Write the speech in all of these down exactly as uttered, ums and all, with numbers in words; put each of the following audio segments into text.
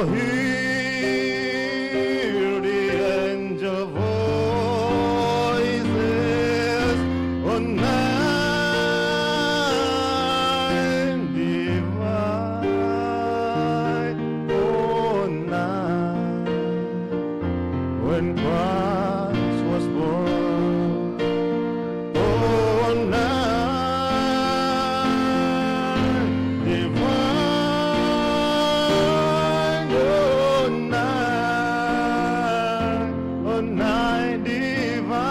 Hear the angel voices on night divine, on night when Christ was born. O night divine, o night, o night divine.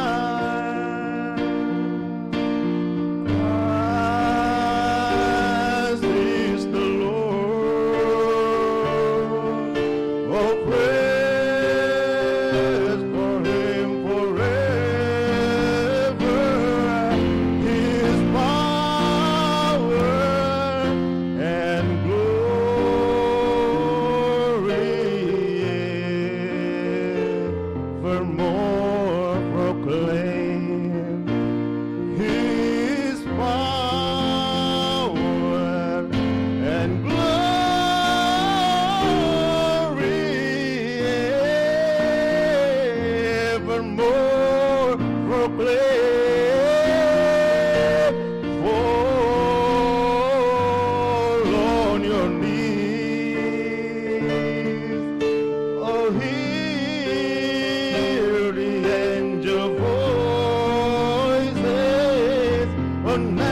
Christ is the Lord. Oh, praise for him forever. His power and glory evermore proclaim. His power and glory evermore proclaim. Fall on your knees. Oh, hear the angel voices on night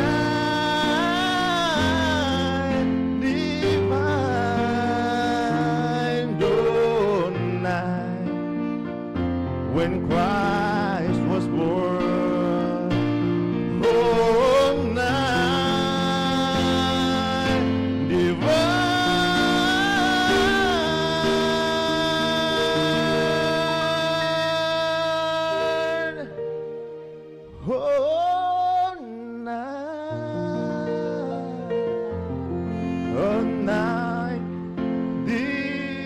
divine, on night when Christ was born. On night divine. On night, on night divine.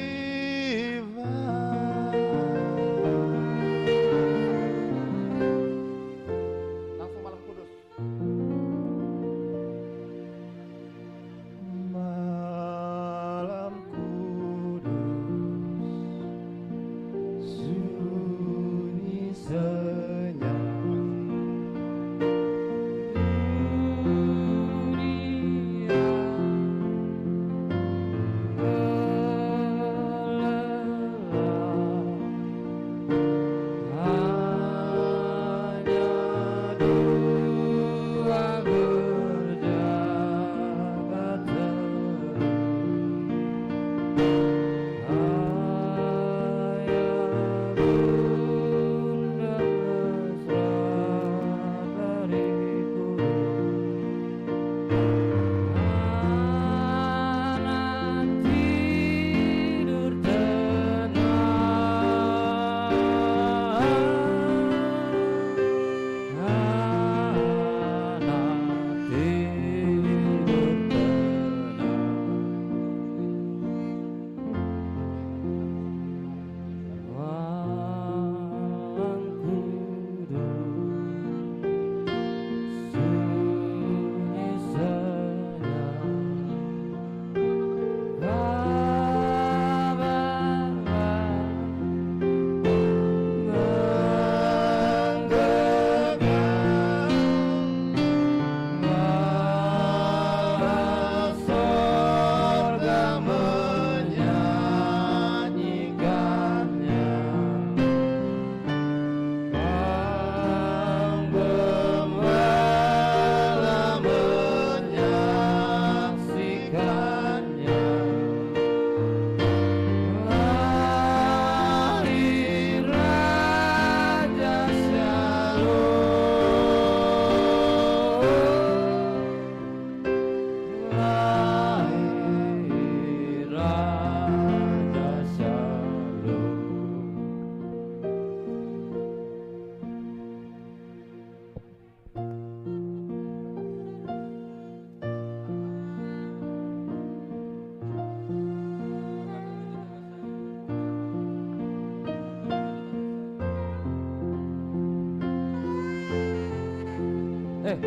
Langsung Malam Kudus. Malam Kudus, sunyi senyap. Dunia gelap. Hanya dua berjabat teguh. Ayah bunda mesra beriku. Anak tidur tenang. Anak tidur tenang. Malam Kudus, sunyi senyap. Kabar baik menggenggam. Bahwa sorga menyanyikannya. Penggembalaan menyaksikannya. Lahir Raja Shalom. Lahir Raja Shalom. Eh,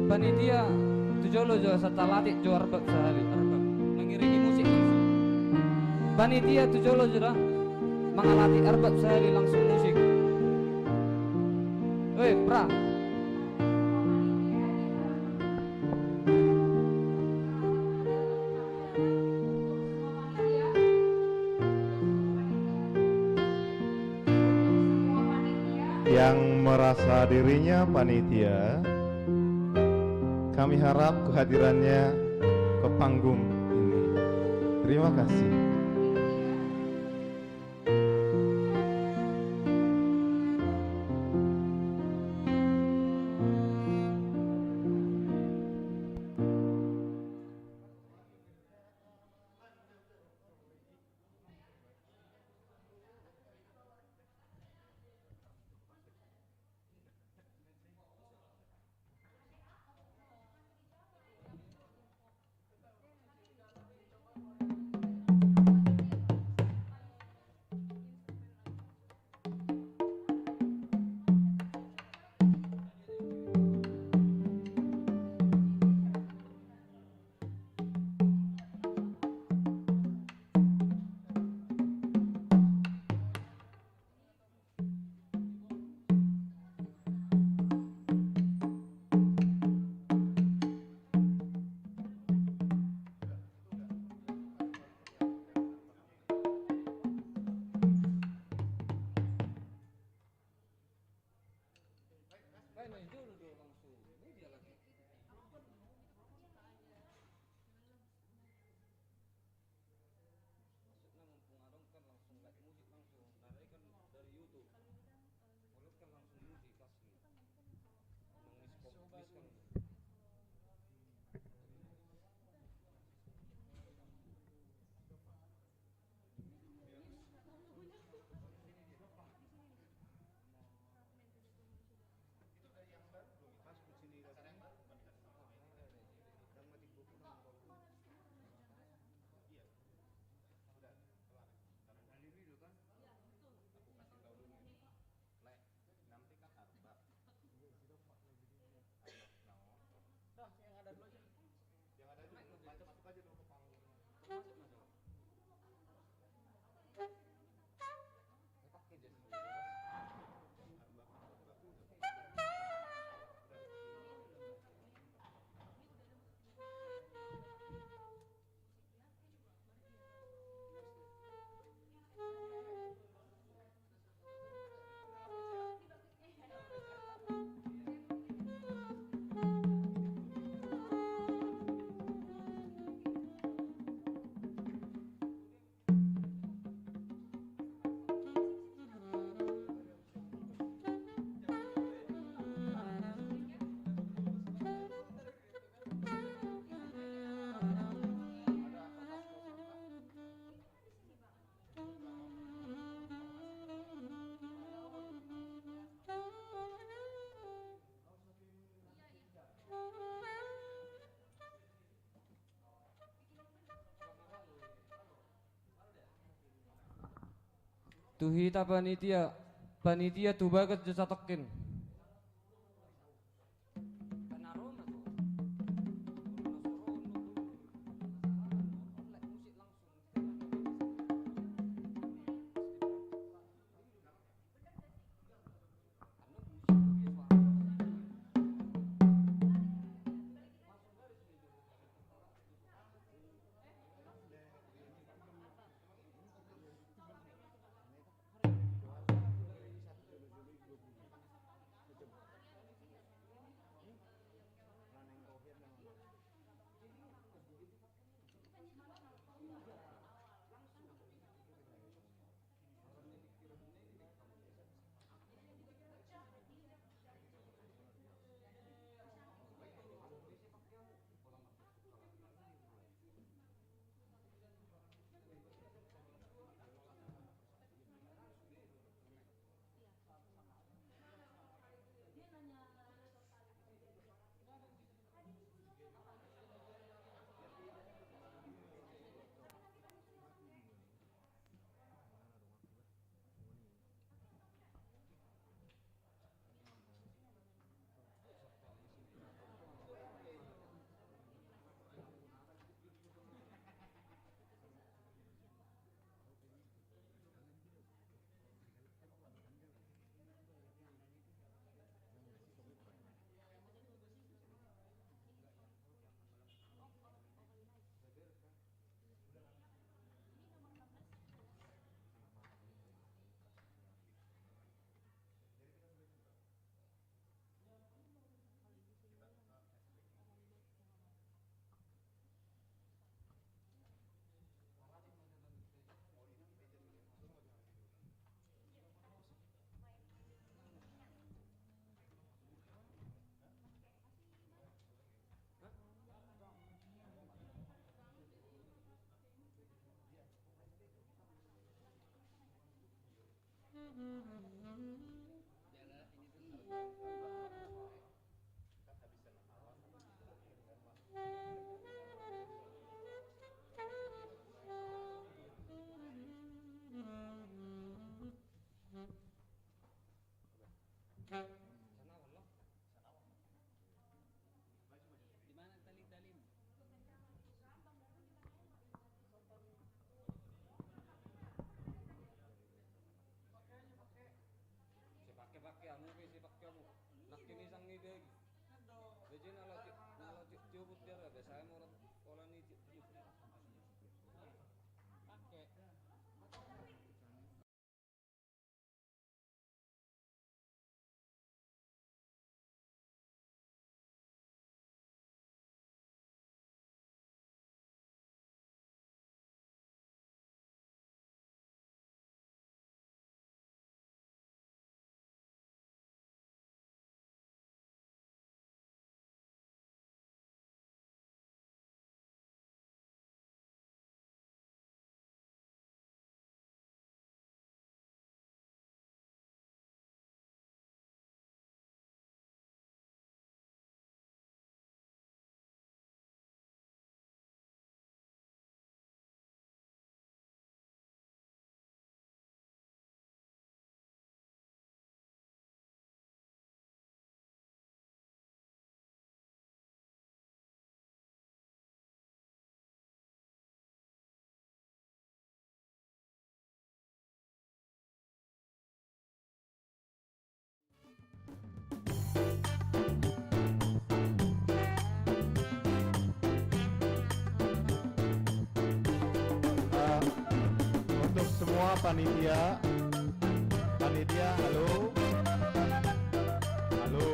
panitia, tu jolo jo, asa talatik jo arbab sahali, arbab. Mengiringi musik langsung. Panitia tu jolo jo da. Mangalati arbab sahali langsung musik. Oi, pra. Yang merasa dirinya panitia, kami harap kehadirannya ke panggung ini. Terima kasih. Maksudnya mumpung adong kan langsung live musik langsung. Nah, dari kan dari YouTube. Kalau kan langsung musik asli. Emang miss kom-, miss kan. Itu dari yang baru belum? Pas ku sini lagi. Yang mati buku nang baru. Iya. Sudah, kelar. Dari dulu kan? Aku kasih tahu dulu. Lek, nanti kan arbab. Arbab, no. Dah, yang ada dulu aja. Yang ada dulu, masuk, masuk aja dulu ke panggung. Masuk, masuk. Tu hita panitia, panitia tu bagas jo satongkin. Sipake-pake hamu pe, sipake hamu. Nangkin i sanga i dagi. Biasa na laho ci-, na laho ci-, ciobut biar biasa hamu orang pola ni ci-, ci-. Pake. Eh, untuk semua panitia, panitia, halo, halo.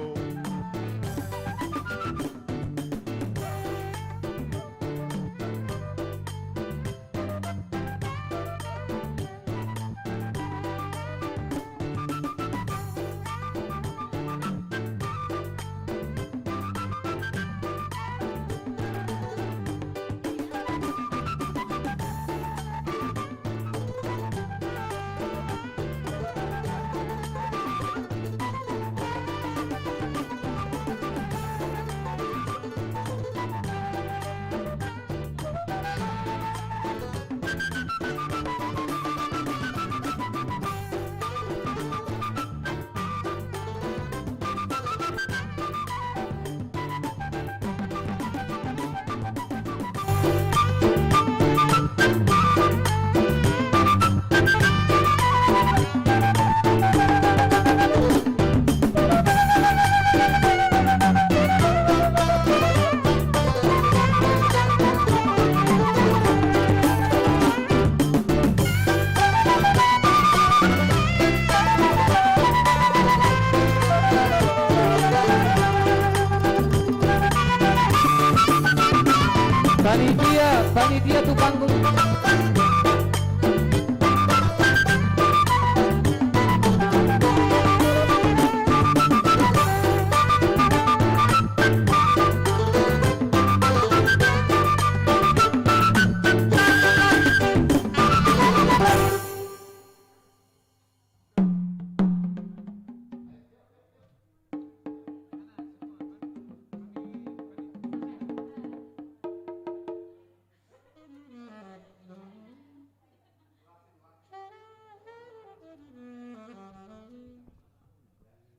Panitia, panitia tu panggung.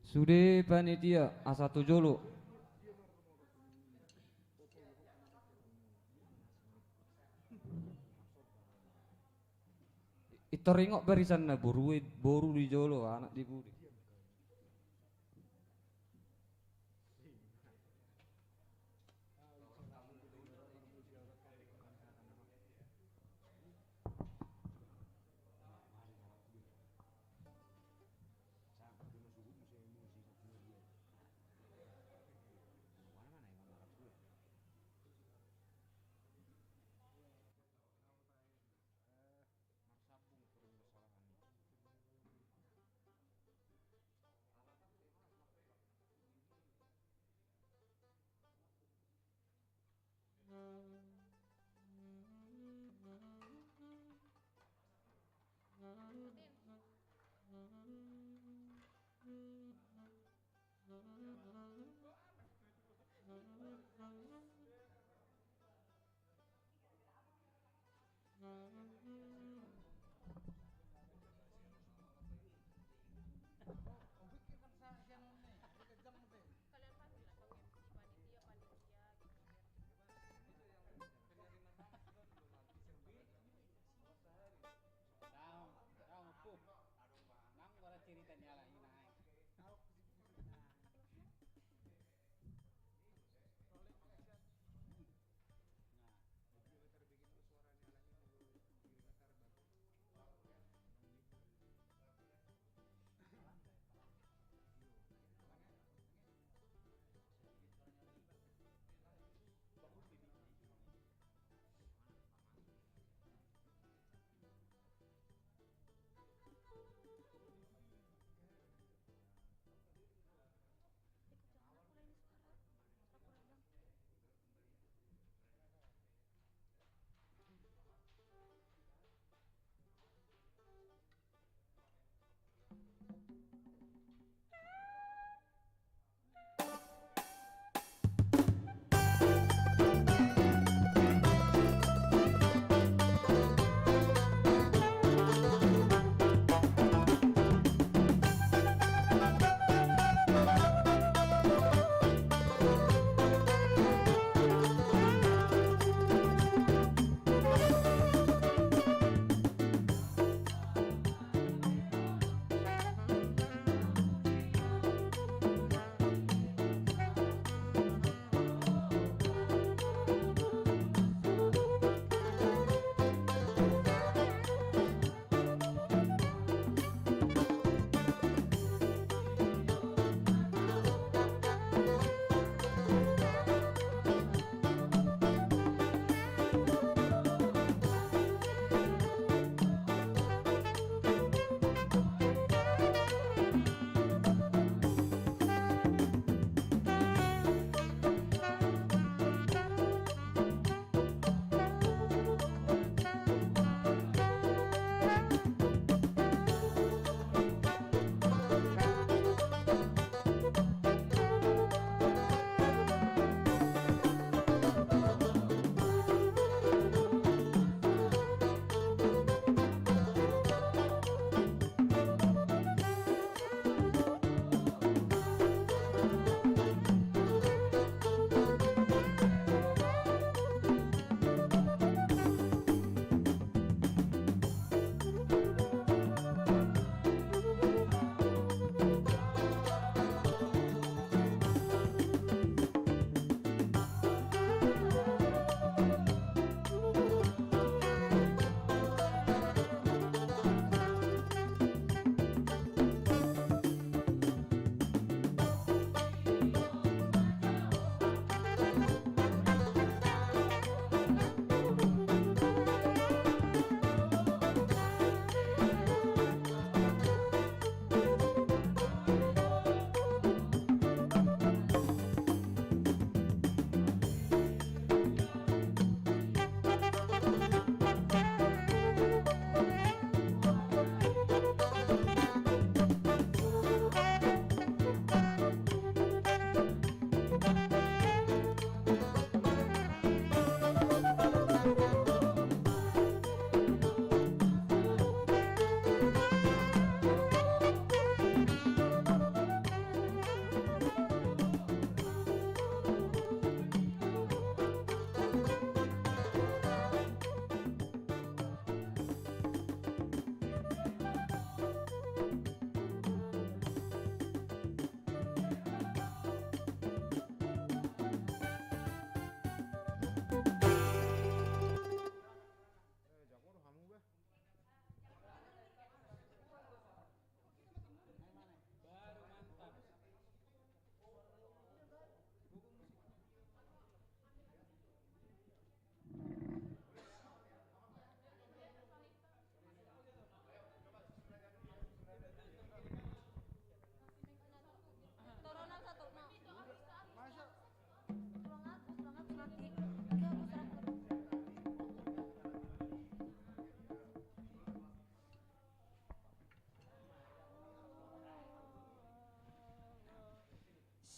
Sude panitia, asa tu jolo. Intor ingot barisan na boru, boru di jolo, anak di pudi. Kalian panggil lah, Bang M C, panitia, panitia, gitu. Dang, dang, pup. Nang bara cerita ni ala ina, eh.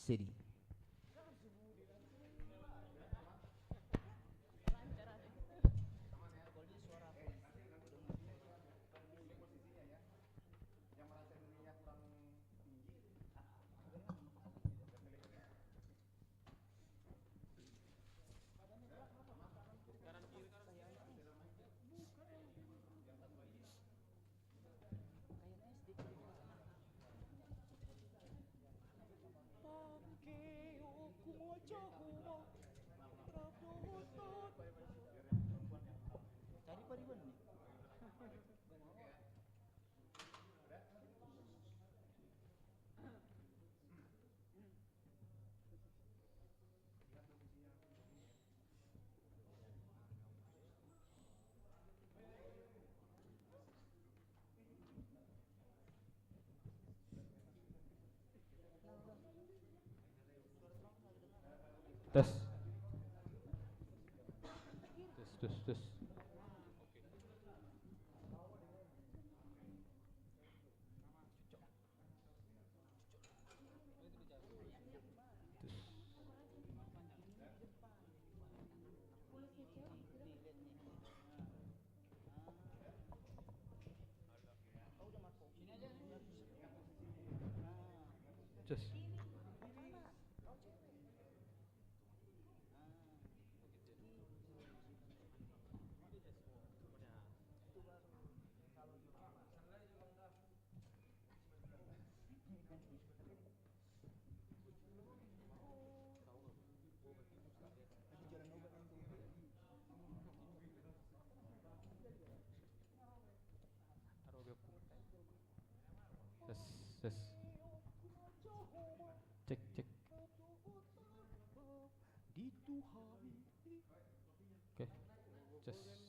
Steady. Cari pariban ni. Tes. Tes, tes, tes. Cus. Tes, tes. Cek, cek. Di Tuhan. Oke. Cek, cek.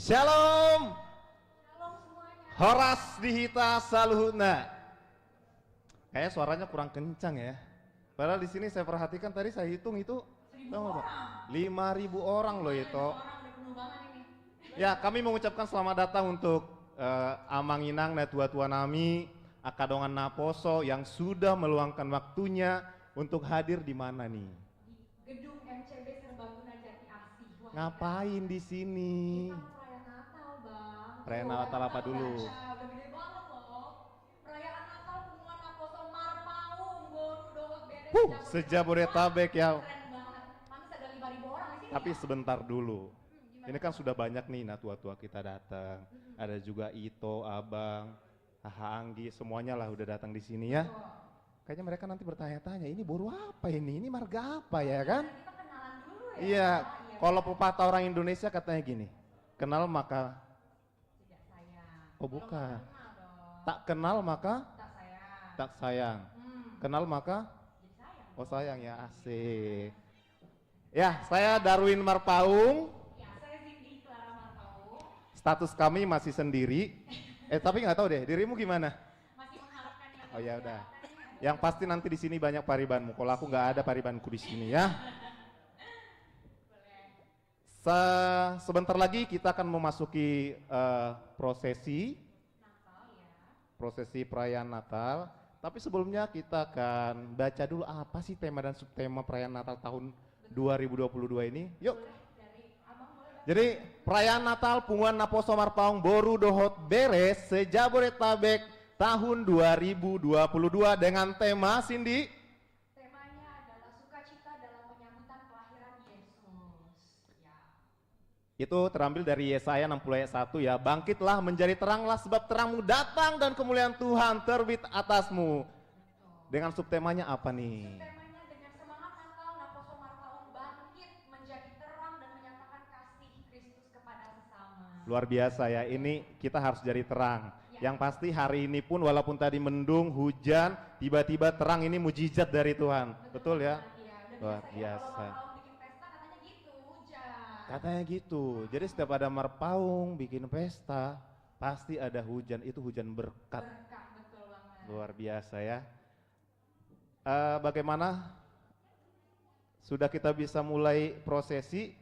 Shalom. Horas di hita saluhutna. Kayaknya suaranya kurang kencang ya. Padahal di sini saya perhatikan tadi saya hitung itu, tahu nggak, Pak? Lima ribu orang loh itu. Ya, kami mengucapkan selamat datang untuk, eh, amang inang na tua-tua nami, angka dongan naposo yang sudah meluangkan waktunya untuk hadir di mana nih? Di gedung M C B Serbaguna Jati Asih. Wah, ngapain di sini? Kita perayaan Natal, Bang. Perayaan Natal apa dulu? Udah gede banget loh. Perayaan Natal Punguan Naposo Marpaung, Boru, Dohot, Beres, huh, se-Jabodetabek ya. Keren banget. Pantes ada lima ribu orang di sini. Tapi ya, sebentar dulu. Hmm, gimana? Ini kan sudah banyak nih na tua-tua kita datang. Hmm. Ada juga Ito, Abang, Haha Anggi, semuanya lah udah datang di sini ya. Betul. Kayaknya mereka nanti bertanya-tanya, "Ini boru apa ini? Ini marga apa ya kan?" Kita kenalan dulu ya. Iya. Iya. Kalau pepatah orang Indonesia katanya gini, "Kenal maka..." Tidak sayang. Oh, bukan. Belum kenal dong. "Tak kenal maka..." Tak sayang. Tak sayang. Hmm. Kenal maka..." Jadi sayang. Oh, sayang ya, asik. Ya, saya Darwin Marpaung. Ya, saya Cindy Clara Marpaung. Status kami masih sendiri. Eh, tapi nggak tahu deh, dirimu gimana? Masih mengharapkan yang... Oh, ya udah. Yang pasti nanti di sini banyak paribanmu. Kalau aku nggak ada paribanku di sini ya. Boleh. Se-, sebentar lagi kita akan memasuki, eh, prosesi. Natal, ya. Prosesi perayaan Natal. Tapi sebelumnya kita akan baca dulu apa sih tema dan subtema perayaan Natal tahun dua ribu dua puluh dua ini. Yuk. Boleh, dari Abang boleh, Bang. Jadi, perayaan Natal Punguan Naposo Marpaung, Boru Dohot Beres se-Jabodetabek tahun dua ribu dua puluh dua dengan tema, Cindy. Temanya adalah sukacita dalam penyambutan kelahiran Yesus. Ya. Itu terambil dari Yesaya enam puluh ayat satu ya, "Bangkitlah, menjadi teranglah, sebab terangmu datang dan kemuliaan Tuhan terbit atasmu." Betul. Dengan subtemanya apa nih? Subtemanya dengan semangat Natal, Naposo Marpaung bangkit menjadi terang dan menyatakan kasih Kristus kepada sesama. Luar biasa ya, ini kita harus jadi terang. Ya. Yang pasti hari ini pun walaupun tadi mendung, hujan, tiba-tiba terang, ini mujizat dari Tuhan. Betul, betul ya? Iya, udah biasa ya, kalau ulang tahun bikin pesta katanya gitu, hujan. Katanya gitu. Jadi setiap ada Marpaung bikin pesta, pasti ada hujan. Itu hujan berkat. Berkat, betul banget. Luar biasa ya. Eh, bagaimana? Sudah kita bisa mulai prosesi?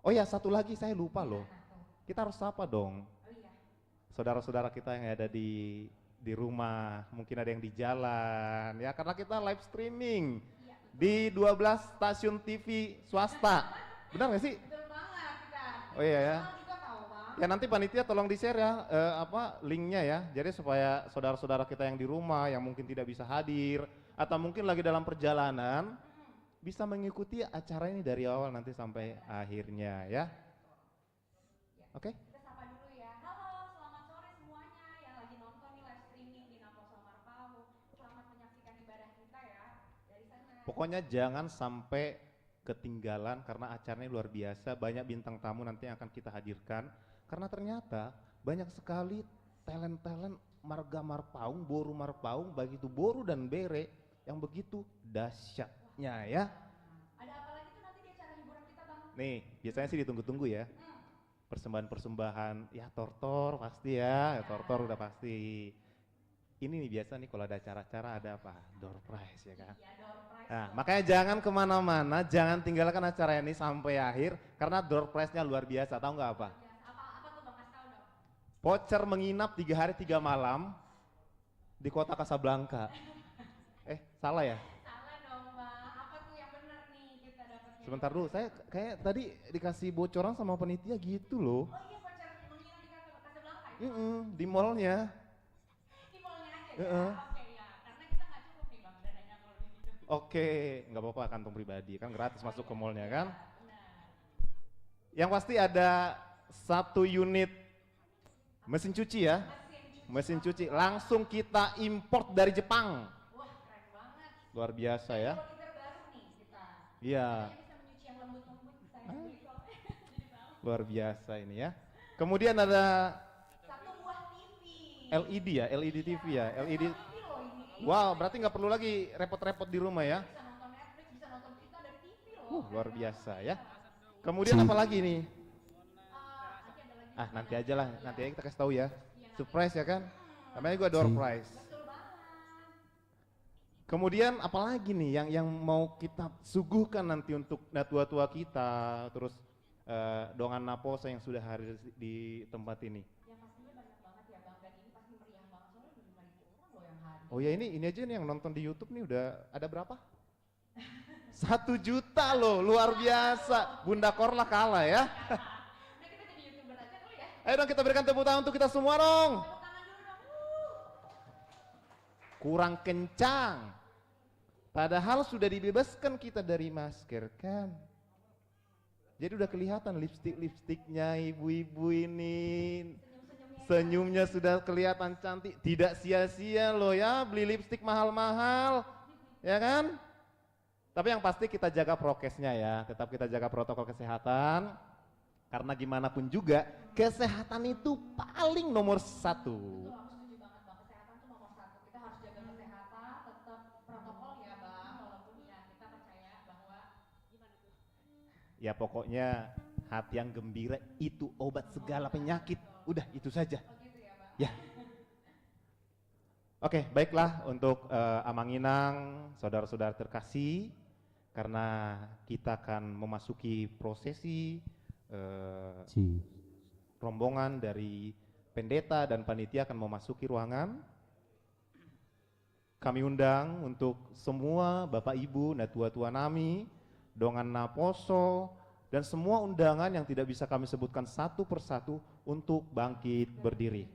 Oh ya, satu lagi saya lupa loh. Apa tuh? Kita harus sapa dong. Oh iya. Saudara-saudara kita yang ada di, di rumah, mungkin ada yang di jalan, ya, karena kita live streaming, iya, betul, di dua belas stasiun T V swasta. Benar nggak sih? Betul banget, kita. Oh iya ya. Kita juga tahu, Bang. Ya, nanti panitia tolong di-share ya, eh, apa, linknya ya. Jadi supaya saudara-saudara kita yang di rumah, yang mungkin tidak bisa hadir, atau mungkin lagi dalam perjalanan, mm-mm, bisa mengikuti acara ini dari awal nanti sampai akhirnya ya. Ya, oke? Kita sapa dulu ya. Halo, selamat sore semuanya yang lagi nonton nih live streaming di Naposo Marpaung. Selamat menyaksikan ibadah kita ya dari sana. Pokoknya jangan sampai ketinggalan karena acaranya luar biasa. Banyak bintang tamu nanti yang akan kita hadirkan. Karena ternyata banyak sekali talent-talent marga Marpaung, Boru Marpaung, baik itu Boru dan Bere, yang begitu dahsyatnya ya. Ada apa lagi tuh nanti di acara hiburan kita, Bang? Nih, biasanya sih ditunggu-tunggu ya. Hmm. persembahan-persembahan, ya, tortor pasti ya, ya, tortor udah pasti. Ini nih biasa nih kalau ada acara-acara ada apa? Door prize ya kan? Iya, door prize. Nah, makanya jangan kemana-mana, jangan tinggalkan acara ini sampai akhir, karena door prize-nya luar biasa, tahu nggak apa? Luar biasa. Apa, apa tuh, Bang? Kasih tahu dong. Voucher menginap tiga hari tiga malam di kota Casablanca. Eh, salah ya? Salah dong, Bang. Apa tuh yang benar nih kita dapatnya? Sebentar dulu, saya kayak tadi dikasih bocoran sama panitia gitu loh. Oh iya, voucher menginap di Casablanca ya? Mm-mm, di mallnya. Di mallnya aja ya? Heeh. Oke, ya. Karena kita nggak cukup nih, Bang, dananya kalau di situ. Oke, nggak apa-apa, kantong pribadi. Kan gratis masuk ke mallnya kan? Iya, benar. Yang pasti ada satu unit mesin cuci ya. Mesin cuci. Mesin cuci. Langsung kita import dari Jepang. Wah, keren banget. Luar biasa ya. Teknologi terbaru nih kita. Iya. Katanya bisa menyuci yang lembut-lembut, saya beli kok. Jadi tahu. Luar biasa ini ya. Kemudian ada satu buah T V. L E D ya, L E D T V ya, L E D. Iya, T V loh ini. Wow, berarti nggak perlu lagi repot-repot di rumah ya. Bisa nonton Netflix, bisa nonton berita dari T V loh. Uh, luar biasa ya. Kemudian apa lagi nih? Eh, nanti ada lagi. Ah, nanti aja lah, nanti aja kita kasih tahu ya. Iya, nanti. Surprise ya kan? Hmm. Namanya juga door prize. Betul banget. Kemudian apalagi nih yang yang mau kita suguhkan nanti untuk natua-tua kita, terus eh, dongan naposo yang sudah hadir di tempat ini? Yang pastinya banyak banget ya, Bang, dan ini pasti meriah banget soalnya udah lima ribu orang loh yang hadir. Oh ya, ini ini aja nih yang nonton di YouTube nih udah ada berapa? Satu juta loh, luar biasa. Bunda Korla kalah ya. Udah, kita jadi YouTuber aja kali ya. Ayo dong, kita berikan tepuk tangan untuk kita semua dong. Tepuk tangan dulu dong. Wuh. Kurang kencang. Padahal sudah dibebaskan kita dari masker kan. Jadi udah kelihatan lipstik-lipstiknya ibu-ibu ini. Senyum-senyumnya. Senyumnya sudah kelihatan cantik. Tidak sia-sia loh ya beli lipstik mahal-mahal. Ya kan? Tapi yang pasti kita jaga prokesnya ya. Tetap kita jaga protokol kesehatan. Karena gimana pun juga, kesehatan itu paling nomor satu. Betul, aku setuju banget, Bang. Kesehatan tuh nomor satu. Kita harus jaga kesehatan, tetap protokol ya, Bang. Walaupun ya kita percaya bahwa, gimana tuh? Ya pokoknya hati yang gembira itu obat segala penyakit. Udah, itu saja. Oh gitu ya, Bang. Ya. Oke, baiklah untuk eh, Amang Inang, saudara-saudara terkasih, karena kita akan memasuki prosesi eh, rombongan dari pendeta dan panitia akan memasuki ruangan. Kami undang untuk semua Bapak Ibu, natua-tua nami, dongan naposo, dan semua undangan yang tidak bisa kami sebutkan satu persatu untuk bangkit berdiri.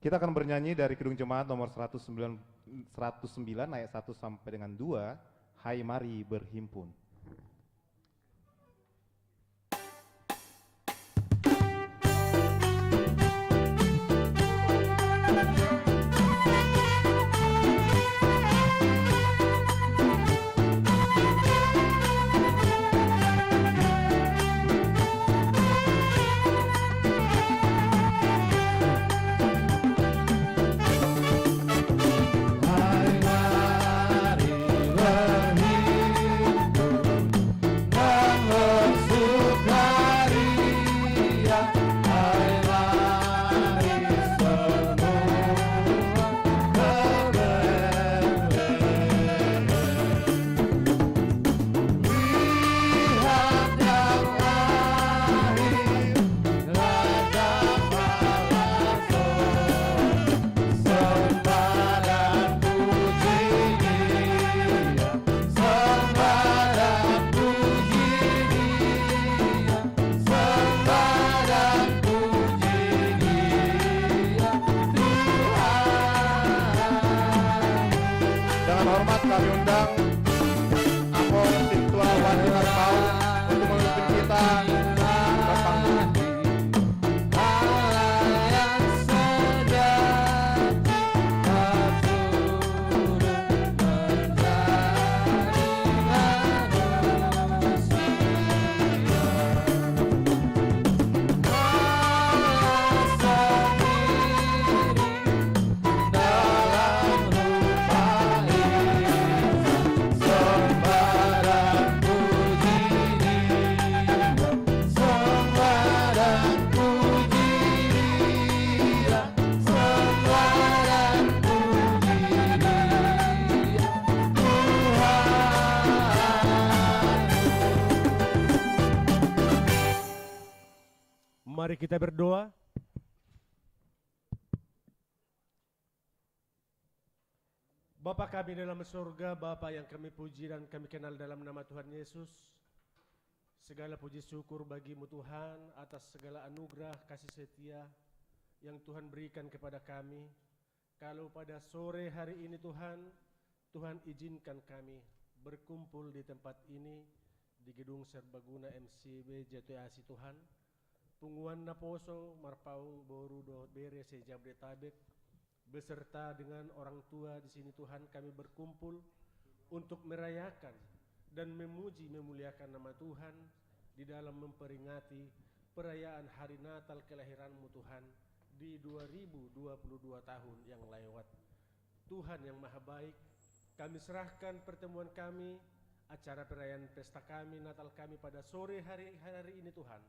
Kita akan bernyanyi dari Kidung Jemaat nomor seratus sembilan, seratus sembilan ayat satu sampai dengan dua, Hai Mari Berhimpun. Dengan hormat kami undang Apostel Tuan Wandi Marpaung untuk memimpin kita ke panggung. Mari kita berdoa. Bapa kami dalam sorga, Bapa yang kami puji dan kami kenal dalam nama Tuhan Yesus, segala puji syukur bagi-Mu Tuhan atas segala anugerah kasih setia yang Tuhan berikan kepada kami. Kalau pada sore hari ini Tuhan, Tuhan izinkan kami berkumpul di tempat ini, di Gedung Serbaguna M C B Jatiasi Tuhan, punguan naposo, Marpaung, boru dohot bere se-Jabodetabek, beserta dengan orang tua di sini Tuhan, kami berkumpul untuk merayakan dan memuji, memuliakan nama Tuhan di dalam memperingati perayaan hari Natal kelahiran-Mu Tuhan di dua ribu dua puluh dua tahun yang lewat. Tuhan yang maha baik, kami serahkan pertemuan kami, acara perayaan pesta kami, Natal kami pada sore hari, hari ini Tuhan,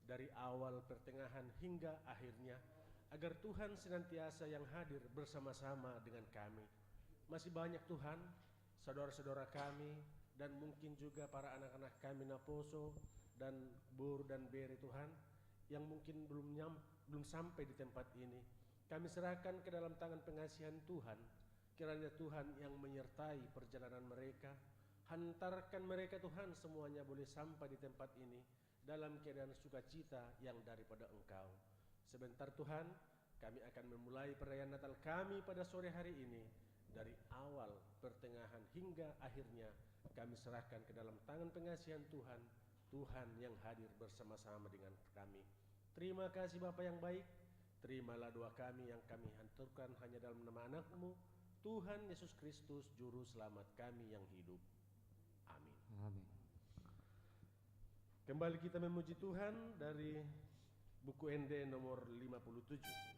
dari awal, pertengahan, hingga akhirnya, agar Tuhan senantiasa yang hadir bersama-sama dengan kami. Masih banyak Tuhan, saudara-saudara kami, dan mungkin juga para anak-anak kami naposo, dan boru dan bere Tuhan, yang mungkin belum nyam-, belum sampai di tempat ini. Kami serahkan ke dalam tangan pengasihan Tuhan, kiranya Tuhan yang menyertai perjalanan mereka, hantarkan mereka Tuhan semuanya boleh sampai di tempat ini, dalam keadaan sukacita yang daripada Engkau. Sebentar Tuhan, kami akan memulai perayaan Natal kami pada sore hari ini, dari awal, pertengahan, hingga akhirnya kami serahkan ke dalam tangan pengasihan Tuhan, Tuhan yang hadir bersama-sama dengan kami. Terima kasih Bapa yang baik, terimalah doa kami yang kami haturkan hanya dalam nama Anak-Mu, Tuhan Yesus Kristus, Juru Selamat kami yang hidup. Amin. Amin. Kembali kita memuji Tuhan dari buku Ende nomor lima puluh tujuh.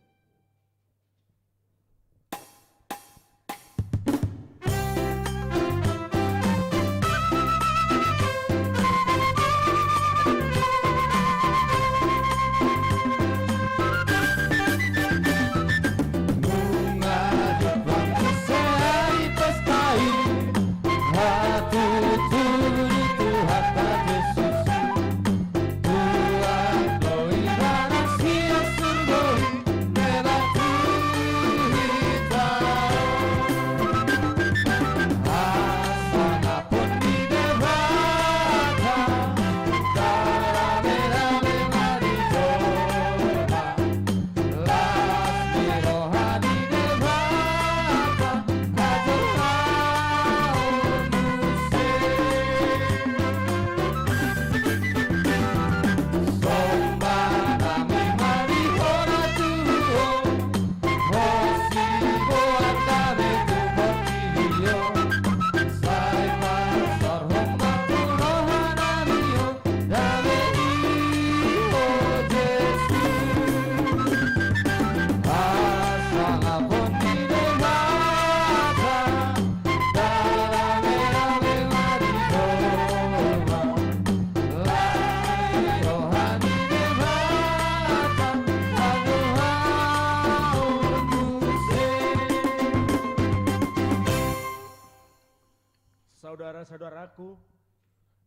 Saudara-saudaraku,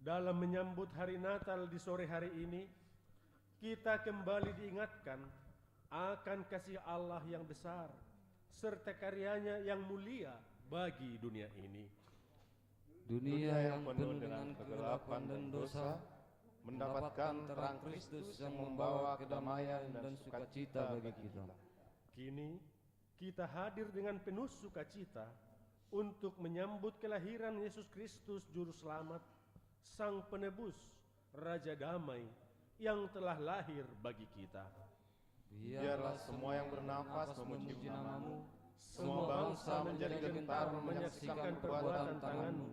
dalam menyambut hari Natal di sore hari ini, kita kembali diingatkan akan kasih Allah yang besar serta karya-Nya yang mulia bagi dunia ini. Dunia yang penuh dengan kegelapan dan dosa mendapatkan terang Kristus yang membawa kedamaian dan sukacita bagi kita. Kini, kita hadir dengan penuh sukacita untuk menyambut kelahiran Yesus Kristus, Juru Selamat, Sang Penebus, Raja Damai, yang telah lahir bagi kita. Biarlah semua yang bernafas memuji nama-Mu, semua bangsa menjadi gentar menyaksikan perbuatan tangan-Mu.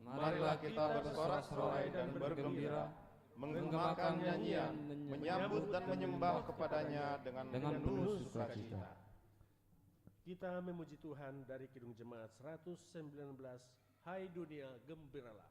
Marilah kita bersorak-sorai dan bergembira, menggemakan nyanyian, menyambut dan menyembah kepada-Nya dengan penuh sukacita. Kita memuji Tuhan dari Kidung Jemaat seratus sembilan belas, Hai dunia, gembiralah.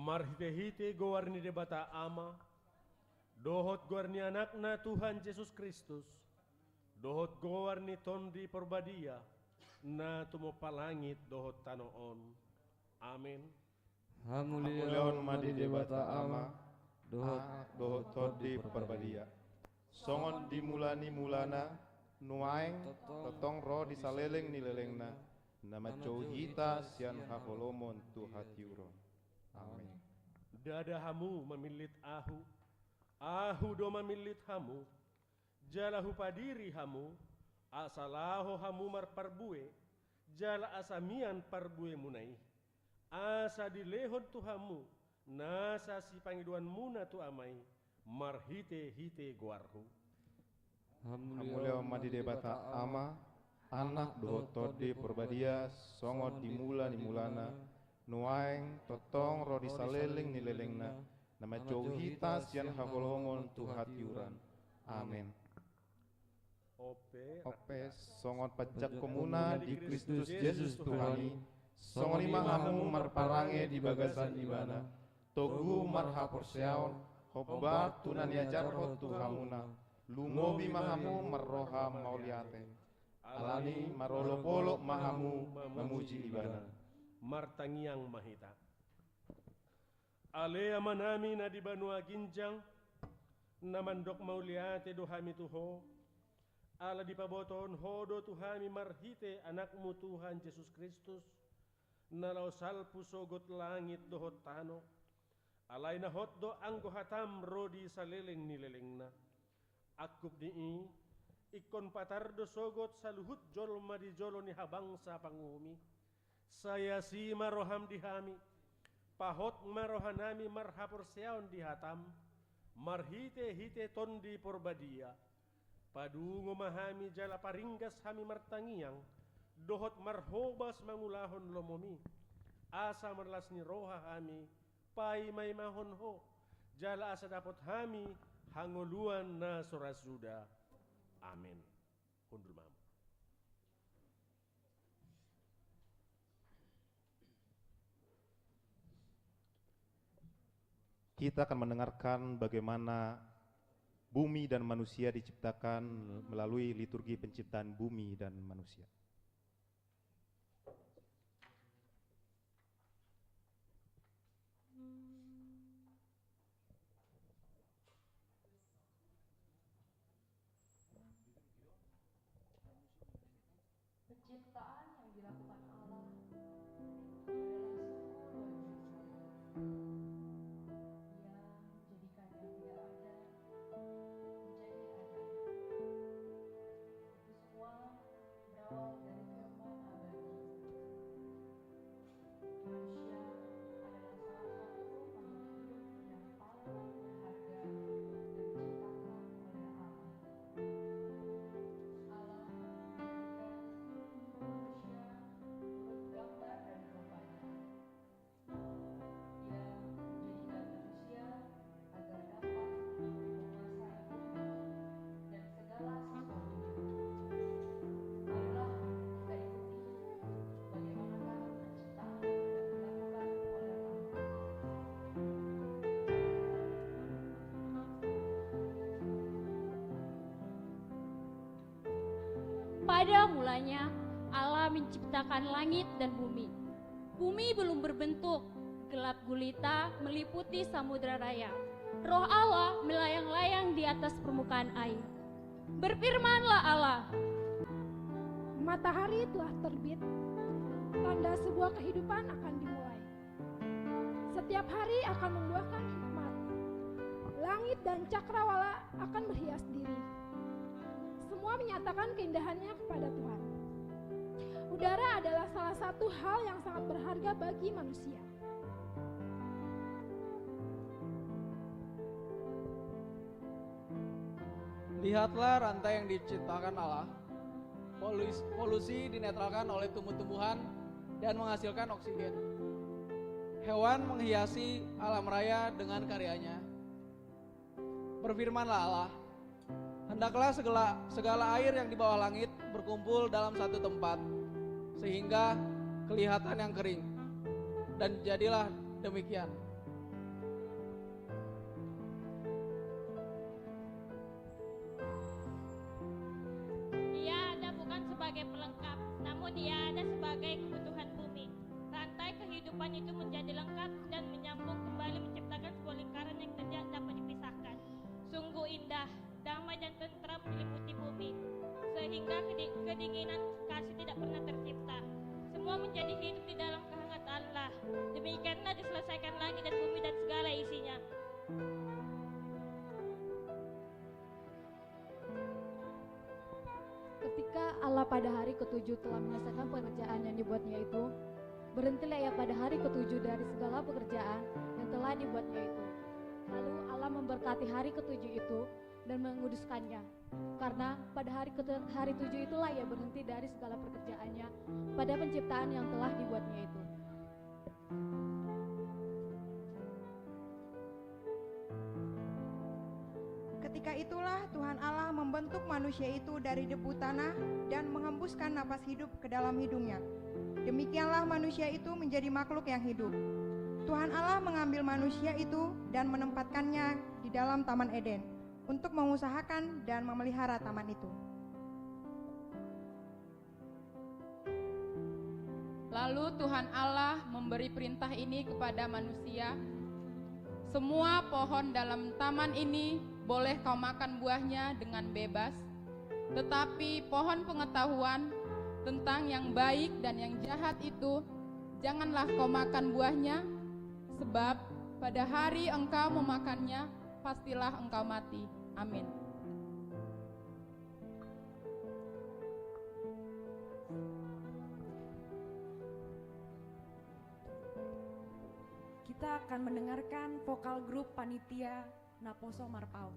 Marhite-hite goar ni Debata Ama, dohot goar ni Anakna Tuhan Jesus Kristus, dohot goar ni Tondi Porbadia, na tumompa langit dohot tano on. Amen. Hamuliaon ma di Debata Ama, dohot Anak dohot Tondi Porbadia. Songon di mula ni mulana, nuaeng, tongtong ro di saleleng ni lelengna, na manjou hita sian haholomon tu hatiuron. Amen. Ndada hamu mamillit Ahu, Ahu do mamillit hamu. Jala hupadiri hamu, asa laho hamu marparbue, jala asa mian parbuemuna i. Asa dilehon tu hamu nasa sipangidoanmuna tu Ama i, marhite-hite goarhu. Hamuliaon ma di Debata Ama, Anak dohot Tondi Porbadia, songon di mula ni mulana, nuaeng, tongtong ro di saleleng ni lelengna, na manjou hita sian haholomon tu hatiuron. Amen. Ope, songon panjangkonmuna di Kristus Jesus Tuhan i, songon i ma hamu marparange di bagasan Ibana, togu marhaporseaon, hombar tu na niajarhon tu hamuna, lumobi ma hamu marroha mauliate. Alani marolopolop ma hamu mamuji Ibana. Martangiang ma hita. Ale Amanami na di banua ginjang, na mandok mauliate do hami tu Ho, ala dipabotohon Ho do tu hami marhite Anakmu Tuhan Jesus Kristus, na laho salpu sogot langit dohot tano, alai na hot do anggo hatam ro di saleleng ni lelengna. Angkup ni i, ingkon patar do sogot saluhut jolma di jolo ni habangsa panguhum i. Sai asi ma roham di hami, pahot ma rohanami marhaporseaon di hatam, marhite-hite Tondi Porbadia. Padungo ma hami jala paringgas hami martangiang, dohot marhobas mangulahon lomomi, asa marlas ni roha hami, paimaimahon Ho, jala asa dapot hami hangoluan na so ra suda. Amen. Hundul ma hamu. Kita akan mendengarkan bagaimana bumi dan manusia diciptakan melalui liturgi penciptaan bumi dan manusia. Penciptaan yang dilakukan Allah adalah sungguh luar biasa. Ia menjadikan yang tidak ada menjadi ada. Itu semua berawal dari firman Abadi. Manusia adalah salah satu makhluk hidup yang paling berharga yang diciptakan oleh Allah. Allah menjadikan manusia menurut gambar dan rupanya. Ia menjadikan manusia agar dapat menguasai bumi dan segala sesuatunya. Marilah kita ikuti bagaimanakah penciptaan yang dilakukan oleh Allah. Pada mulanya, Allah menciptakan langit dan bumi. Bumi belum berbentuk, gelap gulita meliputi samudra raya. Roh Allah melayang-layang di atas permukaan air. Berfirmanlah Allah. Matahari telah terbit, tanda sebuah kehidupan akan dimulai. Setiap hari akan membuahkan hikmat. Langit dan cakrawala akan berhias diri. Semua menyatakan keindahannya kepada Tuhan. Udara adalah salah satu hal yang sangat berharga bagi manusia. Lihatlah rantai yang diciptakan Allah. Polus-, polusi dinetralkan oleh tumbuh-tumbuhan dan menghasilkan oksigen. Hewan menghiasi alam raya dengan karyanya. Berfirmanlah Allah, "Hendaklah segala, segala air yang di bawah langit berkumpul dalam satu tempat, sehingga kelihatan yang kering." Dan jadilah demikian. Ia ada bukan sebagai pelengkap, namun ia ada sebagai kebutuhan bumi. Rantai kehidupan itu menjadi lengkap dan menyambung kembali, menciptakan sebuah lingkaran yang tidak dapat dipisahkan. Sungguh indah, damai dan tentram meliputi bumi, sehingga kedi-, kedinginan kasih tidak pernah tercipta. Semua menjadi hidup di dalam kehangatan Allah. Demikianlah diselesaikan langit dan bumi dan segala isinya. Ketika Allah pada hari ketujuh telah menyelesaikan pekerjaan yang dibuatnya itu, berhentilah Ia pada hari ketujuh dari segala pekerjaan yang telah dibuatnya itu. Lalu Allah memberkati hari ketujuh itu dan menguduskannya, karena pada hari ketu-, hari tujuh itulah Ia berhenti dari segala pekerjaannya pada penciptaan yang telah dibuatnya itu. Ketika itulah Tuhan Allah membentuk manusia itu dari debu tanah dan menghembuskan napas hidup ke dalam hidungnya. Demikianlah manusia itu menjadi makhluk yang hidup. Tuhan Allah mengambil manusia itu dan menempatkannya di dalam Taman Eden untuk mengusahakan dan memelihara taman itu. Lalu Tuhan Allah memberi perintah ini kepada manusia, "Semua pohon dalam taman ini boleh kau makan buahnya dengan bebas, tetapi pohon pengetahuan tentang yang baik dan yang jahat itu, janganlah kau makan buahnya, sebab pada hari engkau memakannya, pastilah engkau mati." Amin. Kita akan mendengarkan vokal grup Panitia Naposo Marpaung.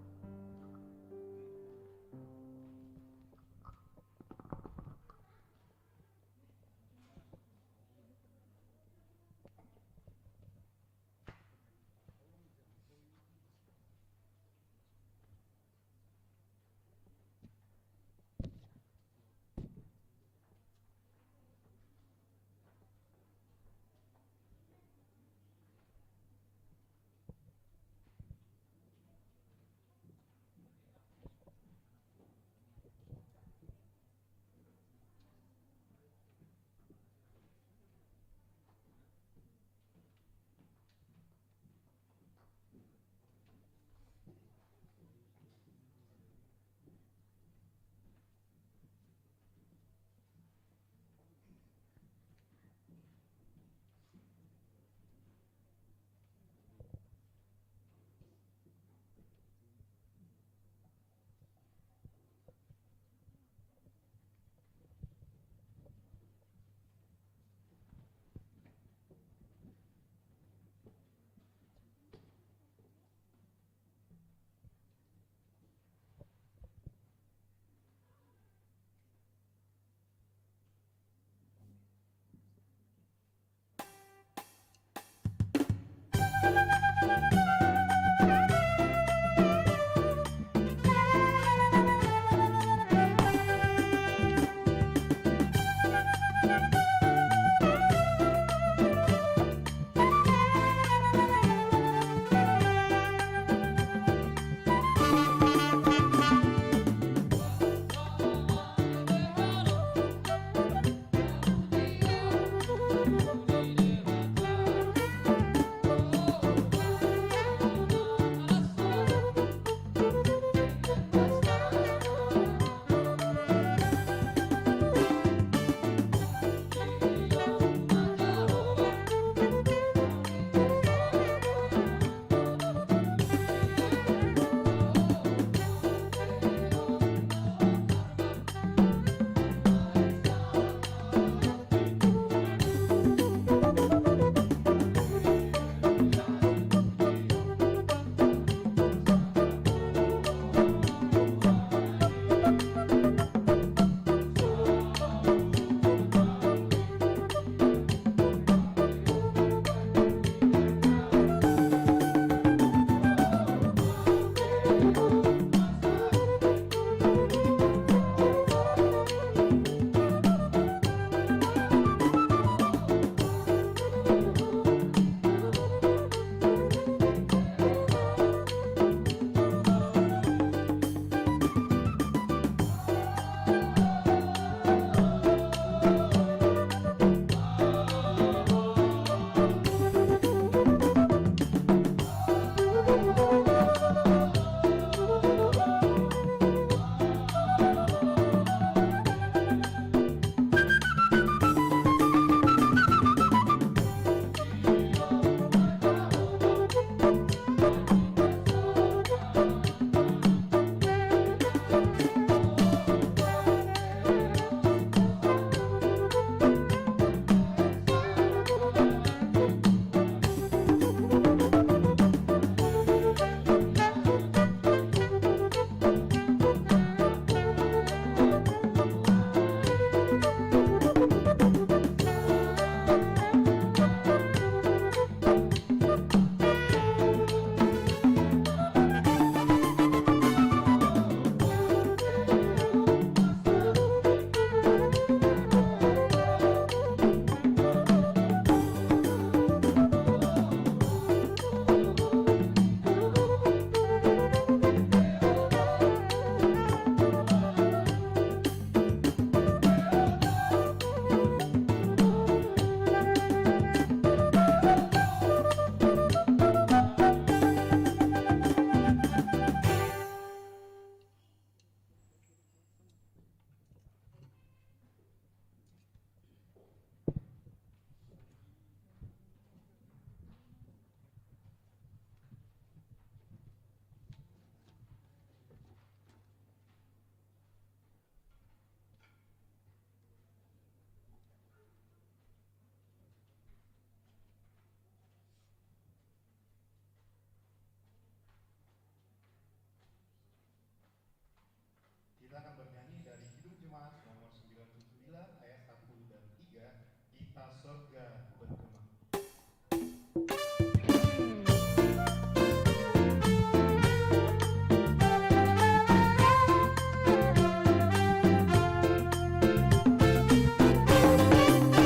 Ayat satu dan tiga, kita sorga bergema.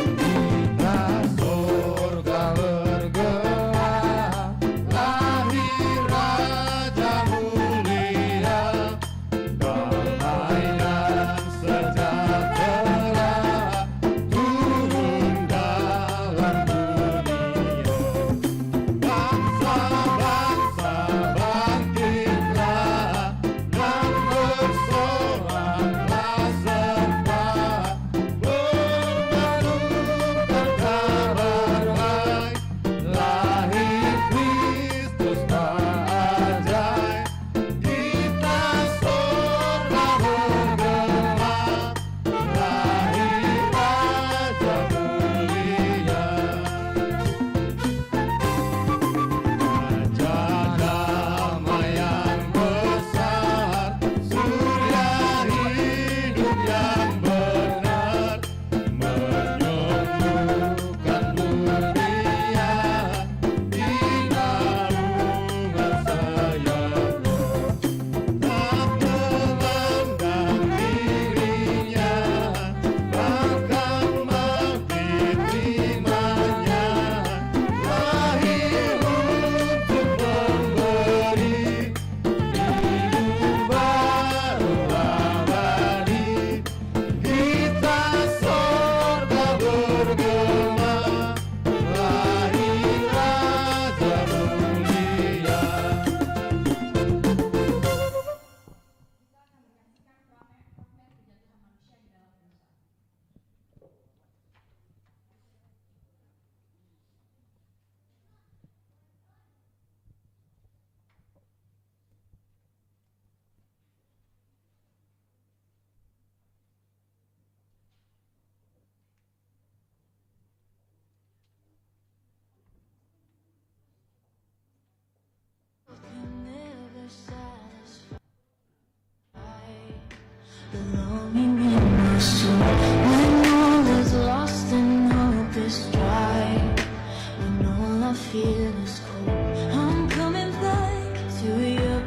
Kita sorga bergema, lahir Raja mulia, damai dan sejahtera turun dalam dunia. Bangsa-bangsa bangkitlah dan bersoraklah serta bermanukan kabar baik. Lahir Kristus tak ajaib, kita sorga bergema, lahir Raja mulia. Raja damai yang besar, surya hidup yang benar, menyembuhkan dunia di naungan sayapnya. Tak terpandang dirinya, bahkan mati di timahnya, lahir untuk memberi hidup baru abadi. Kita sorga bergema, lahir Raja mulia. The longing in my soul, when all is lost and hope is dry, when all I feel is cold, I'm coming back to your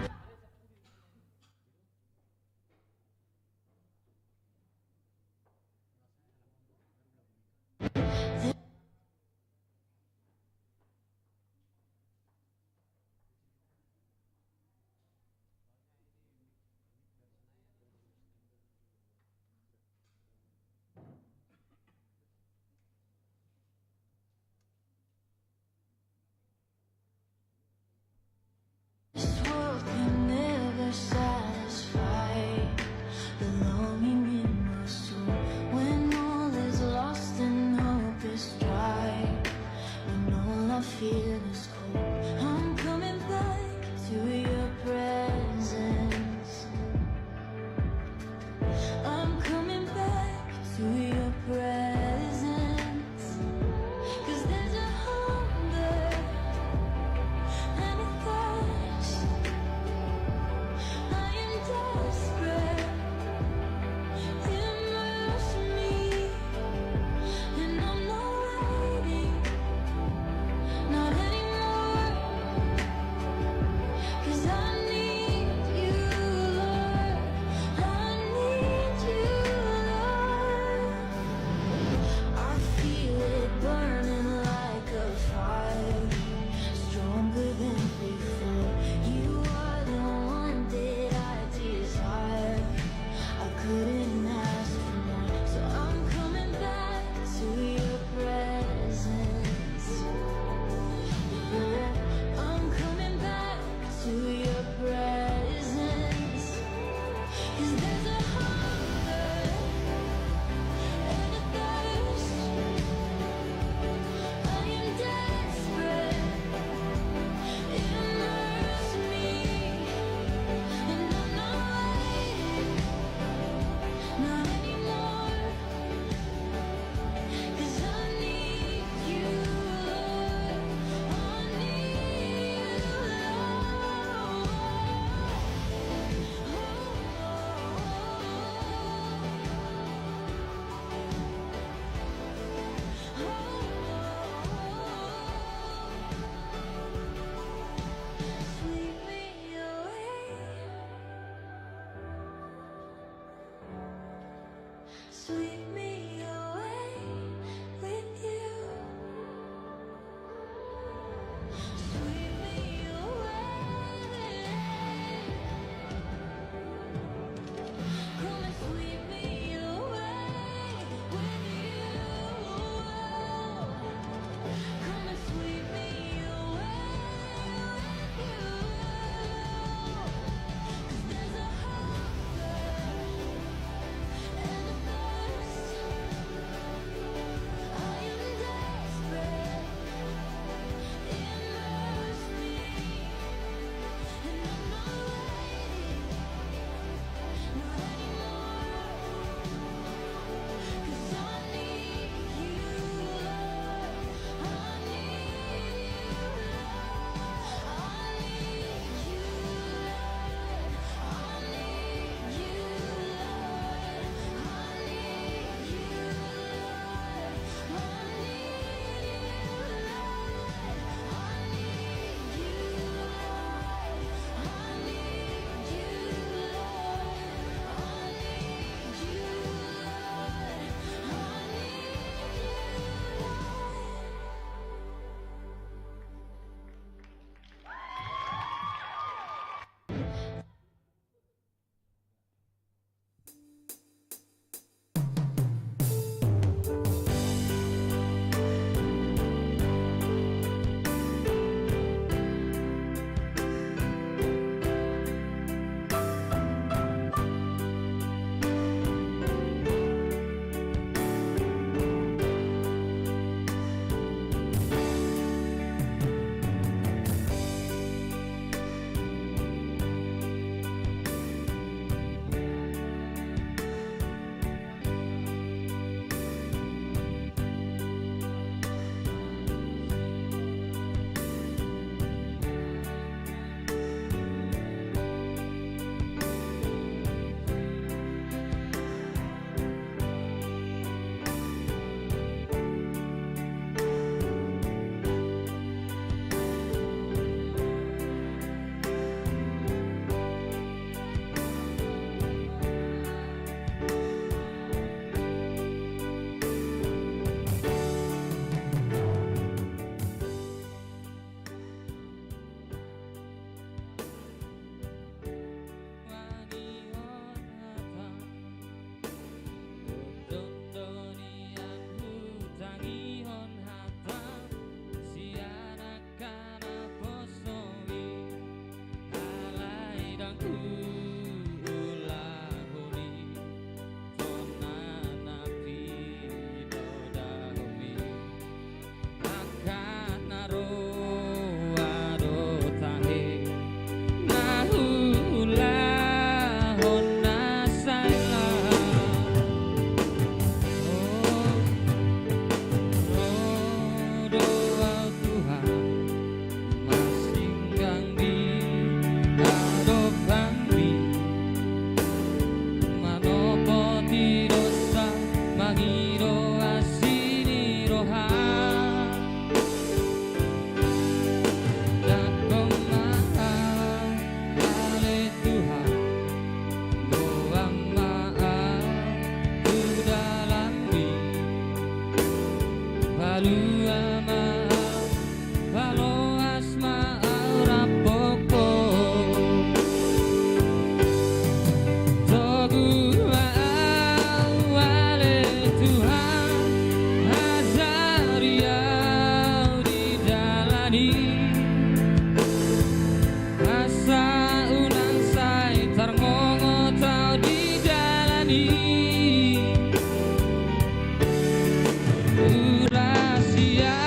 Huras Ia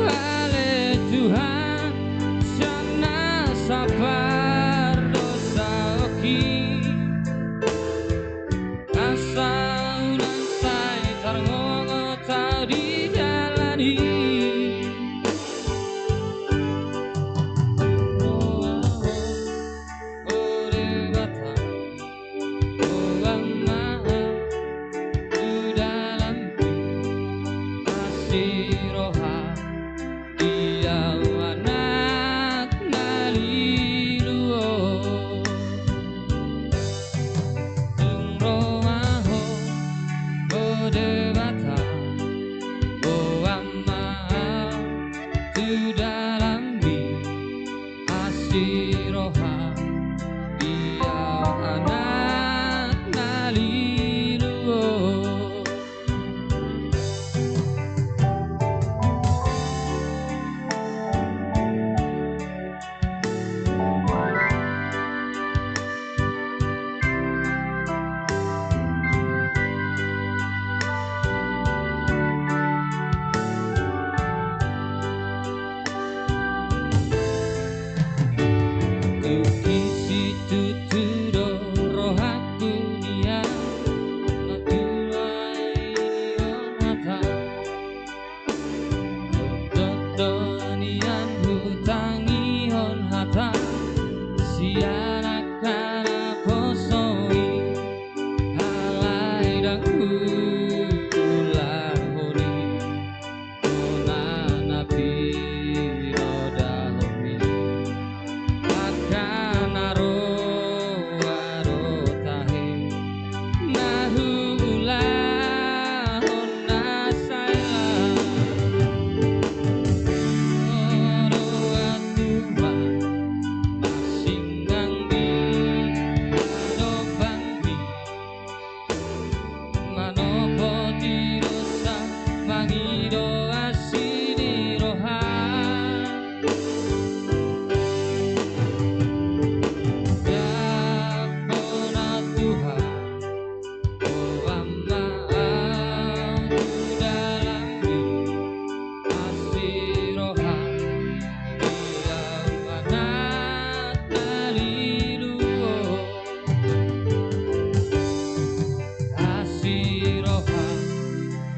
ale Tuhan, sian nasa pardosaonki, asa unang sai tarngongot ahu di dalan i. Roha Ho, o Debata, boan ma ahu tu dalanMi, asi rohaM di ahu anak na lilu on. Tung roha Ho, o Debata, boan ma ahu tu dalanMi, asi rohaM di ahu anak na lilu on. Tung situtu do rohangku nian, na tuai nihon hataM. Dondon nian hutangihon hataM sian angka naposo i, alai ndang huulahon i. Hona na pinodahonMi, angka na roa do tahe, na huulahon na sai las. Roha Tuhan, parsinggang di hadopanMi, manopoti dosa, mangido asi ni roha. Ia Ho na Tuhan, boan ma ahu tu dalanMi, asi rohaM di ahu anak na lilu on. Asi rohaM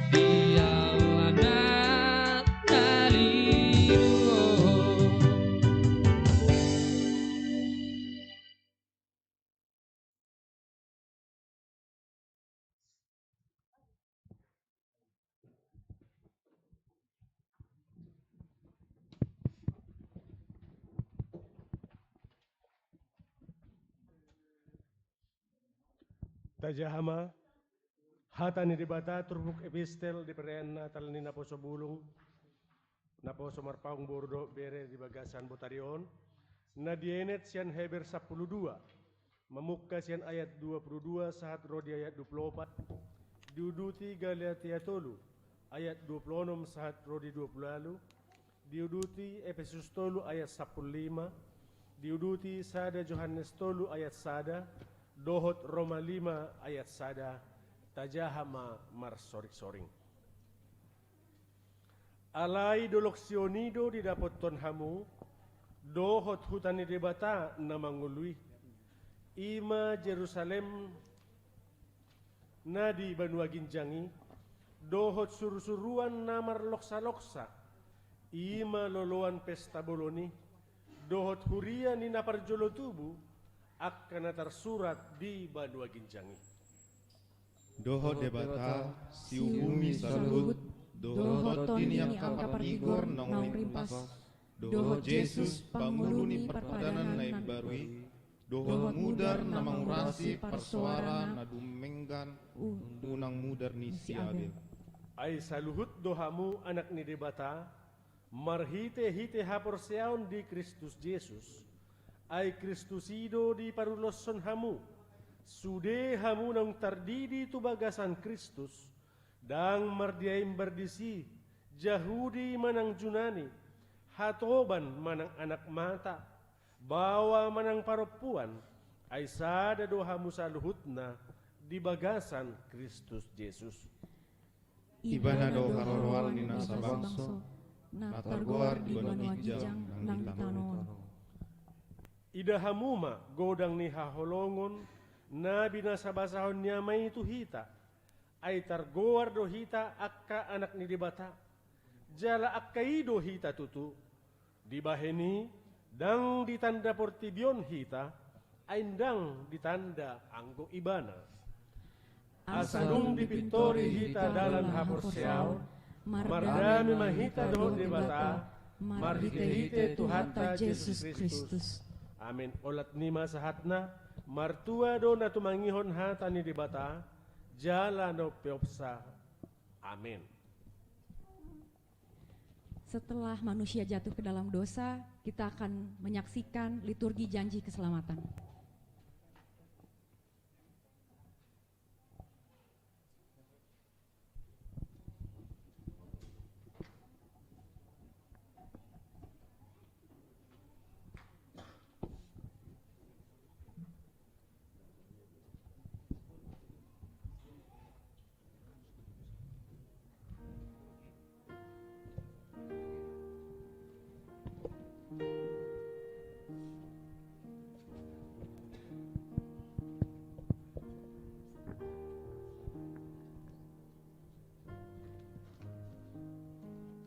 di ahu anak na lilu on. Tajaha ma hata ni Debata turpuk epistel di perayaan Natal ni naposo bulung, naposo marpaung boru dohot bere di bagasan botari on, na dienet sian Heber sampulu dua, mamungka sian ayat dua pulu dua sahat ro di ayat dua pulu opat, diuduti Galatia tolu ayat dua pulu onom sahat ro di dua pulu ualu, diuduti Epesus tolu ayat sampulu lima, diuduti sada Johannes tolu ayat sada, dohot Roma lima ayat sada. Tajaha ma marsoring-soring. Alai dolok Sion i do didapothon hamu, dohot huta ni Debata na mangolu i, i ma Jerusalem na di banua ginjang i, dohot surusuruan na marloksaloksa, i ma loloan pesta bolon i, dohot huria ni na parjolo tubu, angka na tarsurat di banua ginjang i. Dohot Debata, siuhumi saluhut, dohot tondi ni angka partigor naung rimpas, dohot Jesus, pangolu ni parpadanan na imbaru i, dohot mudar na mangurasi parsoara na dumenggan unang mudar ni si Abel. Ai saluhut do hamu anak ni Debata, marhitehite haporseaon di Kristus Jesus. Ai Kristus i do diparuloshon hamu, sude hamu naung tardidi tu bagasan Kristus, ndang mardia imbar disi, Jahudi manang Junani, hatoban manang anak mata, baoa manang parompuan, ai sada do hamu saluhutna di bagasan Kristus Jesus. Ibana do haroroan ni nasa bangso, na targoar di banua ginjang nang di tano on. Ida hamu ma godang ni haholongon na binasabasahon ni Ama i tu hita, ai targoar do hita angka anak ni Debata, jala angka i do hita tutu. Dibahen i, ndang ditanda portibi on hita, ai ndang ditanda anggo Ibana. Asa dung dipintori hita dalan haporseaon, mardame ma hita dohot Debata, marhitehite Tuhanta Jesus Kristus. Amen. Olat ni ma sahatna, martua do na tumangihon hata ni Debata, jala na umpeopsa. Amen. Setelah manusia jatuh ke dalam dosa, kita akan menyaksikan liturgi janji keselamatan.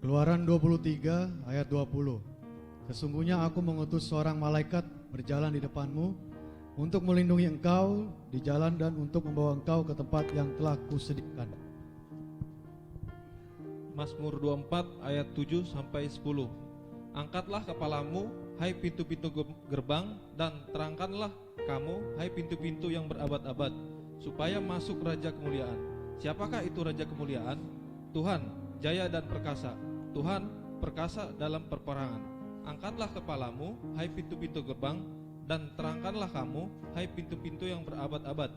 Keluaran dua puluh tiga ayat dua puluh. Sesungguhnya Aku mengutus seorang malaikat berjalan di depanmu untuk melindungi engkau di jalan dan untuk membawa engkau ke tempat yang telah Kusediakan. Mazmur dua puluh empat ayat tujuh sampai sepuluh. Angkatlah kepalamu, hai pintu-pintu ge-, gerbang, dan terangkanlah kamu, hai pintu-pintu yang berabad-abad, supaya masuk Raja kemuliaan. Siapakah itu Raja kemuliaan? Tuhan, jaya dan perkasa. Tuhan, perkasa dalam perperangan. Angkatlah kepalamu, hai pintu-pintu gerbang, dan terangkanlah kamu, hai pintu-pintu yang berabad-abad,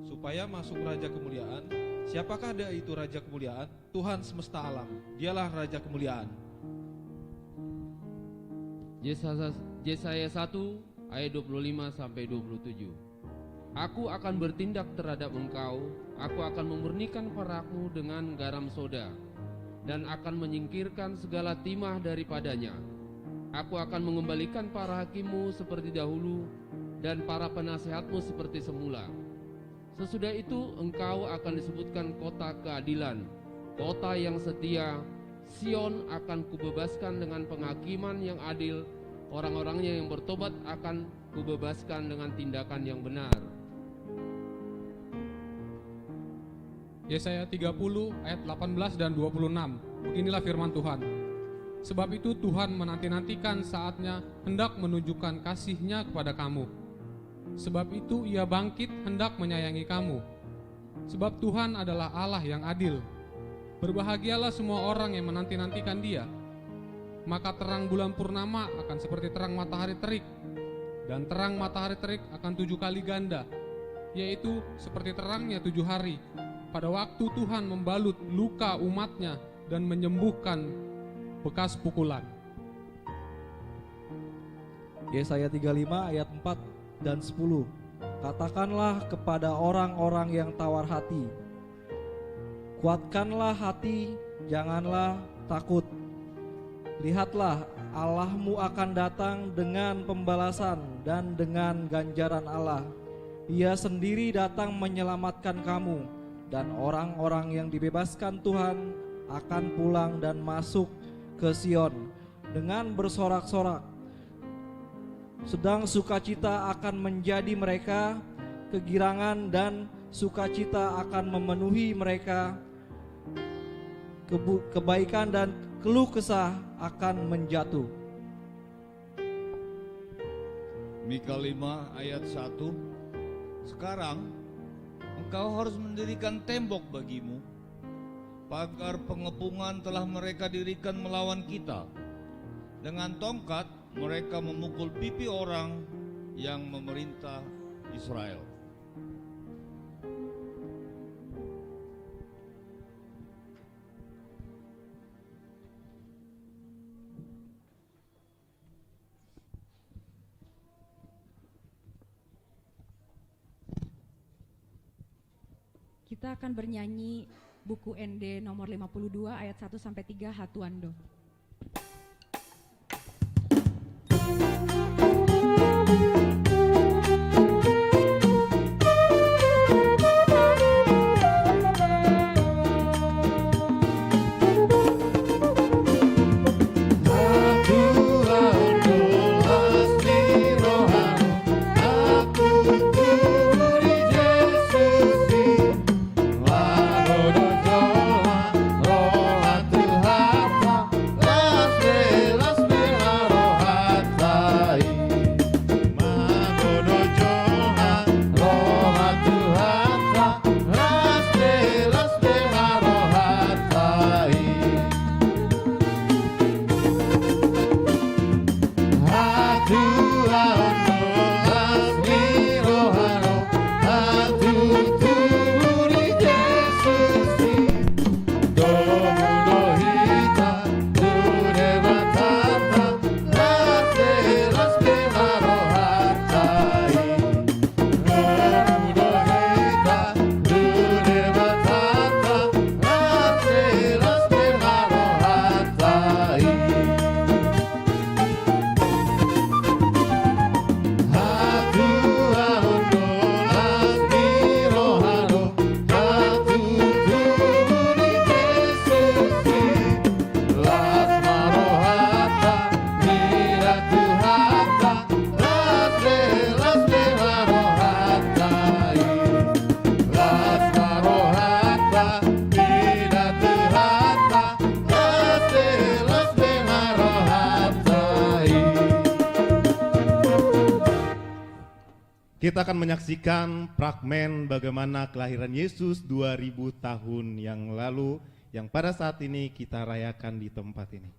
supaya masuk Raja kemuliaan. Siapakah Dia itu Raja kemuliaan? Tuhan semesta alam. Dialah Raja kemuliaan. Yesaya, Yesaya satu ayat dua puluh lima sampai dua puluh tujuh. Aku akan bertindak terhadap engkau, Aku akan memurnikan perakmu dengan garam soda, dan akan menyingkirkan segala timah daripadanya. Aku akan mengembalikan para hakimmu seperti dahulu, dan para penasehatmu seperti semula. Sesudah itu engkau akan disebutkan kota keadilan, kota yang setia. Sion akan Kubebaskan dengan penghakiman yang adil, orang-orangnya yang bertobat akan Kubebaskan dengan tindakan yang benar. Yesaya tiga puluh ayat delapan belas dan dua puluh enam. Beginilah firman Tuhan. Sebab itu Tuhan menanti-nantikan saatnya hendak menunjukkan kasih-Nya kepada kamu. Sebab itu Ia bangkit hendak menyayangi kamu. Sebab Tuhan adalah Allah yang adil. Berbahagialah semua orang yang menanti-nantikan Dia. Maka terang bulan purnama akan seperti terang matahari terik, dan terang matahari terik akan tujuh kali ganda, yaitu seperti terangnya tujuh hari, pada waktu Tuhan membalut luka umat-Nya dan menyembuhkan bekas pukulan. Yesaya tiga lima ayat empat dan sepuluh. Katakanlah kepada orang-orang yang tawar hati, "Kuatkanlah hati, janganlah takut. Lihatlah, Allahmu akan datang dengan pembalasan dan dengan ganjaran Allah. Ia sendiri datang menyelamatkan kamu, dan orang-orang yang dibebaskan Tuhan akan pulang dan masuk ke Sion dengan bersorak-sorak. Sedang sukacita akan menjadi mereka, kegirangan dan sukacita akan memenuhi mereka, kebu-, kebaikan dan keluh kesah akan menjatuh." Mika lima ayat satu. Sekarang engkau harus mendirikan tembok bagimu, pagar pengepungan telah mereka dirikan melawan kita. Dengan tongkat mereka memukul pipi orang yang memerintah Israel. Kita akan bernyanyi buku Ende nomor lima puluh dua ayat satu sampai tiga, Hatuando. Kita akan menyaksikan fragmen bagaimana kelahiran Yesus dua ribu tahun yang lalu, yang pada saat ini kita rayakan di tempat ini.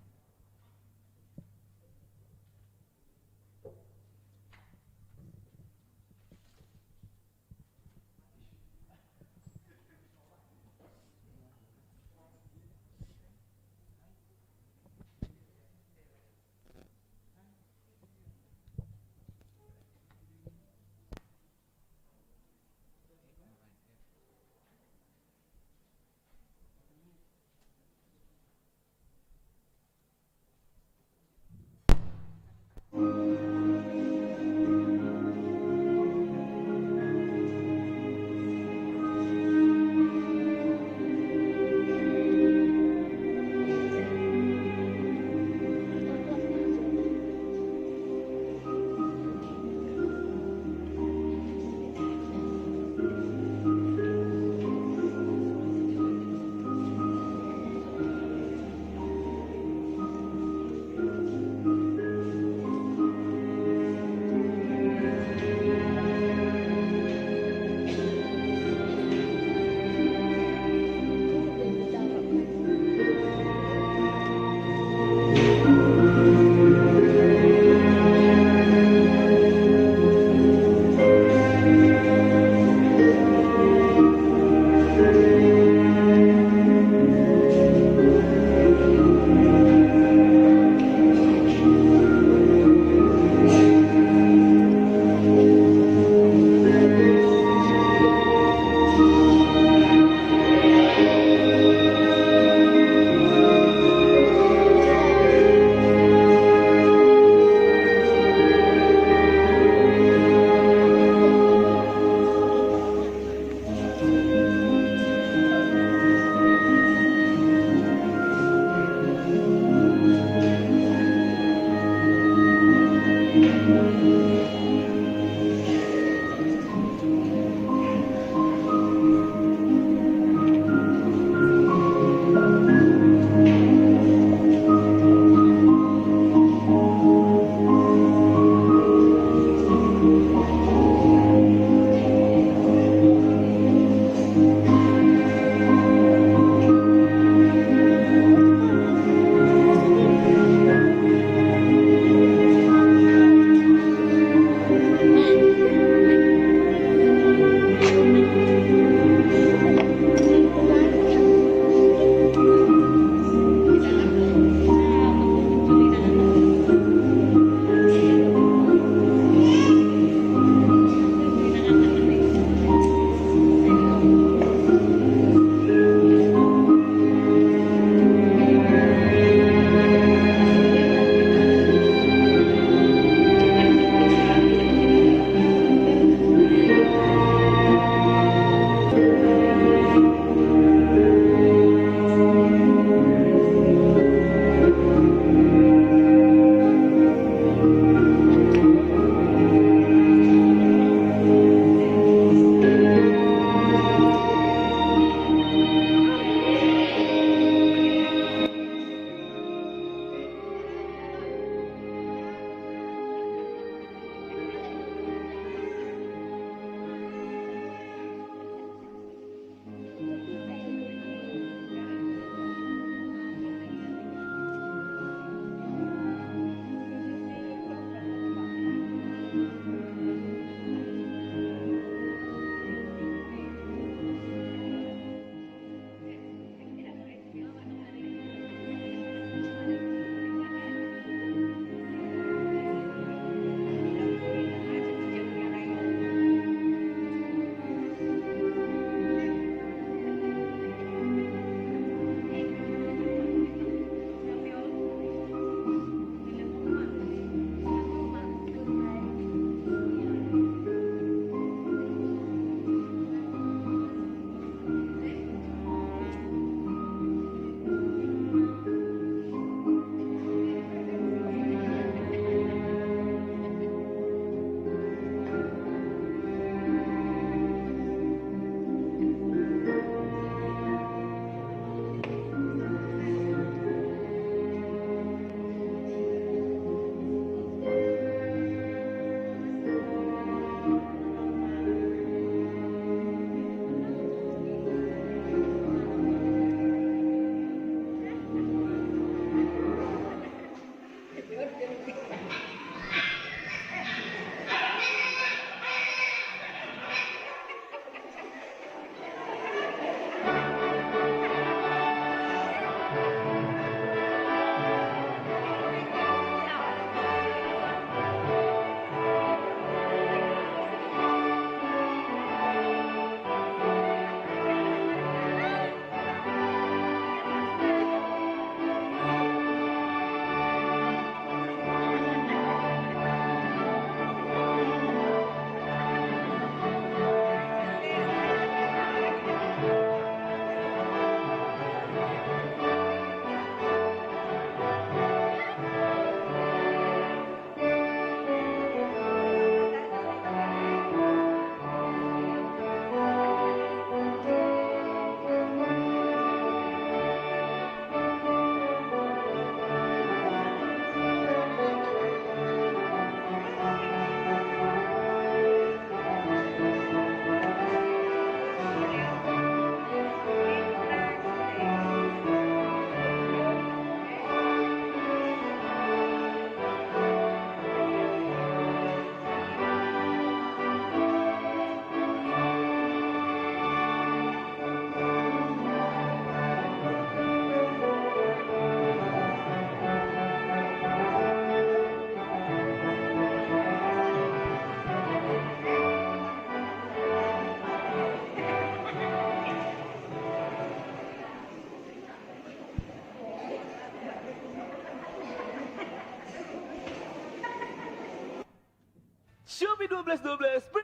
Dua belas, dua belas, ber-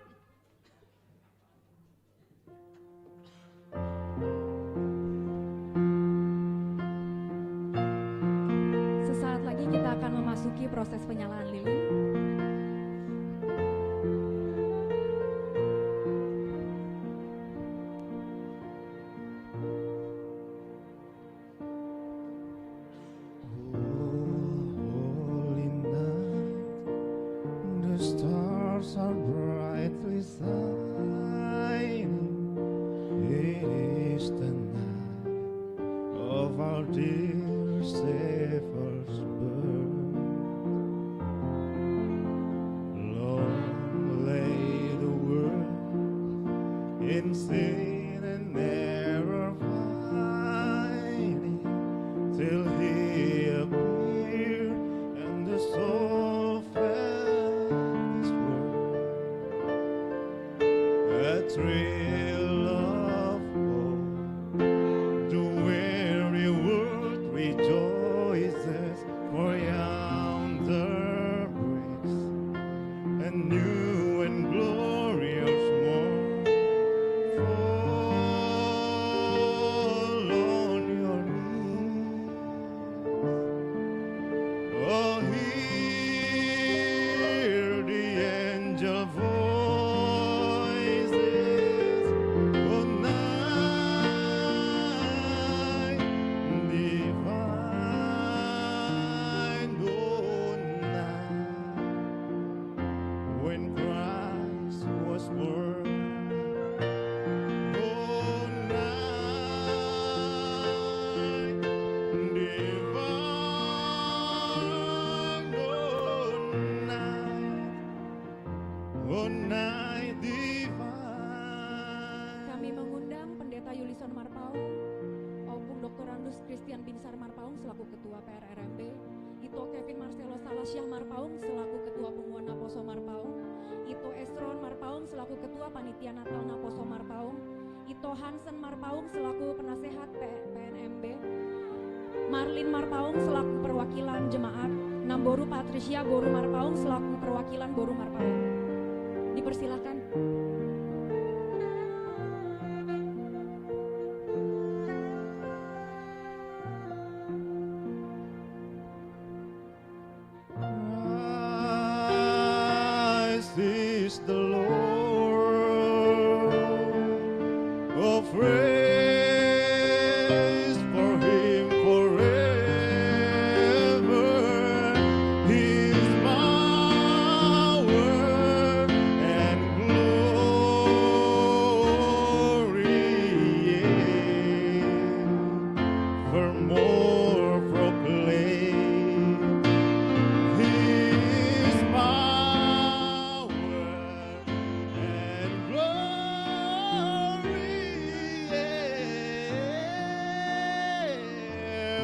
Sesaat lagi kita akan memasuki proses penyalaan lilin. Oh, holy night, the stars are brightly shining. It is the night of our dear Savior's birth. Long lay the world in sin and error pining, till he appeared and the soul felt his worth. A thrill of hope, the weary world rejoices, for yonder breaks a new and glorious morn. Fall on your knees. Oh, hear the angel voices, O night divine, O night when Christ was born. O night divine, O night, O night divine. Kami mengundang Pendeta Yulison Marpaung, Ompung Doktorandus Christian Binsar Marpaung selaku Ketua P R R M B, Ito Kevin Marcelo Salasiah Marpaung selaku Ketua Punguan Naposo Marpaung, Ito Esron Marpaung selaku Ketua Panitia Natal Naposo Marpaung, Ito Hansen Marpaung selaku penasehat P-, P N M B, Marlin Marpaung selaku perwakilan jemaat, Namboru Patricia Boru Marpaung selaku perwakilan Boru Marpaung. Dipersilakan. Christ is the Lord. Oh, praise for him forever. His power and glory, yeah, forevermore proclaim. His power and glory, yeah,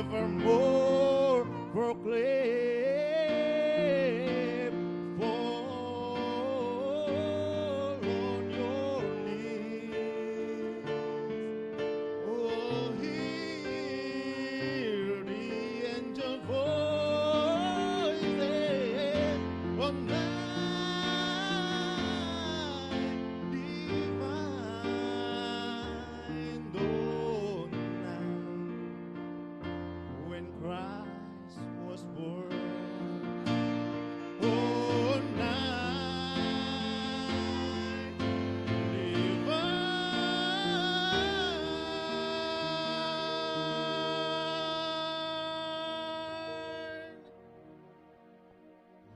forevermore proclaim. Fall on your knees. Oh, hear the angel voices, O night divine, O night when Christ was born. O night divine.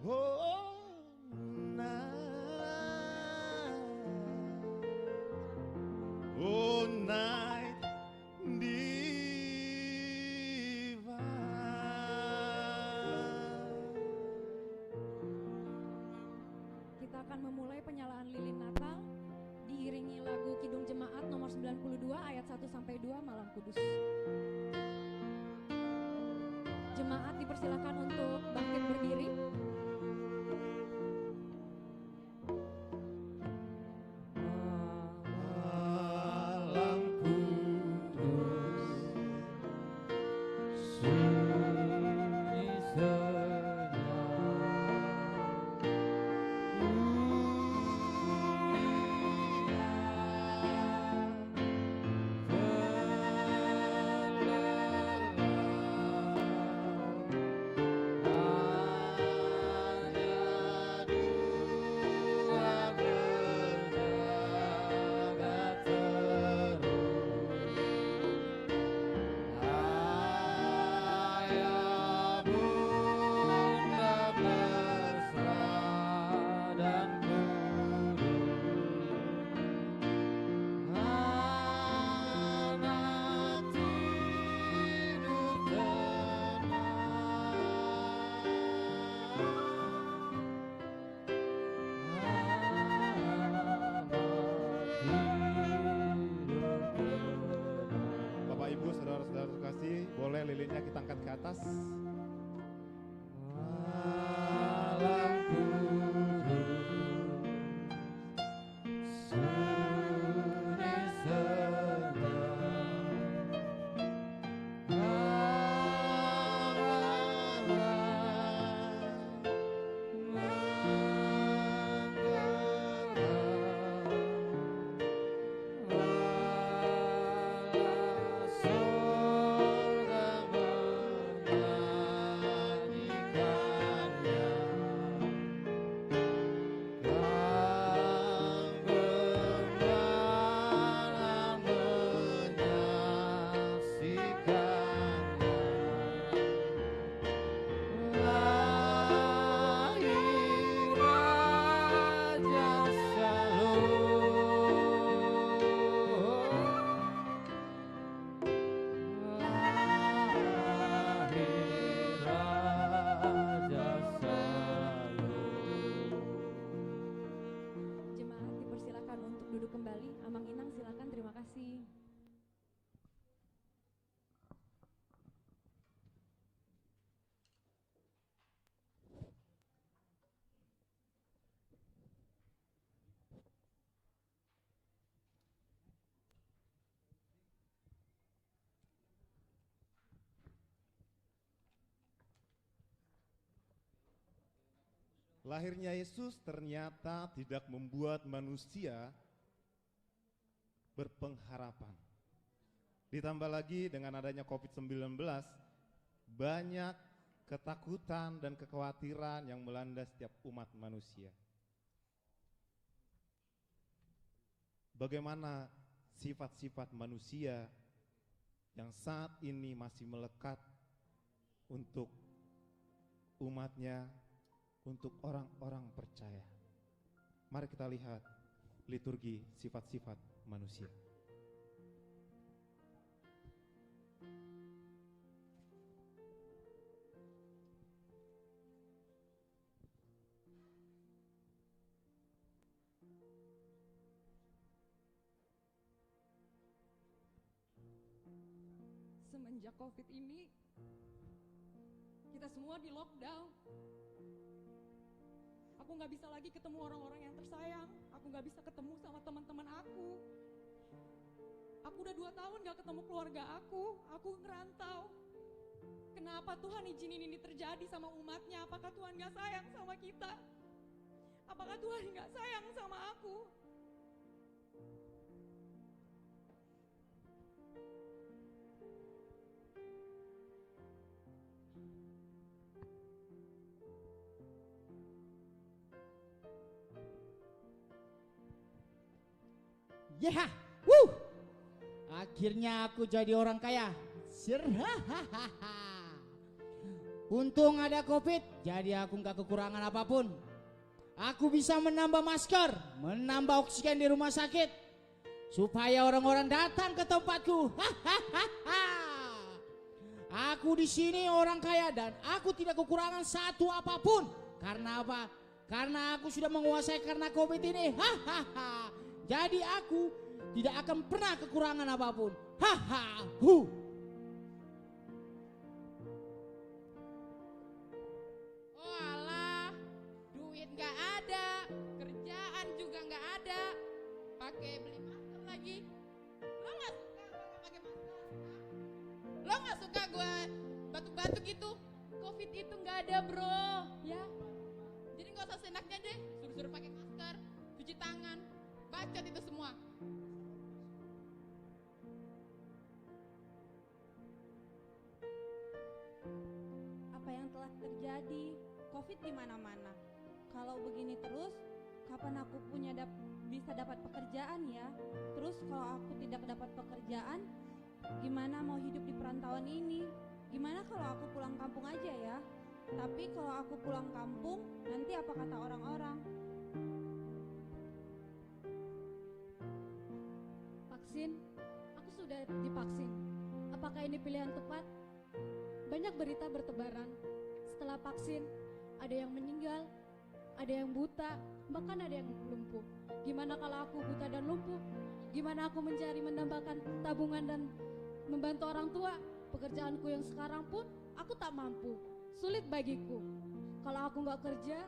O night, O night divine. Kita akan memulai penyalaan lilin Natal diiringi lagu Kidung Jemaat nomor sembilan puluh dua, ayat satu sampai dua, Malam Kudus. Jemaat dipersilakan untuk bangkit berdiri. Malam kudus, sunyi senyap, Boleh lilinnya kita angkat ke atas. Alam kudus, suni sedang. Lahir Raja Shalom. Lahir Raja Shalom. Jemaat dipersilakan untuk duduk kembali. Amang Inang silakan, terima kasih. Lahirnya Yesus ternyata tidak membuat manusia berpengharapan. Ditambah lagi dengan adanya covid sembilan belas, banyak ketakutan dan kekhawatiran yang melanda setiap umat manusia. Bagaimana sifat-sifat manusia yang saat ini masih melekat untuk umatnya, untuk orang-orang percaya? Mari kita lihat liturgi sifat-sifat manusia. Semenjak covid ini, kita semua di lockdown. Aku nggak bisa lagi ketemu orang-orang yang tersayang. Aku nggak bisa ketemu sama teman-teman aku. Aku udah dua tahun nggak ketemu keluarga aku. Aku ngerantau. Kenapa Tuhan izinin ini terjadi sama umatnya? Apakah Tuhan nggak sayang sama kita? Apakah Tuhan nggak sayang sama aku? Yeha, wuh. Akhirnya aku jadi orang kaya. Sir, hahaha. Untung ada covid, jadi aku nggak kekurangan apapun. Aku bisa menambah masker, menambah oksigen di rumah sakit, supaya orang-orang datang ke tempatku. Hahaha. Aku di sini orang kaya dan aku tidak kekurangan satu apapun. Karena apa? Karena aku sudah menguasai karena covid ini. Hahaha. Jadi aku tidak akan pernah kekurangan apapun. Haha. Hu. Oh alah, duit nggak ada, kerjaan juga nggak ada, pakai beli masker lagi. Lo nggak suka gua nggak pakai masker? Hah? Lo nggak suka gua batuk-batuk gitu? Covid itu nggak ada, bro, ya. Jadi nggak usah seenaknya deh, suruh-suruh pakai masker, cuci tangan, bacot itu semua. Apa yang telah terjadi, covid di mana-mana. Kalau begini terus, kapan aku punya dap-, bisa dapat pekerjaan ya? Terus kalau aku tidak dapat pekerjaan, gimana mau hidup di perantauan ini? Gimana kalau aku pulang kampung aja ya? Tapi kalau aku pulang kampung, nanti apa kata orang-orang? Vaksin, aku sudah divaksin. Apakah ini pilihan tepat? Banyak berita bertebaran. Setelah vaksin, ada yang meninggal, ada yang buta, bahkan ada yang lumpuh. Gimana kalau aku buta dan lumpuh? Gimana aku mencari, menambahkan tabungan dan membantu orang tua? Pekerjaanku yang sekarang pun aku tak mampu. Sulit bagiku. Kalau aku nggak kerja,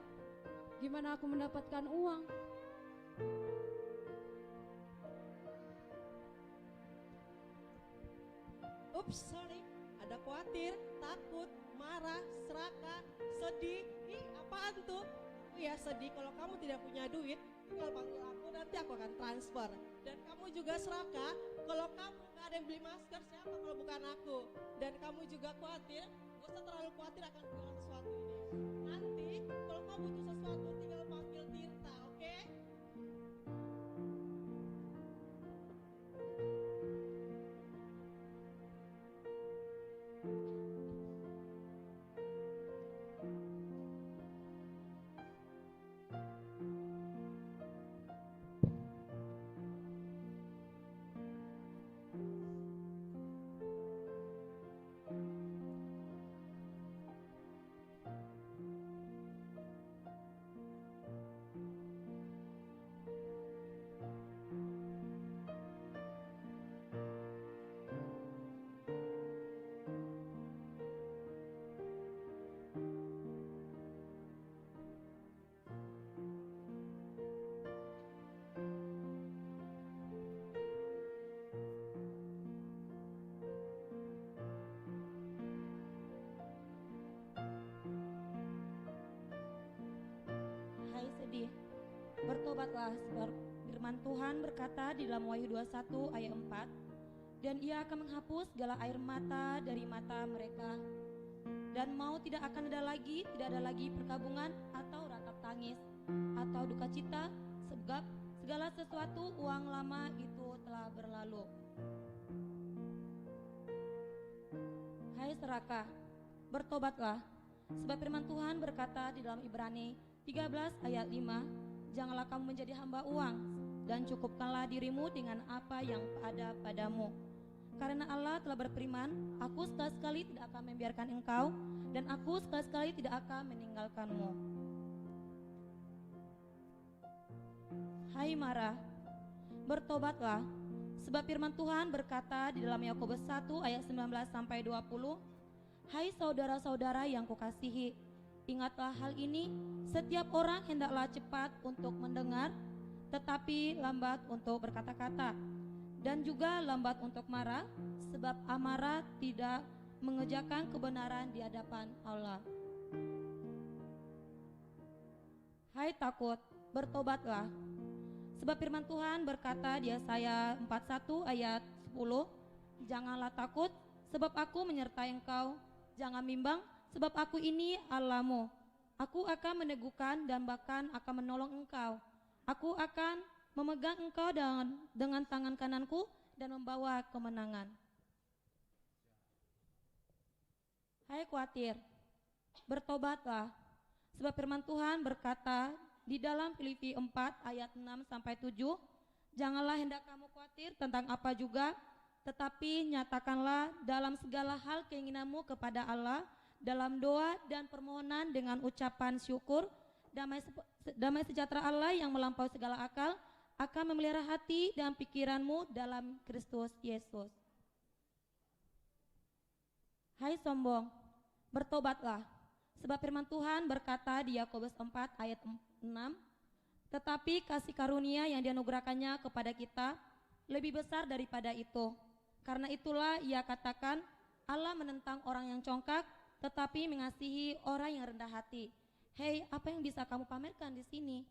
gimana aku mendapatkan uang? Ups, sorry. Ada khawatir, takut, marah, serakah, sedih. Ih, apaan tuh? Oh ya, sedih. Kalau kamu tidak punya duit, tinggal panggil aku, nanti aku akan transfer. Dan kamu juga serakah, kalau kamu nggak ada yang beli masker, siapa kalau bukan aku? Dan kamu juga khawatir, nggak usah terlalu khawatir akan segala sesuatu ini. Nanti, kalau kamu butuh sesuatu, tinggal panggil Tirta, oke? Hai sedih, bertobatlah, sebab firman Tuhan berkata di dalam Wahyu dua satu ayat empat, "Dan ia akan menghapus segala air mata dari mata mereka. Dan maut tidak akan ada lagi, tidak ada lagi perkabungan atau ratap tangis atau duka cita, sebab segala sesuatu uang lama itu telah berlalu." Hai serakah, bertobatlah, sebab firman Tuhan berkata di dalam Ibrani tiga belas ayat lima, "Janganlah kamu menjadi hamba uang, dan cukupkanlah dirimu dengan apa yang ada padamu. Karena Allah telah berfirman, 'Aku sekali-sekali tidak akan membiarkan engkau, dan Aku sekali-sekali tidak akan meninggalkanmu.'" Hai marah, bertobatlah, sebab firman Tuhan berkata di dalam Yakobus satu ayat sembilan belas sampai dua puluh, "Hai saudara-saudara yang kukasihi, ingatlah hal ini, setiap orang hendaklah cepat untuk mendengar, tetapi lambat untuk berkata-kata, dan juga lambat untuk marah, sebab amarah tidak mengerjakan kebenaran di hadapan Allah." Hai takut, bertobatlah. Sebab firman Tuhan berkata di Yesaya empat satu ayat sepuluh, "Janganlah takut, sebab Aku menyertai engkau. Jangan bimbang, sebab Aku ini Allahmu. Aku akan meneguhkan dan bahkan akan menolong engkau. Aku akan memegang engkau dengan, dengan tangan kanan-Ku dan membawa kemenangan." Hai kuatir, bertobatlah. Sebab firman Tuhan berkata di dalam Filipi empat ayat enam sampai tujuh, "Janganlah hendak kamu kuatir tentang apa juga, tetapi nyatakanlah dalam segala hal keinginanmu kepada Allah, dalam doa dan permohonan dengan ucapan syukur, damai sepe-, damai sejahtera Allah yang melampaui segala akal akan memelihara hati dan pikiranmu dalam Kristus Yesus." Hai sombong, bertobatlah. Sebab firman Tuhan berkata di Yakobus empat ayat enam, "Tetapi kasih karunia yang dianugerahkannya kepada kita lebih besar daripada itu. Karena itulah ia katakan, 'Allah menentang orang yang congkak, tetapi mengasihi orang yang rendah hati.'" Hei, apa yang bisa kamu pamerkan di sini?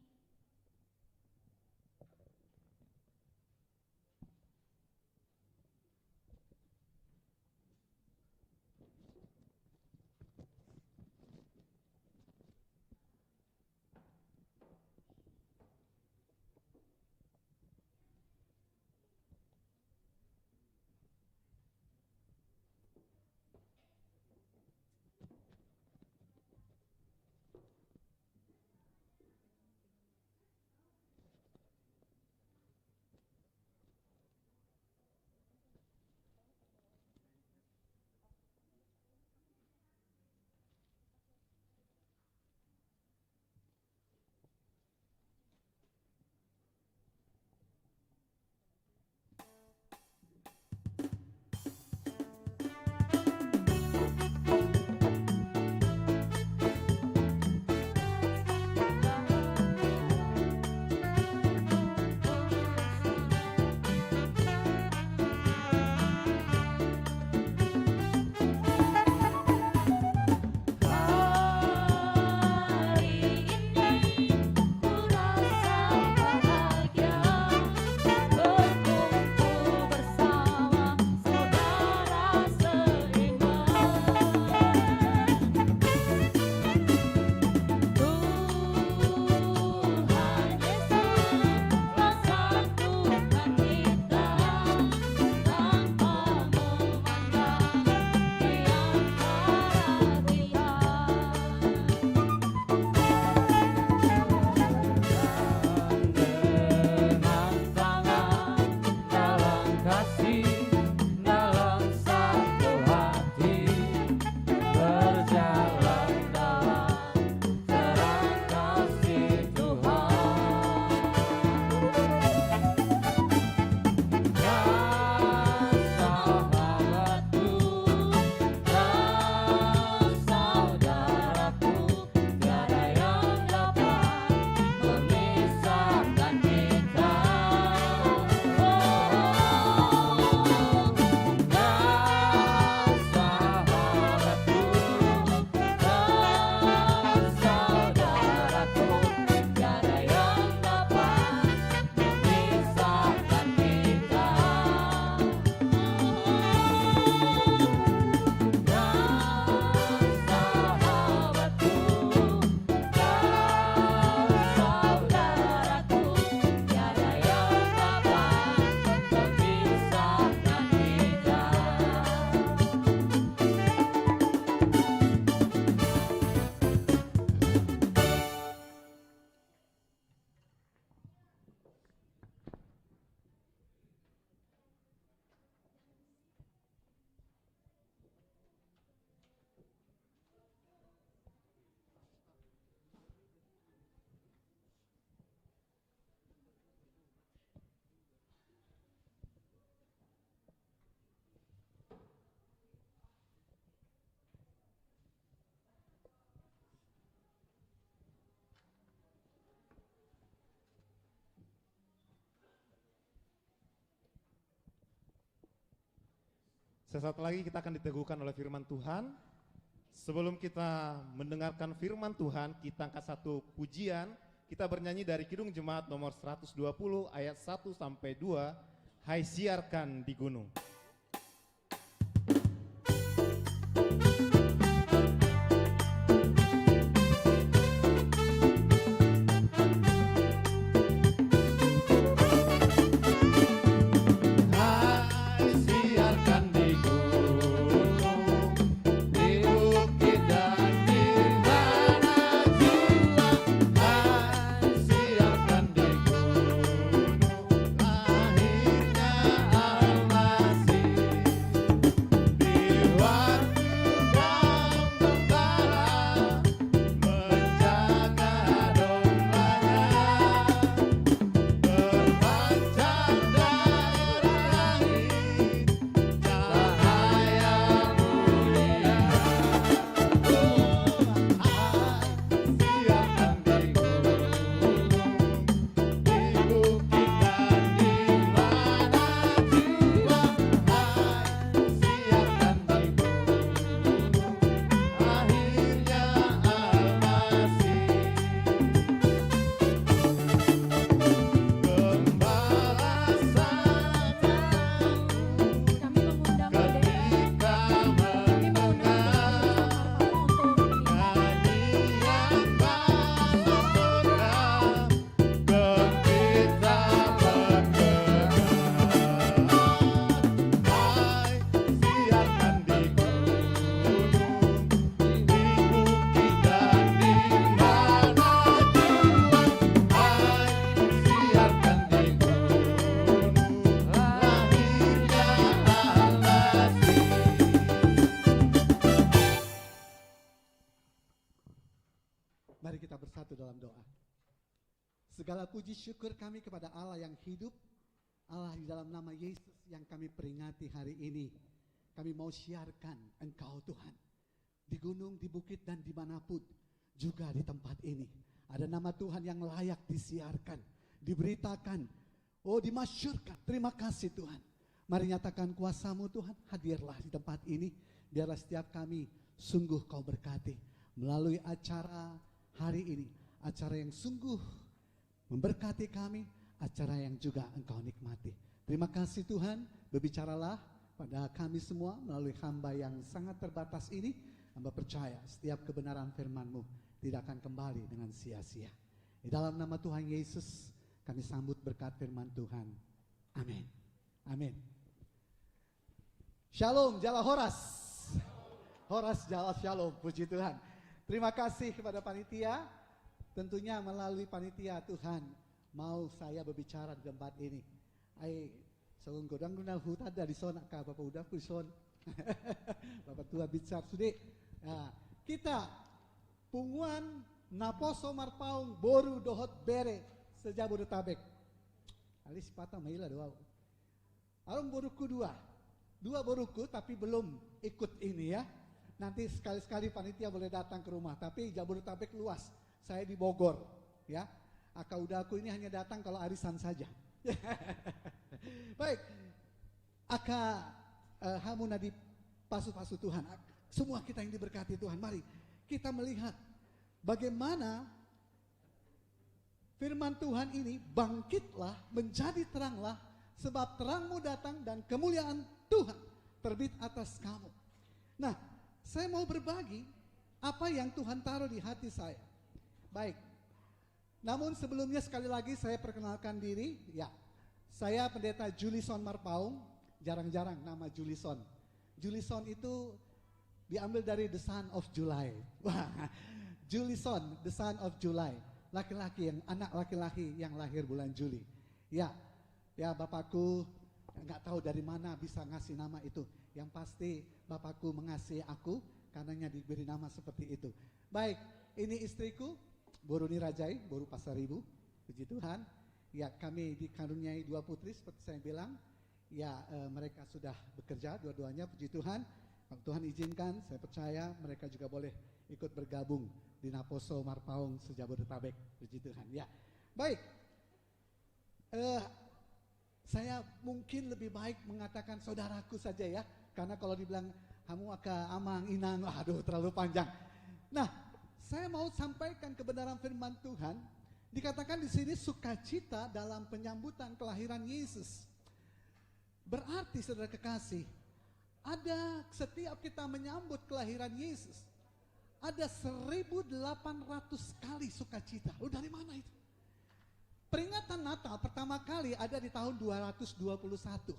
Sesaat lagi kita akan diteguhkan oleh firman Tuhan. Sebelum kita mendengarkan firman Tuhan, kita angkat satu pujian. Kita bernyanyi dari Kidung Jemaat nomor seratus dua puluh ayat satu sampai dua, Hai Siarkan di Gunung. Mari kita bersatu dalam doa. Segala puji syukur kami kepada Allah yang hidup, Allah di dalam nama Yesus yang kami peringati hari ini. Kami mau siarkan Engkau, Tuhan, di gunung, di bukit, dan dimanapun juga di tempat ini. Ada nama Tuhan yang layak disiarkan, diberitakan, oh, dimasyurkan. Terima kasih, Tuhan. Mari nyatakan kuasa-Mu, Tuhan. Hadirlah di tempat ini. Biarlah setiap kami sungguh Kau berkati melalui acara hari ini. Acara yang sungguh memberkati kami, acara yang juga Engkau nikmati. Terima kasih, Tuhan, berbicaralah pada kami semua melalui hamba yang sangat terbatas ini. Hamba percaya setiap kebenaran firman-Mu tidak akan kembali dengan sia-sia. Di dalam nama Tuhan Yesus, kami sambut berkat firman Tuhan. Amin. Amin. Shalom, jala horas. Horas, jala shalom, puji Tuhan. Terima kasih kepada panitia. Tentunya melalui panitia Tuhan mau saya berbicara di tempat ini. Ai, songon godang do na hutanda dison, angka bapak uda ku dison. Bapak tua binsar sude. Nah, kita punguan naposo marpaung boru dohot bere se-Jabodetabek. Alai sipata maila do au. Adong borungku dua. Dua borungku, tapi belum ikut ini ya. Nanti sekali-sekali panitia boleh datang ke rumah, tapi Jabodetabek luas. Saya di Bogor, ya. Angka udaku ini hanya datang kalau arisan saja. Baik. Angka, eh, hamu na dipasu-pasu Tuhan. Semua kita yang diberkati Tuhan. Mari kita melihat bagaimana firman Tuhan ini, "Bangkitlah, menjadi teranglah, sebab terang-Mu datang dan kemuliaan Tuhan terbit atas kamu." Nah, saya mau berbagi apa yang Tuhan taruh di hati saya. Baik. Namun sebelumnya, sekali lagi saya perkenalkan diri. Ya, saya Pendeta Julison Marpaung. Jarang-jarang nama Julison. Julison itu diambil dari The Son of July. Wah, Julison, The Son of July. Laki-laki yang, anak laki-laki yang lahir bulan Juli. Ya, ya, bapakku nggak tahu dari mana bisa ngasih nama itu. Yang pasti bapakku mengasihi aku, karenanya diberi nama seperti itu. Baik, ini istriku, boru ni Rajai, boru Pasaribu. Puji Tuhan. Ya, kami dikaruniai dua putri seperti saya bilang. Ya, eh, mereka sudah bekerja dua-duanya, puji Tuhan. Kalau Tuhan izinkan, saya percaya mereka juga boleh ikut bergabung di Naposo Marpaung se-Jabodetabek, puji Tuhan. Ya, baik. Eh, saya mungkin lebih baik mengatakan saudaraku saja ya. Karena kalau dibilang hamu angka amang inang, aduh, terlalu panjang. Nah, saya mau sampaikan kebenaran firman Tuhan. Dikatakan di sini sukacita dalam penyambutan kelahiran Yesus. Berarti, saudara kekasih, ada, setiap kita menyambut kelahiran Yesus, ada seribu delapan ratus kali sukacita. Lu dari mana itu? Peringatan Natal pertama kali ada di tahun dua ratus dua puluh satu.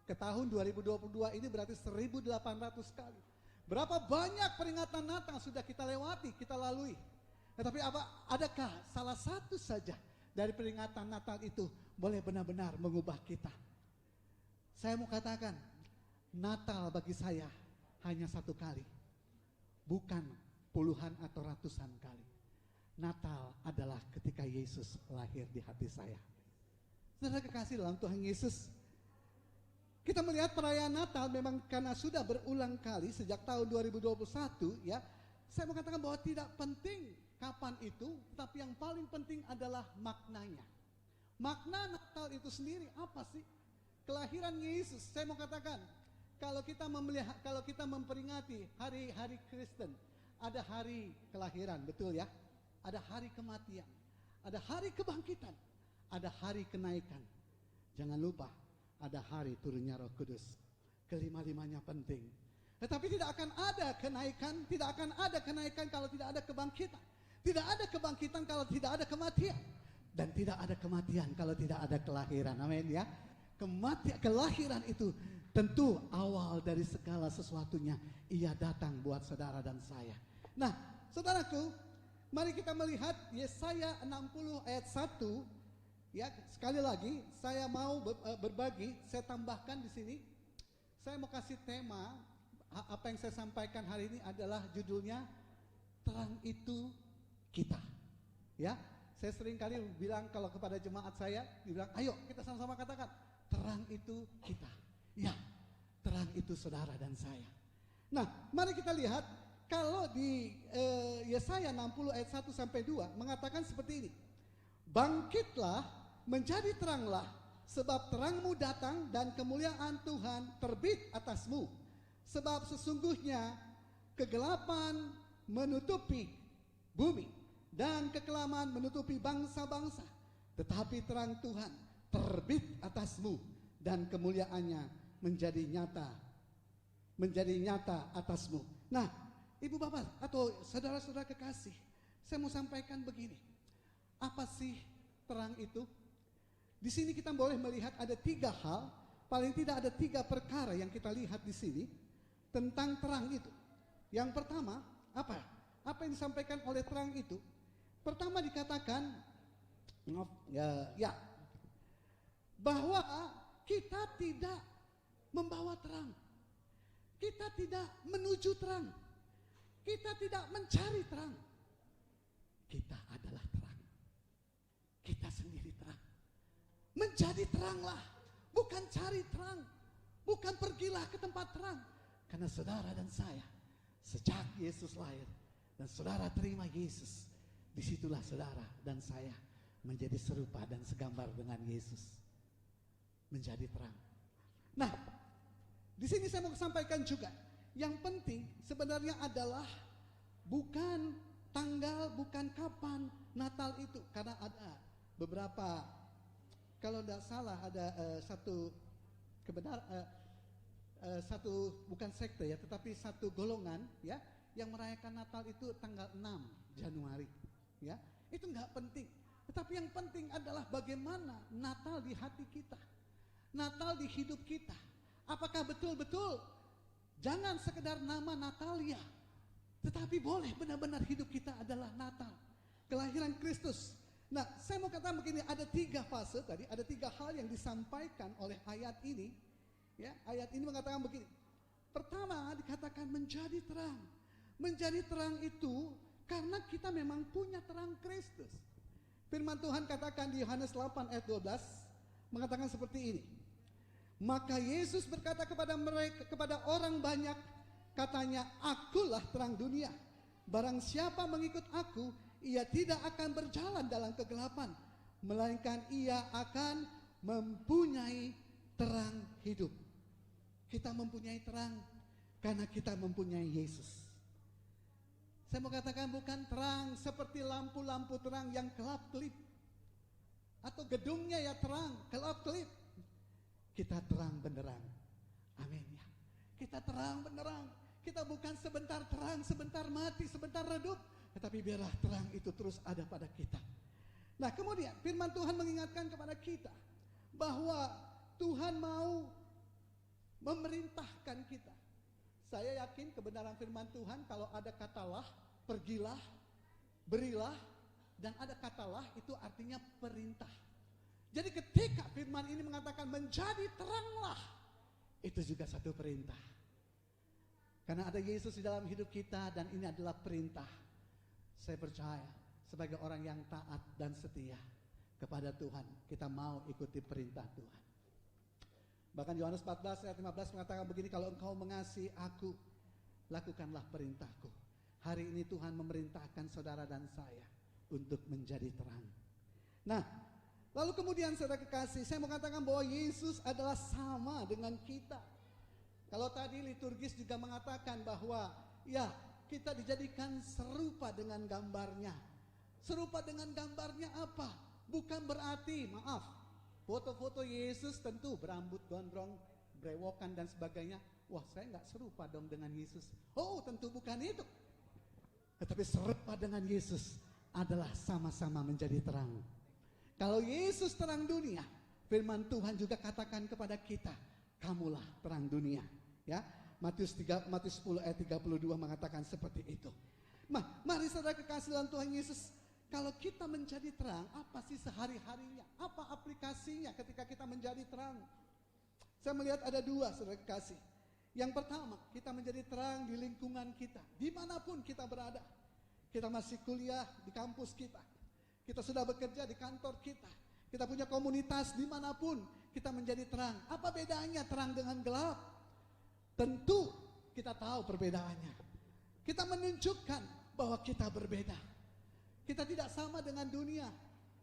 Ke tahun dua ribu dua puluh dua ini berarti seribu delapan ratus kali. Berapa banyak peringatan Natal sudah kita lewati, kita lalui. Tetapi apa, adakah salah satu saja dari peringatan Natal itu boleh benar-benar mengubah kita? Saya mau katakan, Natal bagi saya hanya satu kali. Bukan puluhan atau ratusan kali. Natal adalah ketika Yesus lahir di hati saya. Saudara kekasih dalam Tuhan Yesus, kita melihat perayaan Natal memang karena sudah berulang kali sejak tahun dua ribu dua puluh satu, ya. Saya mau katakan bahwa tidak penting kapan itu, tapi yang paling penting adalah maknanya. Makna Natal itu sendiri apa sih? Kelahiran Yesus, saya mau katakan, kalau kita memeliha-, kalau kita memperingati hari-hari Kristen, ada hari kelahiran, betul ya? Ada hari kematian, ada hari kebangkitan, ada hari kenaikan. Jangan lupa, ada hari turunnya Roh Kudus. Kelima-limanya penting. Tetapi tidak akan ada kenaikan, tidak akan ada kenaikan kalau tidak ada kebangkitan. Tidak ada kebangkitan kalau tidak ada kematian. Dan tidak ada kematian kalau tidak ada kelahiran. Amin ya. Kematian, kelahiran itu tentu awal dari segala sesuatunya. Ia datang buat saudara dan saya. Nah, saudaraku, mari kita melihat Yesaya enam puluh ayat satu. Ya, sekali lagi, saya mau ber-, eh, berbagi, saya tambahkan di sini. Saya mau kasih tema, a-, apa yang saya sampaikan hari ini adalah judulnya Terang Itu Kita. Ya, saya sering kali bilang kalau kepada jemaat saya, dibilang, "Ayo kita sama-sama katakan, terang itu kita." Ya, terang itu saudara dan saya. Nah, mari kita lihat kalau di, eh, Yesaya enam puluh ayat satu sampai dua mengatakan seperti ini. "Bangkitlah, menjadi teranglah, sebab terangmu datang dan kemuliaan Tuhan terbit atasmu. Sebab sesungguhnya kegelapan menutupi bumi dan kekelaman menutupi bangsa-bangsa, tetapi terang Tuhan terbit atasmu dan kemuliaannya menjadi nyata, menjadi nyata atasmu." Nah, ibu bapak atau saudara-saudara kekasih, saya mau sampaikan begini. Apa sih terang itu? Di sini kita boleh melihat ada tiga hal, paling tidak ada tiga perkara yang kita lihat di sini tentang terang itu. Yang pertama, apa? Apa yang disampaikan oleh terang itu? Pertama dikatakan, maaf, ya, ya, bahwa kita tidak membawa terang. Kita tidak menuju terang. Kita tidak mencari terang. Kita adalah terang. Kita sendiri terang. Menjadi teranglah, bukan cari terang, bukan pergilah ke tempat terang. Karena saudara dan saya, sejak Yesus lahir dan saudara terima Yesus, disitulah saudara dan saya menjadi serupa dan segambar dengan Yesus. Menjadi terang. Nah, di sini saya mau sampaikan juga, yang penting sebenarnya adalah bukan tanggal, bukan kapan Natal itu, karena ada beberapa, kalau tidak salah ada, eh, satu kebenar-, eh, eh, satu, bukan sekte ya, tetapi satu golongan ya, yang merayakan Natal itu tanggal enam Januari. Ya, itu nggak penting. Tetapi yang penting adalah bagaimana Natal di hati kita, Natal di hidup kita. Apakah betul-betul jangan sekedar nama Natal ya, tetapi boleh benar-benar hidup kita adalah Natal, kelahiran Kristus. Nah, saya mau katakan begini, ada tiga fase tadi, ada tiga hal yang disampaikan oleh ayat ini. Ya, ayat ini mengatakan begini. Pertama, dikatakan menjadi terang. Menjadi terang itu karena kita memang punya terang Kristus. Firman Tuhan katakan di Yohanes delapan ayat dua belas, mengatakan seperti ini. Maka Yesus berkata kepada mereka, kepada orang banyak, katanya, "Akulah terang dunia. Barang siapa mengikut Aku, ia tidak akan berjalan dalam kegelapan, melainkan ia akan mempunyai terang hidup." Kita mempunyai terang karena kita mempunyai Yesus. Saya mau katakan, bukan terang seperti lampu-lampu terang yang kelap-kelip atau gedungnya ya terang, kelap-kelip. Kita terang benderang. Amin ya. Kita terang benderang. Kita bukan sebentar terang, sebentar mati, sebentar redup. Tetapi biarlah terang itu terus ada pada kita. Nah, kemudian firman Tuhan mengingatkan kepada kita bahwa Tuhan mau memerintahkan kita. Saya yakin kebenaran firman Tuhan, kalau ada katalah, pergilah, berilah, dan ada katalah, itu artinya perintah. Jadi ketika firman ini mengatakan menjadi teranglah, itu juga satu perintah. Karena ada Yesus di dalam hidup kita dan ini adalah perintah. Saya percaya sebagai orang yang taat dan setia kepada Tuhan, kita mau ikuti perintah Tuhan. Bahkan Yohanes empat belas ayat lima belas mengatakan begini, "Kalau engkau mengasihi aku, lakukanlah perintahku." Hari ini Tuhan memerintahkan saudara dan saya untuk menjadi terang. Nah, lalu kemudian saudara kekasih, saya mau katakan bahwa Yesus adalah sama dengan kita. Kalau tadi liturgis juga mengatakan bahwa, ya, kita dijadikan serupa dengan gambarnya. Serupa dengan gambarnya apa? Bukan berarti, maaf, foto-foto Yesus tentu berambut gondrong, brewokan dan sebagainya. Wah, saya nggak serupa dong dengan Yesus. Oh, tentu bukan itu. Tetapi serupa dengan Yesus adalah sama-sama menjadi terang. Kalau Yesus terang dunia, firman Tuhan juga katakan kepada kita, "Kamulah terang dunia." Ya, Matius tiga, Matius sepuluh ayat tiga puluh dua mengatakan seperti itu. Nah, mari saudara kekasih dalam Tuhan Yesus, kalau kita menjadi terang, apa sih sehari-harinya? Apa aplikasinya ketika kita menjadi terang? Saya melihat ada dua, saudara kekasih. Yang pertama, kita menjadi terang di lingkungan kita, dimanapun kita berada. Kita masih kuliah di kampus kita, kita sudah bekerja di kantor kita, kita punya komunitas, dimanapun kita menjadi terang. Apa bedanya terang dengan gelap? Tentu kita tahu perbedaannya. Kita menunjukkan bahwa kita berbeda. Kita tidak sama dengan dunia.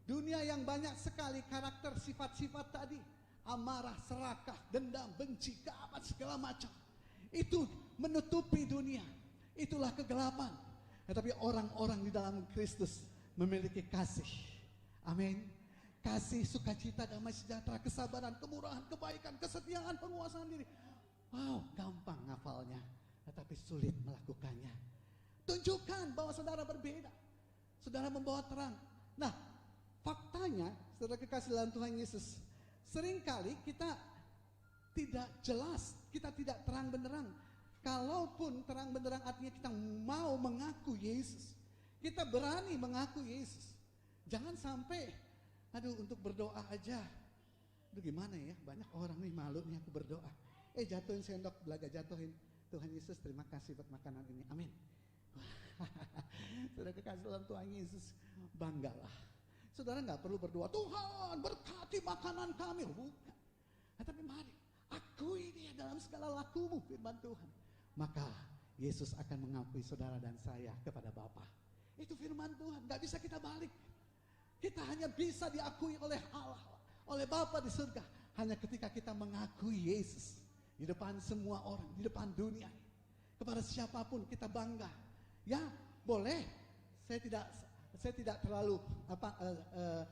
Dunia yang banyak sekali karakter sifat-sifat tadi. Amarah, serakah, dendam, benci, gabah, segala macam. Itu menutupi dunia. Itulah kegelapan. Tetapi orang-orang di dalam Kristus memiliki kasih. Amin. Kasih, sukacita, damai sejahtera, kesabaran, kemurahan, kebaikan, kesetiaan, penguasaan diri. Wow, gampang ngafalnya, tetapi sulit melakukannya. Tunjukkan bahwa saudara berbeda. Saudara membawa terang. Nah, faktanya, saudara kekasih dalam Tuhan Yesus, seringkali kita tidak jelas, kita tidak terang benderang. Kalaupun terang benderang artinya kita mau mengaku Yesus, kita berani mengaku Yesus. Jangan sampai, aduh, untuk berdoa aja. Aduh, gimana ya, banyak orang nih malu nih aku berdoa. Eh, jatuhin sendok, belaga jatuhin. "Tuhan Yesus, terima kasih buat makanan ini. Amin." Saudara kekasih dalam Tuhan Yesus, banggalah. Saudara nggak perlu berdoa, "Tuhan, berkati makanan kami." Bukan. Nah, tapi mari, akui Dia dalam segala lakumu, firman Tuhan. Maka Yesus akan mengakui saudara dan saya kepada Bapa. Itu firman Tuhan, nggak bisa kita balik. Kita hanya bisa diakui oleh Allah, oleh Bapa di surga, hanya ketika kita mengakui Yesus di depan semua orang, di depan dunia. Kepada siapapun kita bangga. Ya, boleh. Saya tidak, saya tidak terlalu apa, eh, eh,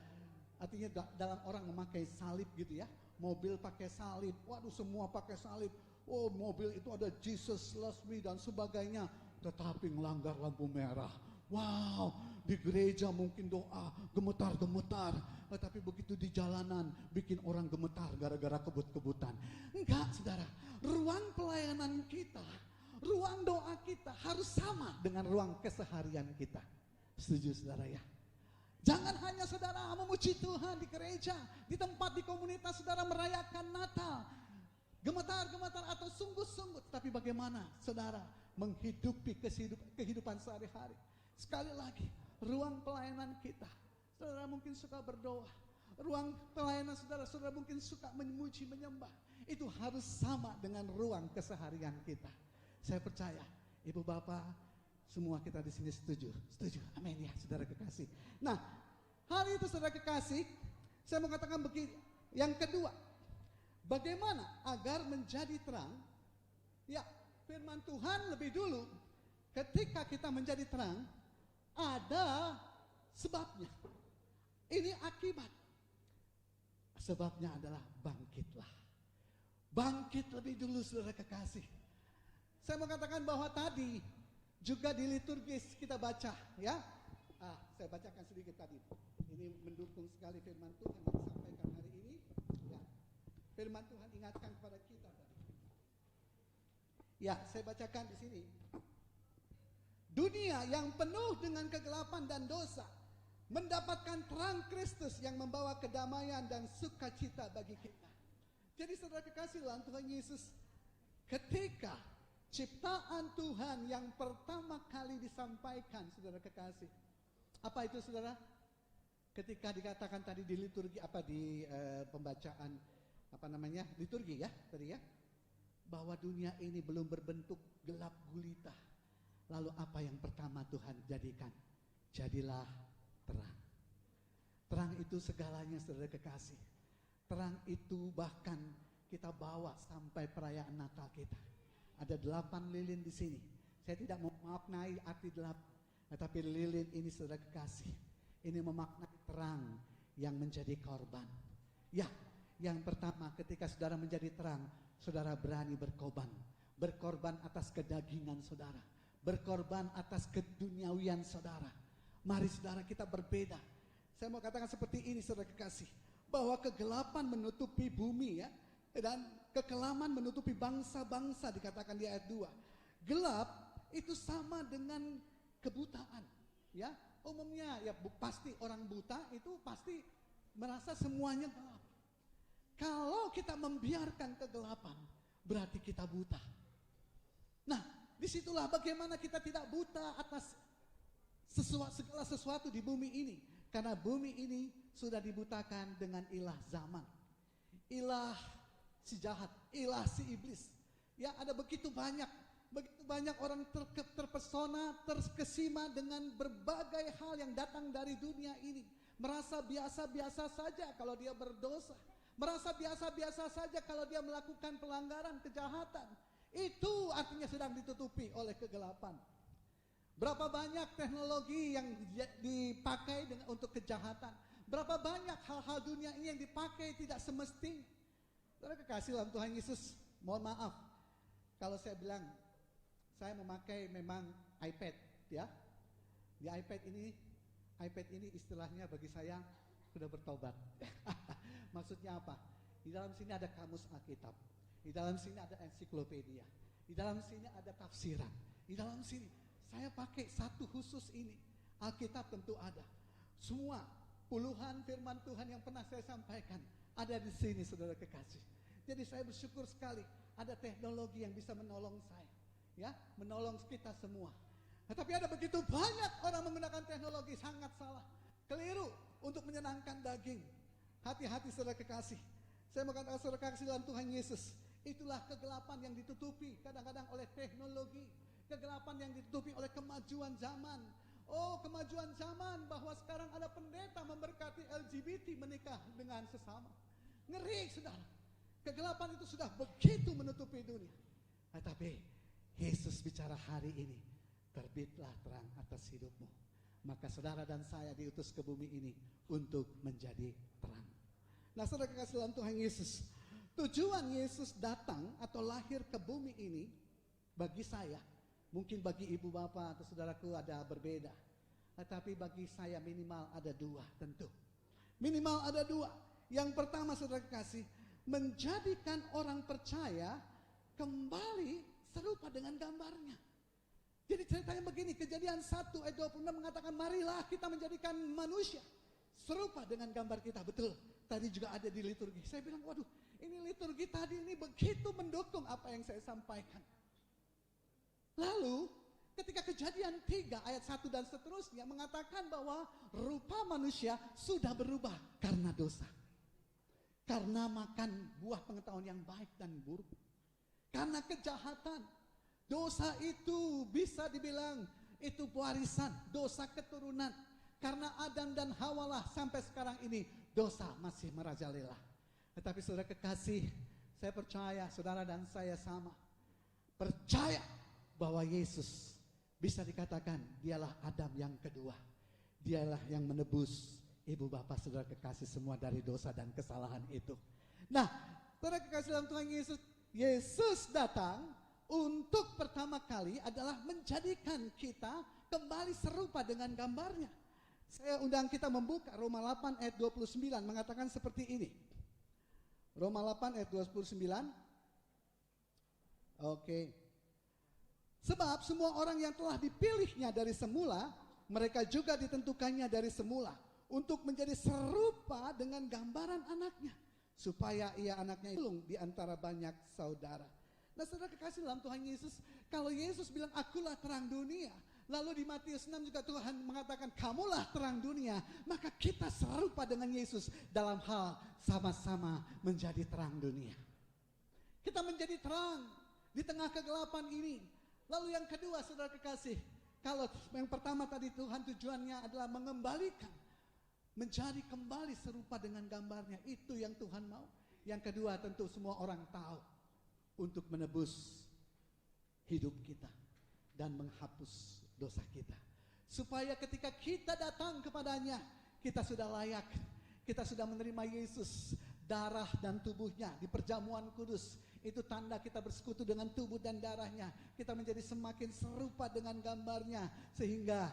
artinya da-, dalam orang memakai salib gitu ya. Mobil pakai salib, waduh, semua pakai salib. Oh, mobil itu ada Jesus loves me dan sebagainya. Tetapi ngelanggar lampu merah. Wow, di gereja mungkin doa gemetar-gemetar, tetapi begitu di jalanan bikin orang gemetar gara-gara kebut-kebutan. Enggak, saudara. Ruang pelayanan kita, ruang doa kita harus sama dengan ruang keseharian kita. Setuju, saudara, ya? Jangan hanya saudara memuji Tuhan di gereja, di tempat, di komunitas saudara merayakan Natal, gemetar-gemetar atau sungguh-sungguh, tapi bagaimana saudara menghidupi kehidup-, kehidupan sehari-hari? Sekali lagi, ruang pelayanan kita, saudara mungkin suka berdoa. Ruang pelayanan saudara, saudara mungkin suka memuji, menyembah. Itu harus sama dengan ruang keseharian kita. Saya percaya, Ibu Bapak, semua kita di sini setuju. Setuju. Amin ya, saudara kekasih. Nah, hari itu, saudara kekasih, saya mau katakan begini. Yang kedua, bagaimana agar menjadi terang Ya, firman Tuhan lebih dulu, ketika kita menjadi terang, ada sebabnya. Ini akibat. Sebabnya adalah bangkitlah. Bangkit lebih dulu, saudara kekasih. Saya mau katakan bahwa tadi juga di liturgis kita baca, ya. Ah, saya bacakan sedikit tadi. Ini mendukung sekali firman Tuhan yang disampaikan hari ini. Ya. Firman Tuhan ingatkan kepada kita tadi. Ya, saya bacakan di sini. Dunia yang penuh dengan kegelapan dan dosa mendapatkan terang Kristus yang membawa kedamaian dan sukacita bagi kita. Jadi, saudara kekasih dalam Tuhan Yesus, ketika ciptaan Tuhan yang pertama kali disampaikan, saudara kekasih, apa itu, saudara? Ketika dikatakan tadi di liturgi, apa, di, eh, pembacaan, apa namanya, liturgi, ya, tadi, ya, bahwa dunia ini belum berbentuk, gelap gulita. Lalu apa yang pertama Tuhan jadikan? Jadilah terang. Terang itu segalanya, saudara kekasih. Terang itu bahkan kita bawa sampai perayaan Natal kita. Ada delapan lilin di sini. Saya tidak mau memaknai arti delapan, tetapi lilin ini, saudara kekasih, ini memaknai terang yang menjadi korban. Ya, yang pertama, ketika saudara menjadi terang, saudara berani berkorban. Berkorban atas kedagingan saudara. Berkorban atas keduniawian saudara. Mari, saudara, kita berbeda. Saya mau katakan seperti ini, saudara kekasih, bahwa kegelapan menutupi bumi, ya, dan kekelaman menutupi bangsa-bangsa, dikatakan di ayat dua. Gelap itu sama dengan kebutaan, ya. Umumnya, ya, bu-, pasti orang buta itu pasti merasa semuanya gelap. Kalau kita membiarkan kegelapan, berarti kita buta. Nah, disitulah bagaimana kita tidak buta atas sesua-, segala sesuatu di bumi ini. Karena bumi ini sudah dibutakan dengan ilah zaman. Ilah si jahat, ilah si iblis. Ya, ada begitu banyak, begitu banyak orang terke-, terpesona, terkesima dengan berbagai hal yang datang dari dunia ini. Merasa biasa-biasa saja kalau dia berdosa. Merasa biasa-biasa saja kalau dia melakukan pelanggaran, kejahatan. Itu artinya sedang ditutupi oleh kegelapan. Berapa banyak teknologi yang dija-, dipakai dengan, untuk kejahatan. Berapa banyak hal-hal dunia ini yang dipakai tidak semestinya. Saudara kekasih dalam Tuhan Yesus, mohon maaf kalau saya bilang, saya memakai memang iPad, ya. Di iPad ini, iPad ini istilahnya bagi saya sudah bertobat. Maksudnya apa? Di dalam sini ada kamus Alkitab. Di dalam sini ada ensiklopedia. Di dalam sini ada tafsiran. Di dalam sini, saya pakai satu khusus ini. Alkitab tentu ada. Semua puluhan firman Tuhan yang pernah saya sampaikan ada di sini, saudara kekasih. Jadi, saya bersyukur sekali ada teknologi yang bisa menolong saya, ya, menolong kita semua. Tetapi ada begitu banyak orang menggunakan teknologi, sangat salah, keliru, untuk menyenangkan daging. Hati-hati, saudara kekasih. Saya mau katakan, saudara kekasih dalam Tuhan Yesus, itulah kegelapan yang ditutupi kadang-kadang oleh teknologi. Kegelapan yang ditutupi oleh kemajuan zaman. Oh, kemajuan zaman, bahwa sekarang ada pendeta memberkati L G B T menikah dengan sesama. Ngeri, saudara. Kegelapan itu sudah begitu menutupi dunia. Tetapi Yesus bicara hari ini, "Terbitlah terang atas hidupmu, maka saudara dan saya diutus ke bumi ini untuk menjadi terang." Nah, saudara kekasih dalam Tuhan Yesus, tujuan Yesus datang atau lahir ke bumi ini, bagi saya, mungkin bagi ibu bapa atau saudaraku ada berbeda, tetapi bagi saya minimal ada dua, tentu. Minimal ada dua. Yang pertama, saudara kekasih, menjadikan orang percaya kembali serupa dengan gambarnya. Jadi, ceritanya begini, Kejadian satu ayat dua puluh enam mengatakan, "Marilah kita menjadikan manusia serupa dengan gambar kita." Betul, tadi juga ada di liturgi. Saya bilang, "Waduh, ini liturgi tadi ini begitu mendukung apa yang saya sampaikan." Lalu, ketika Kejadian tiga ayat satu dan seterusnya mengatakan bahwa rupa manusia sudah berubah karena dosa. Karena makan buah pengetahuan yang baik dan buruk. Karena kejahatan. Dosa itu bisa dibilang itu warisan, dosa keturunan. Karena Adam dan Hawalah sampai sekarang ini dosa masih merajalela. Tetapi, saudara kekasih, saya percaya saudara dan saya sama. percaya bahwa Yesus, bisa dikatakan, dialah Adam yang kedua. Dialah yang menebus ibu bapa, saudara kekasih semua, dari dosa dan kesalahan itu. Nah, saudara kekasih dalam Tuhan Yesus, Yesus datang untuk pertama kali adalah menjadikan kita kembali serupa dengan gambarnya. Saya undang kita membuka Roma delapan ayat dua puluh sembilan, mengatakan seperti ini. Roma delapan ayat dua puluh sembilan. Oke. Sebab semua orang yang telah dipilihnya dari semula, mereka juga ditentukannya dari semula untuk menjadi serupa dengan gambaran anaknya, supaya ia anaknya sulung di antara banyak saudara. Nah, saudara kekasih dalam Tuhan Yesus, kalau Yesus bilang, "Akulah terang dunia," lalu di Matius enam juga Tuhan mengatakan, "Kamulah terang dunia," maka kita serupa dengan Yesus dalam hal sama-sama menjadi terang dunia. Kita menjadi terang di tengah kegelapan ini. Lalu yang kedua, saudara kekasih, kalau yang pertama tadi Tuhan tujuannya adalah mengembalikan, menjadi kembali serupa dengan gambarnya, itu yang Tuhan mau. Yang kedua, tentu semua orang tahu, untuk menebus hidup kita dan menghapus dosa kita. Supaya ketika kita datang kepada-Nya, kita sudah layak, kita sudah menerima Yesus, darah dan tubuh-Nya di perjamuan kudus. Itu tanda kita bersekutu dengan tubuh dan darah-Nya. Kita menjadi semakin serupa dengan gambar-Nya, sehingga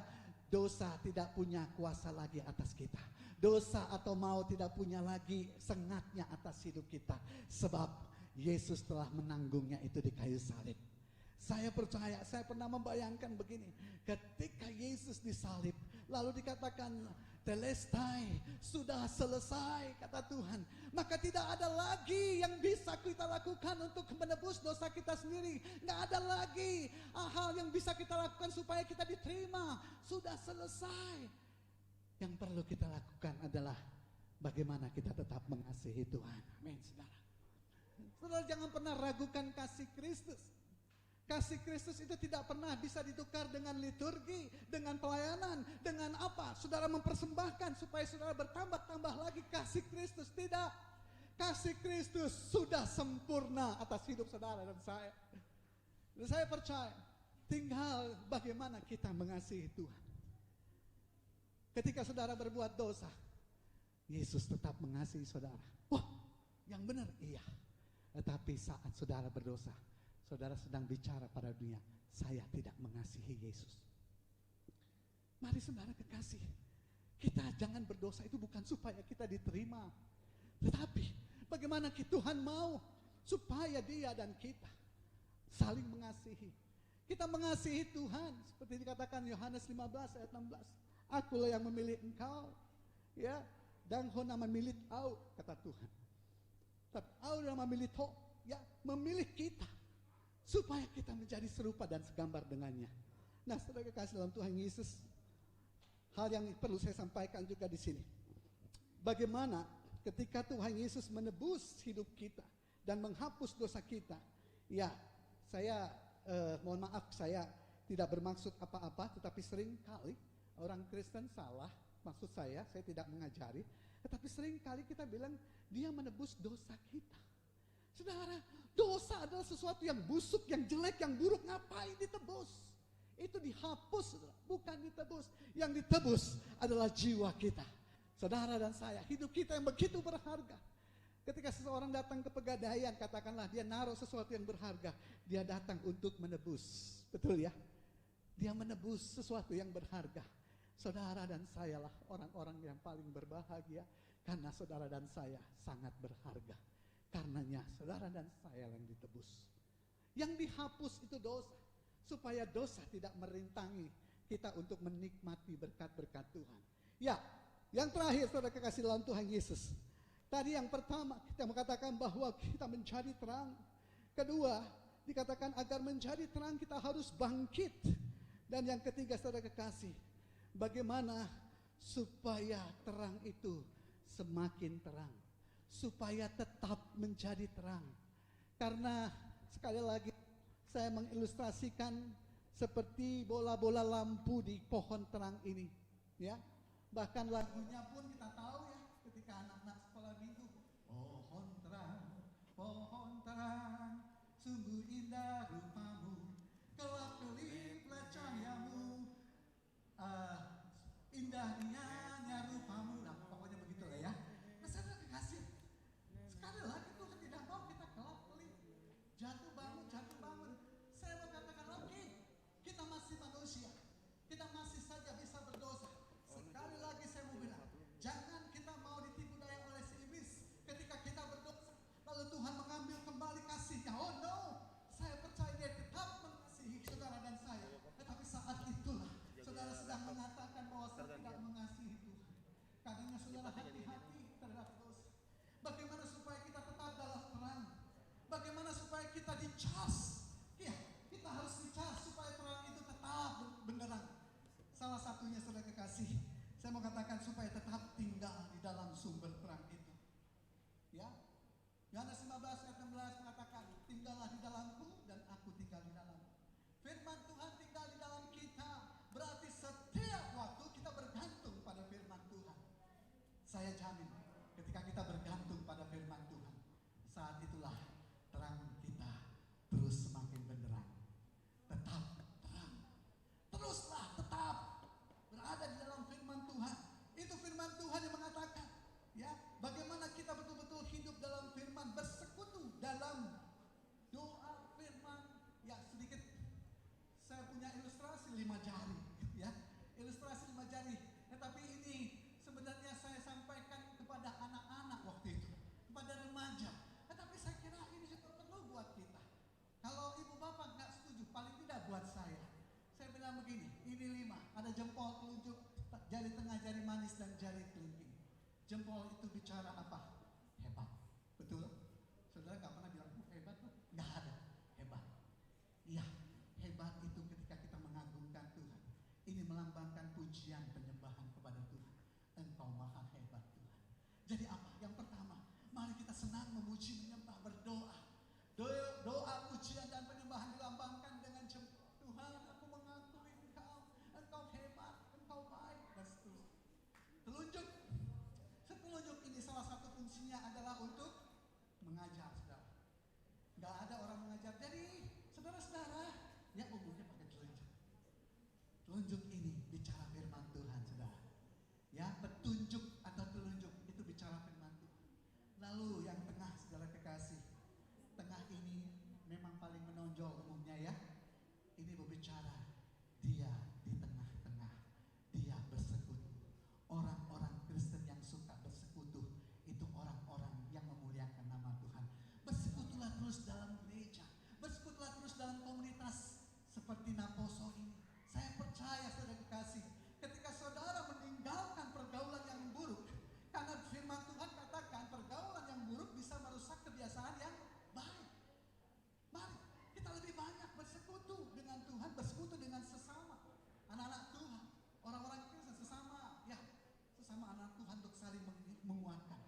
dosa tidak punya kuasa lagi atas kita. Dosa atau maut tidak punya lagi sengatnya atas hidup kita. Sebab Yesus telah menanggungnya itu di kayu salib. Saya percaya, saya pernah membayangkan begini, ketika Yesus disalib, lalu dikatakan, "Tetelestai, sudah selesai," kata Tuhan. Maka tidak ada lagi yang bisa kita lakukan untuk menebus dosa kita sendiri. Nggak ada lagi hal yang bisa kita lakukan supaya kita diterima. Sudah selesai. Yang perlu kita lakukan adalah bagaimana kita tetap mengasihi Tuhan. Amin, saudara. Saudara, jangan pernah ragukan kasih Kristus. Kasih Kristus itu tidak pernah bisa ditukar dengan liturgi, dengan pelayanan, dengan apa saudara mempersembahkan supaya saudara bertambah-tambah lagi kasih Kristus. Tidak. Kasih Kristus sudah sempurna atas hidup saudara dan saya. Dan saya percaya, tinggal bagaimana kita mengasihi Tuhan. Ketika saudara berbuat dosa, Yesus tetap mengasihi saudara. Wah, yang benar, iya. Tetapi saat saudara berdosa, saudara sedang bicara pada dunia, "Saya tidak mengasihi Yesus." Mari, saudara kekasih, kita jangan berdosa itu bukan supaya kita diterima, tetapi bagaimana ki-, Tuhan mau supaya dia dan kita saling mengasihi. Kita mengasihi Tuhan, seperti dikatakan Yohanes lima belas ayat enam belas. "Akulah yang memilih engkau, ya, ndang hona mamilit Au," kata Tuhan. Tapi Au yang mamilit ho, ya, memilih kita supaya kita menjadi serupa dan segambar dengan-Nya. Nah, saudara kekasih dalam Tuhan Yesus, hal yang perlu saya sampaikan juga di sini. Bagaimana ketika Tuhan Yesus menebus hidup kita dan menghapus dosa kita? Ya, saya, eh, mohon maaf, saya tidak bermaksud apa-apa, tetapi sering kali orang Kristen salah, maksud saya, saya tidak mengajari, tetapi sering kali kita bilang, "Dia menebus dosa kita." Saudara, dosa adalah sesuatu yang busuk, yang jelek, yang buruk. Ngapain ditebus? Itu dihapus, saudara. Bukan ditebus. Yang ditebus adalah jiwa kita. Saudara dan saya, hidup kita yang begitu berharga. Ketika seseorang datang ke Pegadaian, katakanlah dia naruh sesuatu yang berharga, dia datang untuk menebus. Betul, ya? Dia menebus sesuatu yang berharga. Saudara dan sayalah orang-orang yang paling berbahagia karena saudara dan saya sangat berharga. Karenanya, saudara dan saya yang ditebus. Yang dihapus itu dosa, supaya dosa tidak merintangi kita untuk menikmati berkat-berkat Tuhan. Ya, yang terakhir, saudara kekasih dalam Tuhan Yesus. Tadi yang pertama, kita mengatakan bahwa kita menjadi terang. Kedua, dikatakan agar menjadi terang kita harus bangkit. Dan yang ketiga, saudara kekasih, bagaimana supaya terang itu semakin terang, supaya tetap menjadi terang. Karena sekali lagi, saya mengilustrasikan seperti bola-bola lampu di pohon terang ini. Ya, bahkan lagunya pun kita tahu, ya, ketika anak-anak sekolah minggu, "Pohon terang, pohon terang, sungguh indah rupamu." jari, ya, ilustrasi lima jari. Tetapi ini sebenarnya saya sampaikan kepada anak-anak waktu itu, kepada remaja. Tetapi saya kira ini juga perlu buat kita. Kalau ibu bapak nggak setuju, paling tidak buat saya. Saya bilang begini, ini lima, ada jempol, telunjuk, jari tengah, jari manis, dan jari kelingking. Jempol itu bicara apa? Hebat. Betul? Saudara nggak pernah bilang, "Uh, hebat tuh." Nggak ada. Hebat. Iya, hebat itu ketika kita mengagungkan Tuhan. Ini melambangkan pujian penyembahan kepada Tuhan. Engkau maha hebat, Tuhan. Jadi apa? Yang pertama, mari kita senang memuji, menyembah, berdoa. Doa, doa, pujian, dan penyembahan dilambangkan dengan jempol. "Tuhan, aku mengakui Engkau. Engkau hebat, Engkau baik," dan seterusnya. Telunjuk. Setelunjuk ini salah satu fungsinya adalah untuk mengajar, saudara. Nggak ada orang mengajar. Jadi, saudara-saudara, ya, umumnya pakai telunjuk. Telunjuk ini bicara firman Tuhan, saudara. Ya, petunjuk atau telunjuk itu bicara firman Tuhan. Lalu yang tengah, saudara kekasih, tengah ini memang paling menonjol umumnya, ya. Ini berbicara dia di tengah-tengah, dia bersekutu. Orang-orang Kristen yang suka bersekutu itu orang-orang yang memuliakan nama Tuhan. Bersekutulah terus dalam gereja, bersekutulah terus dalam komunitas seperti Naposo ini. Saya percaya, saudara kekasih, ketika saudara meninggalkan pergaulan yang buruk, karena firman Tuhan katakan pergaulan yang buruk bisa merusak kebiasaan yang baik. Mari kita lebih banyak bersekutu dengan Tuhan, bersekutu dengan sesama anak-anak Tuhan, orang-orang Kristen, sesama, ya, sesama anak Tuhan, untuk saling meng-, menguatkan.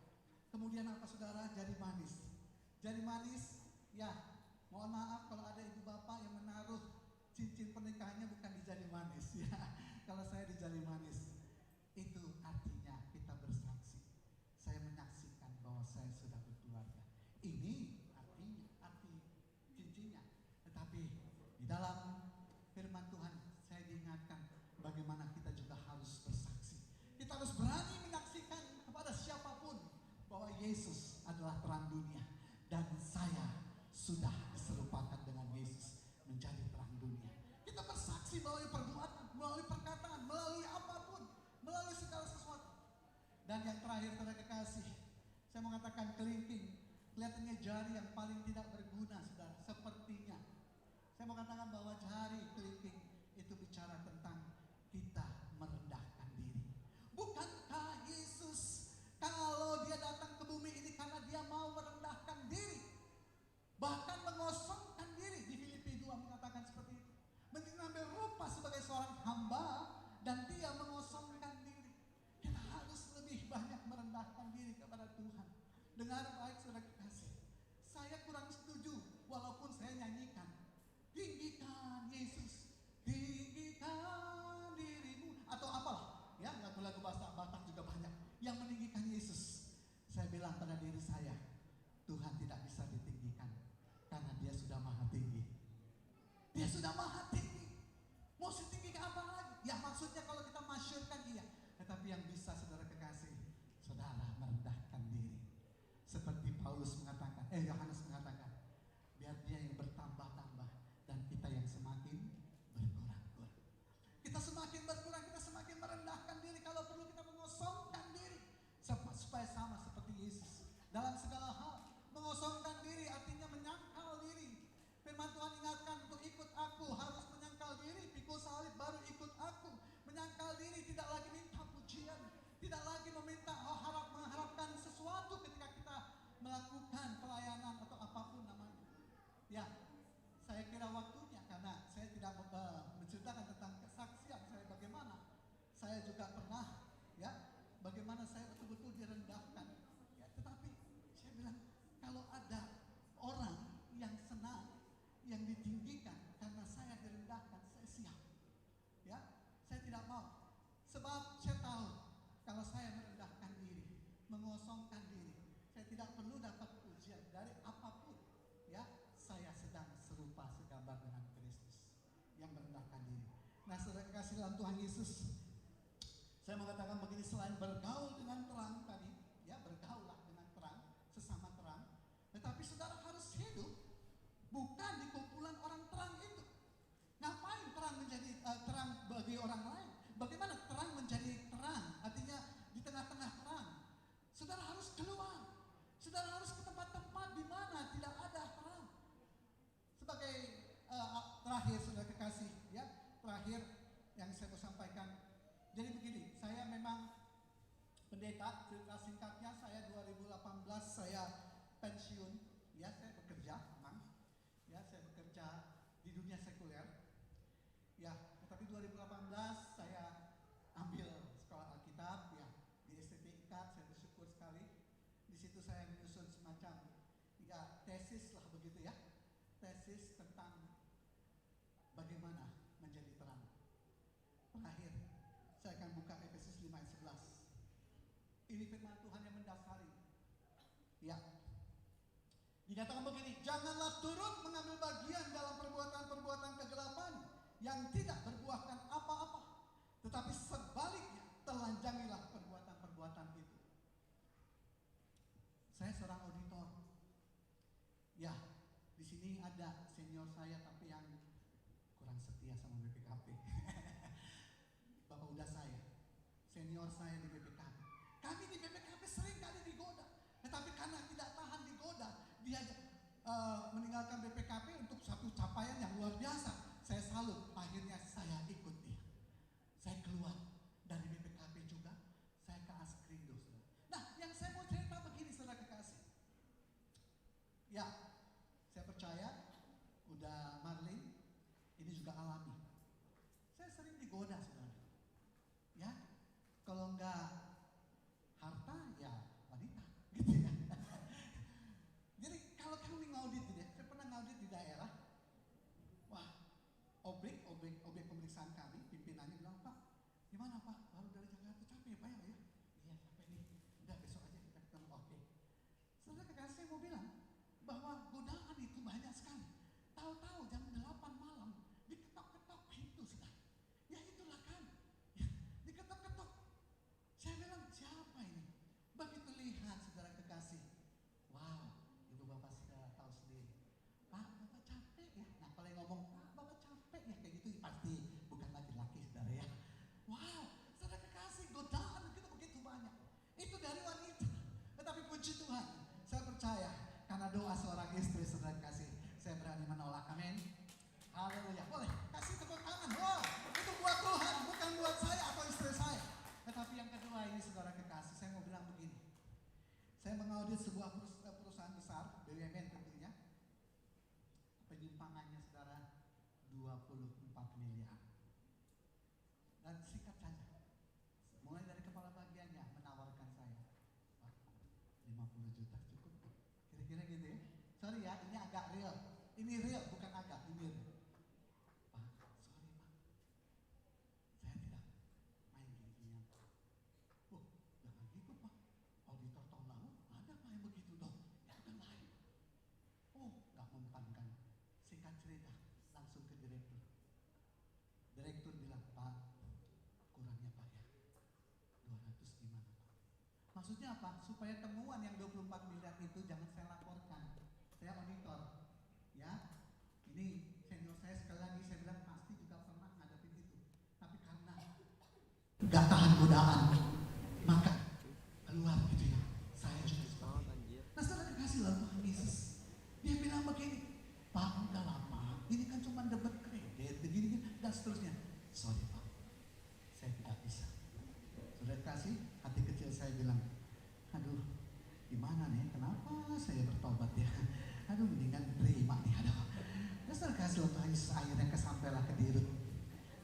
Kemudian apa, saudara? Jari manis. Jari manis, ya, mohon maaf kalau ada ibu bapak yang menaruh cincin pernikahannya bukan di jari manis, ya. Kalau saya di jari manis. Itu artinya kita bersaksi. Saya menyaksikan bahwa saya sudah berkeluarga. Ini artinya, arti cincinnya. Tetapi di dalam firman Tuhan, saya diingatkan bagaimana kita juga harus bersaksi. Kita harus berani menyaksikan kepada siapapun bahwa Yesus adalah terang dunia. Dan saya sudah diserupakan dengan Yesus menjadi terang dunia. Kita bersaksi melalui perbuatan, melalui perkataan, melalui apapun, melalui segala sesuatu. Dan yang terakhir, saudara kekasih, saya mau katakan kelingking. Kelihatannya jari yang paling tidak berguna, saudara. Sepertinya. Saya mau katakan bahwa jari kelingking itu bicara tentang kita merendahkan diri. Bukankah Yesus, kalau dia datang ke bumi ini, karena dia mau merendahkan diri, bahkan mengosongkan diri? Di Filipi dua mengatakan seperti itu. Mengambil rupa sebagai seorang hamba dan dia mengosongkan diri. Kita harus lebih banyak merendahkan diri kepada Tuhan. Dengar baik, saudara kekasih. Saya kurang setuju, walaupun saya nyanyikan, "Tinggikan Yesus, tinggikan dirimu," atau apalah, ya, lagu-lagu bahasa Batak juga banyak yang meninggikan Yesus. Saya bilang pada diri saya, Tuhan tidak bisa ditinggikan karena Dia sudah maha tinggi. Dia sudah maha tinggi. Mau setinggi ke apa lagi? Ya, maksudnya kalau kita masyurkan, iya. Tetapi yang bisa, saudara kekasih, saudara merendahkan diri. Seperti Paulus mengatakan, eh, Yohanes mengatakan, "Biar dia yang bertambah-tambah dan kita yang semakin berkurang-kurang." Kita semakin berkurang, kita semakin merendahkan diri. Kalau perlu, kita mengosongkan diri sup-, supaya sama seperti Yesus dalam segala hal. Mengosongkan diri artinya menyangkal diri. Firman Tuhan ingatkan, "Untuk ikut Aku harus menyangkal diri, pikul salib, baru ikut Aku." Menyangkal diri, tidak lagi minta pujian, tidak lagi meminta, oh, harap, mengharapkan sesuatu ketika kita melakukan pelayanan atau apapun namanya. Ya, saya kira waktunya, karena saya tidak, eh, menceritakan tentang kesaksian saya bagaimana. Saya juga pernah, ya, bagaimana saya betul-betul direndahkan. Ya, tetapi saya bilang, kalau ada orang yang senang, yang ditinggikan karena saya direndahkan, saya siap. Ya, saya tidak mau. Sebab saya tahu, kalau saya merendahkan diri, mengosongkan diri, saya tidak perlu dapat pujian dari apapun. Ya, saya sedang serupa segambar dengan Kristus yang merendahkan diri. Nah, saudara kekasih dalam Tuhan Yesus, saya mau katakan begini, selain bergaul dengan terang tadi, ya, bergaullah dengan terang, sesama terang, tetapi saudara harus hidup bukan di kumpulan orang terang itu. Ngapain terang menjadi, eh, terang saya mau sampaikan. Jadi begini, saya memang pendeta, cerita singkatnya saya dua ribu delapan belas saya pensiun, ya saya bekerja memang, ya saya bekerja di dunia sekuler, ya tetapi dua ribu delapan belas saya ambil sekolah Alkitab, ya di S T T I K A D, saya bersyukur sekali. Di situ saya menyusun semacam, ya tesis lah begitu ya, tesis tentang bagaimana menjadi terang. Terakhir, saya akan buka Efesus lima ayat sebelas. Ini firman Tuhan yang mendasari. Ya. Dinyatakan begini, "Janganlah turut mengambil bagian dalam perbuatan-perbuatan kegelapan yang tidak berbuahkan apa-apa. Tetapi sebaliknya, telanjangilah perbuatan-perbuatan itu." Saya seorang auditor. Ya, di sini ada senior saya tapi yang kurang setia sama B P K P. Bapak uda saya, senior saya di B P K P. Kami di B P K P sering kali digoda. Tetapi karena tidak tahan digoda, dia eh, meninggalkan B P K P untuk satu capaian yang luar biasa. Saya salut, akhirnya saya ikut dia. Saya keluar dari B P K P juga, saya ke Askrindo, saudara. Nah, yang saya mau cerita begini, saudara kekasih. Ya, saya percaya uda Marlin ini juga alami. Saya sering digoda, saudara. Ya, kalau nggak harta, ya wanita, gitu ya. Jadi kalau kami ngaudit gitu ya, saya pernah ngaudit di daerah. Wah, objek, objek, objek pemeriksaan kami, pimpinannya bilang, "Pak, gimana Pak? Baru dari Jakarta, capek ya Pak ya?" "Iya, capek nih. Udah besok aja kita ketemu." Oke. Saudara kekasih, saya mau bilang bahwa godaan itu banyak sekali. Tahu-tahu jam delapan malam diketok-ketok pintu, saudara. Ya itulah kami. Ya, diketok-ketok. Saya bilang, "Siapa ini?" Begitu lihat, saudara kekasih, wow, ibu bapak saudara tahu sendiri. "Pak, bapak capek ya?" Nah, kalau yang ngomong, "Pak, bapak capek ya?" Kayak gitu pasti bukan laki-laki, saudara ya. Wow, saudara kekasih, godaan itu begitu banyak. Itu dari wanita. Tetapi puji Tuhan, saya percaya karena doa seorang istri, saudara kekasih, saya berani menolak. Amin. Haleluya. Boleh kasih tepuk tangan. Wow, itu buat Tuhan, bukan buat saya atau istri saya. Tetapi yang kedua ini, saudara kekasih, saya mau bilang begini. Saya mengaudit sebuah perus- eh, perusahaan besar, B U M N tentunya. Penyimpangannya, saudara, dua puluh empat miliar. Dan singkat saja, mulai dari kepala bagiannya menawarkan saya, "Pak, lima puluh juta cukup, Pak?" Kira-kira gitu ya. Sorry ya, ini agak real. Ini real, bukan agak, ini real. "Pak, sorry Pak, saya tidak main gini-ginian Pak." "Oh, jangan gitu Pak. Auditor tahun lalu ada main begitu dong. Ya udah main." Oh, nggak mempan kan. Singkat cerita, langsung ke direktur. Direktur bilang, "Pak, kurangnya Pak ya, dua ratus gimana Pak?" Maksudnya apa? Supaya temuan yang dua puluh empat miliar itu jangan saya laporkan. Saya auditor. Ya, ini senior saya, sekali lagi saya bilang pasti juga pernah ngadepin itu. Tapi karena nggak tahan godaan, maka keluar gitu ya. Saya juga seperti itu. Nah, saudara kekasih, lalu Tuhan Yesus, dia bilang begini, "Pak, udah lah Pak, ini kan cuma debit kredit begini, dan seterusnya." "Sorry Pak, saya tidak bisa." Saudara kekasih, hati kecil saya bilang, "Aduh, gimana nih, kenapa saya bertobat ya? Aduh, mendingan terima nih, aduh." Terus terkasih Tuhan Yesus, akhirnya kesampailah ke dirut.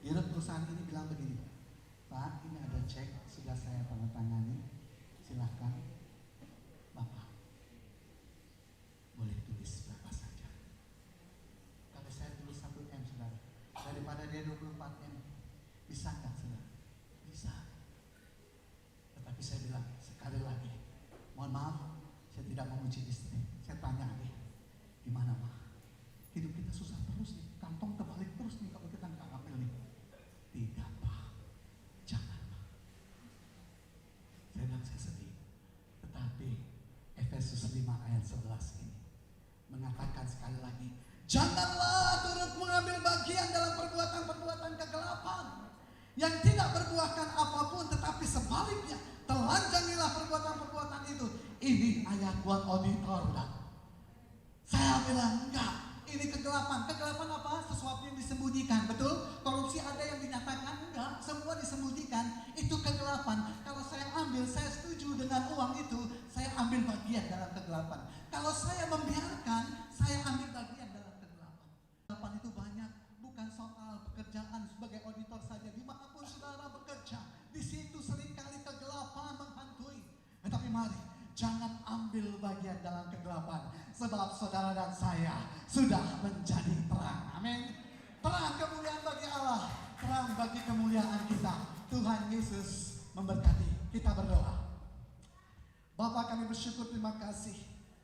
Dirut perusahaan ini bilang begini, "Pak, ini ada cek, sudah saya tanda tangani, silahkan Bapak boleh tulis berapa saja." Kalau saya tulis satu M, saudara, daripada dia dua puluh empat M, bisa nggak, saudara? Bisa. Tetapi saya bilang, "Sekali lagi, mohon maaf, saya tidak memuji istri. Saya tanya nih, gimana, Ma? Hidup kita susah terus nih, kantong terbalik terus nih kalau kita nggak ngambil nih." "Tidak, Pak. Jangan, Pak." Saya bilang, "Saya sedih." Tetapi Efesus lima ayat sebelas ini mengatakan sekali lagi, "Janganlah turut mengambil bagian dalam perbuatan-perbuatan kegelapan yang tidak berbuahkan apapun, tetapi sebaliknya, telanjangilah perbuatan-perbuatan itu." Ini ayat buat auditor, udah. Saya bilang, "Enggak, ini kegelapan." Kegelapan apa? Sesuatu yang disembunyikan, betul? Korupsi ada yang dinyatakan? Enggak. ambil bagian dalam kegelapan. Kalau saya membiarkan, saya ambil bagian dalam kegelapan. Kegelapan itu banyak, bukan soal pekerjaan sebagai auditor saja. Dimanapun saudara bekerja, di situ seringkali kegelapan menghantui. Tetapi mari, jangan ambil bagian dalam kegelapan, sebab saudara dan saya sudah menjadi terang. Amin. Terang kemuliaan bagi Allah, terang bagi kemuliaan kita. Tuhan Yesus memberkati. Kita berdoa. Bapa, kami bersyukur, terima kasih.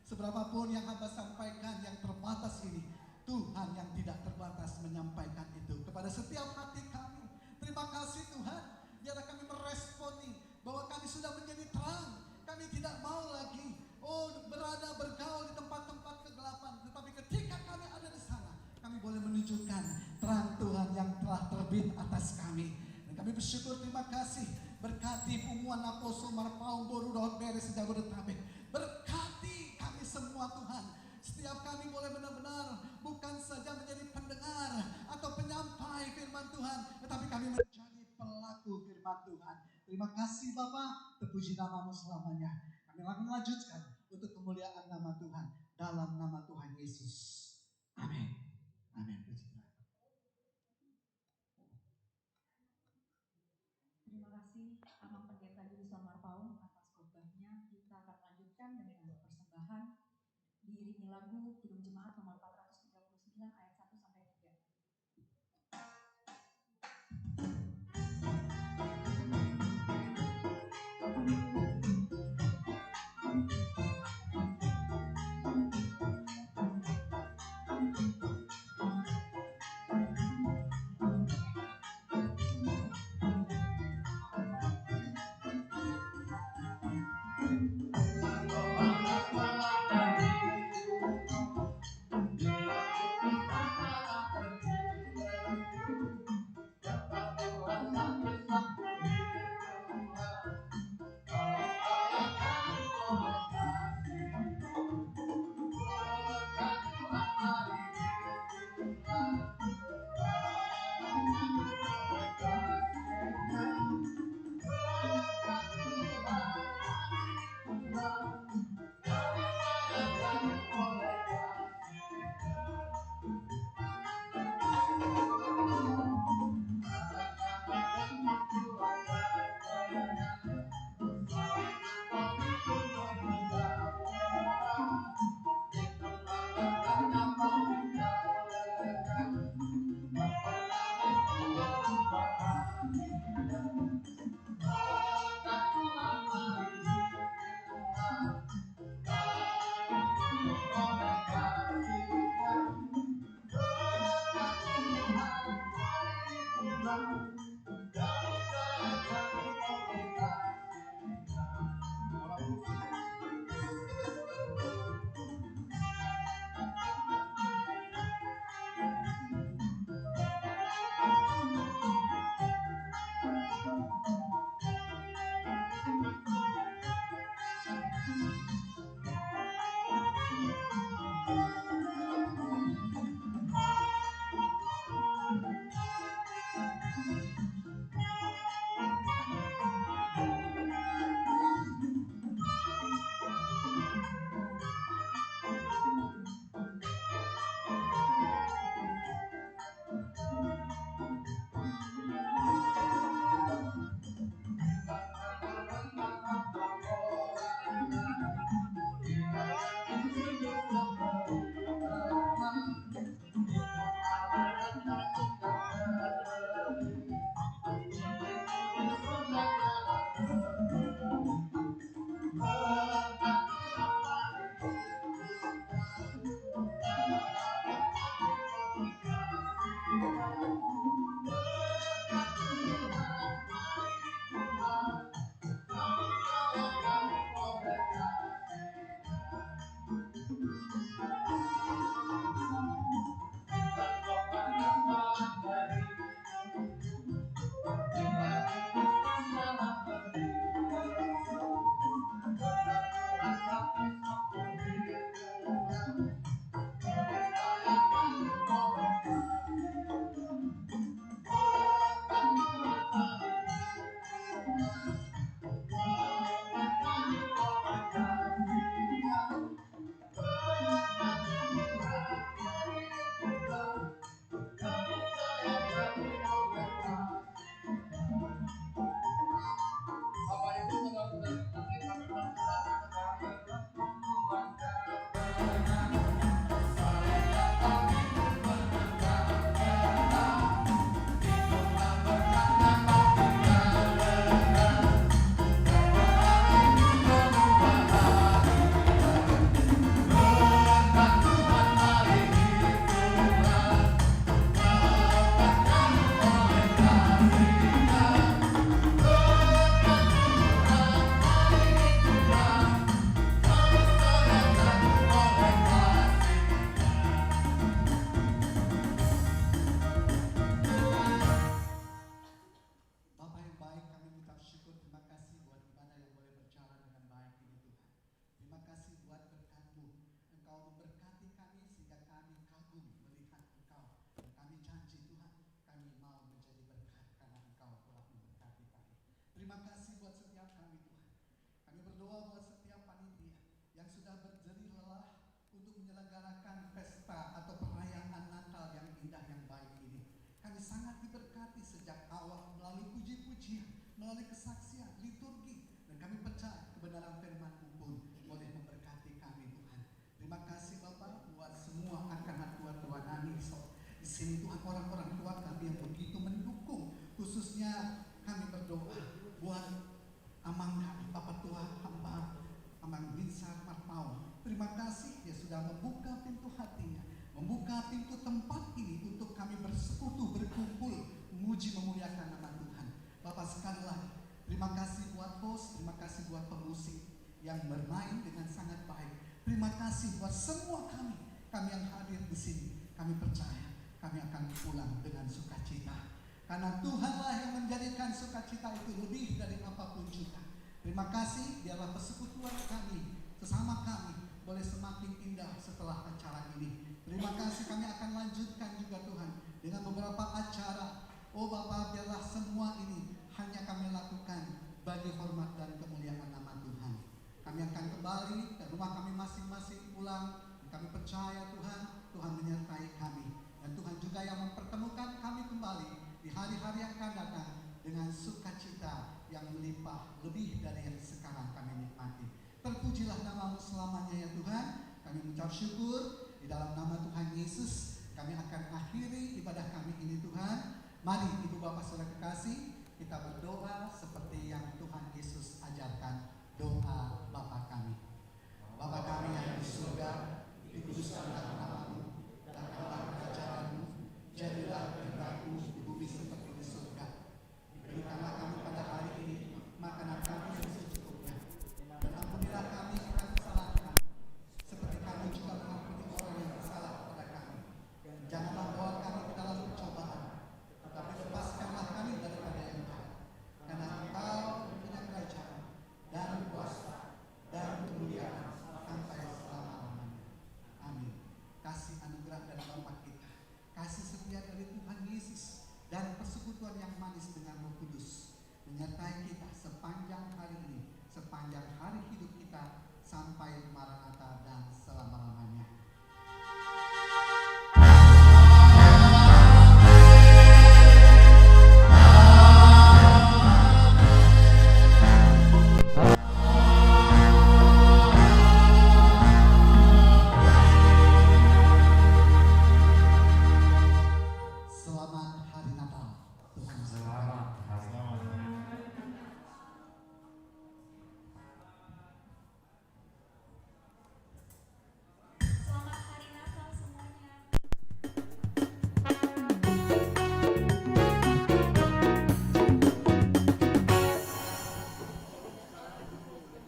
Seberapapun yang hamba sampaikan yang terbatas ini, Tuhan yang tidak terbatas menyampaikan itu kepada setiap hati kami. Terima kasih, Tuhan. Biarlah kami meresponi bahwa kami sudah menjadi terang. Kami tidak mau lagi, oh, berada bergaul di tempat-tempat kegelapan. Tetapi ketika kami ada di sana, kami boleh menunjukkan terang Tuhan yang telah terbit atas kami. Dan kami bersyukur, terima kasih. Berkati punguan Naposo, Marpaung, Boru dohot Bere se-Jabodetabek. Berkati kami semua, Tuhan. Setiap kami boleh benar-benar bukan saja menjadi pendengar atau penyampai firman Tuhan, tetapi kami menjadi pelaku firman Tuhan. Terima kasih, Bapa. Terpuji nama-Mu selamanya. Kami akan melanjutkan untuk kemuliaan nama Tuhan, dalam nama Tuhan Yesus. Amin. Amin. Puji Tuhan. Terima kasih, Amang Pendeta Yudison Marpaung, atas khotbahnya. Kita akan lanjutkan dengan persembahan diiringi lagu Kidung Jemaat nomor empat ratus tiga puluh sembilan, ayat satu sampai tiga. Bapa yang baik, kami mengucap syukur, terima kasih buat ibadah yang boleh berjalan dengan baik ini, Tuhan. Terima kasih buat berkat-Mu. Engkau memberkati kami sehingga kami kagum melihat Engkau. Dan kami janji, Tuhan, kami mau menjadi berkat karena Engkau telah memberkati kami. Terima kasih buat setiap kami, Tuhan. Kami berdoa buat setiap panitia yang sudah berjerih lelah untuk menyelenggarakan pesta atau perayaan Natal yang indah, yang baik ini. Kami sangat diberkati sejak awal melalui puji-pujian, melalui kesaksian, liturgi, dan kami percaya kebenaran firman-Mu pun boleh memberkati kami, Tuhan. Terima kasih, Bapa, buat semua angka natua-tua nami, so, di sini, Tuhan, orang-orang tua kami yang begitu mendukung, khususnya kami berdoa buat Amang kami, Bapa Tua, hamba Amang Binsar Marpaung. Terima kasih, Ia sudah membuka pintu hatinya, membuka pintu tempat ini untuk kami bersekutu, berkumpul, memuji, memuliakan nama Tuhan. Bapa, sekali lagi, terima kasih buat host, terima kasih buat pemusik yang bermain dengan sangat baik. Terima kasih buat semua kami, kami yang hadir di sini. Kami percaya kami akan pulang dengan sukacita. Karena Tuhanlah yang menjadikan sukacita itu lebih dari apapun juga. Terima kasih, biarlah persekutuan kami, sesama kami, boleh semakin indah setelah acara ini. Terima kasih, kami akan lanjutkan juga, Tuhan, dengan beberapa acara. Oh Bapa, biarlah semua ini hanya kami lakukan bagi hormat dan kemuliaan nama Tuhan. Kami akan kembali ke rumah kami masing-masing pulang. Dan kami percaya, Tuhan, Tuhan menyertai kami. Dan Tuhan juga yang mempertemukan kami kembali di hari-hari yang akan datang dengan sukacita yang melimpah lebih dari yang sekarang kami nikmati. Terpujilah nama-Mu selamanya, ya Tuhan. Kami mengucap syukur di dalam nama Tuhan Yesus. Kami akan akhiri ibadah kami ini, Tuhan. Mari, Ibu Bapak Saudara kekasih, kita berdoa seperti yang Tuhan Yesus ajarkan. Doa Bapa kami. Bapa kami yang di surga, dikuduskanlah nama-Mu, datanglah kerajaan-Mu, jadilah kehendak-Mu di bumi seperti di surga. Berikanlah kami pada hari ini makanan kami yang secukupnya. Dan ampunilah kami akan kesalahan kami, seperti kami juga mengampuni orang yang bersalah kepada kami. Dan janganlah bawa kami ke dalam percobaan, tetapi lepaskanlah kami daripada yang jahat. Karena Engkau mempunyai kerajaan dan kuasa dan kemuliaan sampai selama-lamanya. Amin. Kasih anugerah dari Bapa kita, kasih setia dari Tuhan Yesus, dan persekutuan yang manis dengan Roh Kudus menyertai kita sepanjang hari ini, sepanjang hari hidup kita, sampai Maranatha dan selama-lamanya. Selamat Hari Natal. Tuhan memberkati. Selamat Hari Natal. Selamat Hari Natal semuanya.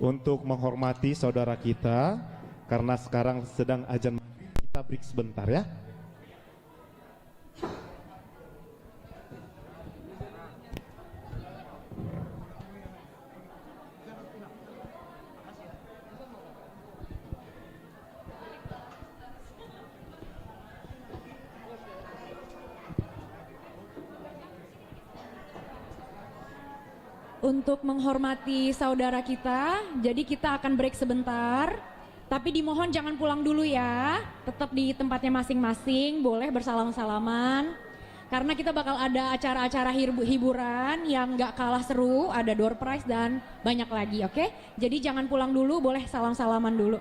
Untuk menghormati saudara kita, karena sekarang sedang azan maghrib, kita break sebentar ya. Untuk menghormati saudara kita, jadi kita akan break sebentar. Tapi dimohon jangan pulang dulu ya, tetap di tempatnya masing-masing, boleh bersalam-salaman. Karena kita bakal ada acara-acara hirbu- hiburan yang nggak kalah seru, ada door prize dan banyak lagi, oke? Jadi jangan pulang dulu, boleh salam-salaman dulu.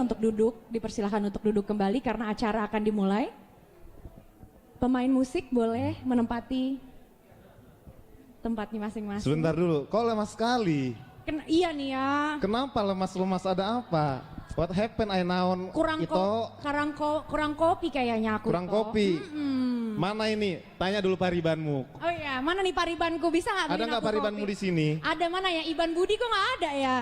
untuk duduk, dipersilakan untuk duduk kembali karena acara akan dimulai. Pemain musik boleh menempati tempatnya masing-masing. Sebentar dulu, kok lemas sekali? Ken-, iya nih ya. Kenapa lemas-lemas, ada apa? What happened, Ainaon? Kurang ko-, kurang ko-, kurang kopi kayaknya aku. Kurang kopi. Mm-mm. Mana ini? Tanya dulu paribanmu. Oh iya, mana nih paribanku? Bisa nggak beliin aku kopi? Ada nggak paribanmu di sini? Ada, mana ya? Iban Budi kok nggak ada ya?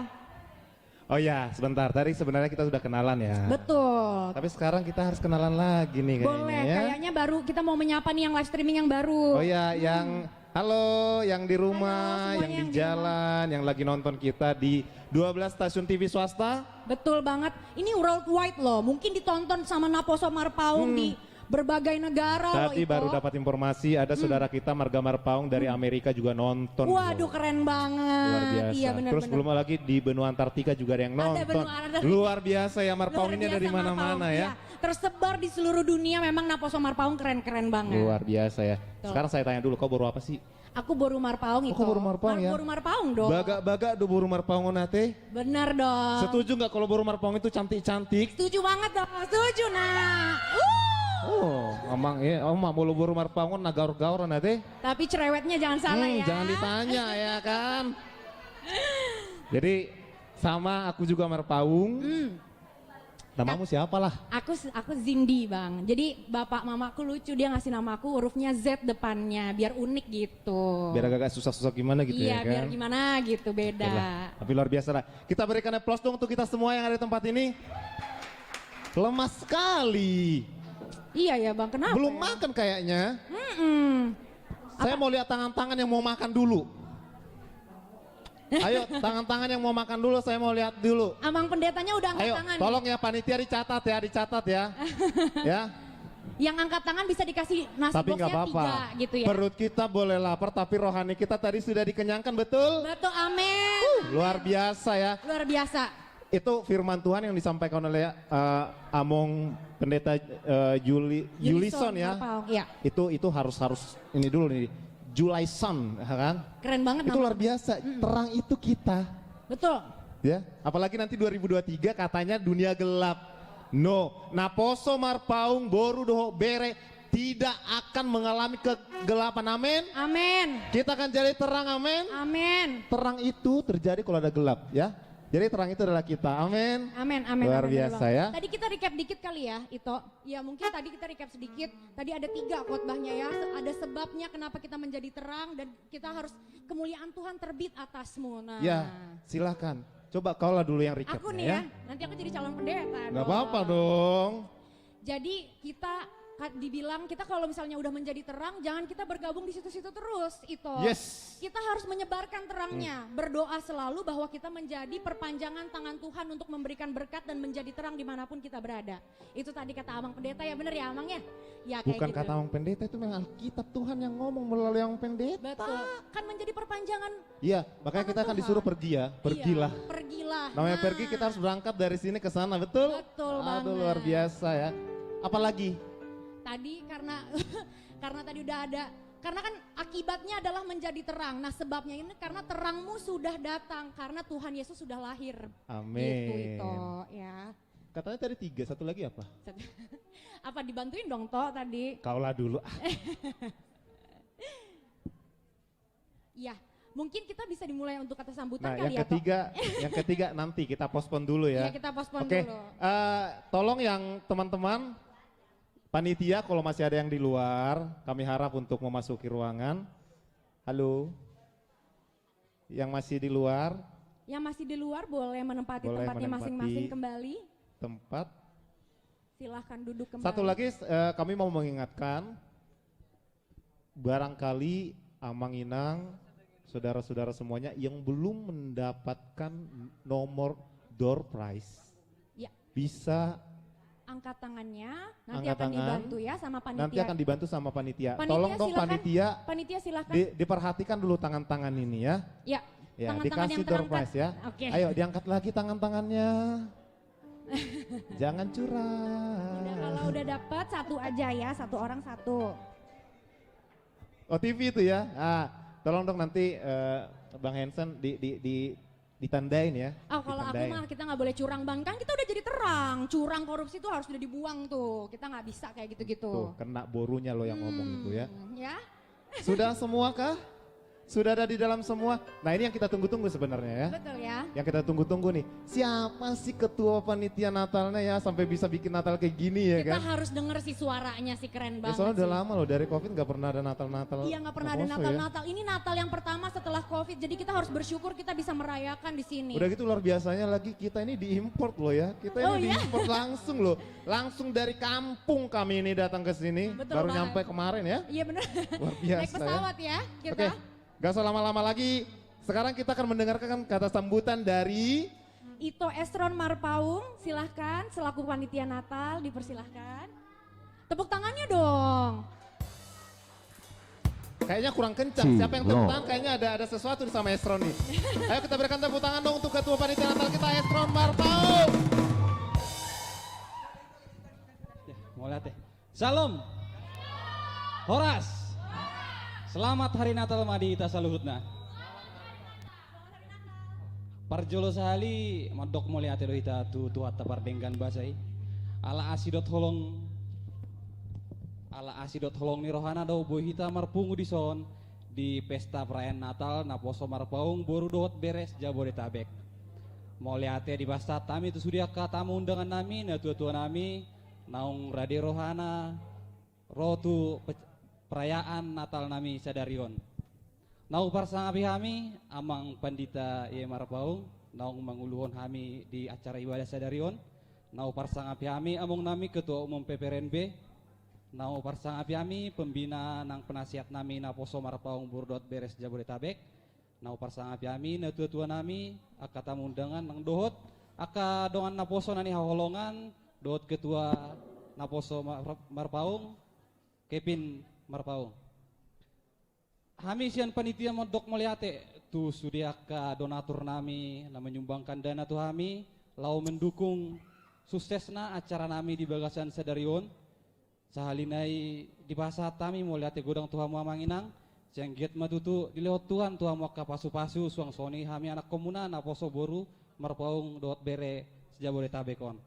Oh ya, sebentar. Tadi sebenarnya kita sudah kenalan ya. Betul. Tapi sekarang kita harus kenalan lagi nih kayaknya. Boleh, ya. Kayaknya baru kita mau menyapa nih yang live streaming yang baru. Oh ya, hmm, yang, halo, yang di rumah, halo, semuanya yang di jalan, yang lagi nonton kita di dua belas stasiun T V swasta. Betul banget. Ini worldwide loh. Mungkin ditonton sama Naposo Marpaung, hmm, di berbagai negara loh, Ito. Tadi baru dapat informasi, ada, hmm, saudara kita marga Marpaung dari, hmm, Amerika juga nonton. Waduh, loh, keren banget. Luar biasa. Iya, benar, terus benar, belum lagi di benua Antartika juga ada yang nonton. Ada benua Antartika. Luar biasa ya, Marpaung ini ada di mana-mana ya. Luar biasa, Marpaung. Iya. Tersebar di seluruh dunia, memang Naposo Marpaung keren-keren banget. Luar biasa ya. Betul. Sekarang saya tanya dulu, kau boru apa sih? Aku boru Marpaung, Ito. Oh, kau boru Marpaung ya? Boru Marpaung dong. Bagak-bagak do boru Marpaung on ate. Benar dong. Setuju nggak kalau boru Marpaung itu cantik-cantik? Setuju banget dong, setuju, nah. Uh. Oh, amang, ya, amang, molo boru Marpaung on na gaor-gaor on ate. Tapi cerewetnya jangan salah, hmm, ya. Jangan ditanya, ya kan? Jadi, sama aku juga Marpaung. Hmm. Namamu siapa lah? Aku s-, aku Zindi, Bang. Jadi, bapak mamaku lucu, dia ngasih nama aku hurufnya Z depannya, biar unik gitu. Biar agak-agak susah-susah gimana gitu, iya, ya kan? Biar gimana gitu, beda. Oke lah. Tapi luar biasa lah. Kita berikan aplaus dong untuk kita semua yang ada di tempat ini. Lemas sekali. Iya ya, Bang, kenapa ya? Belum makan kayaknya. Mm-mm. Saya mau lihat tangan-tangan yang mau makan dulu. Ayo, tangan-tangan yang mau makan dulu, saya mau lihat dulu. Amang pendetanya udah angkat tangan. Ayo, tolong ya, panitia dicatat ya, dicatat ya. Ya. Yang angkat tangan bisa dikasih nasi boxnya tiga gitu ya. Tapi nggak apa-apa. Perut kita boleh lapar, tapi rohani kita tadi sudah dikenyangkan, betul? Betul, amin. Uh, luar biasa ya. Luar biasa. Itu firman Tuhan yang disampaikan oleh, eh, Among Pendeta, eh, Juli-, Yulison, Yulison ya. Marpaung, iya. Itu, itu harus, harus ini dulu nih. Julaison, ya kan? Keren banget namanya. Itu luar biasa. Mm-mm. Terang itu kita. Betul. Ya, apalagi nanti dua ribu dua tiga katanya dunia gelap. No, Naposo Marpaung, boru dohot bere tidak akan mengalami kegelapan. Amin. Amin. Kita akan jadi terang, amin. Amin. Terang itu terjadi kalau ada gelap, ya. Jadi terang itu adalah kita. Amin. Amin, amin, amin. Luar biasa, ya. Tadi kita recap dikit kali ya, Ito. Ya, mungkin tadi kita recap sedikit. Tadi ada tiga khotbahnya ya. Se-, ada sebabnya kenapa kita menjadi terang dan kita harus kemuliaan Tuhan terbit atasmu. Nah. Ya, silakan. Coba kau lah dulu yang recapnya, ya. Aku nih ya. Nanti aku jadi calon pendeta dong. Nggak apa-apa dong. Jadi kita ka-, dibilang kita kalau misalnya udah menjadi terang, jangan kita bergabung di situ-situ terus, Ito. Yes. Kita harus menyebarkan terangnya, hmm, berdoa selalu bahwa kita menjadi perpanjangan tangan Tuhan untuk memberikan berkat dan menjadi terang dimanapun kita berada. Itu tadi kata Amang Pendeta, ya bener ya, Amang, ya? Ya, kayak gitu. Bukan kata Amang Pendeta, itu memang Alkitab, Tuhan yang ngomong melalui Amang Pendeta. Betul. Kan menjadi perpanjangan. Iya, makanya kita akan disuruh pergi ya, pergilah. Iya, pergilah. Namanya pergi, kita harus berangkat dari sini ke sana, betul? Betul banget. Aduh, luar biasa ya. Apalagi? Tadi karena, karena tadi udah ada, karena kan akibatnya adalah menjadi terang. Nah, sebabnya ini karena terangmu sudah datang, karena Tuhan Yesus sudah lahir. Amin. Gitu, Ito, ya. Katanya tadi tiga, satu lagi apa? Satu. Apa dibantuin dong, To, tadi? Kaulah dulu. Iya, mungkin kita bisa dimulai untuk kata sambutan kali ya, To? Nah, yang ketiga, yang ketiga nanti kita postpone dulu ya. Iya, kita postpone dulu. Oke, eh, tolong yang teman-teman panitia, kalau masih ada yang di luar, kami harap untuk memasuki ruangan. Halo? Yang masih di luar? Yang masih di luar boleh menempati tempatnya masing-masing kembali. Boleh menempati tempat. Silahkan duduk kembali. Satu lagi, eh, kami mau mengingatkan, barangkali Amang Inang, saudara-saudara semuanya yang belum mendapatkan nomor door prize, ya, bisa angkat tangannya, nanti akan dibantu ya sama panitia. Angkat tangan. Nanti akan dibantu sama panitia. Panitia, tolong dong, silakan. Panitia, panitia, silakan. Di-, diperhatikan dulu tangan-tangan ini ya. Ya. Ya, tangan-tangan yang terangkat. Dikasih door prize ya. Oke. Ayo, diangkat lagi tangan-tangannya. Jangan curang. Udah, kalau udah dapat, satu aja ya, satu orang satu. Oh, T V itu ya. Ah, tolong dong nanti, eh, Bang Hansen di, di, di, ditandain ya. Oh, kalau aku mah, kita nggak boleh curang, Bang. Kan kita udah jadi curang, curang, korupsi itu harus sudah dibuang tuh. Kita nggak bisa kayak gitu-gitu. Tuh, kena borunya lo yang ngomong itu ya. Hmm, ya. Sudah semua kah? Sudah ada di dalam semua? Nah, ini yang kita tunggu-tunggu sebenarnya ya. Betul ya. Yang kita tunggu-tunggu nih. Siapa sih ketua panitia Natalnya ya sampai bisa bikin Natal kayak gini ya kan? Kita harus denger sih suaranya sih, keren banget sih. Ya, soalnya udah lama loh dari covid nggak pernah ada Natal-Natal. Iya, nggak pernah ada Natal-Natal. Ini Natal yang pertama setelah covid, jadi kita harus bersyukur kita bisa merayakan di sini. Udah gitu luar biasanya lagi kita ini diimport loh ya. Kita ini diimport langsung loh. Langsung dari kampung kami ini datang ke sini. Betul banget. Baru nyampe kemarin ya. Iya benar. Luar biasa ya. Naik pesawat ya kita. Oke, gak usah lama-lama lagi. Sekarang kita akan mendengarkan kata sambutan dari Ito Esron Marpaung, silahkan selaku panitia Natal dipersilahkan. Tepuk tangannya dong. Kayaknya kurang kencang. Siapa yang tepuk tangan? Kayaknya ada ada sesuatu nih sama Esron nih. Ayo kita berikan tepuk tangan dong untuk ketua panitia Natal kita, Esron Marpaung. Ya, mau lihat deh. Syalom. Horas. Selamat Hari Natal ma di hita saluhutna. Parjolo sahali mandok mauliate do hita tu Tuhanta pardenggan basa i. Ala asi dohot holong, ala asi dohot holong ni rohana do boi hita marpungu dison di pesta perayaan Natal Naposo Marpaung boru dohot bere se-Jabodetabek. Mauliate dipasahat hami tu sude angka tamu undangan nami, natua-tua nami, naung rade rohana ro tu pe-, perayaan Natal nami sadari on. Naung huparsangapi hami Amang Pandita I E Marpaung, naung manguluhon hami di acara ibadah sadari on. Naung huparsangapi hami Among nami Ketua Umum P P R N B. Naung huparsangapi hami pembina nang penasihat nami Naposo Marpaung boru dohot bere se-Jabodetabek. Naung huparsangapi hami natua-tua nami, angka tamu undangan nang dohot angka dongan naposo na nihaholongan dohot Ketua Naposo Mar-, Marpaung, Kevin Marpaung. Hami sian panitia mandok mauliate tu sude angka donatur nami na menyumbangkan dana tu hami laho mendukung suksesna acara nami di bagasan sadari on. Sahali nai dipasahat hami mauliate godang tu hamu Amang Inang, sai anggiat ma tutu dilehon Tuhan tu hamu angka pasu-pasu suang songon i hami anakkonmuna Naposo boru Marpaung dohot bere se-Jabodetabek on.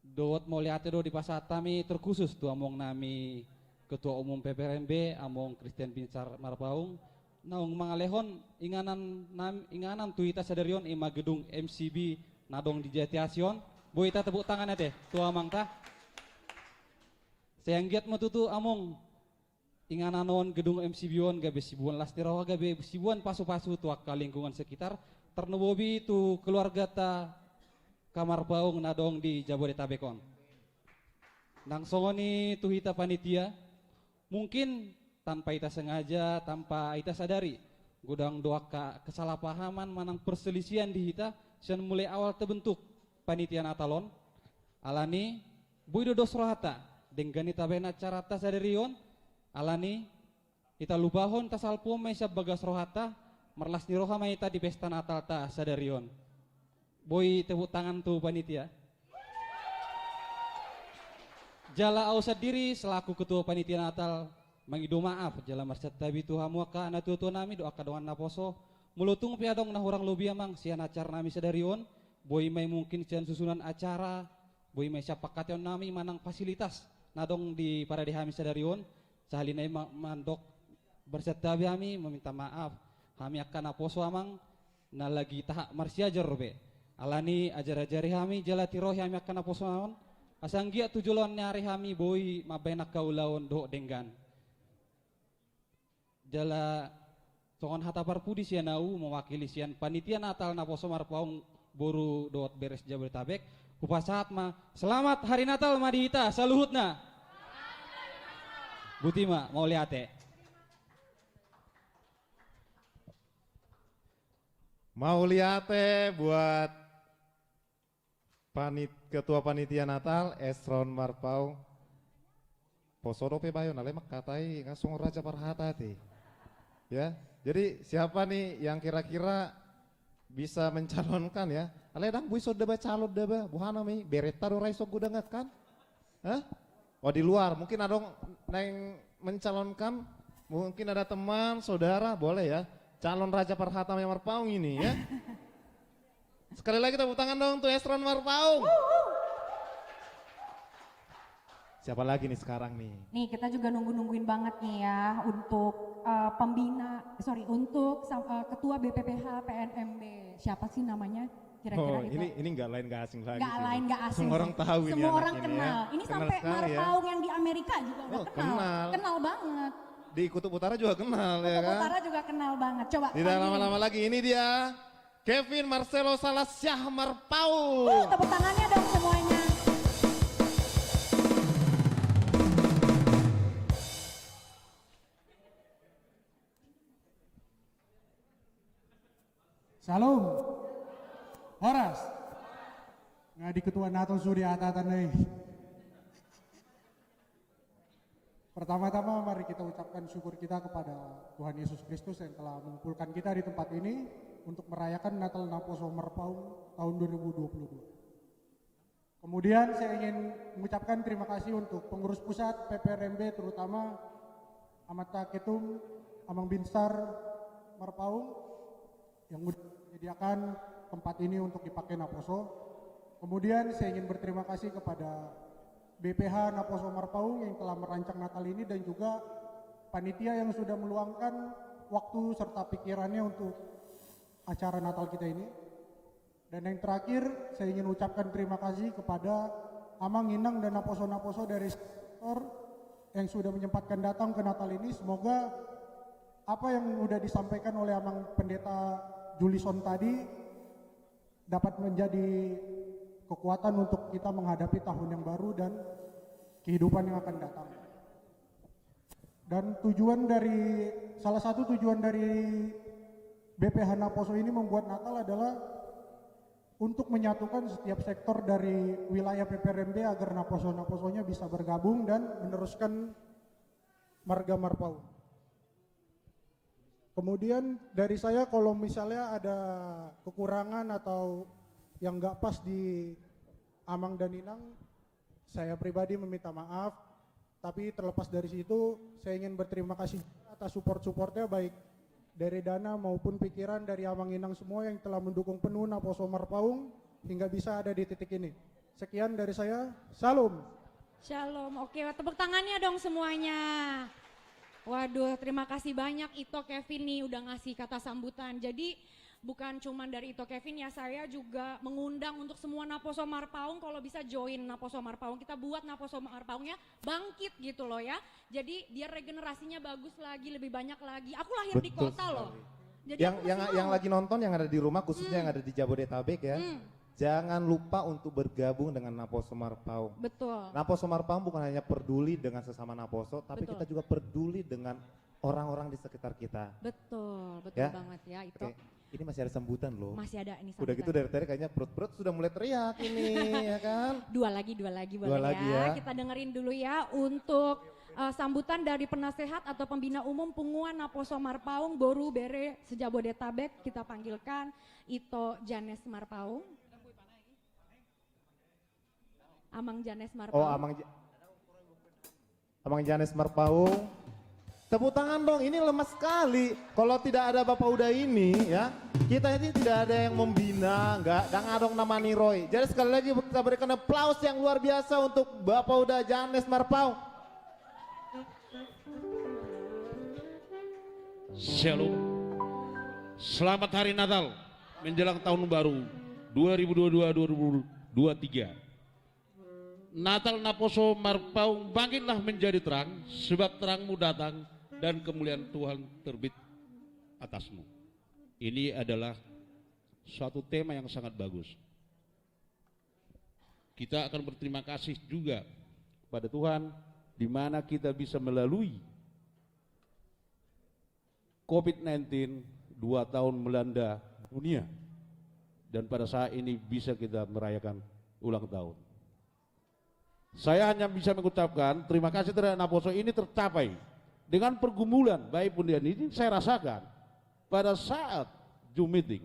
Dohot mauliate do dipasahat hami terkhusus tu among nami Ketua Umum P P R N B, Among Christian Binsar Marpaung, naung mangalehon inganan nam-, inganan tu hita sadari on, i ma gedung M C B na adong di Jatiasi on. Boi hita tepuk tangan ate tu amangta. Sai anggiat ma tutu Among inganan on, gedung M C B on gabe siboan las ni roha, gabe siboan pasu-pasu tu angka lingkungan sekitar, tarlumobi tu keluargata angka Marpaung na adong di Jabodetabek on. Nang songon i tu hita panitia, mungkin tanpa hita sengaja, tanpa hita sadari, godang do angka kesalahpahaman manang perselisihan di hita sian mulai awal terbentuk panitia Natal on. Alani boi do dos rohanta, denggan i tabahen acaranta sadari on. Alani i talupahon, tasalpuhon ma i sian bagas rohanta, marlas ni roha ma hita di pesta Natalta sadari on. Boi tepuk tangan tu panitia. Jala au sandiri selaku ketua panitia Natal mangido maaf jala marsantabi tu hamu angka natua-tua nami dohot angka dongan naposo. Molo tung pe adong na hurang lobi Amang sian acara nami sadari on, boi ma i mungkin sian susunan acara, boi ma i sian pangkataion nami manang fasilitas na adong diparade hami sadari on. Sahali nai ma-, mandok marsantabi hami, maminta maaf. Hami angka naposo Amang, na lagi tahap marsiajar dope. Alani ajar-ajari hami jala tirohi hami angka naposo on, asa anggiat tu joloan ni ari hami boi mambahen angka ulaon dohot denggan. Jala songon hata parpudi sian au, mewakili sian panitia Natal Naposo Marpaung boru dohot bere se-Jabodetabek, hupasahat ma selamat Hari Natal ma di hita saluhutna. Boti ma, mauliate. Mauliate buat panit-, ketua panitia Natal, Esron Marpaung. Poso dope bayo, na lae mangkatai, nga songon raja parhata ate. Ya, jadi siapa nih yang kira-kira bisa mencalonkan ya? Alai ndang boi songon daba calon daba, boha nama i, berenta do rai songon godang kan? Hah? Oh, di luar. Mungkin ada naeng mencalonkan, mungkin ada teman, saudara, boleh ya. Calon raja parhata Marpaung ini ya. Sekali lagi tepuk tangan dong untuk Esron Marpaung. Siapa lagi nih sekarang nih? Nih, kita juga nunggu-nungguin banget nih ya untuk, eh, pembina, sorry, untuk sam-, eh, ketua B P P H P N M B. Siapa sih namanya? Kira-kira Oh, itu. ini, ini nggak lain nggak asing lagi Nggak sih. lain nggak asing Semua sih. orang tahu ini Semua anak orang ini ya. kenal. Ini Kenal sampai sekali ya. Marpaung yang di Amerika juga udah Oh, kenal. kenal. Kenal banget. Di Kutub Utara juga kenal ya Kutub kan? Utara juga kenal banget. Coba Tidak panggilin. lama-lama lagi, ini dia Kevin Marcelo Salasyah Marpaung. Uh, tepuk tangannya dong semuanya. Shalom. Horas. Nga di ketua nato sudah atatan nih. Pertama-tama, mari kita ucapkan syukur kita kepada Tuhan Yesus Kristus yang telah mengumpulkan kita di tempat ini untuk merayakan Natal Naposo Marpaung tahun dua ribu dua puluh dua. Kemudian, saya ingin mengucapkan terima kasih untuk pengurus pusat P P R M B, terutama Amanta Ketum, Amang Binsar Marpaung, yang sudah menyediakan tempat ini untuk dipakai Naposo. Kemudian, saya ingin berterima kasih kepada B P H Naposo Marpaung yang telah merancang Natal ini dan juga panitia yang sudah meluangkan waktu serta pikirannya untuk acara Natal kita ini. Dan yang terakhir, saya ingin ucapkan terima kasih kepada Amang, Inang, dan naposo-naposo dari sektor yang sudah menyempatkan datang ke Natal ini. Semoga apa yang sudah disampaikan oleh Amang Pendeta Julison tadi dapat menjadi kekuatan untuk kita menghadapi tahun yang baru dan kehidupan yang akan datang. Dan tujuan dari, salah satu tujuan dari B P H Naposo ini membuat Natal adalah untuk menyatukan setiap sektor dari wilayah P P R M B agar naposo-naposonya bisa bergabung dan meneruskan marga Marpaung. Kemudian dari saya, kalau misalnya ada kekurangan atau yang nggak pas di Amang dan Inang, saya pribadi meminta maaf. Tapi terlepas dari situ, saya ingin berterima kasih atas support-supportnya, baik dari dana maupun pikiran dari Amang Inang semua yang telah mendukung penuh Naposo Marpaung hingga bisa ada di titik ini. Sekian dari saya. Shalom. Shalom. Oke, tepuk tangannya dong semuanya. Waduh, terima kasih banyak Ito Kevin nih udah ngasih kata sambutan. Jadi, bukan cuman dari Ito Kevin ya, saya juga mengundang untuk semua Naposo Marpaung, kalau bisa join Naposo Marpaung. Kita buat Naposo Marpaungnya bangkit gitu loh ya. Jadi biar regenerasinya bagus lagi, lebih banyak lagi. Aku lahir di Betul kota loh. sekali. Jadi Yang, aku yang, masih yang mau. lagi nonton, yang ada di rumah, khususnya Hmm. yang ada di Jabodetabek ya, Hmm. jangan lupa untuk bergabung dengan Naposo Marpaung. Betul. Naposo Marpaung bukan hanya peduli dengan sesama Naposo, tapi Betul. kita juga peduli dengan orang-orang di sekitar kita. Betul, betul Ya? banget ya, Ito. Oke, ini masih ada sambutan loh. Masih ada ini Udah gitu sambutan. dari tadi kayaknya perut-perut sudah mulai teriak ini, ya kan? Dua lagi, dua lagi Dua boleh lagi ya. ya. Kita dengerin dulu ya untuk, eh, sambutan dari penasehat atau pembina umum Punguan Naposo Marpaung, Boru, Bere, se-Jabodetabek. Kita panggilkan Ito Janes Marpaung. Amang Janes Marpaung. Oh, Amang Ja-, Amang Janes Marpaung. Tepuk tangan dong, ini lemas sekali. Kalau tidak ada Bapak Uda ini ya, kita ini tidak ada yang membina, nggak, nggak ada yang namani Roy. Jadi sekali lagi kita berikan aplaus yang luar biasa untuk Bapak Uda Janes Marpaung. Shalom. Selamat Hari Natal menjelang Tahun Baru dua ribu dua dua, dua ribu dua tiga. Natal Naposo Marpaung, bangkitlah menjadi terang, sebab terangmu datang dan kemuliaan Tuhan terbit atasmu. Ini adalah suatu tema yang sangat bagus. Kita akan berterima kasih juga kepada Tuhan, di mana kita bisa melalui covid sembilan belas dua tahun melanda dunia. Dan pada saat ini bisa kita merayakan ulang tahun. Saya hanya bisa mengucapkan terima kasih terhadap Naposo ini tercapai dengan pergumulan, baik pun dia ini saya rasakan pada saat Zoom meeting.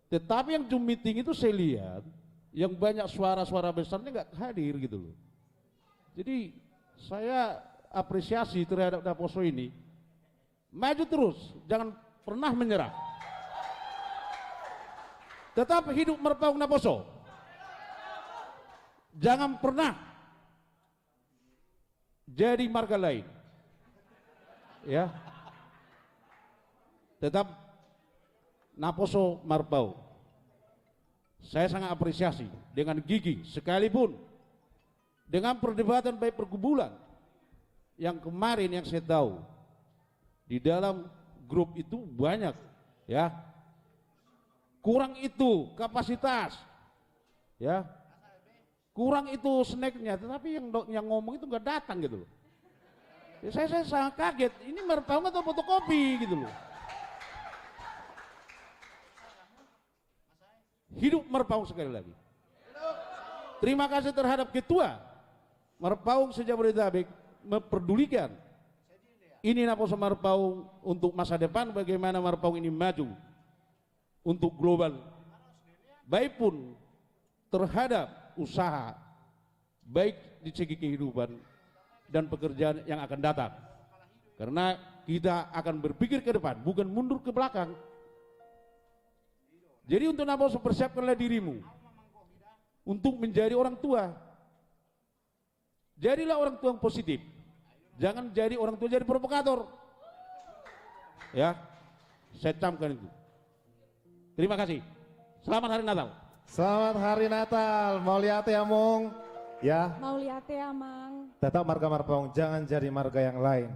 Tetapi yang Zoom meeting itu saya lihat, yang banyak suara-suara besarnya nggak hadir gitu loh. Jadi saya apresiasi terhadap Naposo ini. Maju terus, jangan pernah menyerah. Tetap hidup Marpaung Naposo. Jangan pernah jadi marga lain. Ya. Tetap Naposo Marpaung. Saya sangat apresiasi dengan gigi, sekalipun dengan perdebatan baik pergumulan yang kemarin yang saya tahu di dalam grup itu banyak, ya, kurang itu kapasitas, ya, kurang itu snacknya, tetapi yang do- yang ngomong itu nggak datang gitu loh. Ya, saya saya sangat kaget, ini Marpaung atau fotokopi gitu loh. Hidup Marpaung sekali lagi. Terima kasih terhadap ketua Marpaung se-Jabodetabek memperdulikan ini Naposo Marpaung untuk masa depan, bagaimana Marpaung ini maju untuk global, baik pun terhadap usaha, baik di segi kehidupan dan pekerjaan yang akan datang. Karena kita akan berpikir ke depan, bukan mundur ke belakang. Jadi untuk Naposo, persiapkanlah dirimu untuk menjadi orang tua. Jadilah orang tua yang positif. Jangan jadi orang tua jadi provokator. Ya, saya camkan itu. Terima kasih. Selamat Hari Natal. Selamat Hari Natal. Mauliate, Among. Ya. Mauliate, Amang. Tetap marga Marpaung, jangan jadi marga yang lain.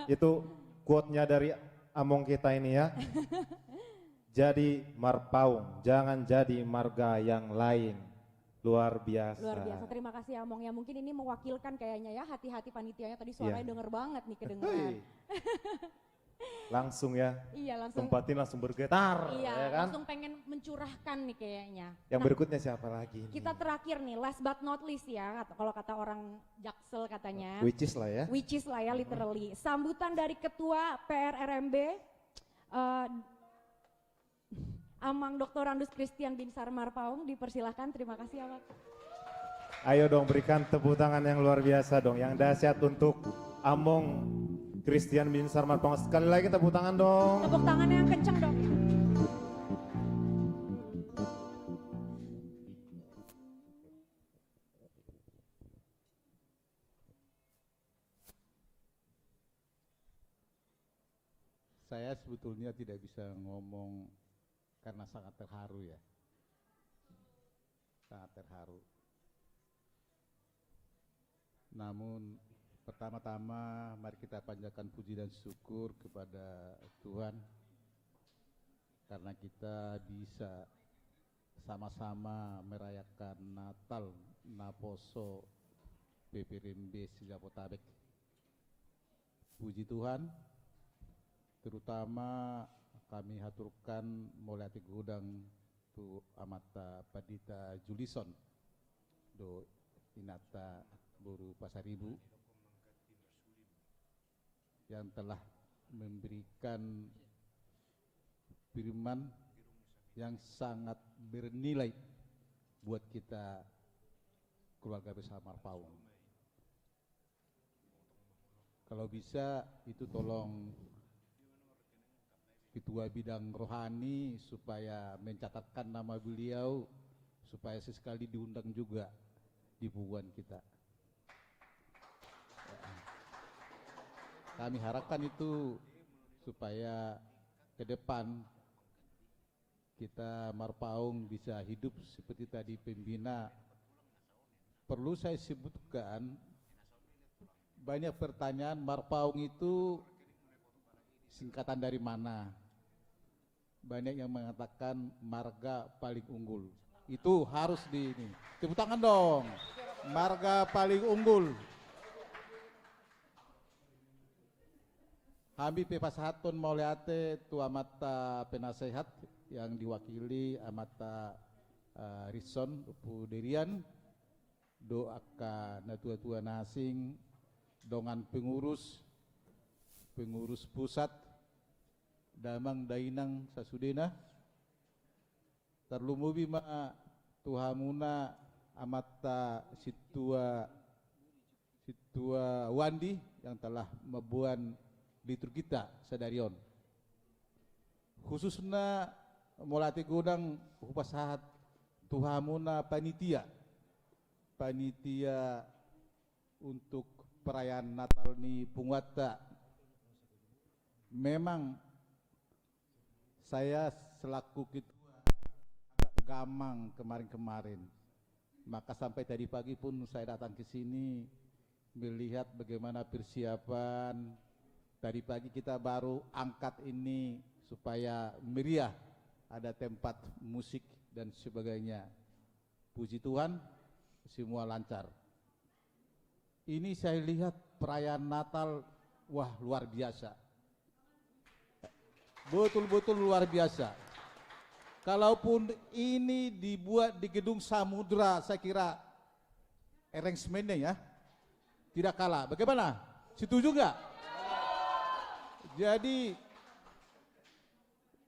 Itu quote-nya dari Among kita ini, ya. Jadi Marpaung, jangan jadi marga yang lain. Luar biasa. Luar biasa. Terima kasih, Among. Ya, mungkin ini mewakilkan kayaknya, ya, hati-hati panitianya tadi, suaranya denger banget nih, kedengeran. Hei. Langsung, ya. Iya, langsung. Tempat ini langsung bergetar, iya, ya kan? Langsung pengen mencurahkan nih kayaknya. Yang berikutnya siapa lagi nih? Kita terakhir nih, last but not least ya, kata- kalau kata orang Jaksel katanya. Which is lah ya. Which is lah ya, literally. Sambutan dari Ketua P R R M B, eh, Amang Doktorandus Christian Binsar Marpaung, dipersilahkan. Terima kasih, Amang. Ayo dong, berikan tepuk tangan yang luar biasa dong, yang dahsyat untuk Among Christian Binsar Marpaung. Sekali lagi tepuk tangan dong. Tepuk tangan yang kenceng dong. Saya sebetulnya tidak bisa ngomong karena sangat terharu, ya. Sangat terharu. Namun, pertama-tama mari kita panjatkan puji dan syukur kepada Tuhan karena kita bisa sama-sama merayakan Natal Naposo P P R M B se-Jabodetabek. Puji Tuhan, terutama kami haturkan mauliate godang tu Amanta Pandita Julison dohot Inanta Boru Pasaribu yang telah memberikan firman yang sangat bernilai buat kita keluarga besar Marpaung. Kalau bisa, itu tolong Ketua Bidang Rohani supaya mencatatkan nama beliau, supaya sesekali diundang juga di punguan kita. Kami harapkan itu supaya ke depan kita Marpaung bisa hidup seperti tadi pembina. Perlu saya sebutkan, banyak pertanyaan, Marpaung itu singkatan dari mana? Banyak yang mengatakan marga paling unggul. Itu harus di ini. Tepuk tangan dong. Marga paling unggul. Hami pe pasahathon mauliate tu amanta penasehat yang diwakili amanta, eh, Rison Ompu Derian, dohot angka natua-tua na asing, dongan pengurus, pengurus pusat, damang dainang sasudena, tarlumobi ma tu hamuna amanta Sintua, Sintua Wandi yang telah mamboan liturgita sadari on. Khususna Mauliate godang hupasahat tu hamuna panitia, panitia untuk perayaan Natal ni punguanta. Memang saya selaku ketua agak gamang kemarin-kemarin. Maka sampai tadi pagi pun saya datang ke sini melihat bagaimana persiapan. Tadi pagi kita baru angkat ini supaya meriah, ada tempat musik dan sebagainya. Puji Tuhan, semua lancar. Ini saya lihat perayaan Natal, wah, luar biasa. Betul-betul luar biasa. Kalaupun ini dibuat di Gedung Samudra, saya kira arrangementnya ya tidak kalah. Bagaimana? Setuju nggak? Jadi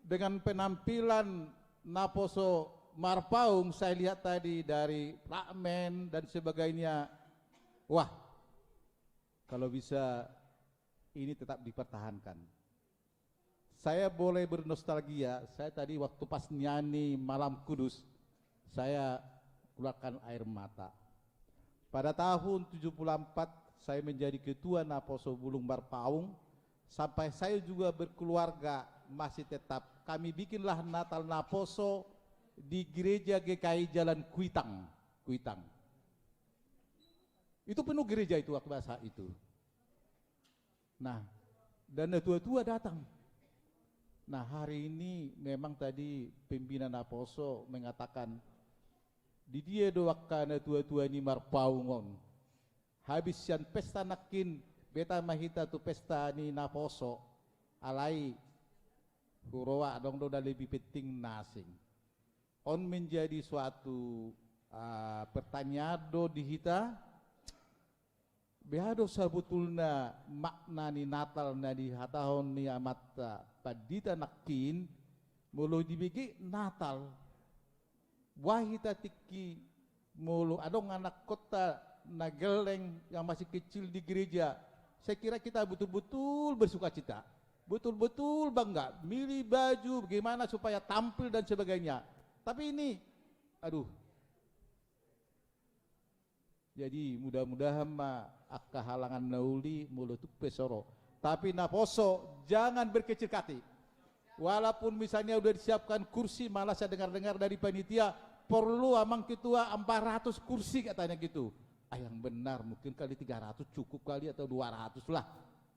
dengan penampilan Naposo Marpaung, saya lihat tadi dari fragmen dan sebagainya. Wah, kalau bisa ini tetap dipertahankan. Saya boleh bernostalgia, saya tadi waktu pas nyanyi Malam Kudus, saya keluarkan air mata. Pada tahun tujuh puluh empat, saya menjadi ketua Naposo Bulung Marpaung, sampai saya juga berkeluarga masih tetap. Kami bikinlah Natal Naposo di gereja G K I Jalan Kuitang, Kuitang. Itu penuh gereja itu waktu saat itu. Nah, dan natua-tua datang. Nah, hari ini memang tadi pimpinan Naposo mengatakan, di dia do angka natua-tua ni Marpaung on. Habis sian pesta nangkin, beta ma hita tu pesta ni Naposo, alai huroha adong do na lebih penting na asing. On menjadi suatu, ah, pertanyaan do di hita, beha do sabotulna makna ni Natal na dihatahon ni amanta pandita nangkin, molo dibege Natal, boha hita tingki molo adong anakkonta na gelleng yang masih kecil di gereja, saya kira kita betul-betul bersukacita, betul-betul bangga, milih baju, bagaimana supaya tampil dan sebagainya. Tapi ini, aduh, jadi mudah-mudahan ma angka halangan na uli molo tung pe so ro. Tapi Naposo, jangan berkecil hati. Walaupun misalnya udah disiapkan kursi, malah saya dengar-dengar dari panitia, perlu amang ketua empat ratus kursi katanya gitu. Ah, yang benar mungkin kali tiga ratus cukup kali atau dua ratus lah.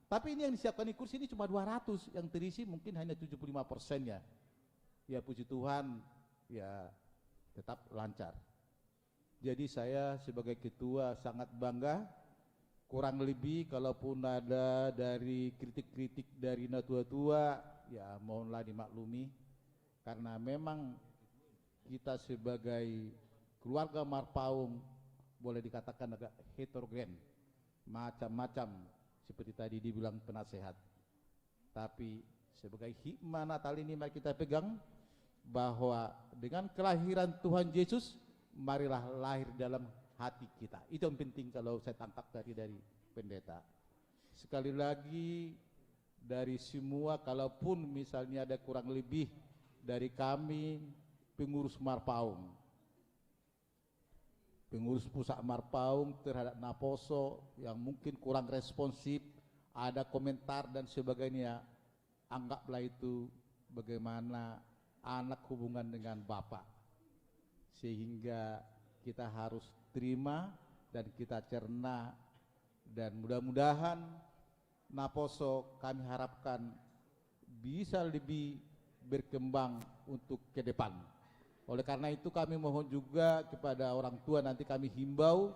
Tapi ini yang disiapkan di kursi ini cuma dua ratus, yang terisi mungkin hanya tujuh puluh lima persennya. Ya puji Tuhan, ya tetap lancar. Jadi saya sebagai ketua sangat bangga. Kurang lebih kalaupun ada dari kritik-kritik dari natua-tua, ya mohonlah dimaklumi. Karena memang kita sebagai keluarga Marpaung boleh dikatakan agak heterogen, macam-macam seperti tadi dibilang penasehat. Tapi sebagai hikmah Natal ini mari kita pegang bahwa dengan kelahiran Tuhan Yesus, marilah lahir dalam hati kita. Itu yang penting kalau saya tangkap tadi dari pendeta. Sekali lagi, dari semua, kalaupun misalnya ada kurang lebih dari kami pengurus Marpaung, pengurus pusat Marpaung terhadap Naposo yang mungkin kurang responsif, ada komentar dan sebagainya, anggaplah itu bagaimana anak hubungan dengan bapak. Sehingga kita harus terima dan kita cerna, dan mudah-mudahan Naposo kami harapkan bisa lebih berkembang untuk ke depan. Oleh karena itu kami mohon juga kepada orang tua, nanti kami himbau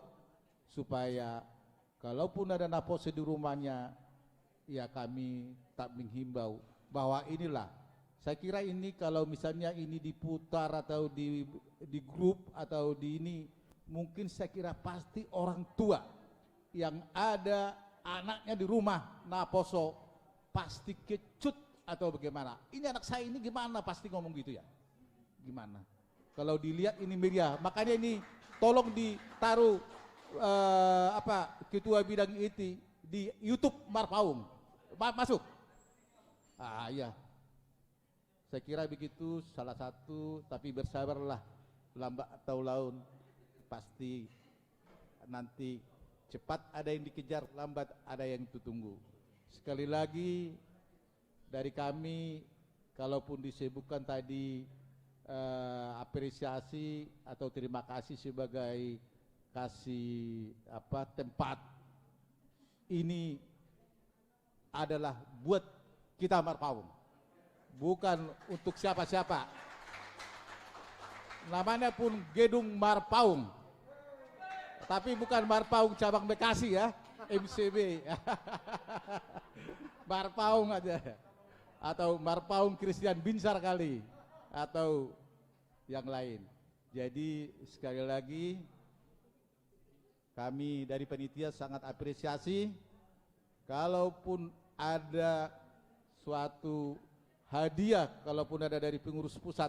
supaya kalaupun ada Naposo di rumahnya, ya kami tak menghimbau bahwa inilah, saya kira ini kalau misalnya ini diputar atau di, di grup atau di ini, mungkin saya kira pasti orang tua yang ada anaknya di rumah Naposo pasti kecut atau bagaimana. Ini anak saya ini gimana, pasti ngomong gitu ya. Gimana? Kalau dilihat ini media, makanya ini tolong ditaruh, eh, apa, ketua bidang I T di YouTube Marpaung. Ma-, masuk. Ah, iya. Saya kira begitu salah satu, tapi bersabarlah, lambat atau laun pasti nanti cepat ada yang dikejar, lambat ada yang ditunggu. Sekali lagi, dari kami, kalaupun disebutkan tadi, eh, apresiasi atau terima kasih sebagai kasih, apa, tempat, ini adalah buat kita Marpaung, bukan untuk siapa-siapa. Namanya pun Gedung Marpaung. Tapi bukan Marpaung cabang Bekasi ya, M C B. Marpaung aja. Atau Marpaung Christian Binsar kali. Atau yang lain. Jadi sekali lagi, kami dari panitia sangat apresiasi. Kalaupun ada suatu hadiah, kalaupun ada dari pengurus pusat,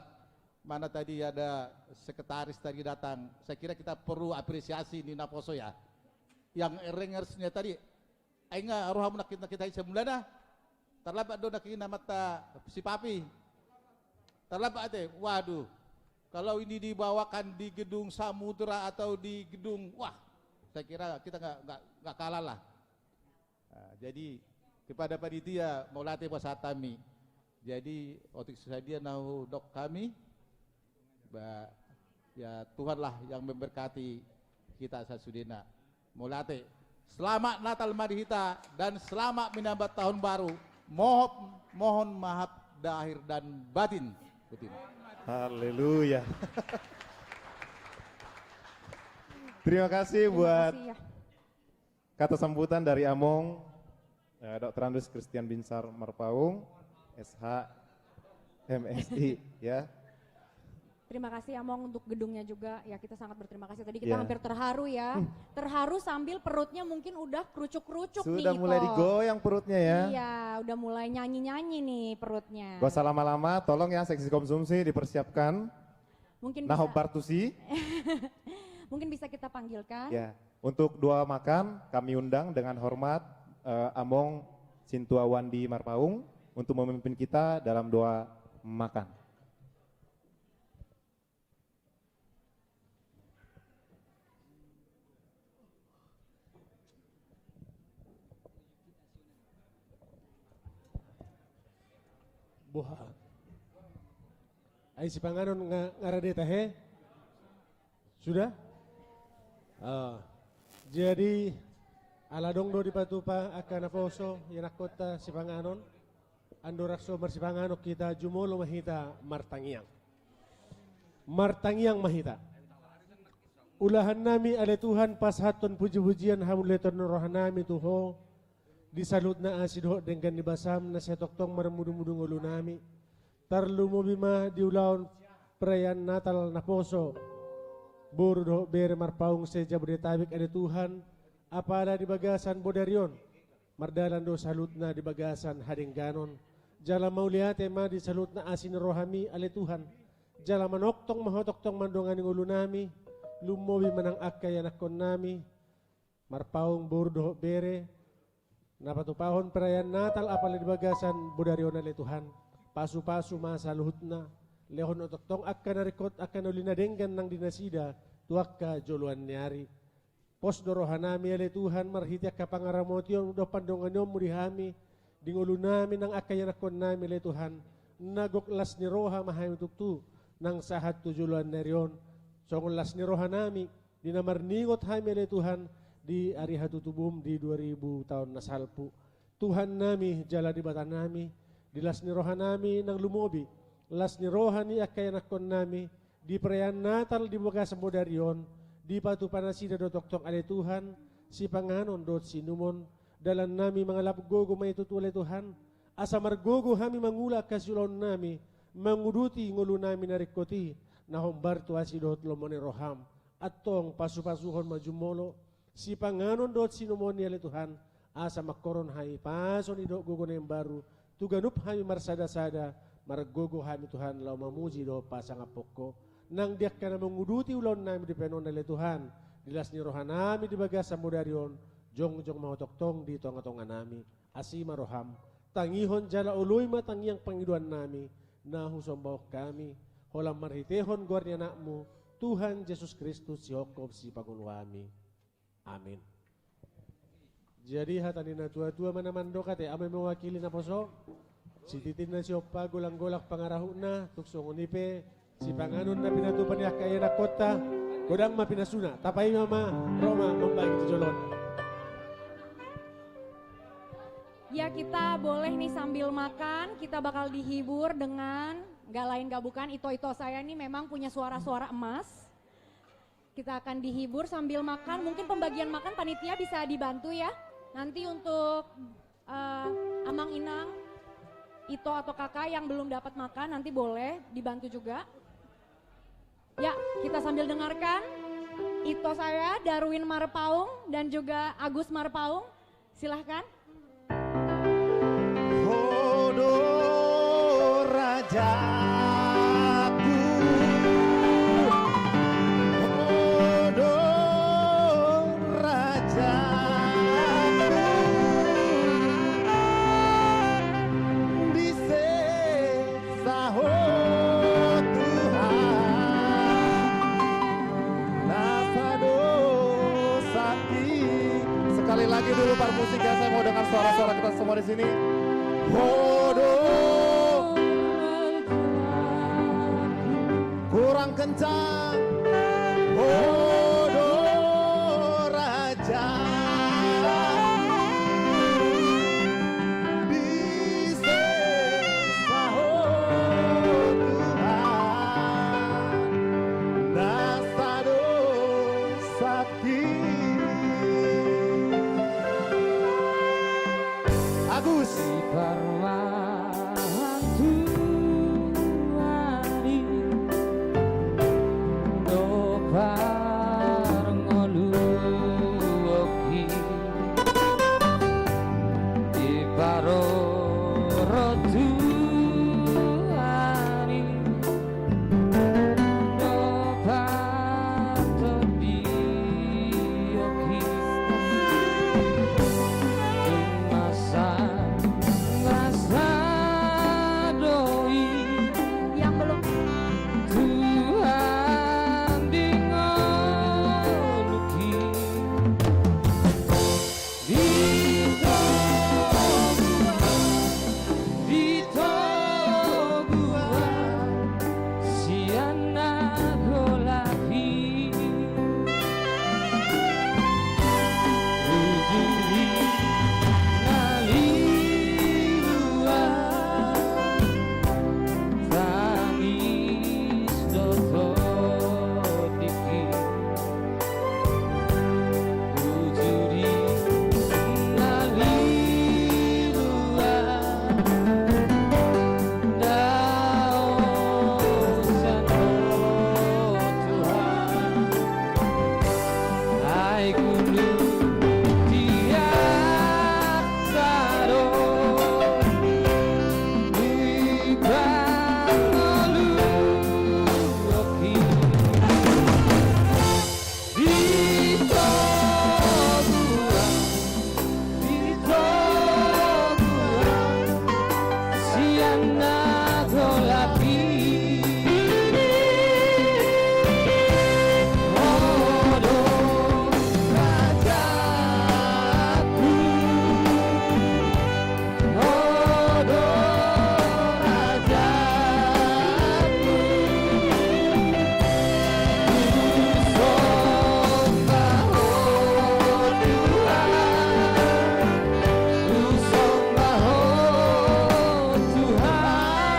mana tadi ada sekretaris tadi datang, saya kira kita perlu apresiasi di Naposo ya. Yang ringers-nya tadi, ai nga rohamu nangkin na hita i samulana, tarlambat do nangkin na mata si Papi. Tarlambat ate, waduh. Kalau ini dibawakan di Gedung Samudra atau di gedung, wah, saya kira kita nggak, nggak, nggak kalah lah. Nah, jadi kepada panitia, mauliate pasahat hami. Jadi, otik sadia na hudok hami, ba, ya Tuhanlah yang memberkati kita sasudena. Mauliate. Selamat Natal ma di hita dan selamat menyambut tahun baru. Mohon, mohon maaf lahir dan batin. Batin. Haleluya. Terima kasih. Terima buat kasih, ya. Kata sambutan dari Among, eh, Doktorandus Christian Binsar Marpaung, S H, M Si, ya. Terima kasih, Among, untuk gedungnya juga. Ya, kita sangat berterima kasih. Tadi kita, ya, hampir terharu, ya. Hmm. Terharu sambil perutnya mungkin udah kerucuk-kerucuk nih, sudah mulai Ko. Digoyang perutnya, ya. Iya, udah mulai nyanyi-nyanyi nih perutnya. Gak usah lama-lama, tolong ya, seksi konsumsi dipersiapkan. Mungkin bisa. Nah, hombar tusi. Mungkin bisa kita panggilkan. Ya. Untuk doa makan, kami undang dengan hormat, eh, Among Sintua Wandi Marpaung untuk memimpin kita dalam doa makan. Boha. Ai sipanganon nga, nga rade tahe? Sudah? Ah. Jadi, ala adong do dipatupa angka naposo, ianakhonta sipanganon. Andorang so marsipanganon hita, jumolo ma hita martangiang. Martangiang ma hita. Ulahan nami ale Tuhan, pasahathon puji-pujian, hamuliateon ni roha nami tu Ho, di saluhutna asi dohot denggan ni basaM na sai tongtong marmudu-mudu ngolu nami. Tarlumobi ma di ulaon perayaan Natal naposo, boru dohot bere Marpaung se-Jabodetabek ale Tuhan, apala di bagasan bodari on, mardalan do saluhutna di bagasan hadengganon. Jala mauliate ma di saluhutna asi ni rohaMi ale Tuhan. Jala manongtong ma Ho tongtong mandongani ngolu nami, lumobi ma nang angka ianakhon nami, Marpaung boru dohot bere, na patupahon perayaan Natal apala di bagasan bodari on ale Tuhan. Pasu-pasu ma saluhutna, lehon Ho tongtong angka na ringkot, angka na uli na denggan nang di nasida, tu angka joloan ni ari. Pos do roha nami ale Tuhan, marhite angka pangaramotion dohot pandonganionMu di hami, di ngolu nami nang angka ianakhon nami ale Tuhan, na gok las ni roha ma hami tutu, nang sahat tu joloan ni ari on, songon las ni roha nami, di na marningot hami ale Tuhan, di ari hatutubuM di dua ribu taon na salpu. Tuhan nami, jala Debata nami, di las ni roha nami nang lumobi, las ni roha ni angka ianakhon nami, di perayaan Natal di bagasan bodari on, dipatupa nasida do tongtong ale Tuhan, sipanganon dohot siinumon, dalan nami mangalap gogo ma i tutu ale Tuhan, asa margogo hami mangula angka siulaon nami, manguduti ngolu nami na ringkot i, na hombar tu asi dohot lomo ni rohaM, antong pasu-pasuhon ma jumolo, sipanganon dohot siinumon i ale Tuhan, asa mangkorhon hami pasu ni dohot gogo na imbaru, tu ganup hami marsada-sada, margogo hami Tuhan laho mamuji dohot pasangaphon Ho. Nang di angka na manguduti ulaon nami di bahenon ale Tuhan, di las ni roha nami di bagasan bodari on, jongjong ma Ho tongtong di tonga-tonga nami, asi ma rohaM, tangihon jala oloi ma tangiang pangidoan nami, Na husombahon hami, holan marhitehon goar ni Anakmu, Tuhan Jesus Kristus, sihophop sipangolu hami. Amin. Jadi hata ni na tua-tua ma na mandok ate, ahu ma mewakili naposo. Sititi na siompa, golang-golang pangarahutna, tung songon i pe sipanganon na pinatupa ni angka ianakhonta, godang ma pinasuna, tapaima ma, ro ma mambahen tu jolo on. Ya, kita boleh nih sambil makan, kita bakal dihibur dengan, nggak lain nggak bukan, Ito-ito saya nih memang punya suara-suara emas. Kita akan dihibur sambil makan. Mungkin pembagian makan panitia bisa dibantu ya. Nanti untuk, eh, Amang Inang, Ito atau Kakak yang belum dapat makan, nanti boleh dibantu juga. Ya, kita sambil dengarkan. Ito saya, Darwin Marpaung dan juga Agus Marpaung. Silahkan. Ho do rajaku, ho do rajaku, di se- sa Ho Tuhan, na sada sati. Sekali lagi dulu, parmusik ya, saya mau dengar suara-suara kita semua di sini. Ho do. Kurang kencang. Ho do raja. Di se- sa Ho Tuhan, na sada sati. Agus. Di parmahan Tuhan i, do parngoluonki. Diparorot Tuhan i, do partondionki. Dung masa, masa do i. Yang belum. Tuhan di ngolungki. Di toguan, di toguan sian na golap i. Bujur i na lilu an, tangis do tondingki. Bujur i na lilu an, daosan do Tuhan. Ai gulu di asa do, di pangolu. Di toguan, di toguan sian na golap i. Ho do rajaku. Ho do rajaku, husombahon Tuhan, husombahon Tuhan.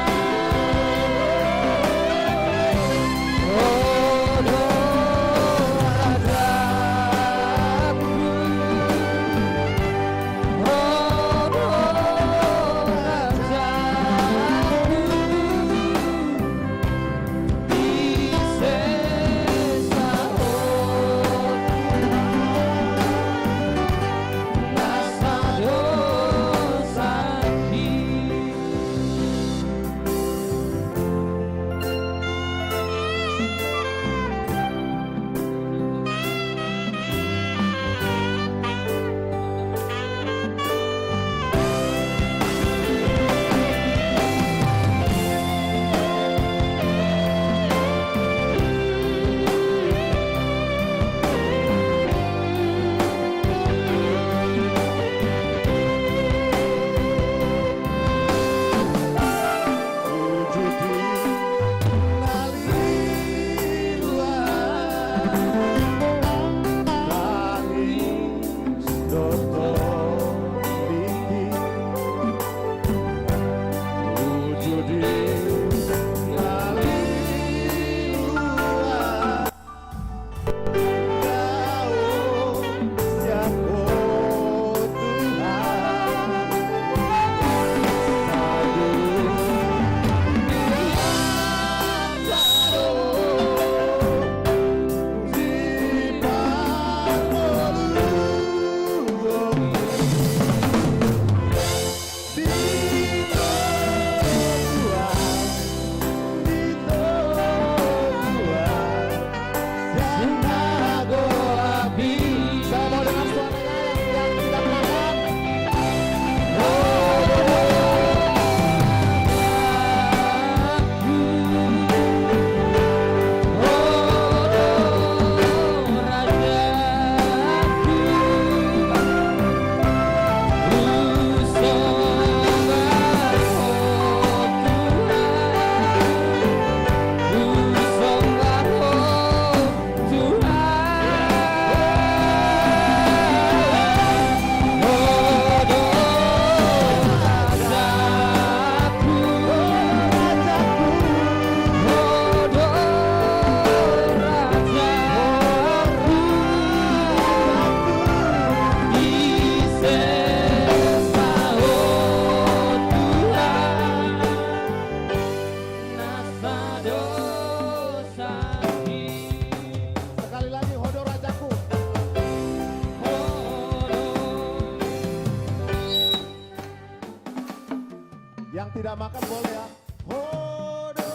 Yang tidak makan boleh ya. Hodo.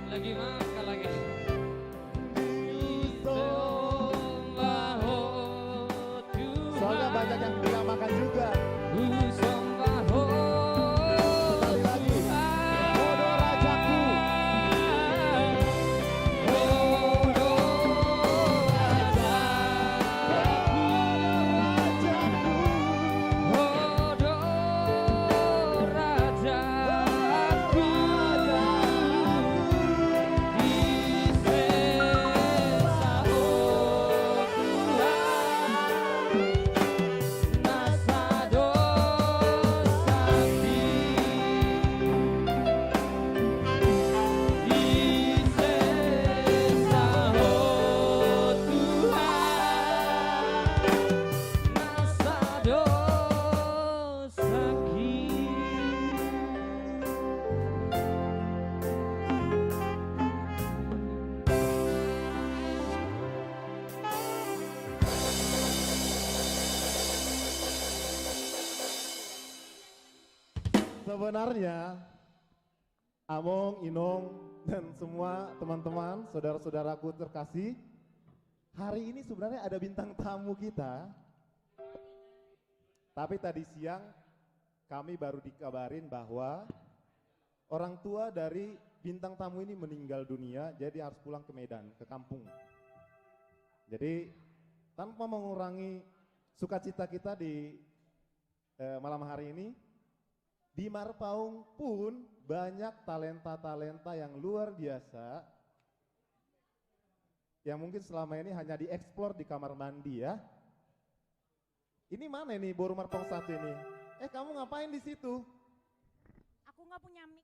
Lagi makan lagi. Soalnya banyak yang tidak makan juga. Sekali lagi. Hodo rajaku. Hodo rajaku. Hodo rajaku. Di sesa, o Tuhan, na sadosa i. Di sesa, o Tuhan, na sadosa i. Sebenarnya, Among, Inong, dan semua teman-teman, saudara-saudaraku terkasih, hari ini sebenarnya ada bintang tamu kita. Tapi tadi siang kami baru dikabarin bahwa orang tua dari bintang tamu ini meninggal dunia, jadi harus pulang ke Medan, ke kampung. Jadi, tanpa mengurangi sukacita kita di, eh, malam hari ini, di Marpaung pun banyak talenta-talenta yang luar biasa yang mungkin selama ini hanya dieksplor di kamar mandi, ya. Ini mana ini boru Marpaung satu ini? Eh, kamu ngapain di situ? Aku nggak punya mic.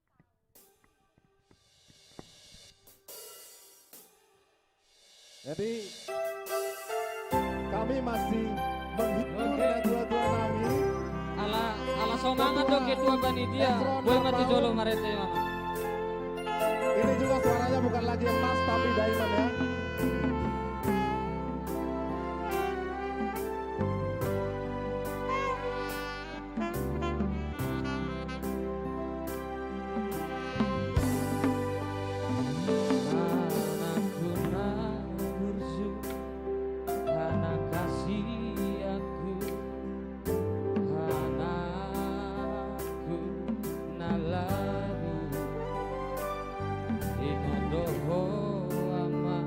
Jadi, kami masih menghibur, oke, yang tua-tua kami. Ala, ala songangan do ketua panitia, boi ma tu jolo marende, Mama. Ini juga suaranya bukan lagi emas, tapi diamond, ya. Anakku na burju, anak kasihanku, anakku na labu, ingot do ho ama,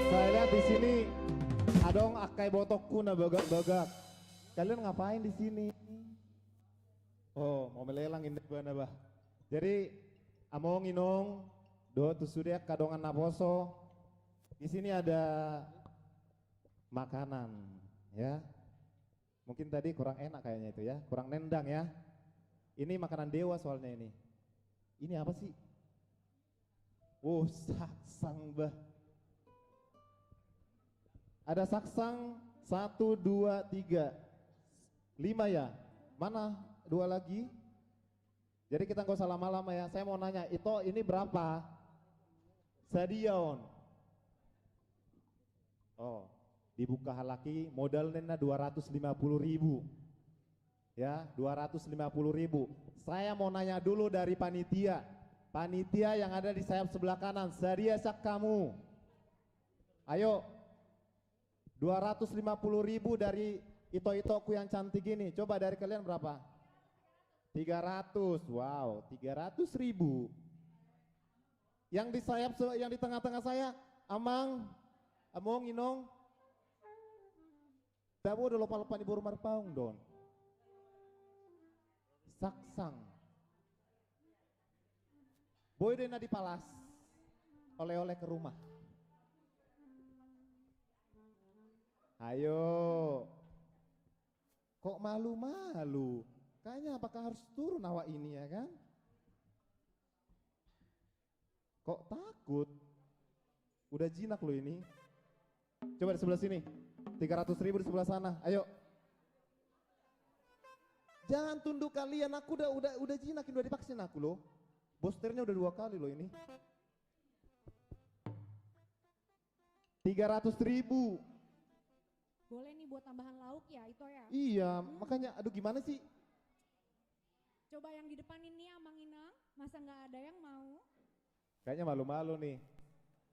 Saya lihat di sini adong angka ibotongku na bagak-bagak. Kalian ngapain di sini? Oh, mau melelang inda ibana bah. Jadi among inong, dohot tu sude angka dongan naposo. Di sini ada makanan, ya. Mungkin tadi kurang enak kayaknya itu ya, kurang nendang ya. Ini makanan dewa soalnya ini. Ini apa sih? Oh, saksang bah. Ada saksang satu, dua, tiga, lima ya. Mana dua lagi? Jadi kita nggak usah lama-lama ya. Saya mau nanya, Ito ini berapa? Sadia on. Oh, dibuka halak i modal ninna dua ratus lima puluh ribu. Ya, dua ratus lima puluh ribu. Saya mau nanya dulu dari panitia. Panitia yang ada di sayap sebelah kanan, sadia sian hamu? Ayo, dua ratus lima puluh ribu dari ito-itoku yang cantik ini. Coba dari kalian berapa? Tiga ratus. Wow, tiga ratus ribu. Yang di sayap se-, yang di tengah-tengah saya, amang, among, inong. Tabo do lopa-lopa ni boru Marpaung do on. Saksang. Boi do i na dipalas. Oleh-oleh ke rumah. Ayo. Kok malu-malu? Kayaknya apakah harus turun awak ini, ya kan? Kok takut? Udah jinak lo ini. Coba di sebelah sini. Tiga ratus ribu di sebelah sana. Ayo. Jangan tunduk kalian, aku udah, udah, udah jinak ini, udah divaksin aku lo. Boosternya udah dua kali lo ini. Tiga ratus ribu. Boleh nih buat tambahan lauk ya, Ito ya? Iya, hmm, makanya, aduh, gimana sih? Coba yang di depan ini, Amang Inang, masa nggak ada yang mau? Kayaknya malu-malu nih.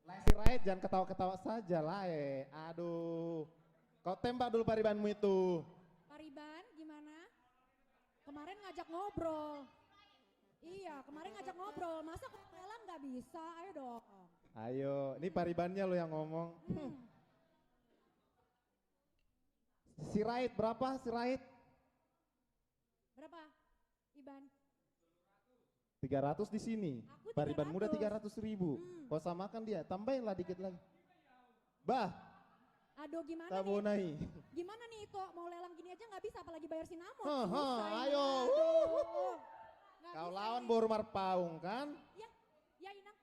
Lae, Sirait, jangan ketawa-ketawa saja, Lae. Aduh. Kau tembak dulu paribanmu itu. Pariban, gimana? Kemarin ngajak ngobrol. Iya, kemarin ngajak ngobrol. Masa kau lelang nggak bisa? Ayo dong. Ayo, ini paribannya lo yang ngomong. Hmm. Sirait, berapa, Sirait? Berapa, Iban? Tiga ratus di sini. Aku tiga ratus. Pariban muda tiga ratus ribu. Hmm. Kau samakan dia, tambahinlah dikit lagi. Bah. Aduh, gimana nih? Tabonai. Gimana nih, Ito? Mau lelang gini aja nggak bisa, apalagi bayar sinamot. Hehe, susah ini. Ayo. Aduh. Nggak bisa nih. Kau lawan boru Marpaung, kan? Ya, ya, Inang.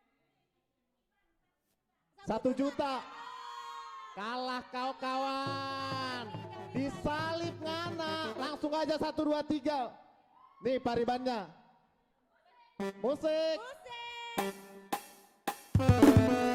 Satu juta. Kalah kau, kawan. Disalib ngana. Langsung aja satu, dua, tiga. Nih paribannya. Musik. Musik. Nah, boleh.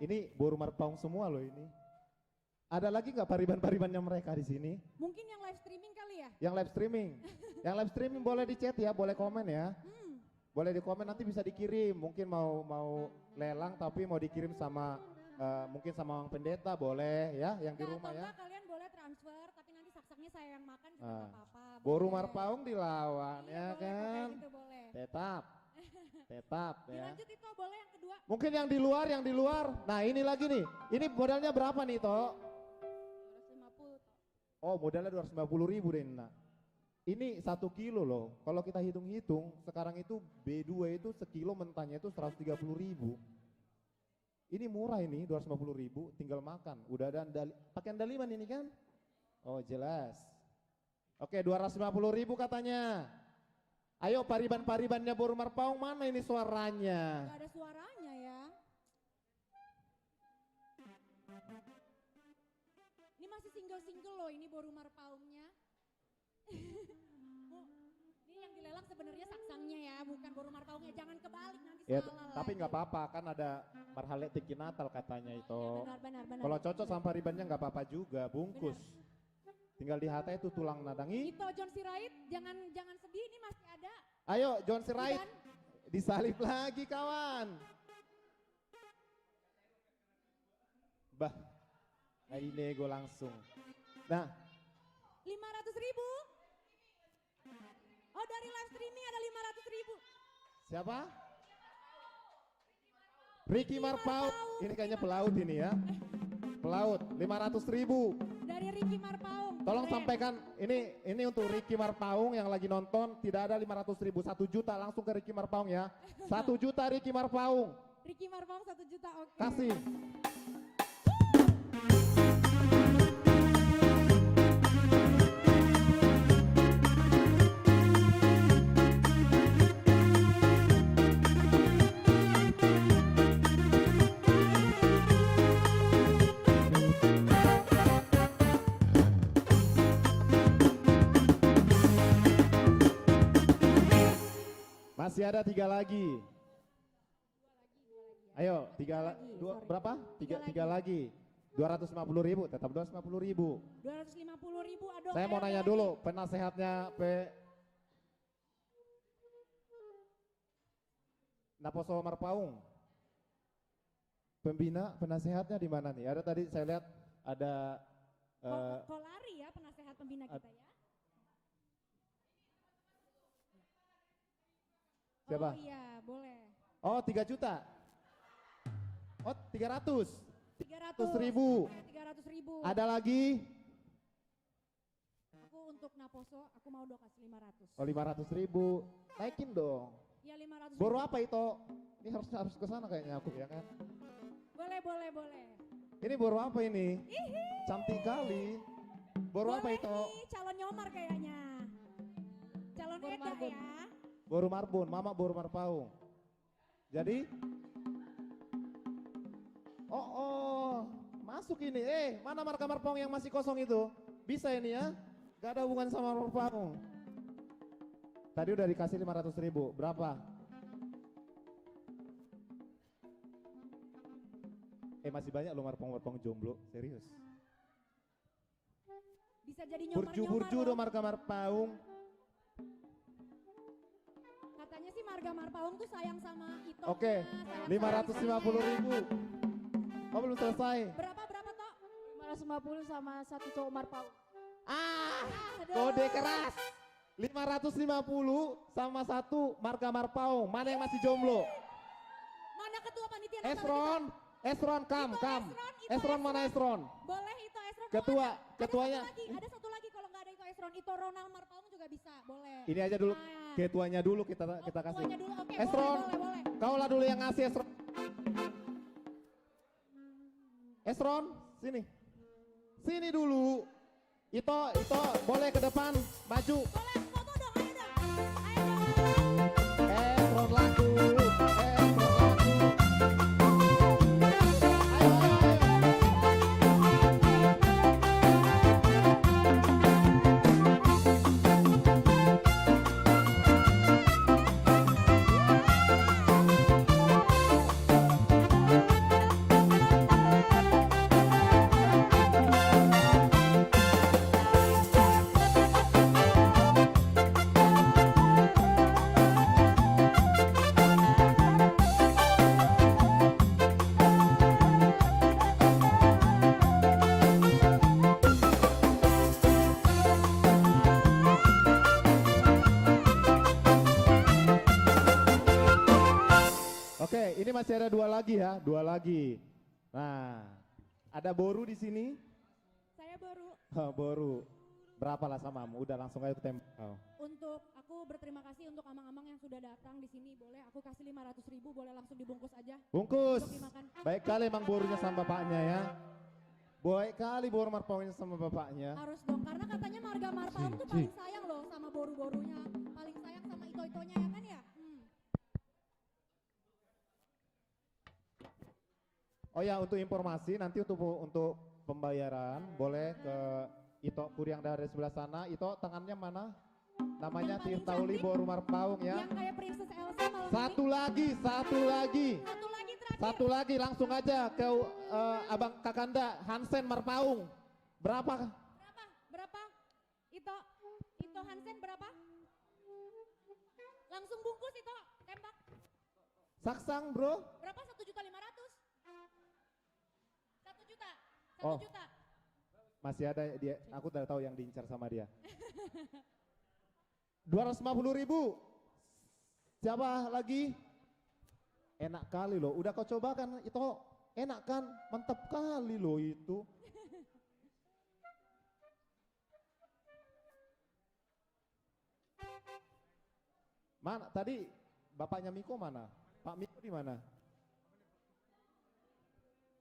Ini boru Marpaung semua loh ini. Ada lagi nggak pariban-paribannya mereka di sini? Mungkin yang live streaming kali ya? Yang live streaming. Yang live streaming boleh di chat ya, boleh komen ya. Hmm. Boleh di komen, nanti bisa dikirim. Mungkin mau, mau lelang tapi mau dikirim sama, eh, mungkin sama Amang Pendeta, boleh ya, yang di rumah ya. Atau enggak, kalian boleh transfer, tapi nanti saksangnya saya yang makan juga nggak apa-apa. Ah. Boru Marpaung dilawan, ya kan? Iya, boleh, boleh, gitu, boleh. Tetap. Tetap ya. Dilanjut, Ito, boleh yang kedua. Mungkin yang di luar, yang di luar. Nah, ini lagi nih. Ini modalnya berapa nih, Ito? Dua ratus lima puluh, Ito. Oh, modalnya dua ratus lima puluh ribu deh, Nak. Ini satu kilo loh. Kalau kita hitung-hitung, sekarang itu B dua itu sekilo mentahnya itu seratus tiga puluh ribu. Ini murah ini, dua ratus lima puluh ribu, tinggal makan. Udah ada andali-, pakai andaliman ini kan? Oh, jelas. Oke, dua ratus lima puluh ribu katanya. Ayo, pariban-paribannya boru Marpaung, mana ini suaranya? Nggak ada suaranya ya. Ini masih single-single loh, ini boru Marpaungnya. Oh, ini yang dilelang sebenarnya saksangnya ya, bukan boru Marpaungnya. Jangan kebalik, nanti salah lagi. Ya, tapi nggak apa-apa, kan ada marhaletik di Natal katanya itu. Oh, iya, benar, benar, benar. Kalau cocok sama paribannya nggak apa-apa juga, bungkus. Benar. Tinggal dihatai tu tulang na dang i. Ito John Sirait, jangan, jangan sedih, ini masih ada. Ayo, John Sirait. Iban. Disalib lagi, kawan. Bah. Ai nego langsung. Nah. Lima ratus ribu. Oh, dari live streaming ada lima ratus ribu. Siapa? Ricky Marpaung. Ini kayaknya pelaut ini ya. Pelaut, lima ratus ribu. Dari Ricky Marpaung. Tolong sampaikan, ini, ini untuk Ricky Marpaung yang lagi nonton, tidak ada lima ratus ribu, satu juta langsung ke Ricky Marpaung ya. Satu juta Ricky Marpaung. Ricky Marpaung satu juta, oke. Kasih. Masih ada tiga lagi. Ayo, tiga la-, dua, berapa? Tiga, tiga lagi. Dua ratus lima puluh ribu, tetap dua ratus lima puluh ribu. Dua ratus lima puluh ribu, aduh. Saya mau nanya dulu, penasehatnya P-, Naposo Marpaung. Pembina, penasehatnya di mana nih? Ada tadi saya lihat ada, eh, kok lari ya penasehat pembina kita ya? Siapa? Oh iya, boleh. Oh, tiga juta. Oh, tiga ratus. Tiga ratus. Tiga ratus ribu. Oke, tiga ratus ribu. Ada lagi? Aku untuk Naposo, aku mau dua kali lima ratus. Oh, lima ratus ribu. Naikin dong. Iya, lima ratus ribu. Boru apa, Ito? Ini harus, harus ke sana kayaknya aku, ya kan? Boleh, boleh, boleh. Ini boru apa ini? Ihi. Cantik kali. Boru apa, Ito? Boleh nih, calon nyomar kayaknya. Calon Eda ya. Boru Marbun, mama boru Marpaung. Jadi? Oh, oh, masuk ini. Eh, mana marga Marpaung yang masih kosong itu? Bisa ini ya? Gak ada hubungan sama Marpaung. Tadi udah dikasih lima ratus ribu. Berapa? Eh, masih banyak loh Marpaung-Marpaung jomblo, serius. Bisa jadi nyomar-nyomar. Burju-burju do marga Marpaung. Katanya sih marga Marpaung tuh sayang sama Ito. Oke, lima ratus lima puluh ribu. Oh, belum selesai. Berapa, berapa, Tok? Lima ratus lima puluh sama satu cowok Marpaung. Ah, kode keras. Lima ratus lima puluh sama satu marga Marpaung. Mana yang masih jomblo? Mana ketua panitia Natal kita? Esron, Esron, kam, kam. Esron, mana Esron? Boleh itu Esron. Ketua, ketuanya. Ada satu lagi, ada satu lagi kalau nggak ada itu Esron. Itu Ronald Marpaung juga bisa, boleh. Ini aja dulu, ketuanya dulu kita, kita kasih. Ketuanya dulu, oke, boleh, boleh, boleh. Esron, kaulah dulu yang ngasih, Esron. Esron, sini. Sini dulu. Ito, Ito, boleh ke depan, maju. Boleh, foto dong, ayo dong. Ayo dong. Esron lagu, Esron lagu. Ayo, ayo, ayo. Oke, ini masih ada dua lagi ya, dua lagi. Nah, ada boru di sini. Saya boru. Oh, boru. Berapa lah samamu? Udah langsung aja tembak kau. Untuk aku berterima kasih untuk amang-amang yang sudah datang di sini. Boleh aku kasih lima ratus ribu, boleh langsung dibungkus aja. Bungkus. Untuk dimakan. Baik kali emang borunya sama bapaknya ya. Baik kali boru Marpaungnya sama bapaknya. Harus dong, karena katanya marga Marpaung tuh paling sayang loh sama boru-borunya. Paling sayang sama ito-itonya ya kan ya? Hmm. Oh ya, untuk informasi, nanti untuk, untuk pembayaran boleh ke Ito Puri yang dari sebelah sana. Ito, tangannya mana? Namanya Tirta Uli Boru Marpaung ya. Yang kayak Princess Elsa malam ini. Satu lagi, satu lagi. Satu lagi terakhir. Satu lagi, langsung aja ke, eh, Abang Kakanda Hansen Marpaung. Berapa? Berapa? Berapa? Ito, Ito Hansen berapa? Langsung bungkus, Ito, tembak. Saksang, bro. Berapa? Satu juta lima ratus? Satu juta. Satu juta. Oh. Masih ada dia, aku tidak tahu yang diincar sama dia. Dua ratus lima puluh ribu. Siapa lagi? Enak kali loh. Udah kau coba kan, Ito? Enak kan? Mantap kali loh itu. Mana tadi bapaknya Miko mana? Pak Miko di mana?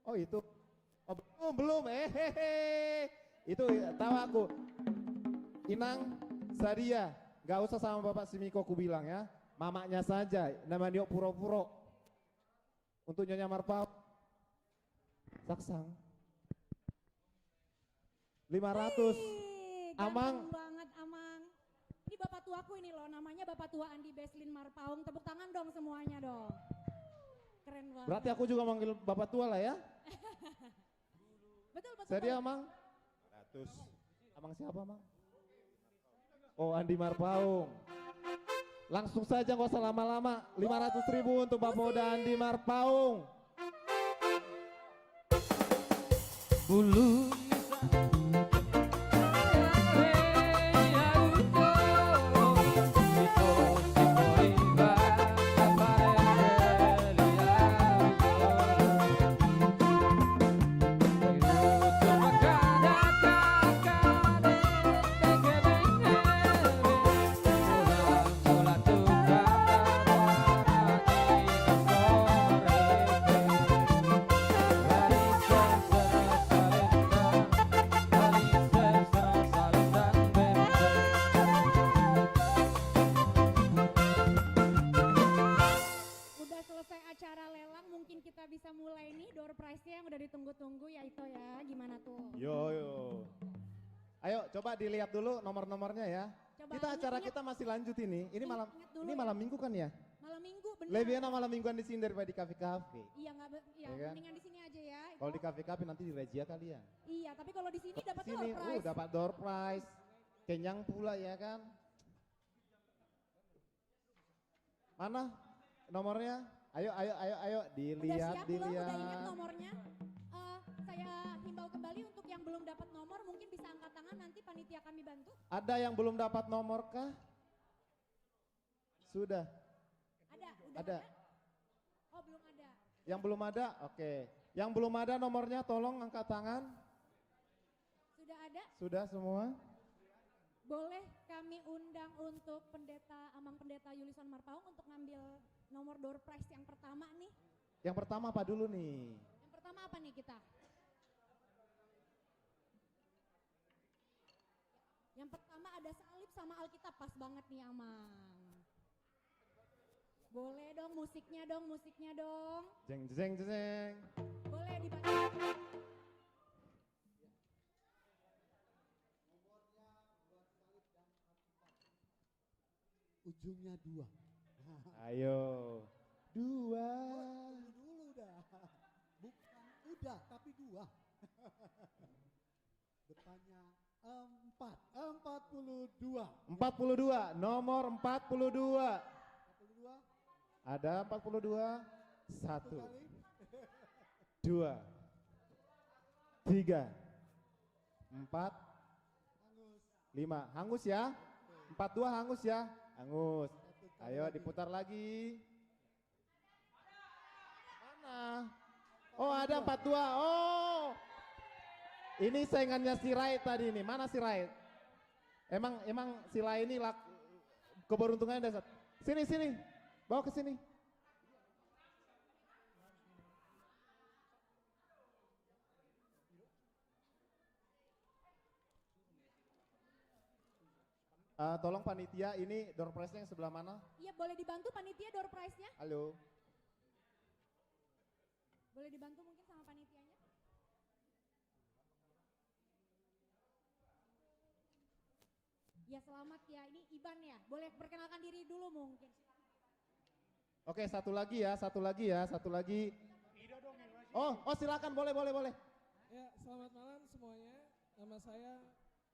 Oh, itu. Oh, belum, belum. Eh, he, he. Itu tahu aku. Inang Sadia, nggak usah sama bapak si Miko ku bilang ya. Mamanya saja, namanya puro-puro. Untuk Nyonya Marpaung. Saksang. Lima ratus. Wih, Amang. Ganteng banget, Amang. Ini bapak tuaku ini loh, namanya Bapak Tua Andi Beslin Marpaung. Tepuk tangan dong semuanya dong. Keren banget. Berarti aku juga manggil bapak tua lah ya. Betul, betul. Sadia, Amang? Seratus. Amang siapa, Amang? Oh, Andi Marpaung. Langsung saja, nggak usah lama-lama. Lima ratus ribu untuk Bapak Uda Andi Marpaung. Bulu. Udah selesai acara lelang, mungkin kita bisa mulai nih door prize-nya yang udah ditunggu-tunggu ya, Ito ya. Gimana tuh? Yo, yo. Ayo, coba dilihat dulu nomor-nomornya ya. Coba. Kita ingat, acara ingat. Kita masih lanjut ini. Ini malam, ingat dulu ini ya. Malam minggu kan ya? Malam minggu, benar. Lebih enak malam mingguan di sini daripada di kafe-kafe. Iya, nggak be-, iya, ya kan? Mendingan di sini aja ya, Ito. Kalau di kafe-kafe nanti dirazia kali ya. Iya, tapi kalau di sini dapat door prize. Sini, uh, dapat door prize. Kenyang pula ya kan? Mana nomornya? Ayo, ayo, ayo, ayo, dilihat, dilihat. Udah siap belum? Udah ingat nomornya? Eh, saya himbau kembali untuk yang belum dapat nomor, mungkin bisa angkat tangan, nanti panitia kami bantu. Ada yang belum dapat nomor kah? Sudah. Ada, udah ada? Ada. Oh, belum ada. Yang belum ada, oke. Yang belum ada nomornya, tolong angkat tangan. Sudah ada? Sudah semua? Boleh kami undang untuk Pendeta, Amang Pendeta Yulison Marpaung untuk ngambil nomor door prize yang pertama nih. Yang pertama apa dulu nih? Yang pertama apa nih kita? Yang pertama ada salib sama Alkitab, pas banget nih, Amang. Boleh dong musiknya dong, musiknya dong. Jeng, jeng, jeng. Boleh dibantu. Ujungnya dua. Ayo. Dua. Oh, dulu, dulu dah. Bukan udah, tapi dua. Depannya empat, empat puluh dua. Empat puluh dua, nomor empat puluh dua. Empat puluh dua. Ada empat puluh dua. Satu. Satu kali. Dua. Tiga. Empat. Hangus. Lima. Hangus ya? Oke. Empat dua hangus ya? Hangus. Satu kali lagi. Ayo diputar lagi. Mana? Oh, ada empat dua. Oh. Ini saingannya si Rait tadi ini. Mana si Rait? Emang, emang si Rait ini lak-, keberuntungannya dasar. Sini, sini. Bawa ke sini. Eh, tolong panitia, ini door prize-nya yang sebelah mana? Iya, boleh dibantu panitia door prize-nya? Halo. Boleh dibantu mungkin sama panitianya? Ya, selamat ya. Ini Iban ya. Boleh perkenalkan diri dulu mungkin. Oke, satu lagi ya, satu lagi ya, satu lagi. Oh, oh, silakan, boleh, boleh, boleh. Ya, selamat malam semuanya. Nama saya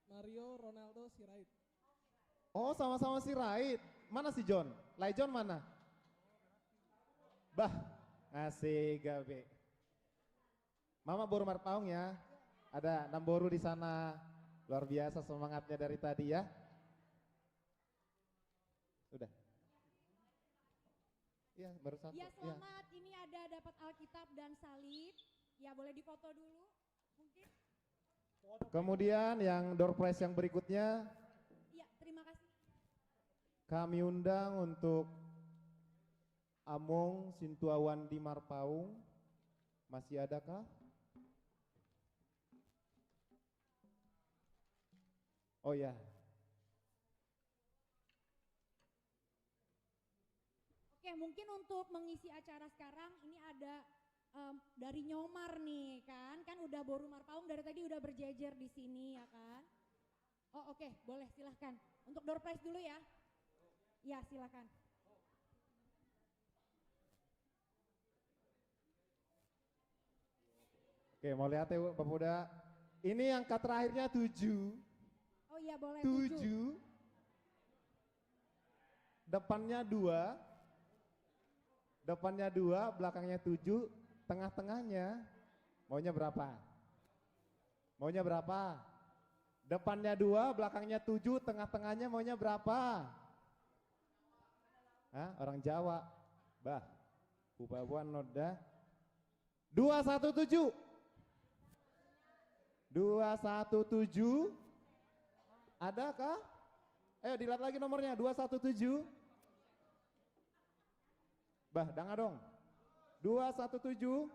Mario Ronaldo Sirait. Oh, sama-sama Sirait. Mana si John? Lai John mana? Bah, ngasih gabe. Mama boru Marpaung ya. Ada enam boru di sana. Luar biasa semangatnya dari tadi ya. Sudah. Iya, baru satu. Ya, ya, selamat. Ini ada dapat Alkitab dan salib. Ya, boleh difoto dulu. Mungkin. Kemudian yang door prize yang berikutnya. Ya, terima kasih. Kami undang untuk Among Sintuawan di Marpaung. Masih adakah? Oh ya. Oke, mungkin untuk mengisi acara sekarang, ini ada, em, dari Nyomar nih, kan? Kan udah boru Marpaung dari tadi udah berjejer di sini, ya kan? Oh, oke, boleh, silahkan. Untuk door prize dulu ya. Ya, silahkan. Oke, mau lihat ya, Bu, Bapak Uda. Ini angka terakhirnya tujuh. Oh iya, boleh, tujuh. Tujuh. Depannya dua. Depannya dua, belakangnya tujuh, tengah-tengahnya. Maunya berapa? Maunya berapa? Depannya dua, belakangnya tujuh, tengah-tengahnya maunya berapa? Hah? Orang Jawa. Bah, hupaboan noda. Dua satu tujuh. Dua satu tujuh. Adakah? Ayo, dilihat lagi nomornya, dua satu tujuh. Bah, dang adong. Dua satu tujuh.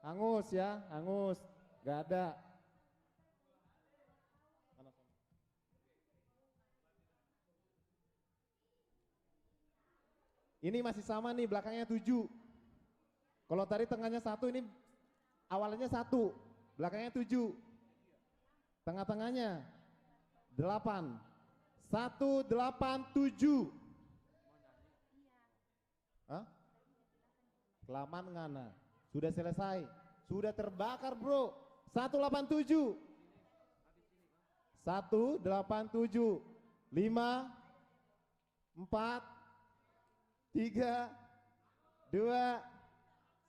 Hangus ya, hangus. Gak ada. Ini masih sama nih, belakangnya tujuh. Kalau tadi tengahnya satu, ini awalnya satu, belakangnya tujuh. Tengah-tengahnya delapan. Satu delapan tujuh. Hah? Kelamaan ngana. Sudah selesai. Sudah terbakar, bro. Satu delapan tujuh. Satu delapan tujuh. Lima, empat, tiga, dua,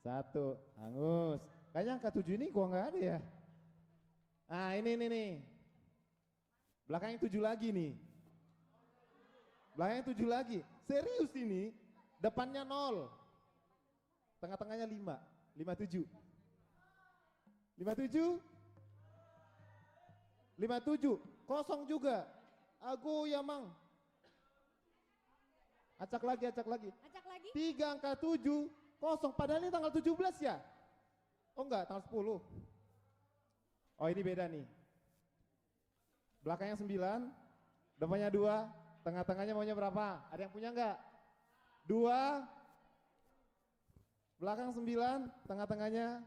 satu. Hangus. Kayaknya angka tujuh ini gua nggak ada ya. Ah, ini, ini nih. Belakangnya tujuh lagi nih. Belakangnya tujuh lagi. Serius ini. Depannya nol. Tengah-tengahnya lima. Lima tujuh. Lima tujuh. Lima tujuh. Kosong juga. Ago ya, Mang. Acak lagi, acak lagi. Acak lagi. Tiga angka tujuh, kosong. Padahal ini tanggal tujuh belas ya? Oh enggak, tanggal sepuluh. Oh, ini beda nih. Belakangnya sembilan, depannya dua, tengah-tengahnya maunya berapa? Ada yang punya nggak? Dua, belakang sembilan, tengah-tengahnya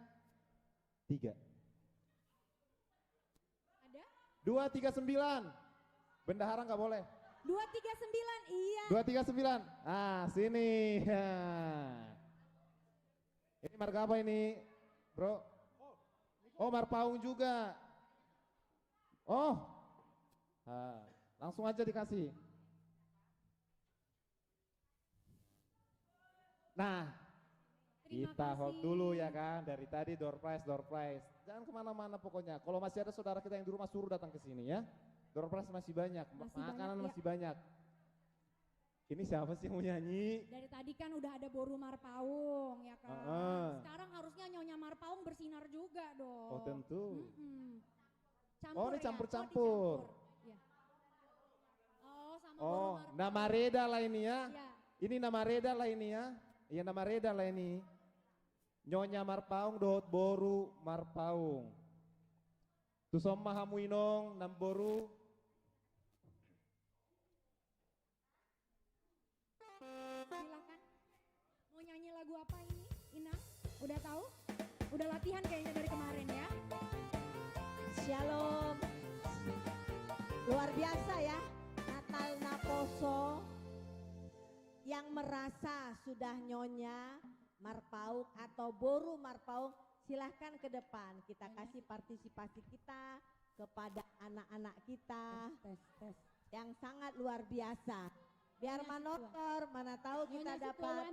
tiga. Ada? Dua tiga sembilan. Bendahara nggak boleh. Dua tiga sembilan, iya. Dua tiga sembilan. Ah, sini. Ya. Ini marga apa ini, bro? Oh, Marpaung juga. Oh. Ah, langsung aja dikasih. Nah, terima kasih. Kita hold dulu ya kan, dari tadi door prize, door prize. Jangan kemana-mana pokoknya. Kalau masih ada saudara kita yang di rumah, suruh datang ke sini ya. Door prize masih banyak, ma-, masih banyak, makanan ya. Masih banyak. Ini siapa sih yang mau nyanyi? Dari tadi kan udah ada boru Marpaung, ya kan? Heeh. Sekarang harusnya Nyonya Marpaung bersinar juga dong. Oh, tentu. Mm-mm. Campur. Oh, ini ya? Campur-campur. Oh, dicampur. Ya. Oh, sama boru Marpaung. Oh, na mareda lah ini ya. Ya. Ini na mareda lah ini ya. Iya, na mareda lah ini. Nyonya Marpaung dohot boru Marpaung. Tuson ma hamu inong, namboru. Silakan. Mau nyanyi lagu apa ini, Inang? Udah tahu? Udah latihan kayaknya dari kemarin ya. Shalom. Luar biasa ya, Natal Naposo. Yang merasa sudah Nyonya Marpaung atau boru Marpaung, Silahkan ke depan, kita kasih partisipasi kita kepada anak-anak kita yang sangat luar biasa. Biar manortor, mana tahu kita dapat.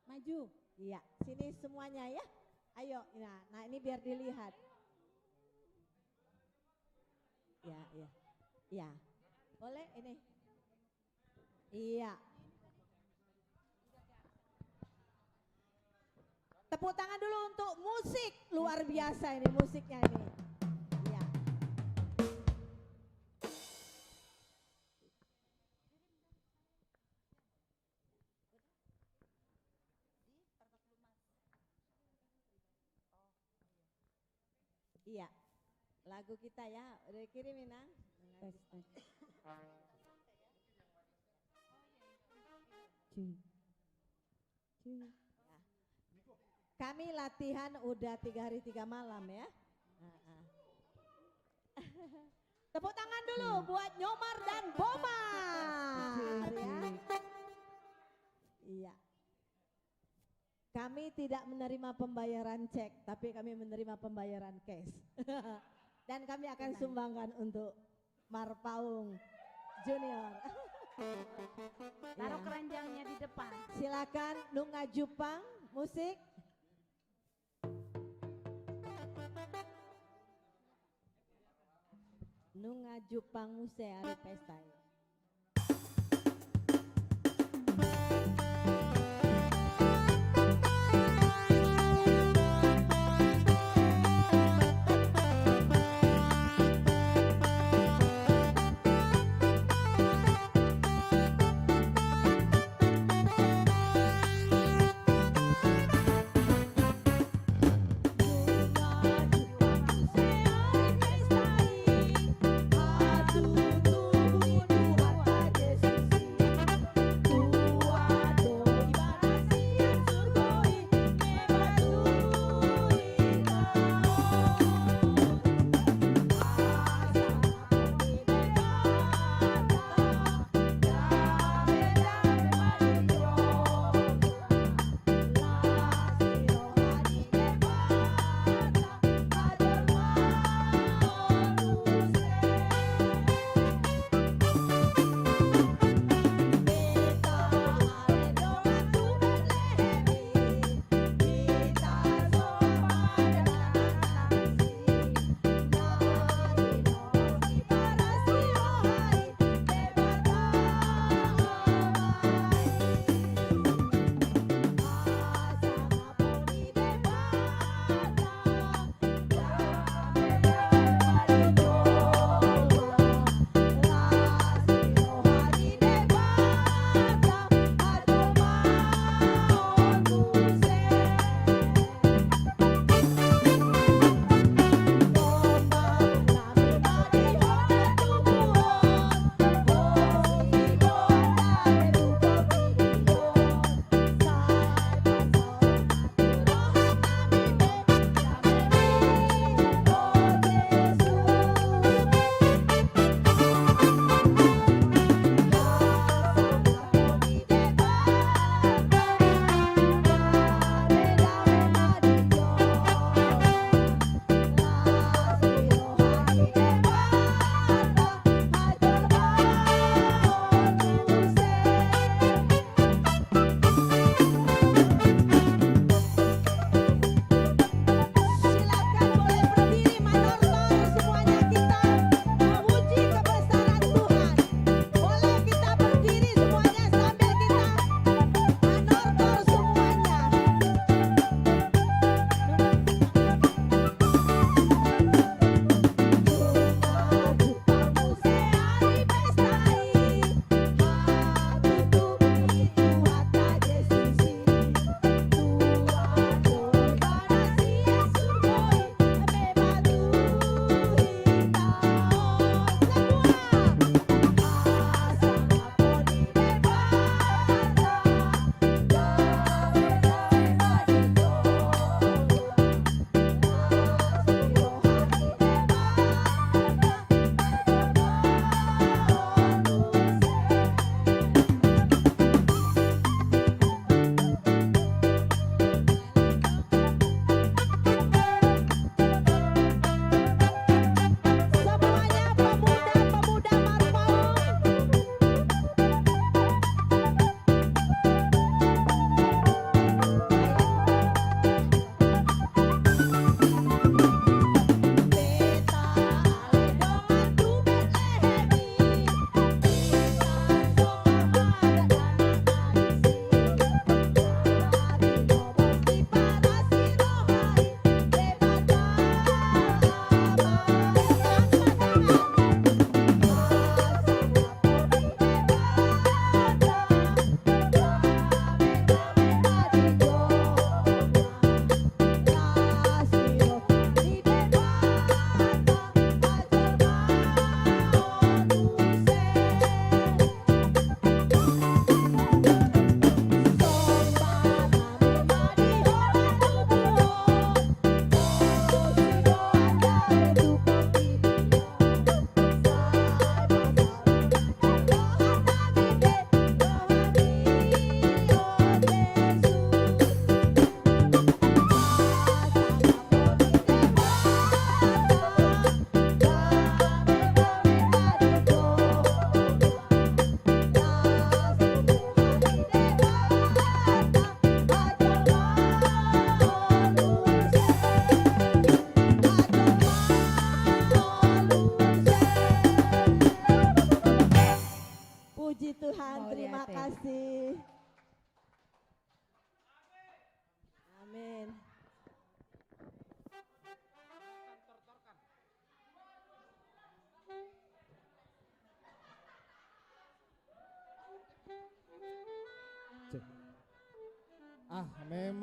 Maju. Iya, sini semuanya ya. Ayo, nah, nah ini biar dilihat. Ya, ya. Ya. Boleh ini. Iya. Tepuk tangan dulu untuk musik, luar biasa ini musiknya ini. Iya. Iya. Lagu kita ya, udah dikirim, Inang? Tes, tes. Cing. Cing. Ya. Kami latihan udah tiga hari tiga malam ya. Heeh. Tepuk tangan dulu buat Nyomar dan Bomar, ya. Iya. Kami tidak menerima pembayaran cek, tapi kami menerima pembayaran cash. Dan kami akan sumbangkan untuk Marpaung Junior. Taruh keranjangnya di depan. Silakan, Nunga Jupang, musik. Nunga Jupang muse ari pesta i.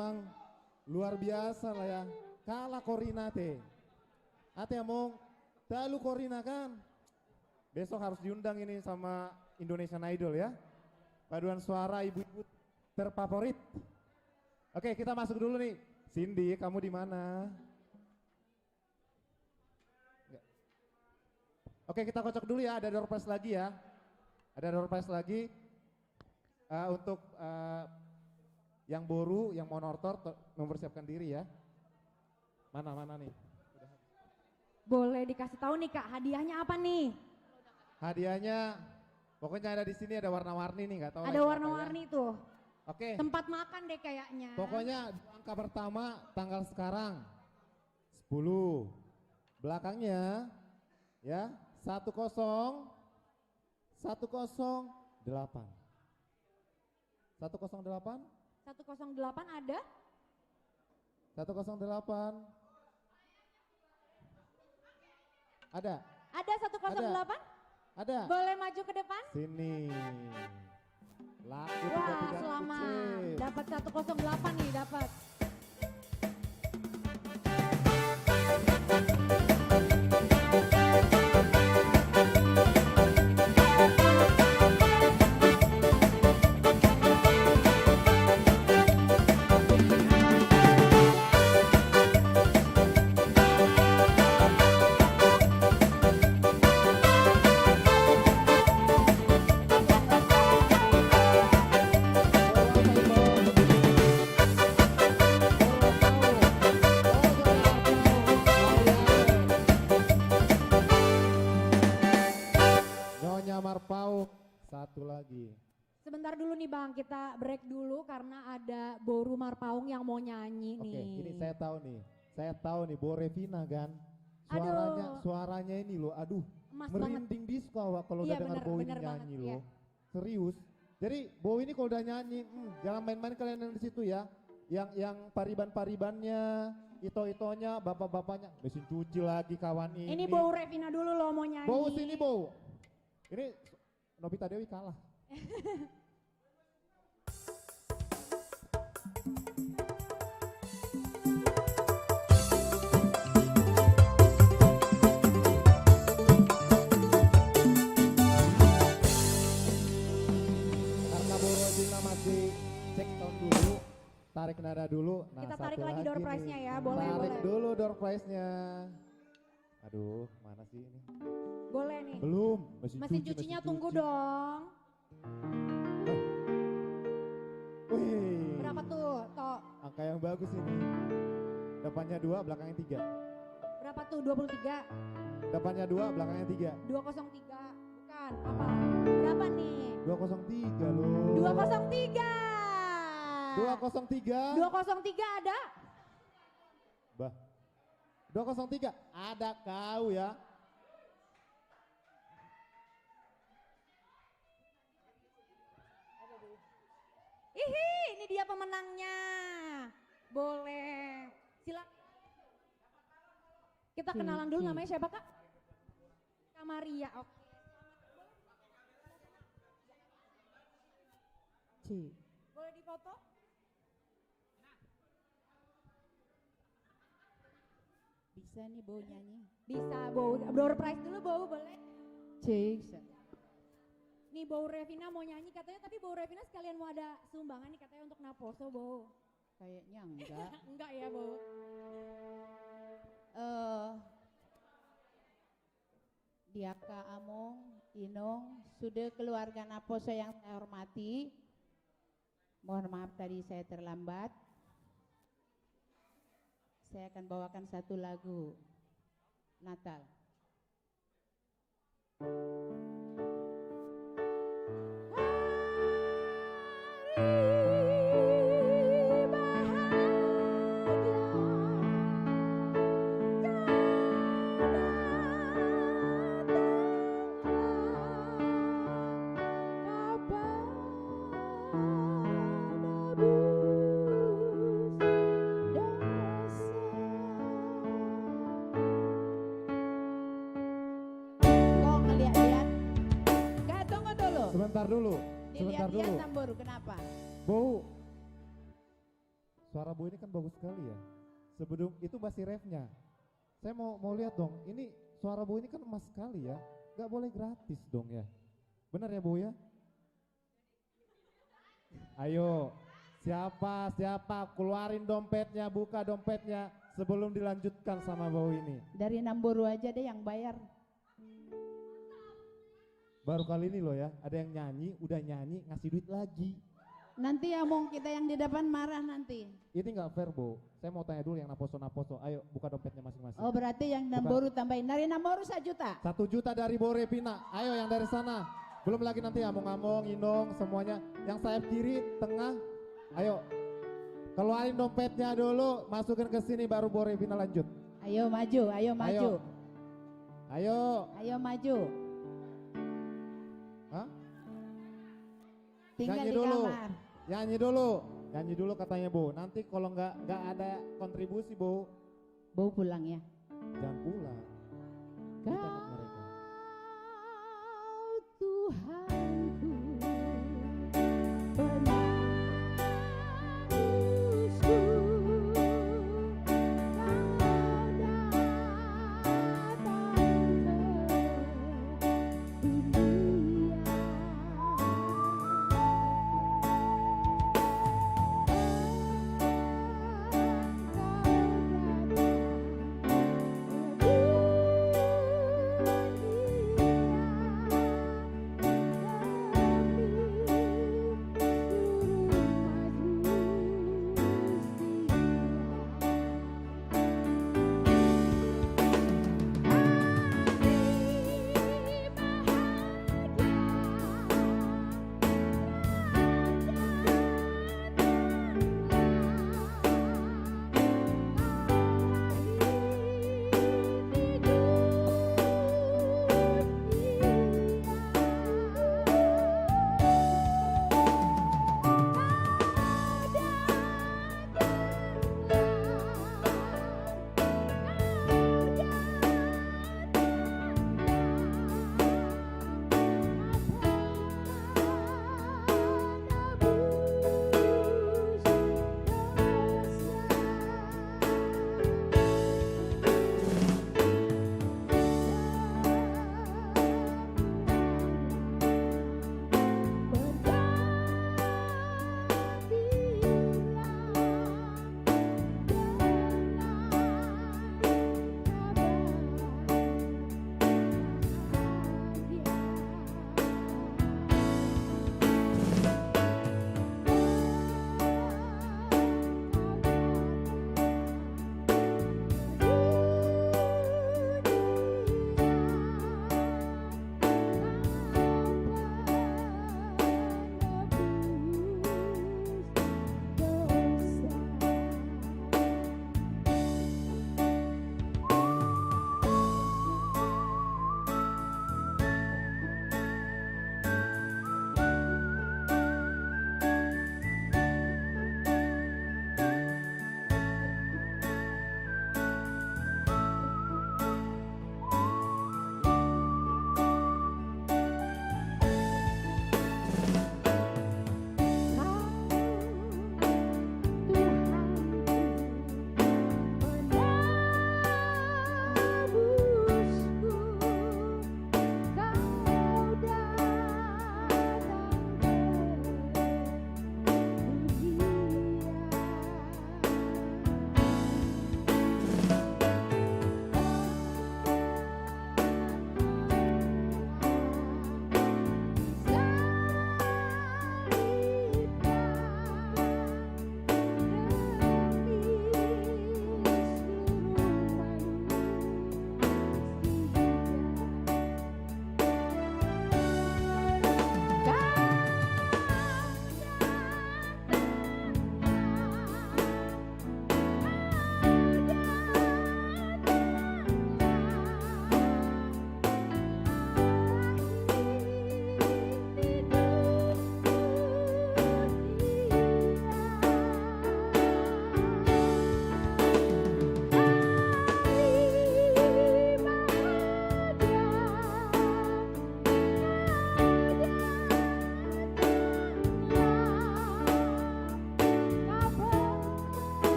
Memang luar biasa lah ya. Kalah Korina te. Ate Among, talu Korina kan? Besok harus diundang ini sama Indonesian Idol ya. Paduan suara ibu-ibu terfavorit. Oke, kita masuk dulu nih. Cindy, kamu di mana? Enggak. Oke, kita kocok dulu ya. Ada door prize lagi ya. Ada door prize lagi. Eh, untuk, eh, yang boru, yang mau nortor, to-, mempersiapkan diri ya. Mana, mana nih? Boleh dikasih tahu nih, Kak, hadiahnya apa nih? Hadiahnya, pokoknya ada di sini, ada warna-warni nih, nggak tahu lagi apa ya. Ada warna-warni tuh. Oke. Tempat makan deh kayaknya. Pokoknya angka pertama tanggal sekarang. Sepuluh. Belakangnya, ya, satu kosong, satu kosong delapan. Satu kosong delapan? Satu kosong delapan ada? Satu kosong delapan. Ada? Ada satu kosong delapan? Ada. Boleh maju ke depan? Sini. Laku. Wah, tiga tiga selamat. Dapat satu kosong delapan nih, dapat. Nyonya Marpaung, satu lagi. Sebentar dulu nih, Bang, kita break dulu karena ada boru Marpaung yang mau nyanyi nih. Oke, ini saya tahu nih. Saya tahu nih, Bo Revina kan. Aduh. Suaranya, suaranya ini loh, aduh, merinding disco awak kalau udah dengar Bo ini nyanyi loh. Iya, bener banget, iya. Serius. Jadi, Bo ini kalau udah nyanyi, hmm, jangan main-main kalian yang di situ ya. Yang, yang pariban-paribannya, ito-itonya, bapak-bapaknya, mesin cuci lagi kawan ini. Ini Bo Revina dulu loh mau nyanyi. Bo, sini, Bo. Ini Novita Dewi kalah. Karena Bo Revina masih cek sound dulu, tarik nada dulu. Nah, kita tarik lagi door prize-nya ya, boleh, boleh. Tarik dulu door prize-nya. Aduh, mana sih ini? Boleh nih. Belum, mesin cuci, mesin cucinya tunggu dong. Wih. Berapa tuh, Tok? Angka yang bagus ini. Depannya dua, belakangnya tiga. Berapa tuh? Dua puluh tiga. Depannya dua, belakangnya tiga. Dua kosong tiga. Bukan, apa? Berapa nih? Dua kosong tiga loh. Dua kosong tiga. Dua kosong tiga. Dua kosong tiga ada? Bah. Dua kosong tiga, ada kau ya. Ihi, ini dia pemenangnya. Boleh. Silakan. Kita kenalan dulu, namanya siapa, Kak? Kak Maria, oke. Boleh difoto? Bisa nih, Bo, nyanyi? Bisa, Bo. Door prize dulu, Bo, boleh? Cik. Nih, Bo Revina mau nyanyi katanya, tapi Bo Revina sekalian mau ada sumbangan nih katanya untuk Naposo, Bo. Kayaknya enggak. Enggak ya, Bo? Eh, Diaka, Among, Inong, sude keluarga Naposo yang saya hormati, mohon maaf tadi saya terlambat. Saya akan bawakan satu lagu Natal. Kok ngeliat-liat? Enggak, tunggu dulu. Sebentar dulu. Sebentar dulu. Dilihat-lihat, Namboru, kenapa? Bo, Suara Bo ini kan bagus sekali ya. Sebelum itu masih refnya. Saya mau mau lihat dong. Ini suara Bo ini kan emas sekali ya. Nggak boleh gratis dong ya. Benar ya Bo ya? Ayo, siapa siapa keluarin dompetnya, buka dompetnya sebelum dilanjutkan sama Bo ini. Dari Namboru aja deh yang bayar. Baru kali ini loh ya, ada yang nyanyi, udah nyanyi, ngasih duit lagi. Nanti ya, Mong, kita yang di depan marah nanti. Ini nggak fair, Bo. Saya mau tanya dulu yang naposo-naposo. Ayo, buka dompetnya masing-masing. Oh, berarti yang Namboru tambahin. Dari Namboru satu juta. Satu juta dari Bo Revina. Ayo, yang dari sana. Belum lagi nanti Among-among, Inong, semuanya. Yang sayap kiri, tengah. Ayo. Keluarin dompetnya dulu, masukin ke sini, baru Bo Revina lanjut. Ayo maju, ayo maju. Ayo. Ayo maju. Hah? Tinggal di kamar. Nyanyi dulu. Nyanyi dulu katanya Bo. Nanti kalau nggak nggak ada kontribusi Bo. Bo pulang ya. Jangan pulang. Kita ikut mereka. Kau Tuhanku, penebusku, Kau datang ke dunia.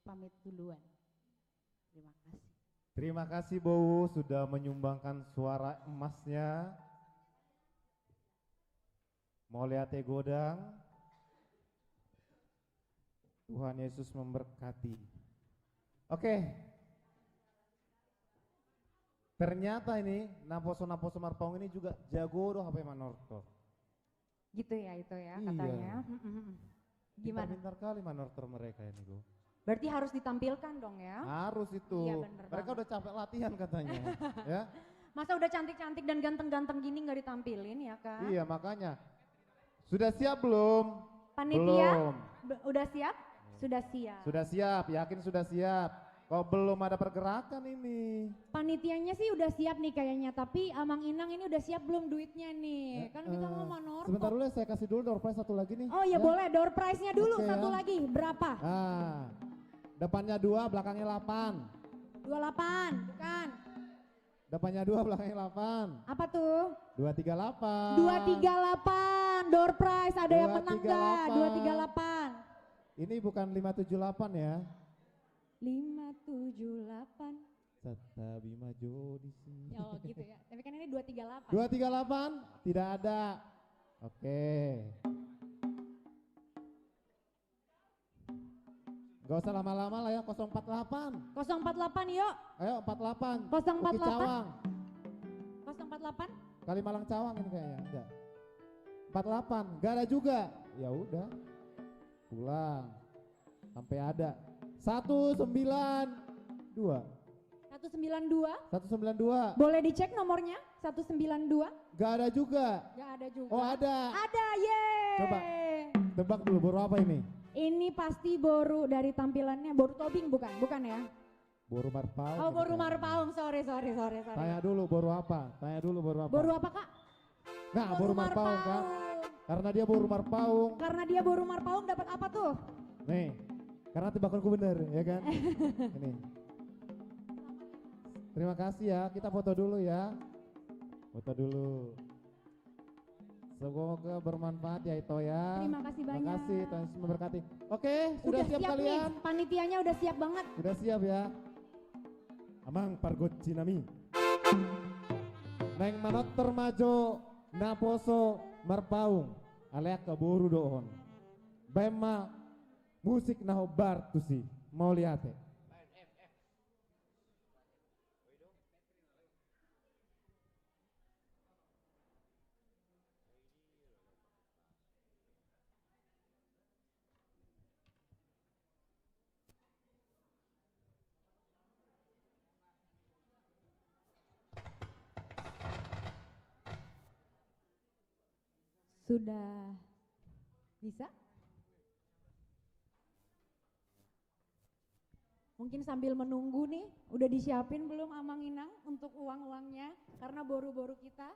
pamit duluan. Terima kasih. Terima kasih, Bowo, sudah menyumbangkan suara emasnya. Mauliate godang. Tuhan Yesus memberkati. Oke. Ternyata ini naposo-naposo Marpaung ini juga jago do hape manortor. Gitu ya, itu ya, iya, katanya. Mm-mm. Gimana? Pintar-pintar kali manortor mereka ini, Go. Berarti harus ditampilkan dong ya? Harus itu. Iya, bener banget. Mereka udah capek latihan katanya, ya. Masa udah cantik-cantik dan ganteng-ganteng gini nggak ditampilin ya, Kak? Iya, makanya. Sudah siap belum? Panitia? Belum. Be-, udah siap? Sudah siap. Sudah siap, yakin sudah siap. Kok belum ada pergerakan ini? Panitianya sih udah siap nih kayaknya, tapi Amang Inang ini udah siap belum duitnya nih? Eh, kan kita eh, mau manortor. Sebentar dulu ya, saya kasih dulu door prize satu lagi nih. Oh iya, ya, boleh, door prize-nya dulu. Oke, satu ya, lagi. Berapa? Ah, depannya dua, belakangnya delapan. Dua delapan, bukan. Depannya dua, belakangnya delapan. Apa tuh? Dua tiga delapan. Dua tiga delapan, door prize, ada yang menang nggak? Dua tiga delapan. Dua tiga delapan. Ini bukan lima tujuh delapan ya. Lima tujuh delapan. Satabi ma jo di sini. Oh, gitu ya. Tapi kan ini dua tiga delapan. Dua tiga delapan, tidak ada. Oke. Nggak usah lama-lama lah ya, kosong empat delapan. Kosong empat delapan, yuk. Ayo, empat delapan. Kosong empat delapan. Uki Cawang. Kosong empat delapan? Kalimalang Cawang ini kayaknya, enggak. Empat delapan, nggak ada juga. Ya udah. Pulang. Sampai ada. Satu sembilan dua. Satu sembilan dua? Satu sembilan dua. Boleh dicek nomornya? Satu sembilan dua? Nggak ada juga. Nggak ada juga. Oh, ada. Ada, yeay. Coba tebak dulu, boru apa ini? Ini pasti boru dari tampilannya, boru Tobing bukan? Bukan ya? Boru Marpaung. Oh, boru Marpaung. Sorry, sorry, sorry, sorry. Tanya dulu boru apa? Tanya dulu boru apa? Boru apa, Kak? Nah, boru Marpaung, kan? Karena dia boru Marpaung. Karena dia boru Marpaung, dapat apa tuh? Nih, karena tebakanku bener, ya kan? Ini. Terima kasih ya, kita foto dulu ya. Foto dulu. Semoga bermanfaat ya, Ito, ya. Terima kasih banyak. Makasih, Tuhan Yesus memberkati. Oke, sudah siap kalian? Udah siap nih, panitianya udah siap banget. Udah siap ya. Amang pargonsi nami. Naeng manortor ma jo naposo Marpaung, alai angka boru do on. Baen ma musik na hombar tusi. Mauliate. Sudah bisa? Mungkin sambil menunggu nih, udah disiapin belum Amang Inang untuk uang-uangnya? Karena boru-boru kita.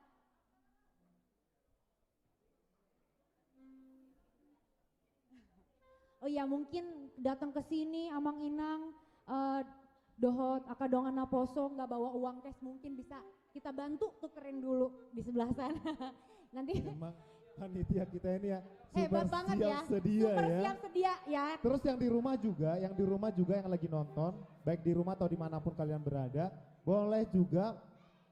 Oh iya, mungkin datang ke sini, Amang Inang, eh, dohot angka dongan naposo, nggak bawa uang cash, mungkin bisa kita bantu tukerin dulu di sebelah sana. Nanti. Memang panitia kita ini ya, eh, super banget siap ya. Sedia. Super ya. Siap sedia ya. Terus yang di rumah juga, yang di rumah juga yang lagi nonton, baik di rumah atau dimanapun kalian berada, boleh juga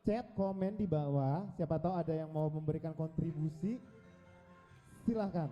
chat, komen di bawah. Siapa tahu ada yang mau memberikan kontribusi. Silahkan.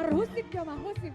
Husip jo ma, husip.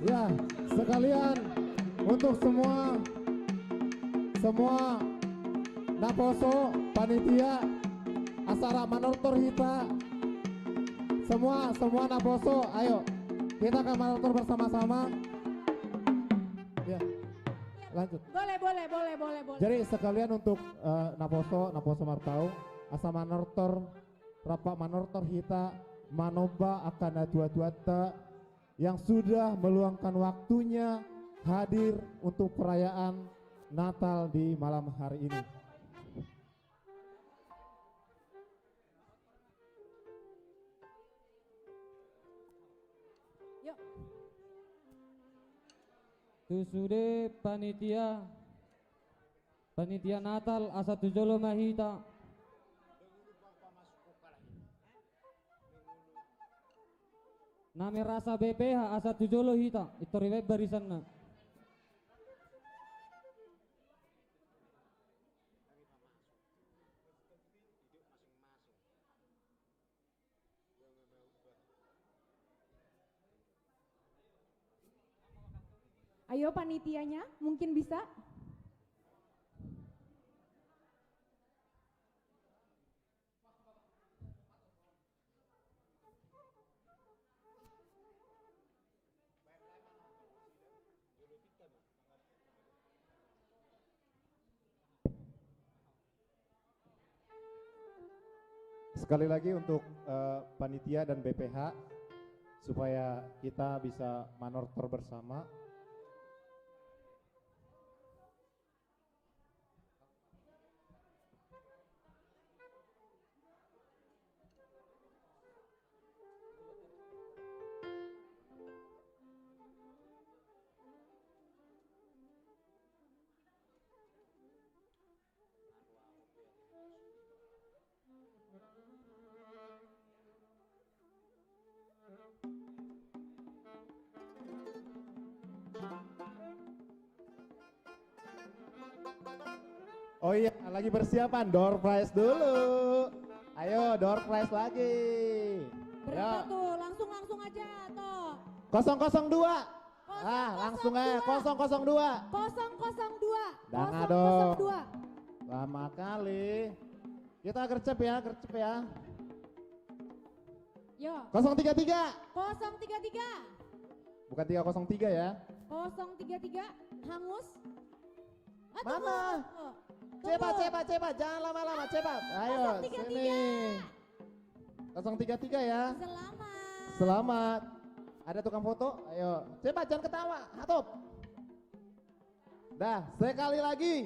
Ya, sekalian untuk semua, semua naposo, panitia, asa rap manortor hita. Semua, semua naposo, ayo. Kita akan manortor bersama-sama. Ya, lanjut. Boleh, boleh, boleh, boleh, boleh. Jadi sekalian untuk, eh, naposo, naposo Marpaung, asa manortor, rap manortor hita, manomba angka natuatuanta yang sudah meluangkan waktunya hadir untuk perayaan Natal di malam hari ini. Yuk. Tu sude panitia, panitia Natal, asa tu jolo ma hita. Na merasa B P H, asa tu jolo hita, intor dibaen barisanna. Ayo, panitianya mungkin bisa. Sekali lagi untuk, eh, panitia dan B P H, supaya kita bisa manortor bersama. Oh iya, lagi persiapan. Door prize dulu. Ayo, door prize lagi. Berapa tuh? Langsung, langsung aja, toh. Kosong kosong dua. Ah, langsung aja. Kosong kosong dua. Kosong kosong dua. Dang adong. Kosong kosong dua. Lama kali. Kita gercep ya, gercep ya. Yo. Kosong tiga tiga. Kosong tiga tiga. Bukan tiga kosong tiga ya. Kosong tiga tiga, hangus. Ah, tunggu, tunggu. Mana? Cepat, cepat, cepat. Jangan lama-lama, cepat. Ayo, sini. Kosong tiga tiga. Kosong tiga tiga ya. Selamat. Selamat. Ada tukang foto? Ayo. Cepat, jangan ketawa. Hatop. Dah, sekali lagi.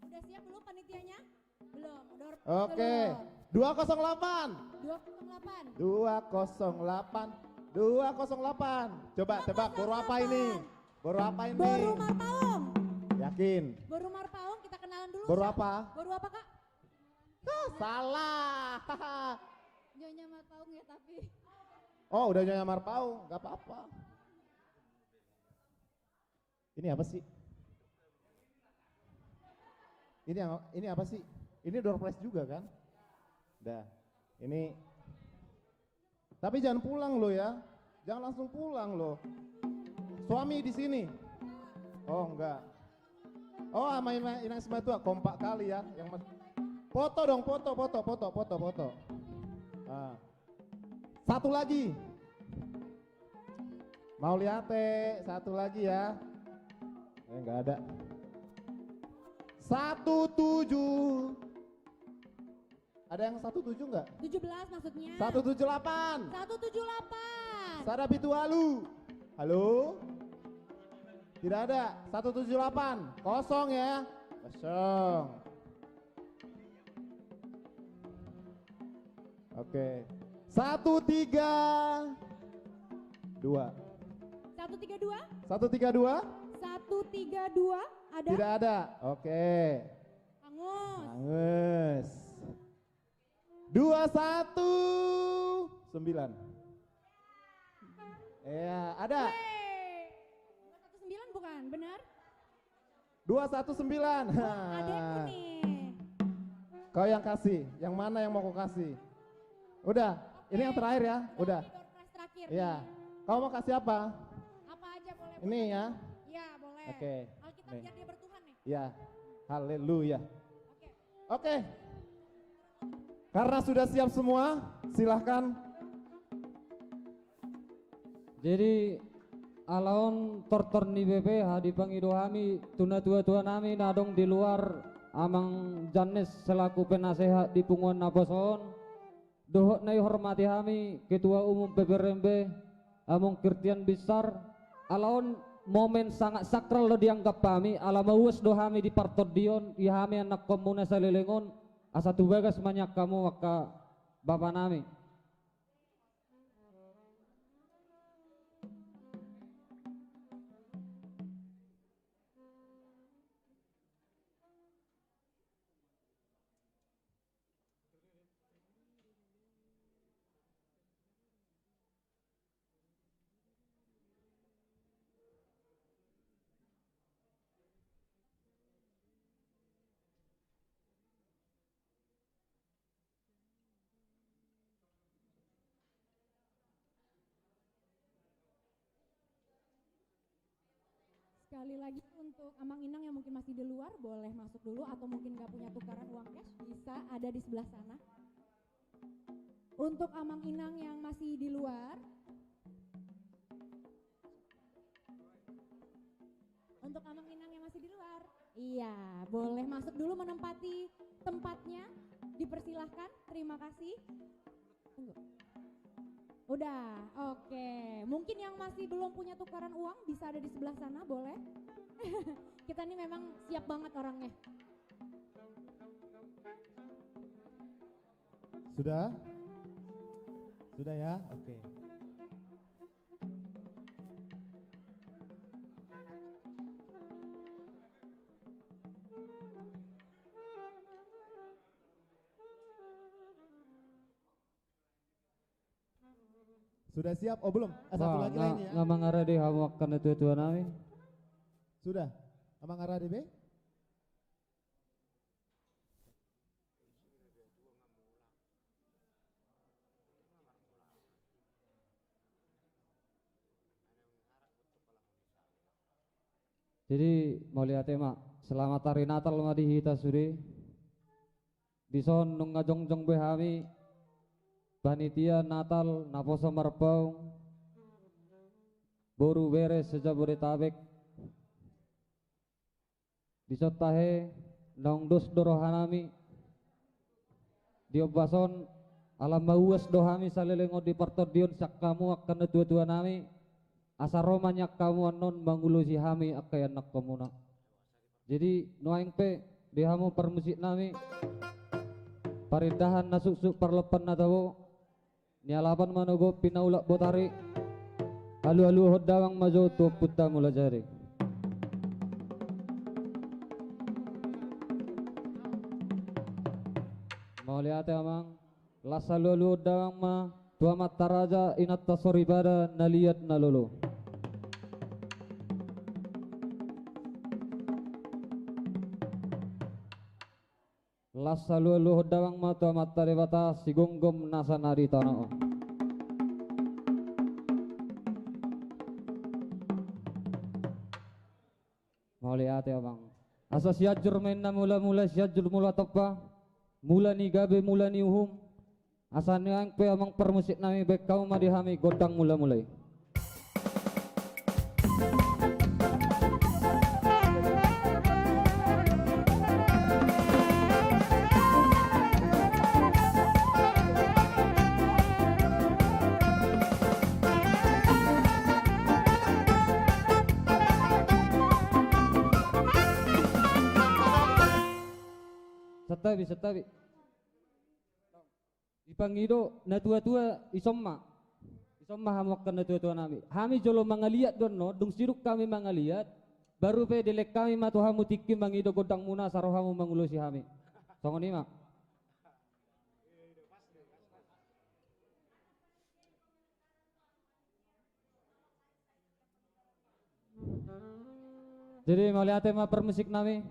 Udah siap belum panitianya? Belum, udah. Oke. Belum. Dua kosong delapan. Dua kosong delapan. Dua kosong delapan. Dua kosong delapan. Coba tebak, boru apa ini? Dua kosong delapan. Boru apa ini? Boru Marpaung. Yakin? Boru Marpaung, kita kenalan dulu. Boru apa? Boru apa, Kak? Ah, salah. Nyonya Marpaung ya, tapi. Oh, udah Nyonya Marpaung, nggak apa-apa. Ini apa sih? Ini yang, ini apa sih? Ini door prize juga kan? Dah. Ini. Tapi jangan pulang lo ya. Jangan langsung pulang lo. Suami di sini. Oh, enggak. Oh, sama Ina-, Inang Simatua kompak kali ya yang mas-, foto dong, foto, foto, foto, foto, foto. Ah. Satu lagi. Mauliate, satu lagi ya. Eh, nggak ada. Satu tujuh. Ada yang satu tujuh nggak? Tujuh belas maksudnya. Satu tujuh delapan. Satu tujuh delapan. Sada pitu walu. Halo? Tidak ada. Satu tujuh delapan. Kosong ya. Kosong. Oke. Satu tiga dua. Satu tiga dua? Satu tiga dua? Satu tiga dua, ada? Tidak ada. Oke. Hangus. Hangus. Dua satu sembilan. Iya, ada. Weh. Dua satu sembilan bukan, benar? Dua satu sembilan. Oh, adekku nih. Kau yang kasih, yang mana yang mau kau kasih? Udah, ini yang terakhir ya, udah. Ini door prize terakhir nih. Iya. Kau mau kasih apa? Apa aja boleh. Ini ya? Iya, boleh. Oke. Alkitab nih. Biar dia bertuhan nih. Iya. Haleluya. Oke. Oke. Karena sudah siap semua, silahkan. Jadi, ala on tortor ni B P H dipangido hami tu natua-tua nami na adong di luar, Amang Jannes selaku penasehat di punguan naposo on. Dohot na dihormati hami Ketua Umum P P R M B, Among Christian Binsar, ala on momen sangat sakral do dianggap hami, ala mauas do hami di partondion, di hami anakkonmuna saleleng on, asa tu bagas ma nian hamu angka bapa nami. Sekali lagi, untuk Amang Inang yang mungkin masih di luar, boleh masuk dulu, atau mungkin nggak punya tukaran uang cash, bisa ada di sebelah sana. Untuk Amang Inang yang masih di luar, untuk Amang Inang yang masih di luar, iya, boleh masuk dulu menempati tempatnya, dipersilahkan. Terima kasih. Tunggu. Udah, oke. Mungkin yang masih belum punya tukaran uang bisa ada di sebelah sana, boleh. Kita nih memang siap banget orangnya. Sudah? Sudah ya? Oke. Sudah siap? Oh, belum. Eh, satu lagi lainnya ya. Nga mangarade hamu angka natua-tua nami. Sudah. Nga mangarade be? Jadi, mauliate ma, selamat hari Natal ma di hita sude. Dison nunga jongjong be hami, panitia Natal Naposo Marpaung, boru bere se-Jabodetabek. Dison tahe, naung dos do rohanami. Di ombas on, ala mauas do hami saleleng on di partondion sian hamu angka natuatuanami, asa ro ma nian hamu annon mangulosi hami angka ianakhonmuna. Jadi, nuaeng pe, di hamu parmusiknami, parindahan na suksuk parlompan na tabo, nialapan manogot pinaulak botari, haluhaluhon damang ma jo tu ompunta Mulajadi. Mauliate amang, las haluhaluhon damang ma tu amanta raja inanta soripada na liat na lolo. Las haluhaluhon damang ma tu amanta Debata sigomgom nasa na di tano on. Mauliate amang. Asa Sianjur ma inna mulamula, Sianjur mula tompa, mula ni gabe, mula ni uhum. Asa nuaeng pe amang parmusiknami, baen hamu ma di hami gondang mulamula i. Santabi, santabi. Dipangido natuatua, ison ma. Ison ma hamu angka natuatuanami. Hami jolo mangaliat do annon, dung sidung hami mangaliat, baru pe dilehon hami ma tu hamu tingki mangido gondangmuna, asa ro hamu mangulosi hami. Songon i ma. Jadi, mauliate ma parmusiknami.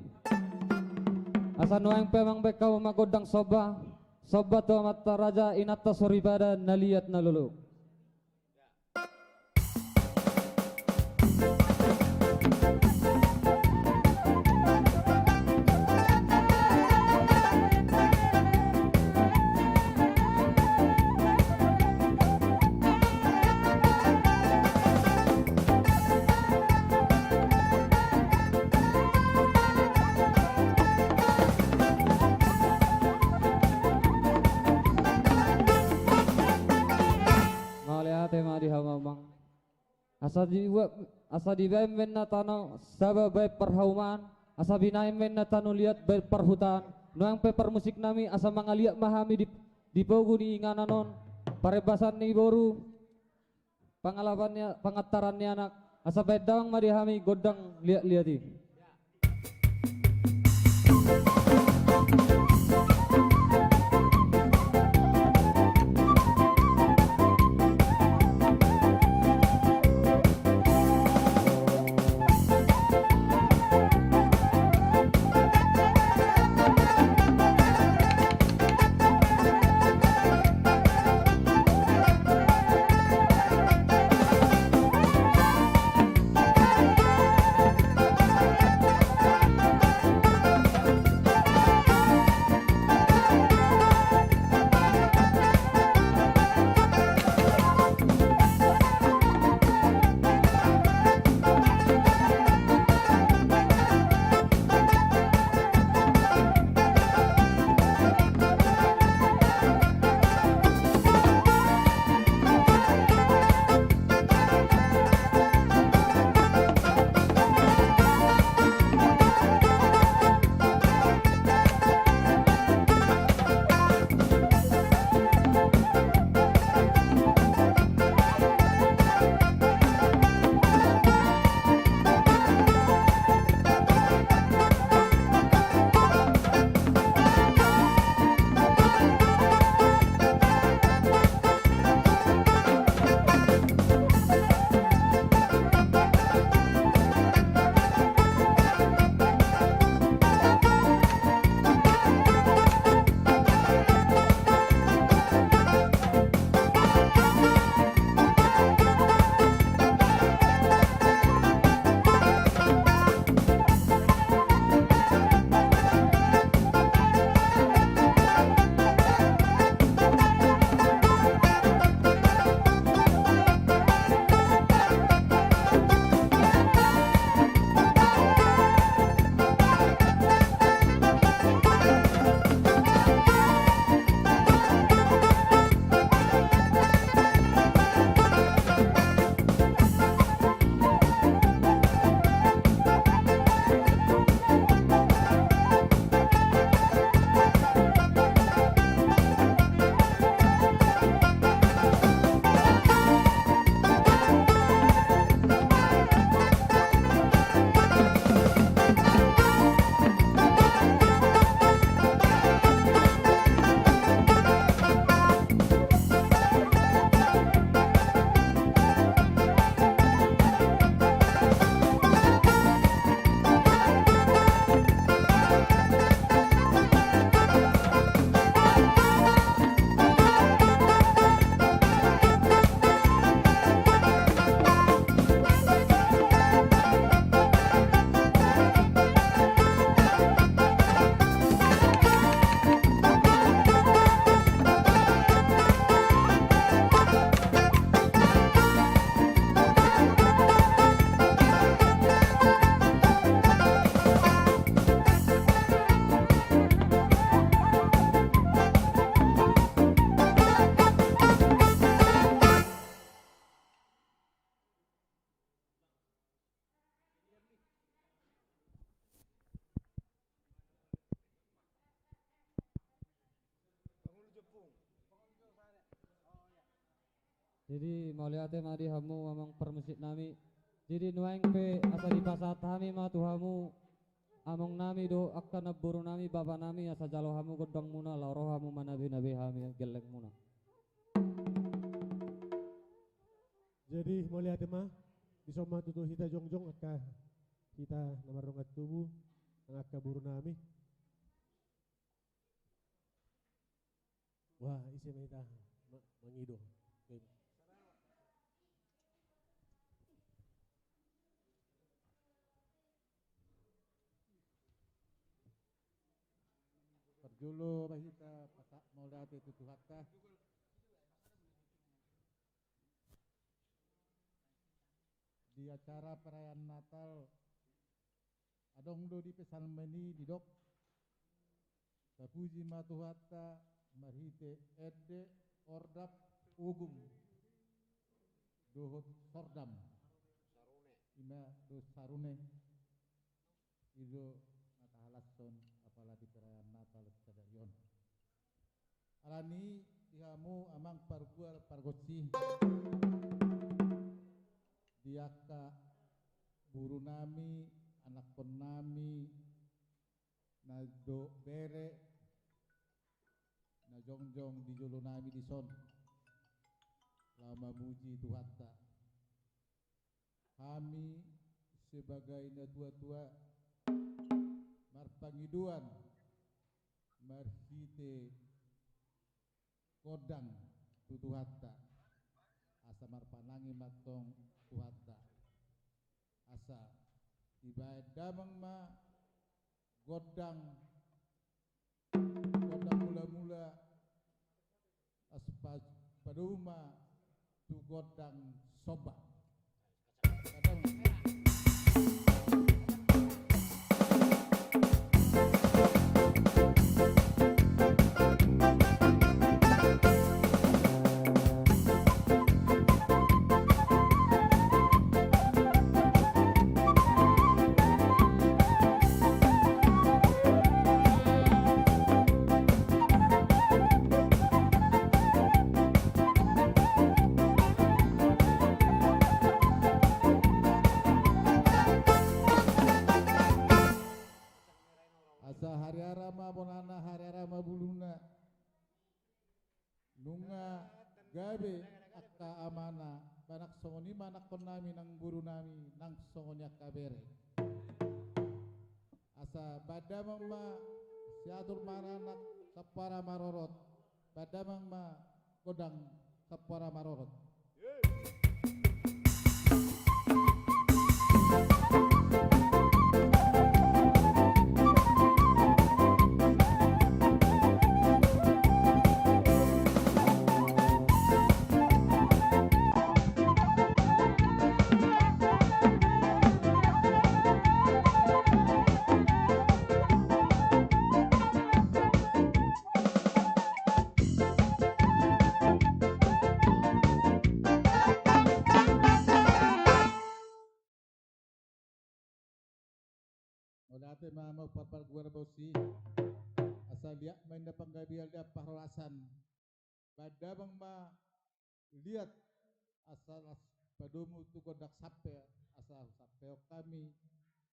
Asa nuaeng pe amang, baen hamu ma gondang somba. Somba tu amanta raja, inanta soripada, na liat na lolo. Mauliate ma di hamu amang. Asa diba-, asa dibaen ma inna tano Saba baen parhaumaan, asa binaen ma inna tano liat baen parhutaan. Nuaeng pe parmusiknami, asa mangaliat ma hami di, di pogu ni inganan on, parembasan ni boru, pangalapan ni a-, pangantaran ni anak, asa baen damang ma di hami gondang liatliat i. Jadi mauliate ma di hamu amang parmusik nami. Jadi nuaeng pe asa dipasahat hami ma tu hamu among nami dohot angka namboru nami, bapa nami, asa jalo hamu gondang muna laho ro hamu manabe-nabe hami gelleng muna. Jadi mauliate ma, dison ma tutu hita jongjong angka hita na mardongan tubu, nang angka boru nami. Wah, ise ma hita ma-, mangido. Parjolo ma hita pasa-, mauliate tu Tuhanta. Di acara perayaan Natal, adong do di Psalmen i didok, tapuji ma Tuhanta marhite ende, ordap, ogung dohot sordam. I ma do sarune. I do na tahalashon apala di perayaan Natal sadari on. Alani i di hamu amang pargual pargonsi, di angka boru nami, anakkon nami, na dohot bere, na jongjong di jolo nami dison, laho mamuji Tuhanta. Hami sebagai natua-tua marpangidoan marhite gondang tu Tuhanta, asa marpanangi ma antong Tuhanta, asa dibaen damang ma gondang, gondang mula-mula, asa pa-, padomu ma tu gondang somba. Asa hariara ma bonana, hariara ma buluna. Nunga gabe angka amana, ba nang songon i ma anakkon nami, nang boru nami, nang songon i angka bere. Asa baen damang ma, siatur maranak, sampara marorot. Baen damang ma gondang, sampara marorot. Mauliate ma amang pargual pargonsi. Asa liat ma inna panggabean, liat parhorasan. Baen damang ma liat, asa las padomu tu gondang sampe, asa sampeon hami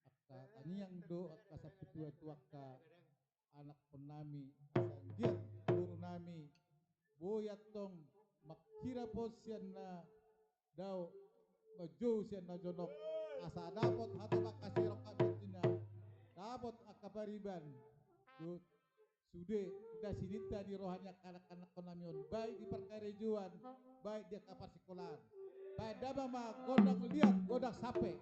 angka tangiang dohot angka saputuan tu angka anakkon nami, asa anggiat boru nami boi antong manghirap on sian na dao, manjou sian na jonok, asa dapot hata pangkasirong hami, dapot angka pariban. Dohot sude na sininta ni roha ni angka anak-anakkon nami on, baik di parkarejoan, baik di angka parsikolaan. Baen damang ma gondang liat, gondang sampe.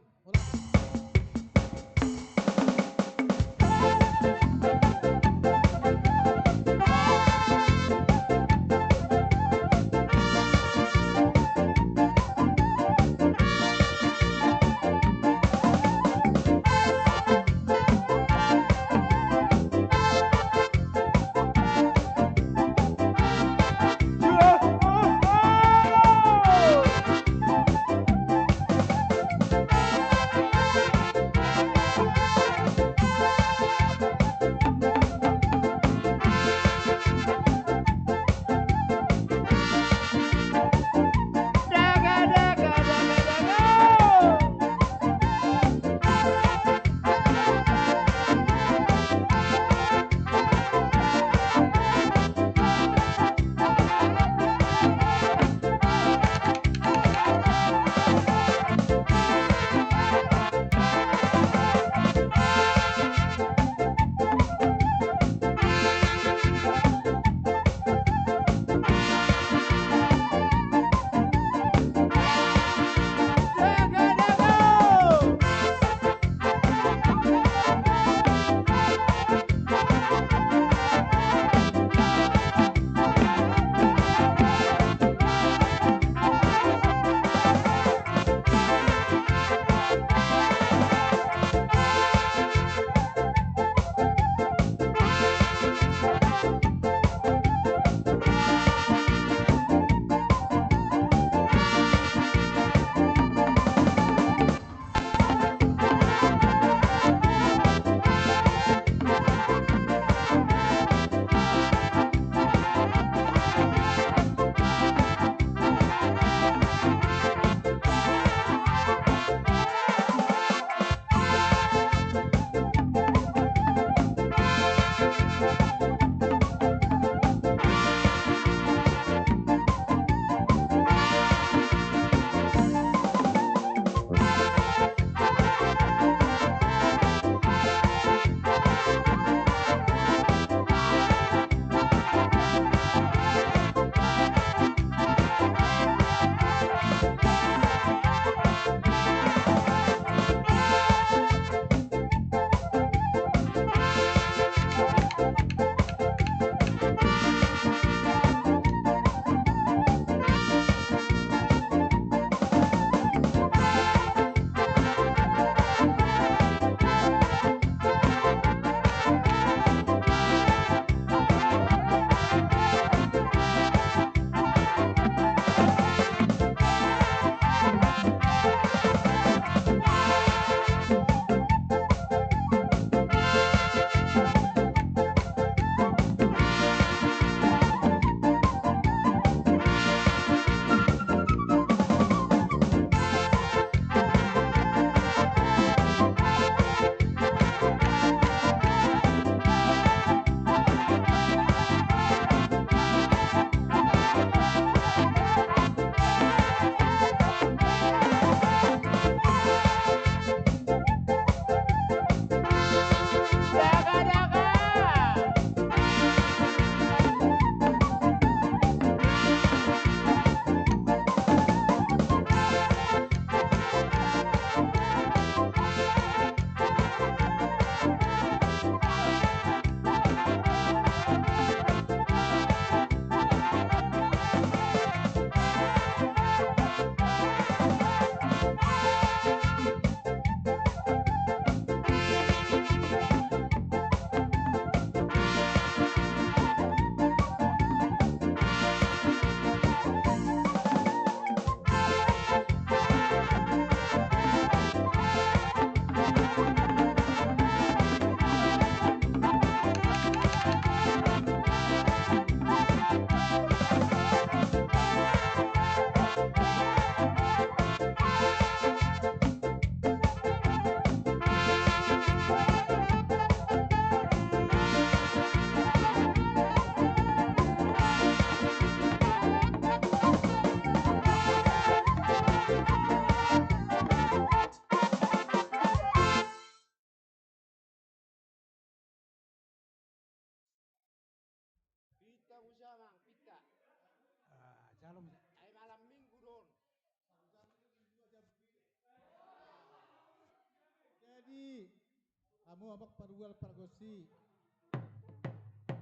Hamu amang pargual pargonsi,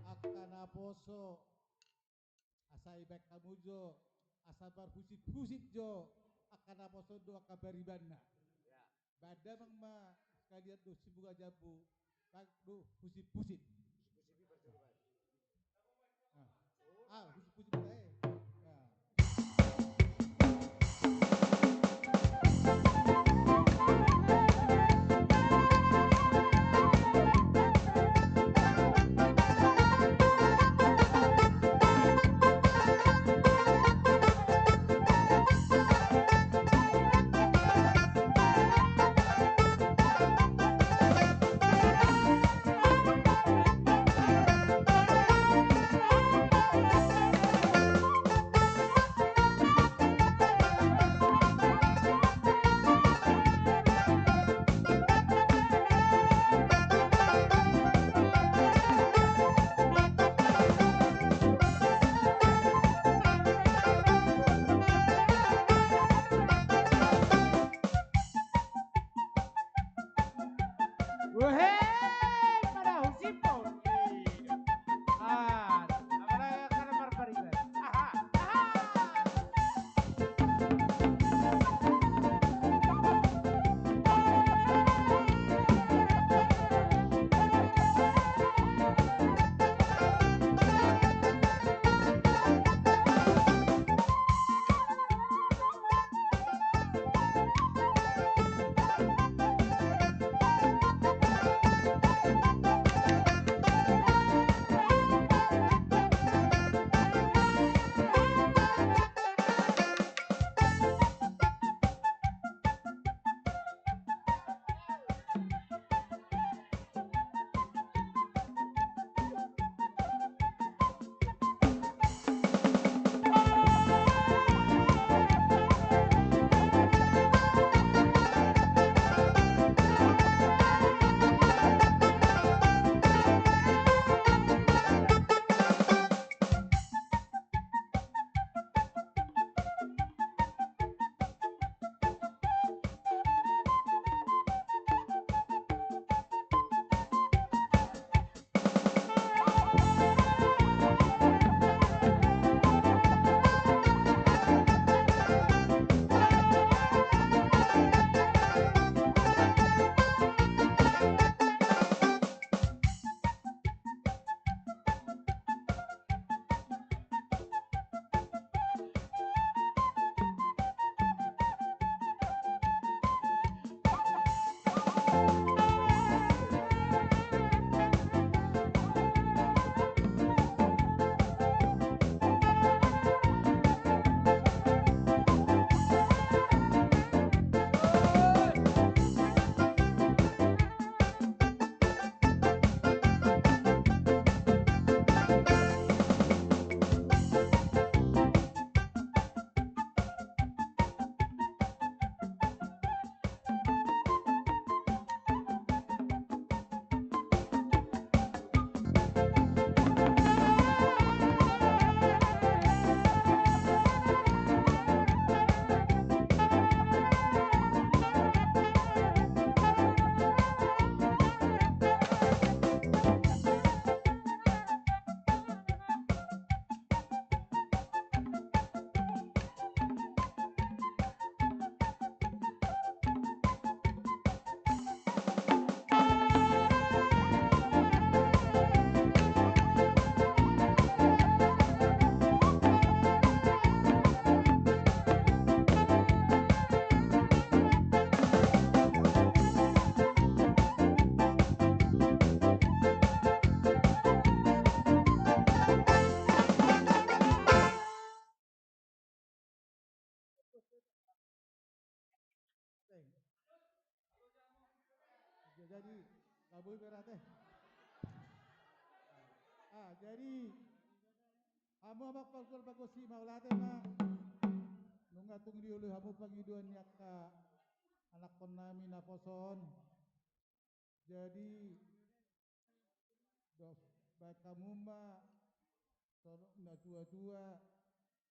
angka naposo, asa dibaen hamu jo, asa marhusip-husip jo angka naposo dohot angka baribanna. Baen damang ma, sekalian do simbunga jambu, baen do husip-husip. Ah, husip-husip, eh. Ya. Wehe, pada husip on. Ah, apalagi karena marpariban. Aha, aha. Jadi, kabui berate. Ah, jadi, hamu amang pargual pargonsi, mauliate ma. Nunga tung dioloi hamu pangidoan ni angka anakkon nami naposo on. Jadi, dos, baen hamu ma songon natuatua,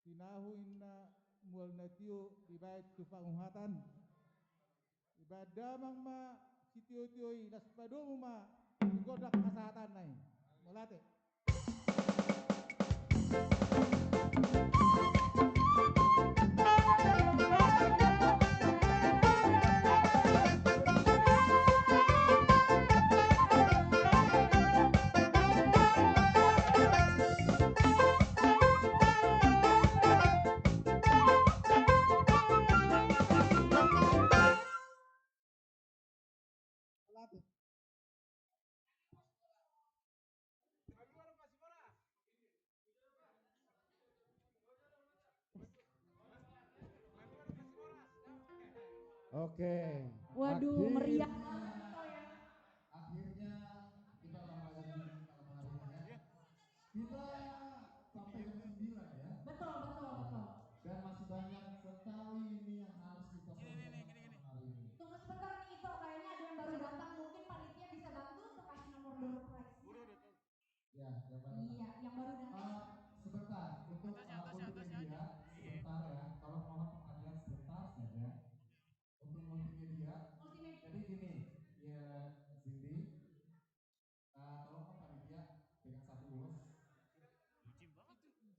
tinahu inna, mual na tio dibaen tu panguhatan. Dibaen damang ma Sitiotio i, las padomu ma tu gondang hasahatanna i. Mauliate. Oke. Waduh, akhir- meriah banget, Tito, ya. Akhirnya kita lama lagi malam hari ini, ya. Kita sampai jam sembilan, ya. Betul, betul, betul. Dan masih banyak sekali ini yang harus kita selesaikan malam hari ini. Tunggu sebentar nih, Ito. Kayaknya ada yang baru datang. Mungkin panitia bisa bantu untuk kasih nomor door prize. Ya, yang baru datang. Iya, yang baru datang. Eh, sebentar, untuk, eh, multimedia, sebentar ya. Tolong mohon perhatian sebentar saja. Untuk multimedia. Multimedia. Jadi gini, ya, Cindy. Eh, tolong dong panitia pegang satu ulos. Bucin banget. Bukan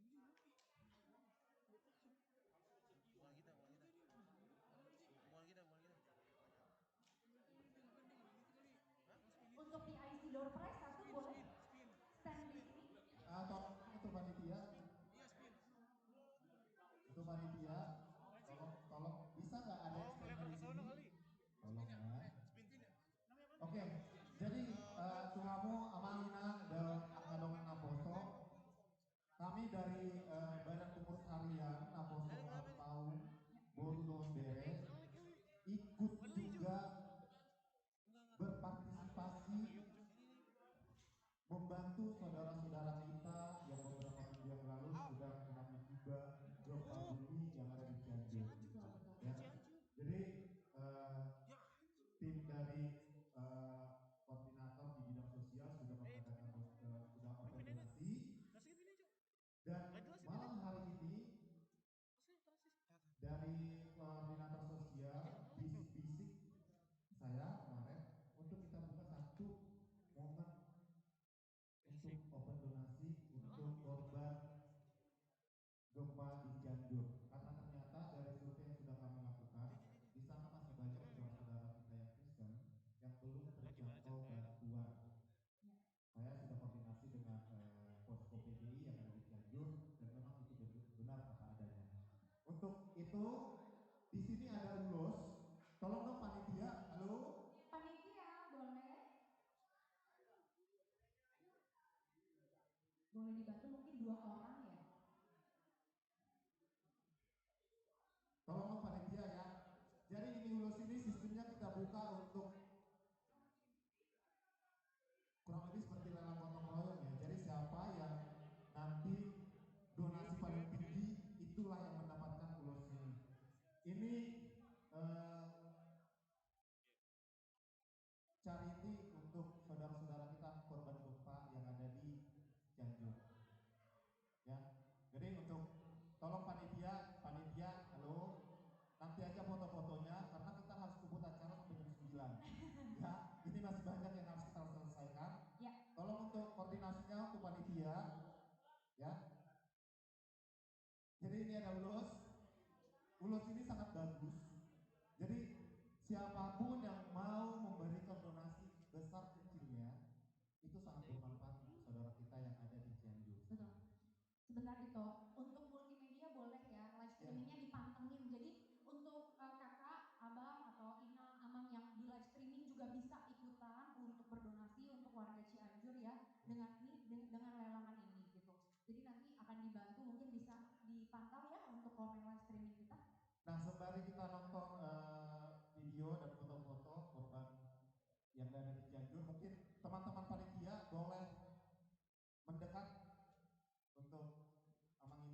kita, bukan kita. Bukan kita, bukan kita. Untuk V I C door prize satu boleh stand di sini. Ah, tolong itu panitia. Itu panitia, tolong, tolong bisa nggak ada yang stand dari sini? Tolong ya. Oke, jadi, eh, tu hamu amang inang dohot angka dongan naposo, kami dari, eh, Badan Pengurus Harian Naposo Ulang Tahun Boru dohot Bere ikut juga berpartisipasi membantu saudara-saudara kita yang beberapa minggu yang lalu sudah kena musibah gempa bumi yang ada di Cianjur. Ya. Jadi, eh, tim dari, eh, koordinator di bidang sosial sudah mengadakan, eh, sudah open donasi. Dan malam hari ini dari koordinator sosial bisik-bisik saya kemarin untuk kita buka satu momen untuk open donasi untuk korban gempa di Cianjur. Karena ternyata dari survei yang sudah kami lakukan, di sana masih banyak saudara-saudara kita yang Kristen yang belum terjangkau bantuan. Saya sudah koordinasi dengan, eh, posko P G I yang ada di Cianjur, dan memang itu benar, benar apa adanya. Untuk itu, di sini ada ulos. Tolong dong panitia, halo? Panitia, boleh? Boleh dibantu mungkin dua orang ya? Tolong dong panitia ya. Jadi ini ulos ini sistemnya kita buka untuk kurang lebih seperti lelang gotong royong ya. Jadi siapa yang nanti donasi paling tinggi, itulah yang mendapatkan ulos ini. Ini, eh, charity untuk saudara-saudara kita korban gempa yang ada di Cianjur. Ya, jadi untuk, tolong panitia, panitia, halo, nanti aja foto-fotonya karena kita harus kebut acara sampai jam sembilan. Ya, ini masih banyak yang harus kita selesaikan. Ya. Tolong untuk koordinasinya untuk panitia, ya. Jadi ini ada ulos. Ulos ini sangat bagus. Jadi siapapun yang mau memberikan donasi besar kecilnya, itu sangat bermanfaat untuk saudara kita yang ada di Cianjur. Betul. Sebentar, Dito. Untuk multimedia boleh ya, live streamingnya dipantengin. Jadi untuk, eh, kakak, abang, atau inang, amang yang di live streaming juga bisa ikutan untuk berdonasi untuk warga Cianjur ya, dengan ini, deng-, dengan lelangan ini gitu. Jadi nanti akan dibantu, mungkin bisa dipantau ya untuk komen live streaming kita. Nah, sembari kita nonton, eh, video dan foto-foto korban yang ada di Cianjur, mungkin teman-teman panitia boleh mendekat untuk amang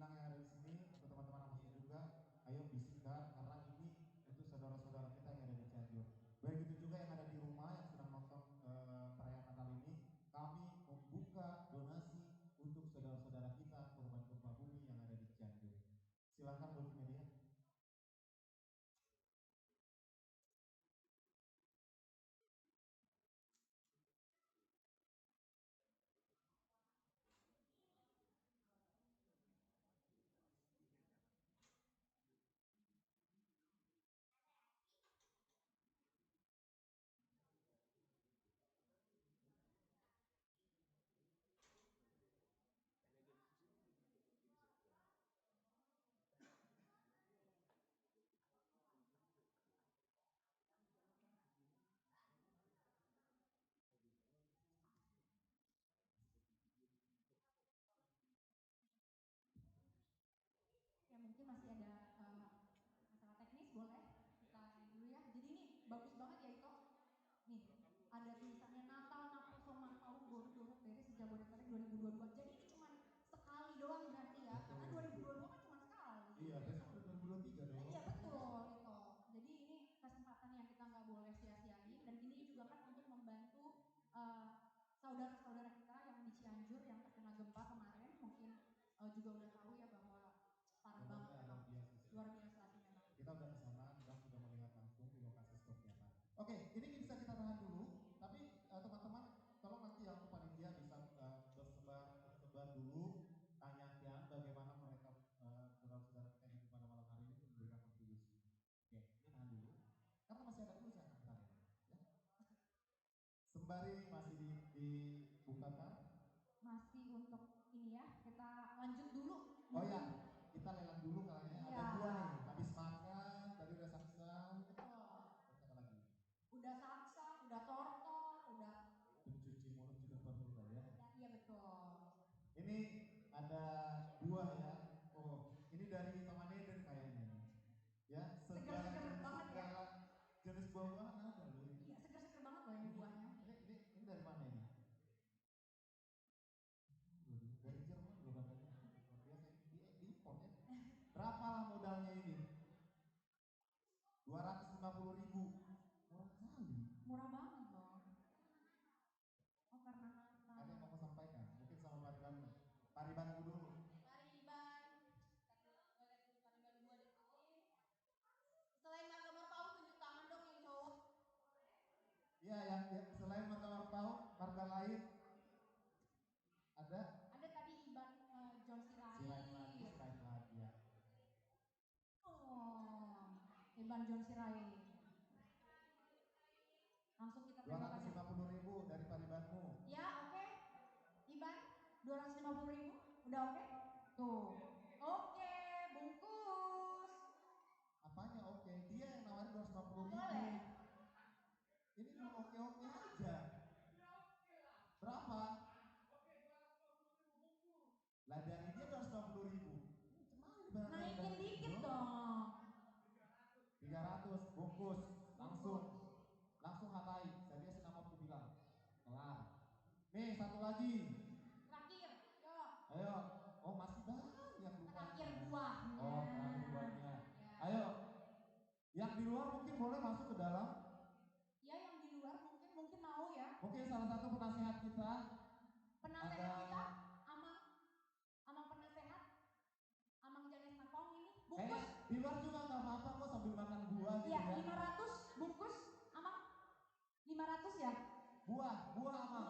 juga udah tahu ya bahwa parah banget memang. Luar biasa sih memang. Kita udah ke sana, kita sudah melihat langsung di lokasi seperti apa. Oke, ini bisa kita tahan dulu, tapi eh, teman-teman, tolong nanti ya untuk panitia bisa eh, bersebar, bersebar dulu, tanyakan bagaimana mereka eh, saudara-saudara kita yang pada malam hari ini memberikan kontribusi. Oke, ini tahan dulu. Karena masih ada dulu saya akan tahan. Ya. Sembari masih di, dibukakan. Masih untuk ini ya, kita lanjut dulu. Oh ya, kita lelang dulu kalengnya. Ada dua nih, habis makan, tadi udah samsam. Betul. Terus apa lagi? Udah samsam, udah tortor, udah. Pencuci mulut juga perlu lah ya. Ya, iya betul. Ini ada buah ya. Oh, ini dari Taman Eden kayaknya. Ya, segar-segar banget ya. Segala jenis buah-buahan ada loh ini. Iya, segar-segar banget loh ini buahnya. Ini, ini, ini dari mana ini? Dari Jerman loh katanya. Luar biasa ini, di, diimpor ya. Berapa lah modalnya ini? Dua ratus lima puluh ribu. Murah kali. Murah banget loh. Oh, karena Natal. Ada yang mau sampaikan? Mungkin sama Pariban. Paribanmu dulu. Pariban. Satu, boleh dulu Pariban dua di sini. Selain marga Marpaung, tunjuk tangan dong yang cowok. Iya, yang, yang selain marga Marpaung, marga lain ada? Ada tadi Iban eh, John Sirait. Sirait lagi, Sirait lagi ya. Oh, Iban John Sirait. Langsung kita terima kasih. Dua ratus lima puluh ribu dari Paribanmu. Ya, oke. Iban, dua ratus lima puluh ribu. Udah oke? Tuh. Oke, bungkus. Apanya oke? Dia yang nawarin dua ratus lima puluh ribu. Boleh. Ini mau oke-oke aja. Berapa? Lah dari dia dua ratus lima puluh ribu. Naikin dikit dong. Tiga ratus, bungkus, langsung. Langsung hatai, saya dia senama aku bilang. Kelar. Nih, satu lagi. Terakhir, yo. Ayo. Oh, masih banyak rupanya. Terakhir buahnya. Oh, terakhir buahnya. Ya. Ayo. Yang di luar mungkin boleh masuk ke dalam. Ya, yang di luar mungkin mungkin mau ya. Mungkin salah satu penasehat kita. Penasehat kita, Amang, Amang penasehat, Amang Janes Napong ini bungkus. Eh, di luar juga nggak apa-apa kok sambil makan buah gitu ya. Iya, lima ratus bungkus, Amang. Lima ratus ya? Buah, buah, Amang.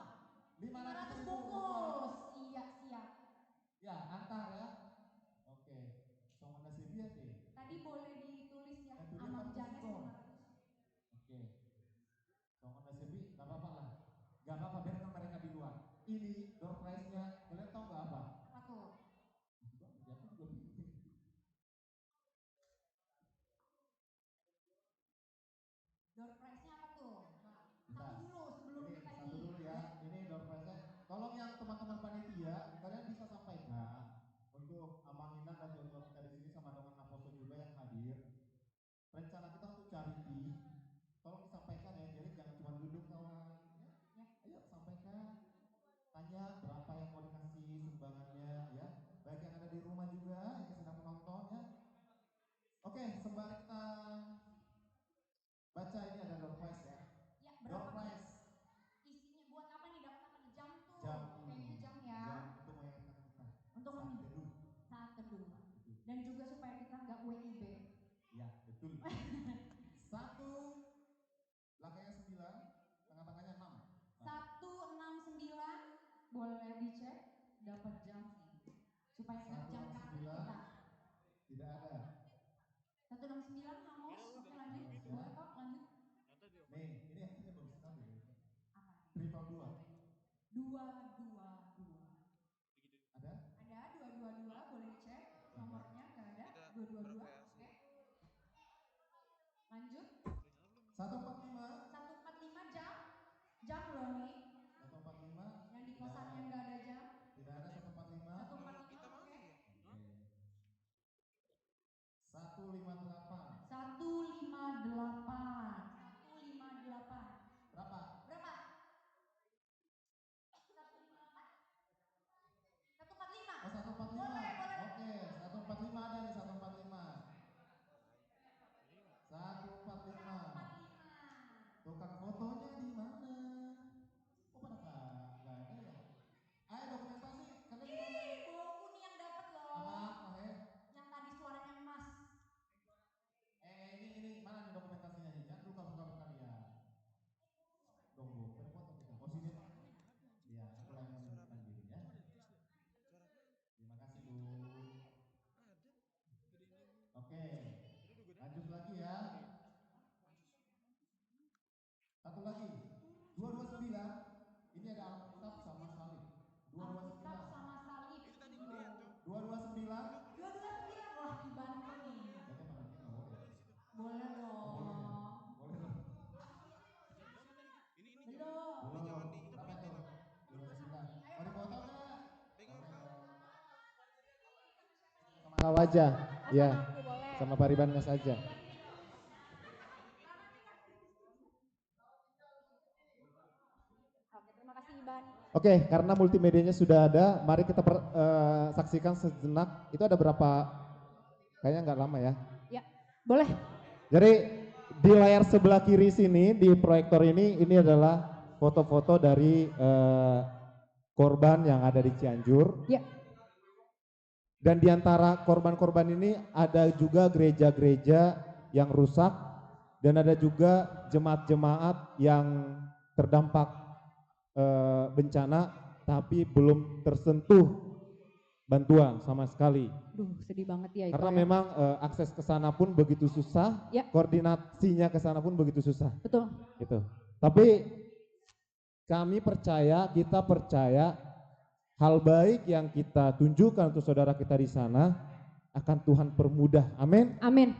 Lima ratus bungkus. Iya, siap. Ya, antar ya. Oke. Songon na sedia deh. Tadi boleh ditulis ya, Amang Janes lima ratus. Oke. Songon na sedia, nggak apa-apa lah. Nggak apa-apa, biarkan mereka di luar. Ini door prize-nya, kalian tahu nggak apa? Apa tuh? Masih banyak, aku juga bingung. Door prize-nya apa tuh? Satu dulu sebelum kita ini. Satu dulu ya. Ini door prize-nya. Tolong yang teman-teman panitia, kalian bisa sampaikan untuk Amang Inang dan teman-teman kita di sini sama dengan Naposo juga yang hadir. Rencana kita untuk charity, tolong disampaikan ya, jadi jangan cuma duduk kawan. Ya, ayo sampaikan. Tanya berapa yang mau dikasih sumbangannya ya. Baik yang ada di rumah juga yang sedang menonton ya. Oke, sembari kita baca ini ada door prize ya. Ya, berapa? Door prize. Isinya buat apa nih? Dapat apa nih? Jam tuh. Jam. Kayaknya jam ya. Jam untuk mengingatkan kita. Untuk saat teduh. Saat teduh. Dan juga supaya kita nggak W I B. Ya, betul. Satu, belakangnya sembilan, tengah-tengahnya enam. Satu enam sembilan, boleh dicek, dapat jam nih. Supaya ingat jam terakhir kita. Tidak ada. Satu enam sembilan, Hamos. Oke, lanjut. Boleh kok, lanjut. Nih, ini yang kayaknya bagus sekali. Apa? Triple dua. Dua dua dua. Ada? Ada dua dua dua, boleh dicek nomornya, nggak ada. Dua dua dua, oke. Lanjut. Satu empat lima. Satu empat lima jam. Jam loh nih. Satu empat lima. Yang di kosannya nggak ada jam. Tidak ada satu empat lima. Satu empat lima, oke. Oke. Satu lima delapan. Satu lima delapan. Satu lima delapan. Berapa? Berapa? Satu lima empat? Satu empat lima. Oh, satu empat lima. Boleh, boleh. Oke, satu empat lima ada nih, satu empat lima. Kau aja, ya, sama paribannya saja. Oke, terima kasih, Iban. Oke, karena multimedianya sudah ada, mari kita per- eh, saksikan sejenak. Itu ada berapa? Kayaknya nggak lama ya. Ya, boleh. Jadi, di layar sebelah kiri sini, di proyektor ini, ini adalah foto-foto dari eh, korban yang ada di Cianjur. Ya. Dan di antara korban-korban ini ada juga gereja-gereja yang rusak dan ada juga jemaat-jemaat yang terdampak eh, bencana tapi belum tersentuh bantuan sama sekali. Duh, sedih banget ya itu. Karena ya, memang eh, akses ke sana pun begitu susah, ya, koordinasinya ke sana pun begitu susah. Betul. Gitu. Tapi kami percaya, kita percaya hal baik yang kita tunjukkan untuk saudara kita di sana akan Tuhan permudah. Amin. Amin.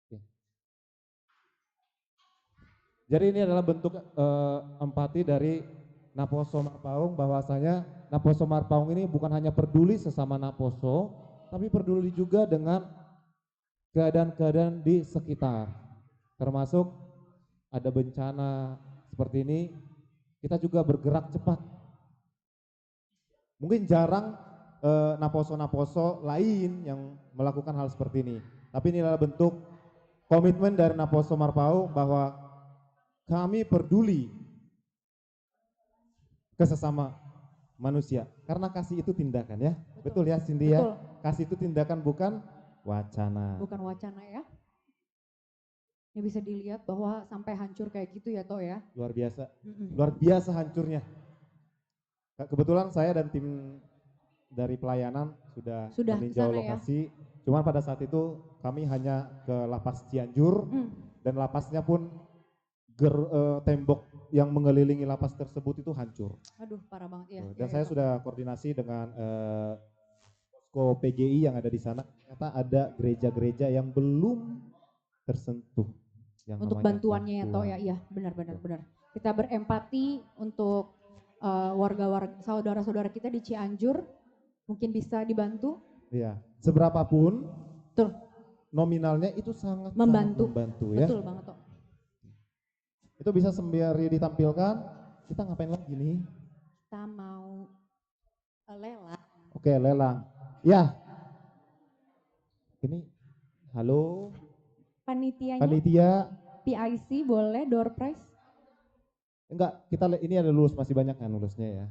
Oke. Jadi ini adalah bentuk eh, empati dari Naposo Marpaung, bahwasanya Naposo Marpaung ini bukan hanya peduli sesama Naposo, tapi peduli juga dengan keadaan-keadaan di sekitar. Termasuk ada bencana seperti ini, kita juga bergerak cepat. Mungkin jarang eh, naposo-naposo lain yang melakukan hal seperti ini. Tapi ini adalah bentuk komitmen dari Naposo Marpaung bahwa kami peduli ke sesama manusia. Karena kasih itu tindakan ya. Betul. Betul ya, Cindy ya? Betul. Kasih itu tindakan, bukan wacana. Bukan wacana ya. Ini bisa dilihat bahwa sampai hancur kayak gitu ya, Toh ya. Luar biasa. Mm-mm. Luar biasa hancurnya. Kebetulan saya dan tim dari pelayanan sudah meninjau lokasi. Sudah ke sana ya? Cuman pada saat itu kami hanya ke lapas Cianjur, mm, dan lapasnya pun ger, eh, tembok yang mengelilingi lapas tersebut itu hancur. Aduh, parah banget ya. Tuh, dan saya sudah koordinasi dengan eh, posko P G I yang ada di sana. Ternyata ada gereja-gereja yang belum tersentuh. Yang untuk namanya bantuannya ya, Toh ya, iya, benar, benar, betul, benar. Kita berempati untuk eh, warga-warga, saudara-saudara kita di Cianjur, mungkin bisa dibantu. Iya, seberapapun, betul, nominalnya itu sangat, membantu, sangat membantu ya. Betul banget, Toh. Itu bisa sembari ditampilkan. Kita ngapain lagi nih? Kita mau eh, lelang. Oke, lelang. Ya. Ini, halo. Panitianya? Panitia. P I C boleh, door prize? Enggak, kita le- ini ada ulos, masih banyak kan ulosnya ya.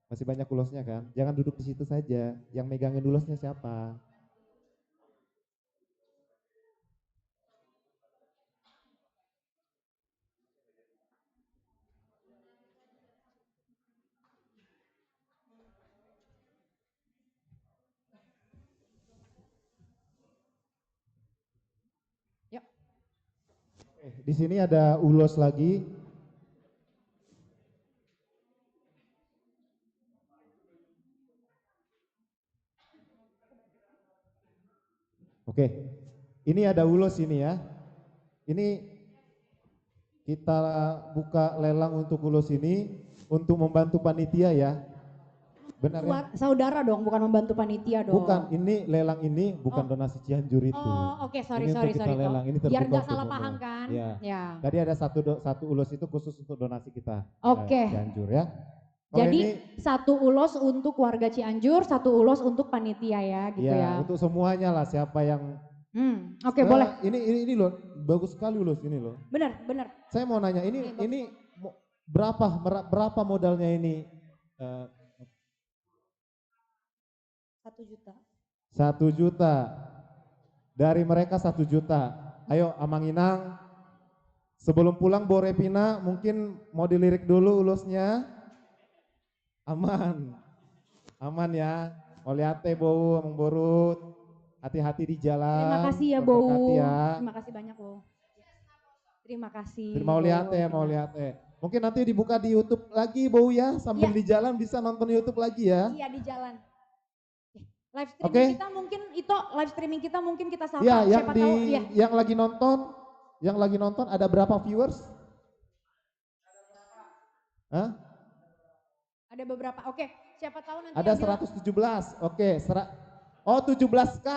Masih banyak ulosnya kan. Jangan duduk di situ saja. Yang megangin ulosnya siapa? Ya. Oke, di sini ada ulos lagi. Oke, ini ada ulos ini ya. Ini kita buka lelang untuk ulos ini untuk membantu panitia ya. Benar ya? Buat saudara dong, bukan membantu panitia dong. Bukan, ini lelang ini bukan donasi Cianjur itu. Oh, oke, sorry, sorry, sorry. Ini untuk kita lelang, ini terbuka untuk umum. Biar nggak salah paham kan? Ya. Ya. Tadi ada satu do- satu ulos itu khusus untuk donasi kita. Oke. Eh, Cianjur ya. Jadi, ini satu ulos untuk warga Cianjur, satu ulos untuk panitia ya, gitu ya. Untuk semuanya lah, siapa yang... Hmm, oke, boleh. Ini, ini, ini loh, bagus sekali ulos ini loh. Benar, benar. Saya mau nanya, ini, ini berapa, berapa modalnya ini? Eh, Satu juta. Satu juta. Dari mereka satu juta. Ayo, Amang Inang. Sebelum pulang, Bore Pina, mungkin mau dilirik dulu ulosnya. Aman. Aman ya. Mauliate, Bou, Amang Borut. Hati-hati di jalan. Terima kasih ya, Bou. Terima kasih banyak, Bou. Terima kasih. Terima, mauliate, Bou. Mauliate. Mungkin nanti dibuka di YouTube lagi, Bou ya, sambil di jalan bisa nonton YouTube lagi ya. Iya, di jalan. Live streaming kita mungkin, Ito, live streaming kita mungkin kita sapa, siapa tahu, ya. Yang lagi nonton, yang lagi nonton ada berapa viewers? Hah? Ada beberapa. Oke, siapa tahu nanti ada yang di seratus tujuh belas. Oke, sera- Oh, tujuh belas K.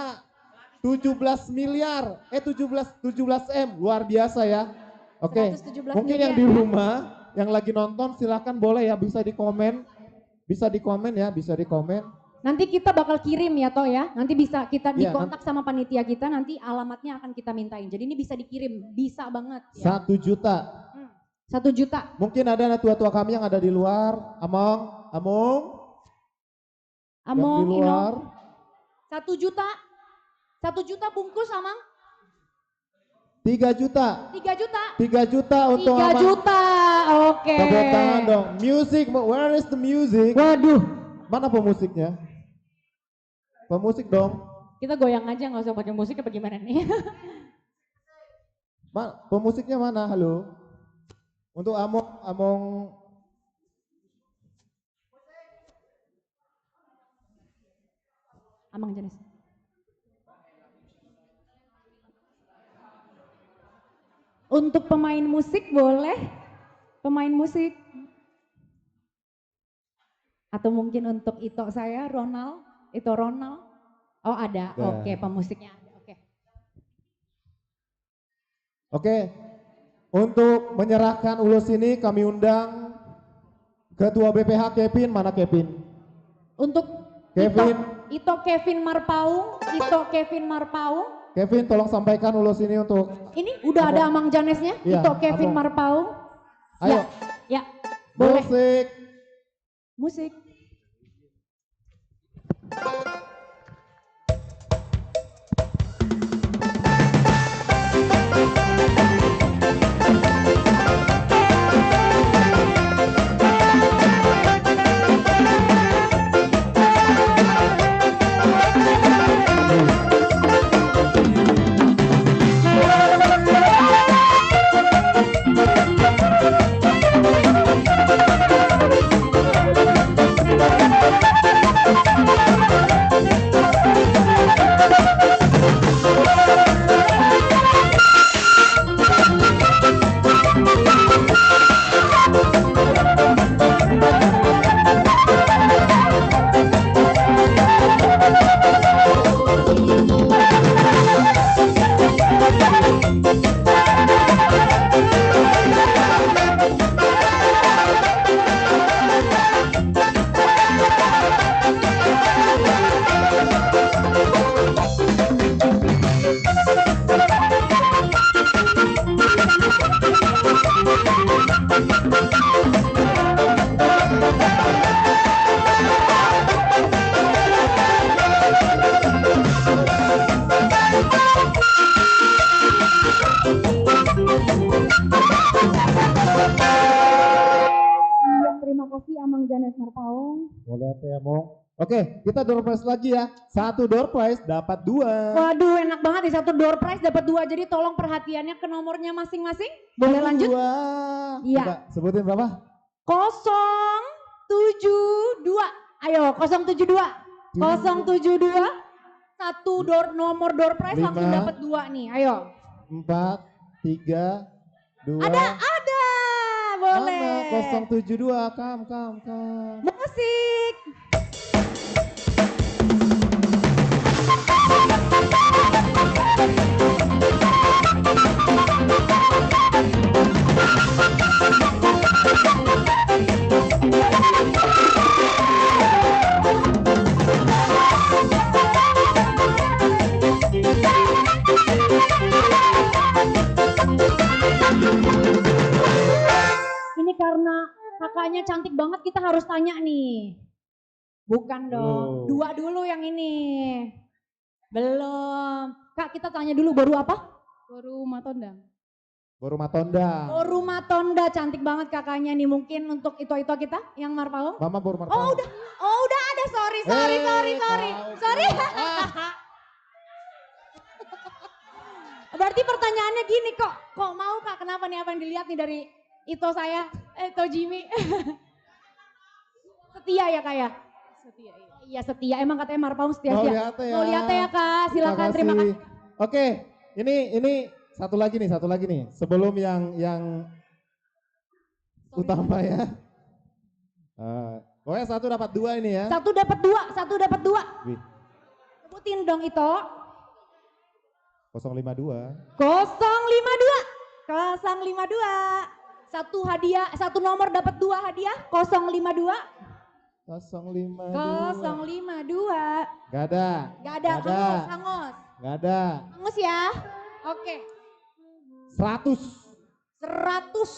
Tujuh belas miliar. Eh, tujuh belas, tujuh belas M. Luar biasa ya. Oke. Seratus tujuh belas miliar, ya. Mungkin yang di rumah, yang lagi nonton, silakan boleh ya, bisa di komen. Bisa di komen ya, bisa di komen. Nanti kita bakal kirim ya, Tok ya. Nanti bisa kita, iya, dikontak sama panitia kita, nanti alamatnya akan kita mintain. Jadi ini bisa dikirim, bisa banget ya. Satu juta. Hmm. Satu juta. Mungkin ada anak tua-tua kami yang ada di luar. Among, Among. Among, Ino. Yang di luar. Satu juta. Satu juta bungkus, Amang. Tiga juta. Tiga juta. Tiga juta untuk Amang. Tiga juta, oke. Tepuk tangan dong. Music, where is the music? Waduh. Mana pemusiknya? Pemusik dong. Kita goyang aja, nggak usah pakai musik apa gimana nih? Ma-, pemusiknya mana? Halo. Untuk Among, Among. Amang Janes. Untuk pemain musik boleh? Pemain musik. Atau mungkin untuk Ito saya, Ronald? Ito Ronald? Oh, ada. Ada. Oke, pemusiknya ada. Oke. Oke, untuk menyerahkan ulos ini kami undang Ketua B P H Kevin, mana Kevin? Untuk Kevin. Ito, Ito Kevin Marpaung, Ito Kevin Marpaung. Kevin, tolong sampaikan ulos ini untuk. Ini udah ada Amang Janesnya, iya, Ito Kevin Marpaung. Ayo. Ya, ya. Boleh. Musik. Musik. Iya, terima kasih Amang Janes Marpaung. Boleh ate, Among. Oke, kita door prize lagi ya. Satu door prize dapat dua. Waduh, enak banget nih, satu door prize dapat dua. Jadi tolong perhatiannya ke nomornya masing-masing. Boleh lanjut? Dua. Iya. Coba sebutin berapa? Kosong tujuh dua. Ayo, kosong tujuh dua. Tujuh. Kosong tujuh dua. Satu door, nomor door prize langsung dapat dua nih. Ayo. Empat, tiga, dua. Ada, ada. Boleh. Mana? Kosong tujuh dua, come, come, come. Musik. Ini karena kakaknya cantik banget, kita harus tanya nih. Bukan dong. Belum. Dua dulu yang ini. Belum. Kak, kita tanya dulu, boru apa? Boru Matonda. Boru Matonda. Boru Matonda, cantik banget kakaknya nih. Mungkin untuk ito-ito kita yang Marpaung. Mama boru Marpaung. Oh, udah. Oh, udah ada. Sorry, sorry, eh, sorry, sorry. Tahu. Sorry. Ah. Berarti pertanyaannya gini, kok, kok mau, Kak? Kenapa nih, apa yang dilihat nih dari ito saya, eh, ito Jimmy? Setia ya, Kak, ya? Setia, iya. Iya, setia. Emang katanya Marpaung setia, setia. Mauliate ya. Mauliate ya, Kak. Silakan, terima kasih. Oke, ini, ini satu lagi nih, satu lagi nih. Sebelum yang, yang utama ya. Eh, pokoknya satu dapat dua ini ya. Satu dapat dua, satu dapat dua. Wih. Sebutin dong, Ito. Kosong lima dua. Kosong lima dua. Kosong lima dua. Satu hadiah, satu nomor dapat dua hadiah. Kosong lima dua. Kosong lima dua. Kosong lima dua. Gak ada. Gak ada. Gak ada. Hangus, hangus. Gak ada. Hangus ya. Oke. Seratus. Seratus.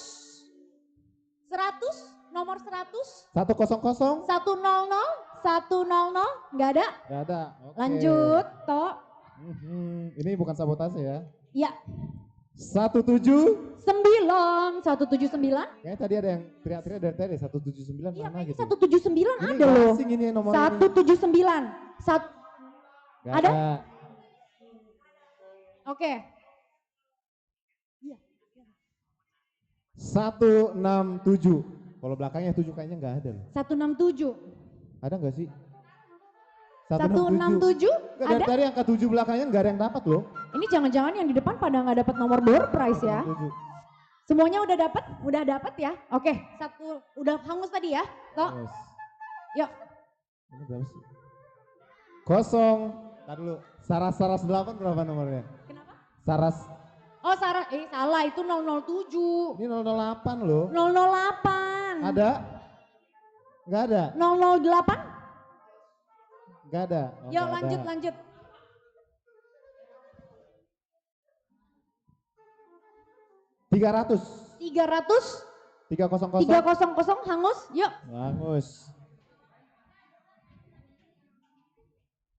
Seratus, nomor seratus. Satu kosong kosong. Satu nol nol, satu nol nol, nggak ada? Nggak ada. Oke. Lanjut, Tok. Mhm. Ini bukan sabotase ya? Iya. Satu tujuh. Sembilan, satu tujuh sembilan. Kayaknya tadi ada yang teriak-teriak dari tadi, satu tujuh sembilan. Iya, mana kayaknya gitu? Satu tujuh sembilan ini ada loh. Nggak asing ini nomor ini. Satu tujuh sembilan. Sat-, nggak ada? Ada. Oke. Iya. Satu enam tujuh. Kalau belakangnya tujuh kayaknya nggak ada loh. Satu enam tujuh. Ada nggak sih? Satu enam tujuh. Satu enam tujuh. Nggak, dari tadi angka tujuh belakangnya nggak ada yang dapat loh. Ini jangan-jangan yang di depan pada nggak dapat nomor door prize ya? Satu enam tujuh. Semuanya udah dapat? Udah dapat ya? Oke, satu udah hangus tadi ya? Toh? Yes. Yuk. Ini berapa sih? Kosong. Tar dulu. Saras, Saras delapan berapa nomornya? Kenapa? Saras. Oh, Saras. Eh, salah. Itu nol nol tujuh. Ini nol nol delapan loh. Nol nol delapan. Ada? Nggak ada? Nol nol delapan? Nggak ada. Oh, yuk, nggak ada. Lanjut, lanjut. Tiga ratus. Tiga ratus. Tiga kosong kosong. Tiga kosong kosong, hangus. Yuk. Hangus.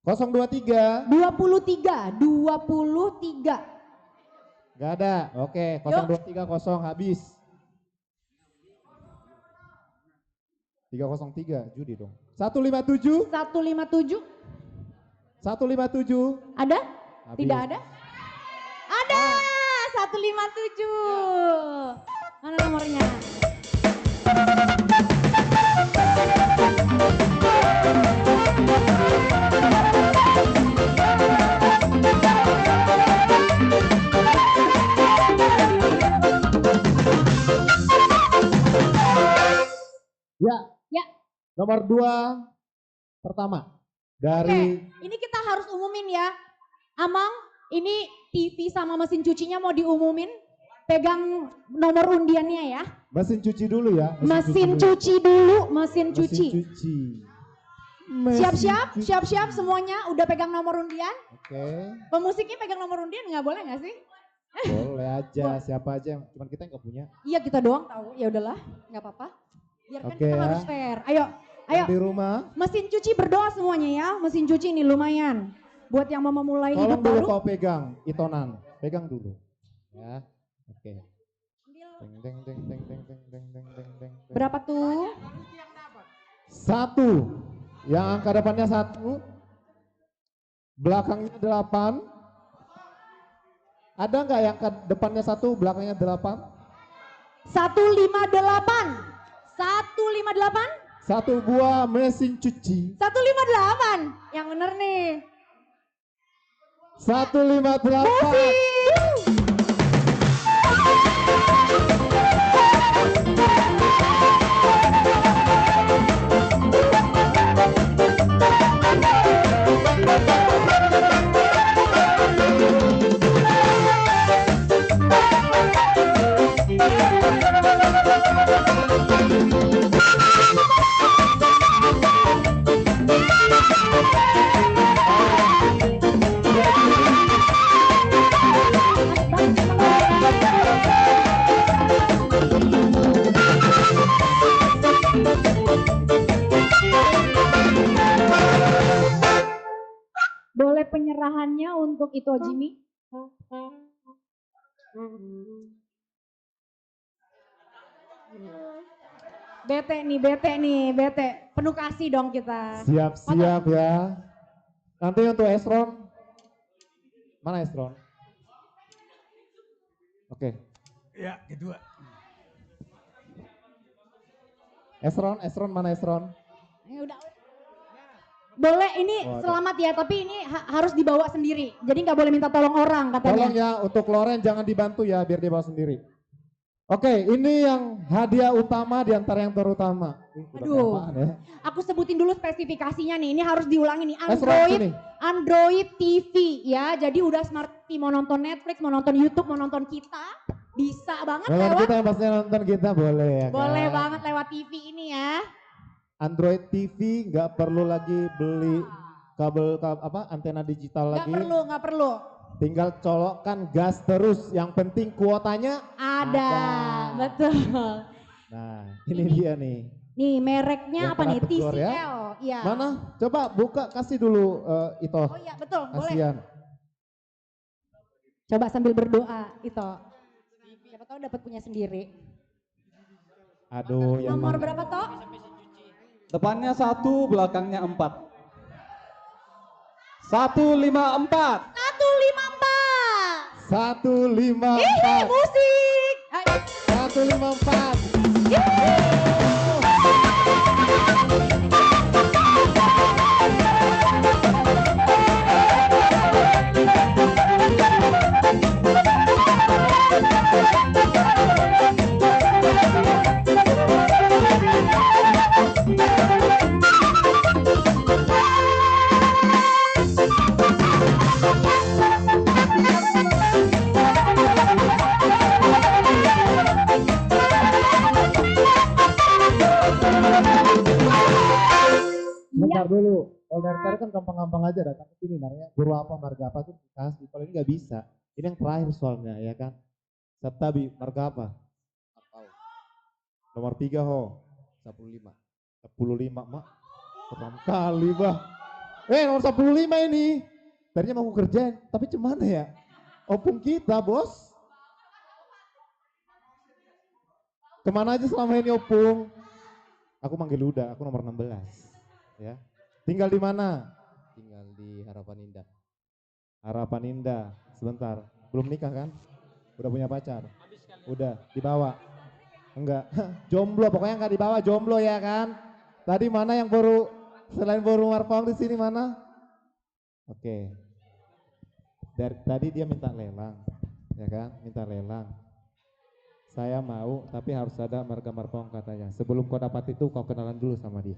Kosong dua tiga. Dua puluh tiga. Dua puluh tiga. Nggak ada. Oke, yuk. Kosong dua tiga kosong, habis. Tiga kosong tiga, judi dong. Satu lima tujuh. Satu lima tujuh. Satu lima tujuh. Ada? Habis. Tidak ada? Ada! Ah. Satu lima tujuh. Mana nomornya? Ya. Ya. Nomor dua pertama. Dari... Oke, ini kita harus umumin ya. Amang, ini T V sama mesin cucinya mau diumumin. Pegang nomor undiannya ya. Mesin cuci dulu ya. Mesin cuci dulu, mesin cuci. Mesin cuci. Siap-siap, siap-siap semuanya udah pegang nomor undian? Oke. Pemusiknya pegang nomor undian nggak boleh nggak sih? Boleh aja, siapa aja yang, cuman kita yang nggak punya. Iya, kita doang tahu. Ya udahlah, nggak apa-apa. Biarkan kita harus fair. Oke ya. Ayo, ayo. Yang di rumah. Mesin cuci berdoa semuanya ya. Mesin cuci ini lumayan. Buat yang mau memulai hidup baru. Tolong dulu kau pegang, Itonan. Pegang dulu. Ya, oke. Ambil. Deng, deng, deng. Berapa tuh? Satu. Yang angka depannya satu. Belakangnya delapan. Ada nggak yang ke depannya satu, belakangnya delapan? Satu lima delapan. Satu lima delapan. Satu buah mesin cuci. Satu lima delapan. Yang bener nih. Satu lima delapan. Musik. Boleh penyerahannya untuk Ito Jimmy? Bete nih, bete nih, bete. Penuh kasih dong kita. Siap-siap ya. Nanti untuk Esron. Mana Esron? Oke. Ya, kedua. Esron, Esron, mana Esron? Ini udah. Boleh, ini selamat ya, tapi ini ha-, harus dibawa sendiri. Jadi nggak boleh minta tolong orang katanya. Tolong ya, untuk Loren jangan dibantu ya, biar dia bawa sendiri. Oke, ini yang hadiah utama di antara yang terutama. Ih, udah Aduh. Apaan ya? Aku sebutin dulu spesifikasinya nih. Ini harus diulangi nih. Eh, serah Android, sini. Android T V ya. Jadi udah smart T V, mau nonton Netflix, mau nonton YouTube, mau nonton kita, bisa banget Kalau lewat. Kita yang pastinya nonton kita boleh ya. Boleh kan? Banget lewat T V ini ya. Android T V nggak perlu lagi beli kabel, kab-, apa, antena digital lagi. Nggak perlu, nggak perlu. Tinggal colokkan gas terus, yang penting kuotanya ada. Ada, betul. Nah, ini dia nih. Nih, mereknya apa nih? Yang pernah tegur ya. T C L, iya. Mana? Coba buka, kasih dulu, eh, Ito. Oh iya, betul, boleh. Kasihan. Coba sambil berdoa, Ito. Siapa tahu dapat punya sendiri. Aduh, yang nomor mana? Berapa, Tok? Depannya satu, belakangnya empat. Satu lima empat. Satu lima empat. Satu lima empat. Ih, musik. Ayo. Satu lima empat. Bentar dulu. Kalau dari tadi kan gampang-gampang aja datang ke sini, namanya guru apa, marga apa tuh dikasih. Kalau ini nggak bisa. Ini yang terakhir soalnya, ya kan? Santabi, marga apa? Marpaung. Nomor tiga, ho. Sampulu lima. Sampulu lima, Mak. Pertama kali, bah. Eh, nomor sampulu lima ini. Tadinya mau aku kerjain, tapi cuman ya. Opung kita, Bos. Kemana aja selama ini, Opung? Aku manggil Uda, aku nomor enam belas. Ya. Tinggal di mana? Tinggal di Harapan Indah. Harapan Indah. Sebentar. Belum nikah kan? Udah punya pacar? Udah. Dibawa? Enggak. Jomblo, pokoknya enggak dibawa, jomblo ya kan? Tadi mana yang boru, selain boru Marpaung di sini mana? Oke. Dari tadi dia minta lelang, ya kan? Minta lelang. Saya mau, tapi harus ada marga Marpaung katanya. Sebelum kau dapat itu, kau kenalan dulu sama dia.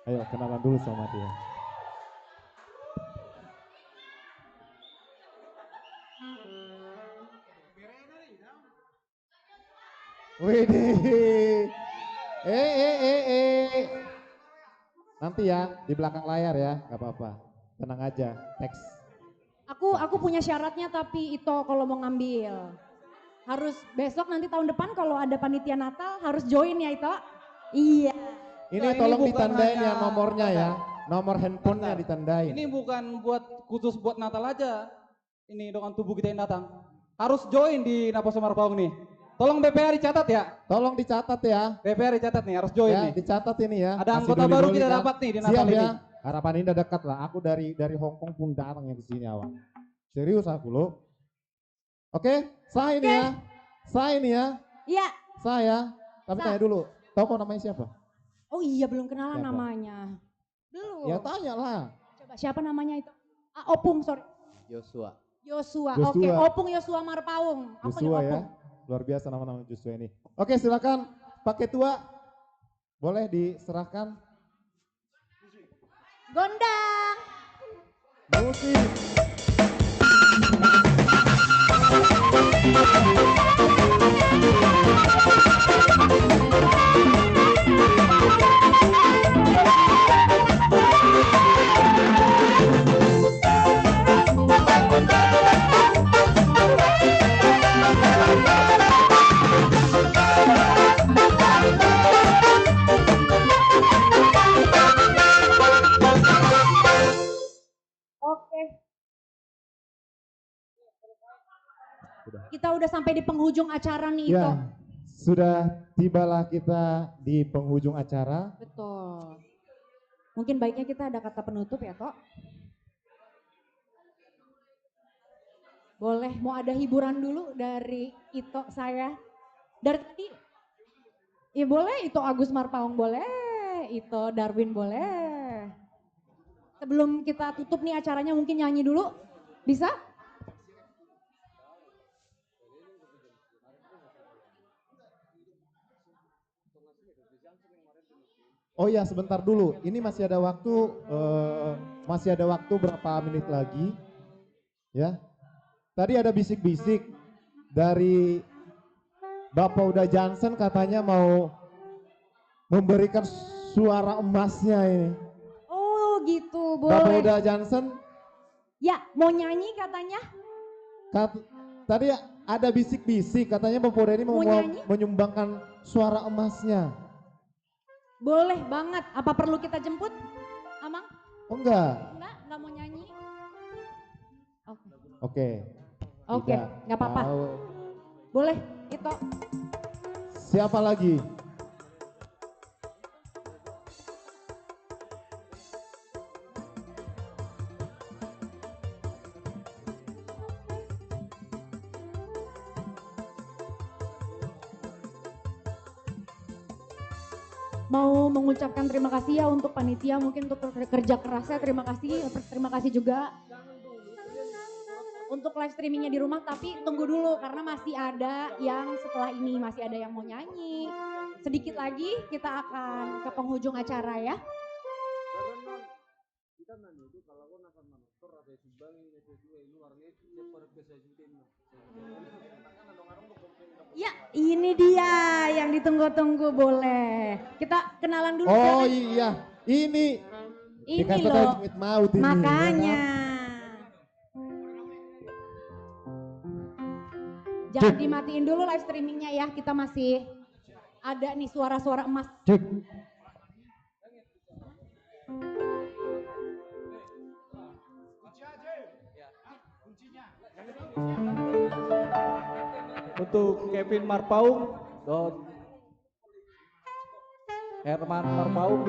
Ayo, kenalan dulu sama dia. Widih. Eh, eh, eh, eh. Nanti ya, di belakang layar ya, nggak apa-apa. Tenang aja, teks. Aku, aku punya syaratnya tapi, Ito, kalau mau ngambil. Harus besok, nanti tahun depan kalau ada panitia Natal harus join ya, Ito. Iya. Ini tolong ditandain ya nomornya ya. Nomor handphonenya ditandain. Ini bukan buat khusus buat Natal aja. Ini dengan tubuh kita yang datang. Harus join di Naposo Marpaung nih. Tolong B P A dicatat ya. Tolong dicatat ya. B P A dicatat nih, harus join nih. Ya, dicatat ini ya. Ada anggota baru kita dapat nih di Natal ini. Siap ya. Harapan Indah dekat lah. Aku dari, dari Hong Kong pun datang yang ke sini, awak. Serius aku, loh. Oke, sah ini ya. Sah ini ya. Iya. Sah ya. Tapi tanya dulu, tahu kau namanya siapa? Oh iya, belum kenalan namanya. Belum. Ya, tanya lah. Coba, siapa namanya itu? Ah, Opung, sorry. Joshua. Joshua. Joshua. Oke, Opung Joshua Marpaung. Apa nih, Joshua ya? Opung? Luar biasa nama-nama Joshua ini. Oke, silakan Pak Ketua. Boleh diserahkan. Gondang. Musik. Oke. Udah. Kita udah sampai di penghujung acara nih, ya, Ito. Sudah tibalah kita di penghujung acara. Betul. Mungkin baiknya kita ada kata penutup ya, Tok. Boleh, mau ada hiburan dulu dari Ito saya. Dari tadi, ya boleh, Ito Agus Marpaung boleh, Ito Darwin boleh. Sebelum kita tutup nih acaranya, mungkin nyanyi dulu. Bisa? Oh ya, sebentar dulu. Ini masih ada waktu, eh, masih ada waktu berapa menit lagi? Ya. Tadi ada bisik-bisik dari Bapak Uda Jansen, katanya mau memberikan suara emasnya ini. Oh gitu, boleh. Bapak Uda Jansen. Ya, mau nyanyi katanya. Kat, tadi ada bisik-bisik, katanya Bapak Uda ini mau, mau menyumbangkan suara emasnya. Boleh banget. Apa perlu kita jemput, Amang? Oh, enggak. Enggak, enggak mau nyanyi. Oke. Oke, okay, nggak apa-apa. Boleh, itu. Siapa lagi? Mau mengucapkan terima kasih ya untuk panitia, mungkin untuk kerja kerasnya, terima kasih, terima kasih juga untuk live streamingnya di rumah, tapi tunggu dulu karena masih ada yang setelah ini, masih ada yang mau nyanyi. Sedikit lagi kita akan ke penghujung acara ya. Ya, ini dia yang ditunggu-tunggu, boleh. Kita kenalan dulu. Oh iya, ini. Ini loh. Makanya. Jangan dimatiin dulu live streamingnya ya, kita masih ada nih suara-suara emas. Cek. Untuk Kevin Marpaung dan Herman Marpaung.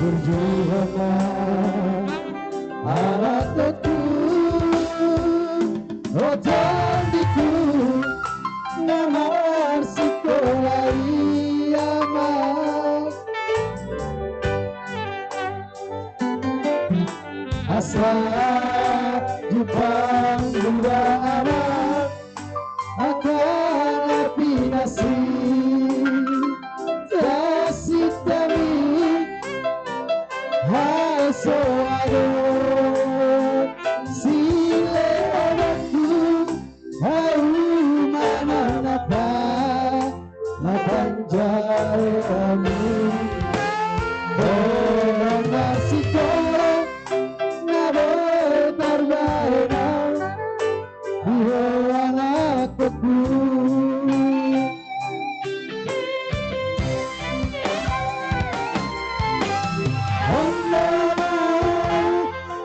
Burju hona, ala totu, ojon diku, na marsikola i ama. Asa jumpang dua anak, angka na pinasitasi hami, hai so adong silehononku, hauma na pa- na panjare hami. Holan marsikola na boi tarbahen au, di ho anakkonku. Hona ma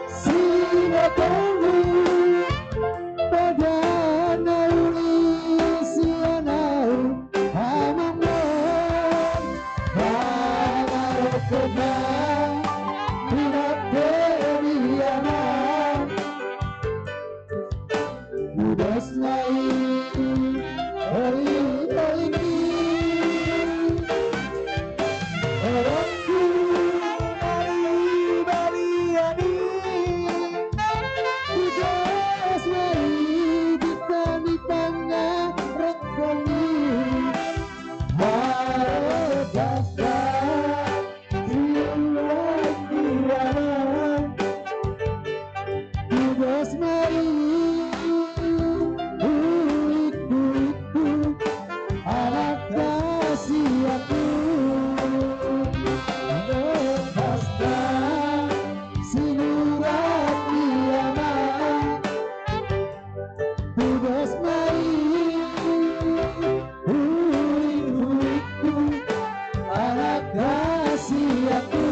sinatongu, padan na uli sian au. Amang on, pangarohon na pinateni anak. Tudos ma i, oli-oli ni. Orangku bali-balian i. Tudos ma i, di tani pangarohon i. Maro dasa, siulang kirana. Tudos ma i, ulik-ulikku, anak hasianku. Maro dasa, sinurat ni ama. Tudos ma i, ulik-ulikku, anak hasianku.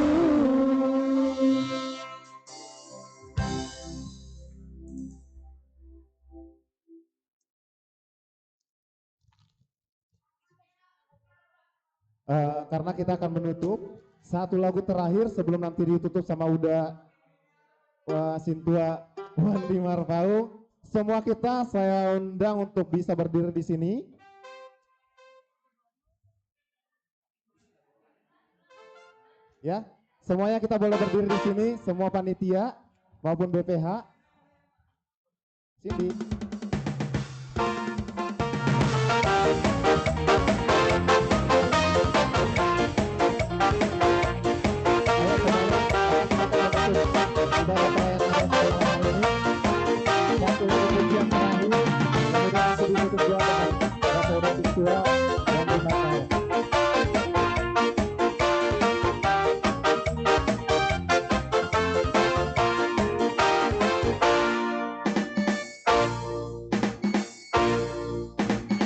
Eh, karena kita akan menutup, satu lagu terakhir sebelum nanti ditutup sama Uda, eh, Sintua Wandi Marpaung. Semua kita saya undang untuk bisa berdiri di sini. Ya, semuanya kita boleh berdiri di sini, semua panitia maupun B P H. Sini.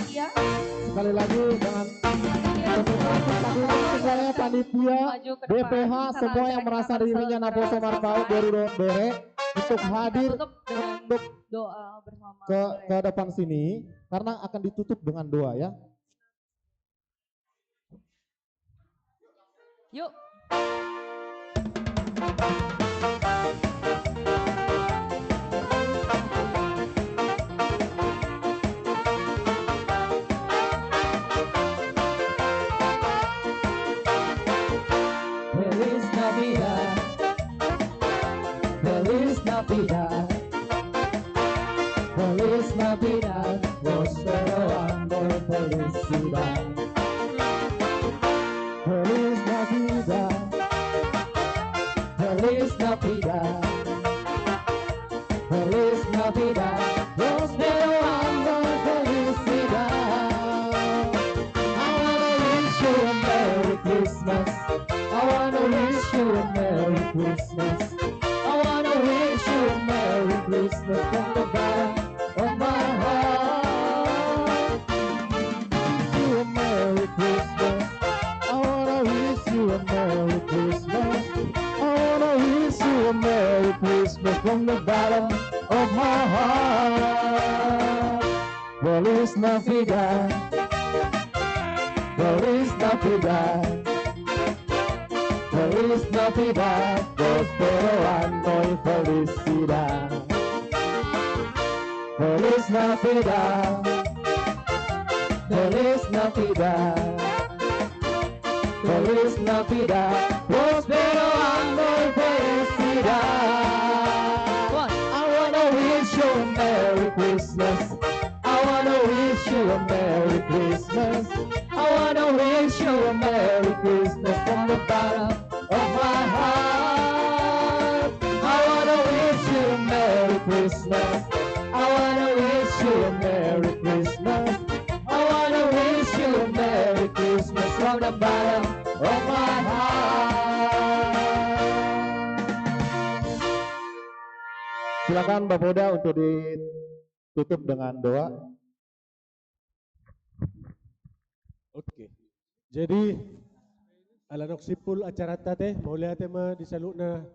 Iya. Sekali lagi dengan tepuk tangan, semuanya panitia, B P H, semua yang merasa dirinya naposo marpaung boru dohot bere untuk hadir untuk doa bersama ke, ke depan sini karena akan ditutup dengan doa ya. Yuk. Feliz Navidad. Feliz Navidad. Feliz Navidad, próspero año, felicidad. Feliz Navidad. Feliz Navidad. Feliz Navidad, próspero año, felicidad. I wanna wish you a Merry Christmas. I wanna wish you a Merry Christmas. I wanna wish you a Merry Christmas from the bottom of my heart. Wish you a Merry Christmas. I wanna wish you a Merry Christmas. I wanna wish you a Merry Christmas from the bottom of my heart. Feliz Navidad. Feliz Navidad. Feliz Navidad, próspero año y felicidad. Feliz Navidad, feliz Navidad. Feliz Navidad, próspero año y felicidad. I wanna wish you a Merry Christmas. I wanna wish you a Merry Christmas. I wanna wish you a Merry Christmas from the bottom of my heart. I wanna wish you a Merry Christmas. I wanna wish you a Merry Christmas. I wanna wish you a Merry Christmas from the bottom of my heart. Silakan Bapoda untuk ditutup dengan doa. Oke. Jadi, ala naung simpul acaranta ate, mauliate ma di saluhutna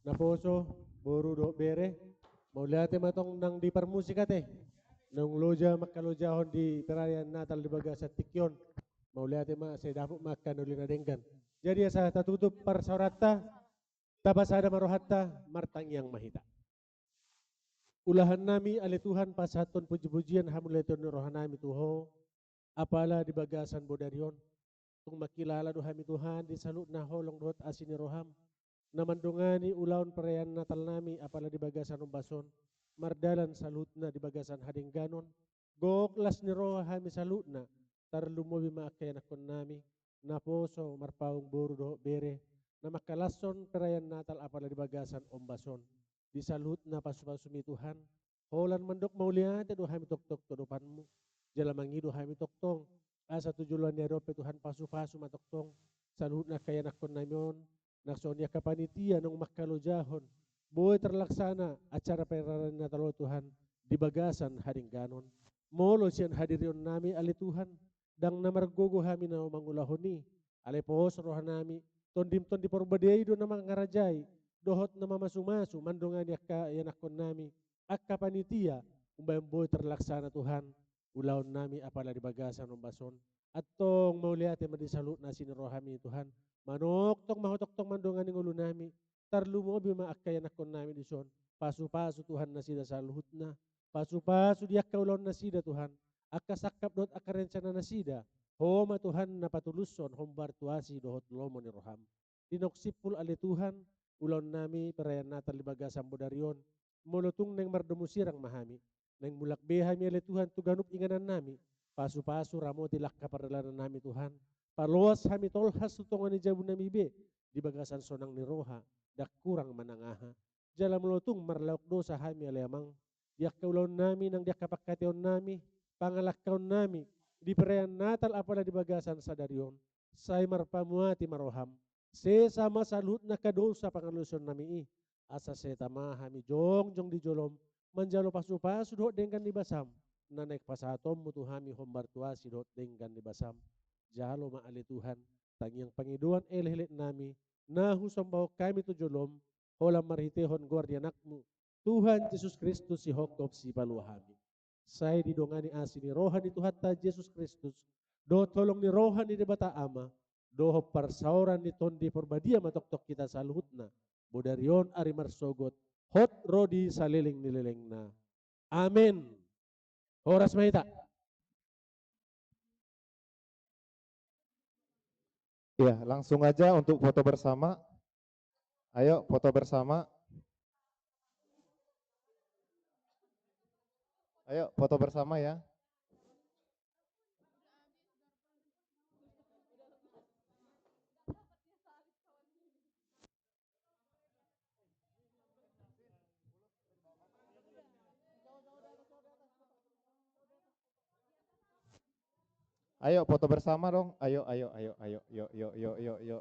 naposo, boru dohot bere, mauliate ma tong nang di parmusik ate, naung loja mangkalojahon di perayaan Natal di bagasan tingki on, mauliate ma sai dapot ma angka na uli na denggan. Jadi asa tatutup parsaoranta, tapasada ma rohanta, martangiang ma hita. Ulahan nami ale Tuhan pasahathon pujipujian hamuliateon ni roha nami tu Ho, apala di bagasan bodari on. Tung mangkilala do hami Tuhan di saluhutna holong dohot asi ni roham, na mandongani ulaon perayaan Natal nami apala di bagasan ombas on, mardalan saluhutna di bagasan hadengganon, gok las ni roha hami saluhutna, tarlumobi ma angka ianakkon nami, naposo marpaung boru dohot bere, na mangkalashon perayaan Natal apala di bagasan ombas on. Di saluhutna pasupasumi Tuhan, holan mandok mauliate do hami tongtong tu adopanmu, jala mangido hami tongtong, asa tu joloan ni ari on pe Tuhan pasupasu ma tongtong, saluhutna angka ianakkon nami on, nang songon i angka panitia naung mangkalojahon, boi terlaksana acara perayaan Natal on Tuhan, di bagasan hadengganon. Molo sian hadirion nami ale Tuhan, ndang na margogo hami na mangulahon i, alai pos roha nami, Tondim Tondi Porbadia i do na mangarajai, dohot na mamasumasu mandongani angka ianakkon nami, angka panitia, umbahen boi terlaksana Tuhan, ulaon nami apala di bagasan ombas on. Antong mauliate ma di saluhutna asi ni rohami Tuhan, manongtong ma Ho tongtong mandongani ngolu nami, tarlumobi ma angka ianakkon nami dison, pasupasu Tuhan nasida saluhutna, pasupasu di angka ulaon nasida Tuhan, angka sangkap dohot angka rencana nasida, Ho ma Tuhan na patulushon hombar tu asi dohot lomo ni roham. Di naung simpul ale Tuhan, ulaon nami perayaan Natal di bagasan bodari on, molo tung naeng mardomu sirang ma hami, naeng mulak be hami ale Tuhan tu ganup inganan nami, pasupasu ramoti langka pardalanan nami Tuhan, paloas hami tolhas tu tonga ni jabu nami be, di bagasan sonang ni roha, ndang kurang manang aha. Jala molo tung marlaok dosa hami ale Amang, di angka ulaon nami nang di angka pangkataion nami, pangalangkaon nami, di perayaan Natal apala di bagasan sadari on, sai marpamuati ma roham, sesa ma saluhutna angka dosa pangalaosion nami i, asa sai tama hami jongjong di jolom, manjalo pasupasu dohot denggan ni basam, na naeng pasahatonmu tu hami hombar tu asi dohot denggan ni basam. Jalo ma ale Tuhan, tangiang pangidoan elek-elek nami, na husombahon hami tu jolom, holan marhitehon goar ni Anakmu, Tuhan Jesus Kristus sihongkop sipalua hami. Sai didongani asi ni roha ni Tuhanta Jesus Kristus, dohot holong ni roha ni Debata Ama, dohot parsaoran ni Tondi Porbadia ma tongtong hita saluhutna, bodari on ari marsogot, hot ro di saleleng ni lelengna. Amen. Horas ma hita. Ya, langsung aja untuk foto bersama. Ayo, foto bersama. Ayo, foto bersama ya. Ayo, foto bersama dong. Ayo, ayo, ayo, ayo, yo, yo, yo, yo, yo.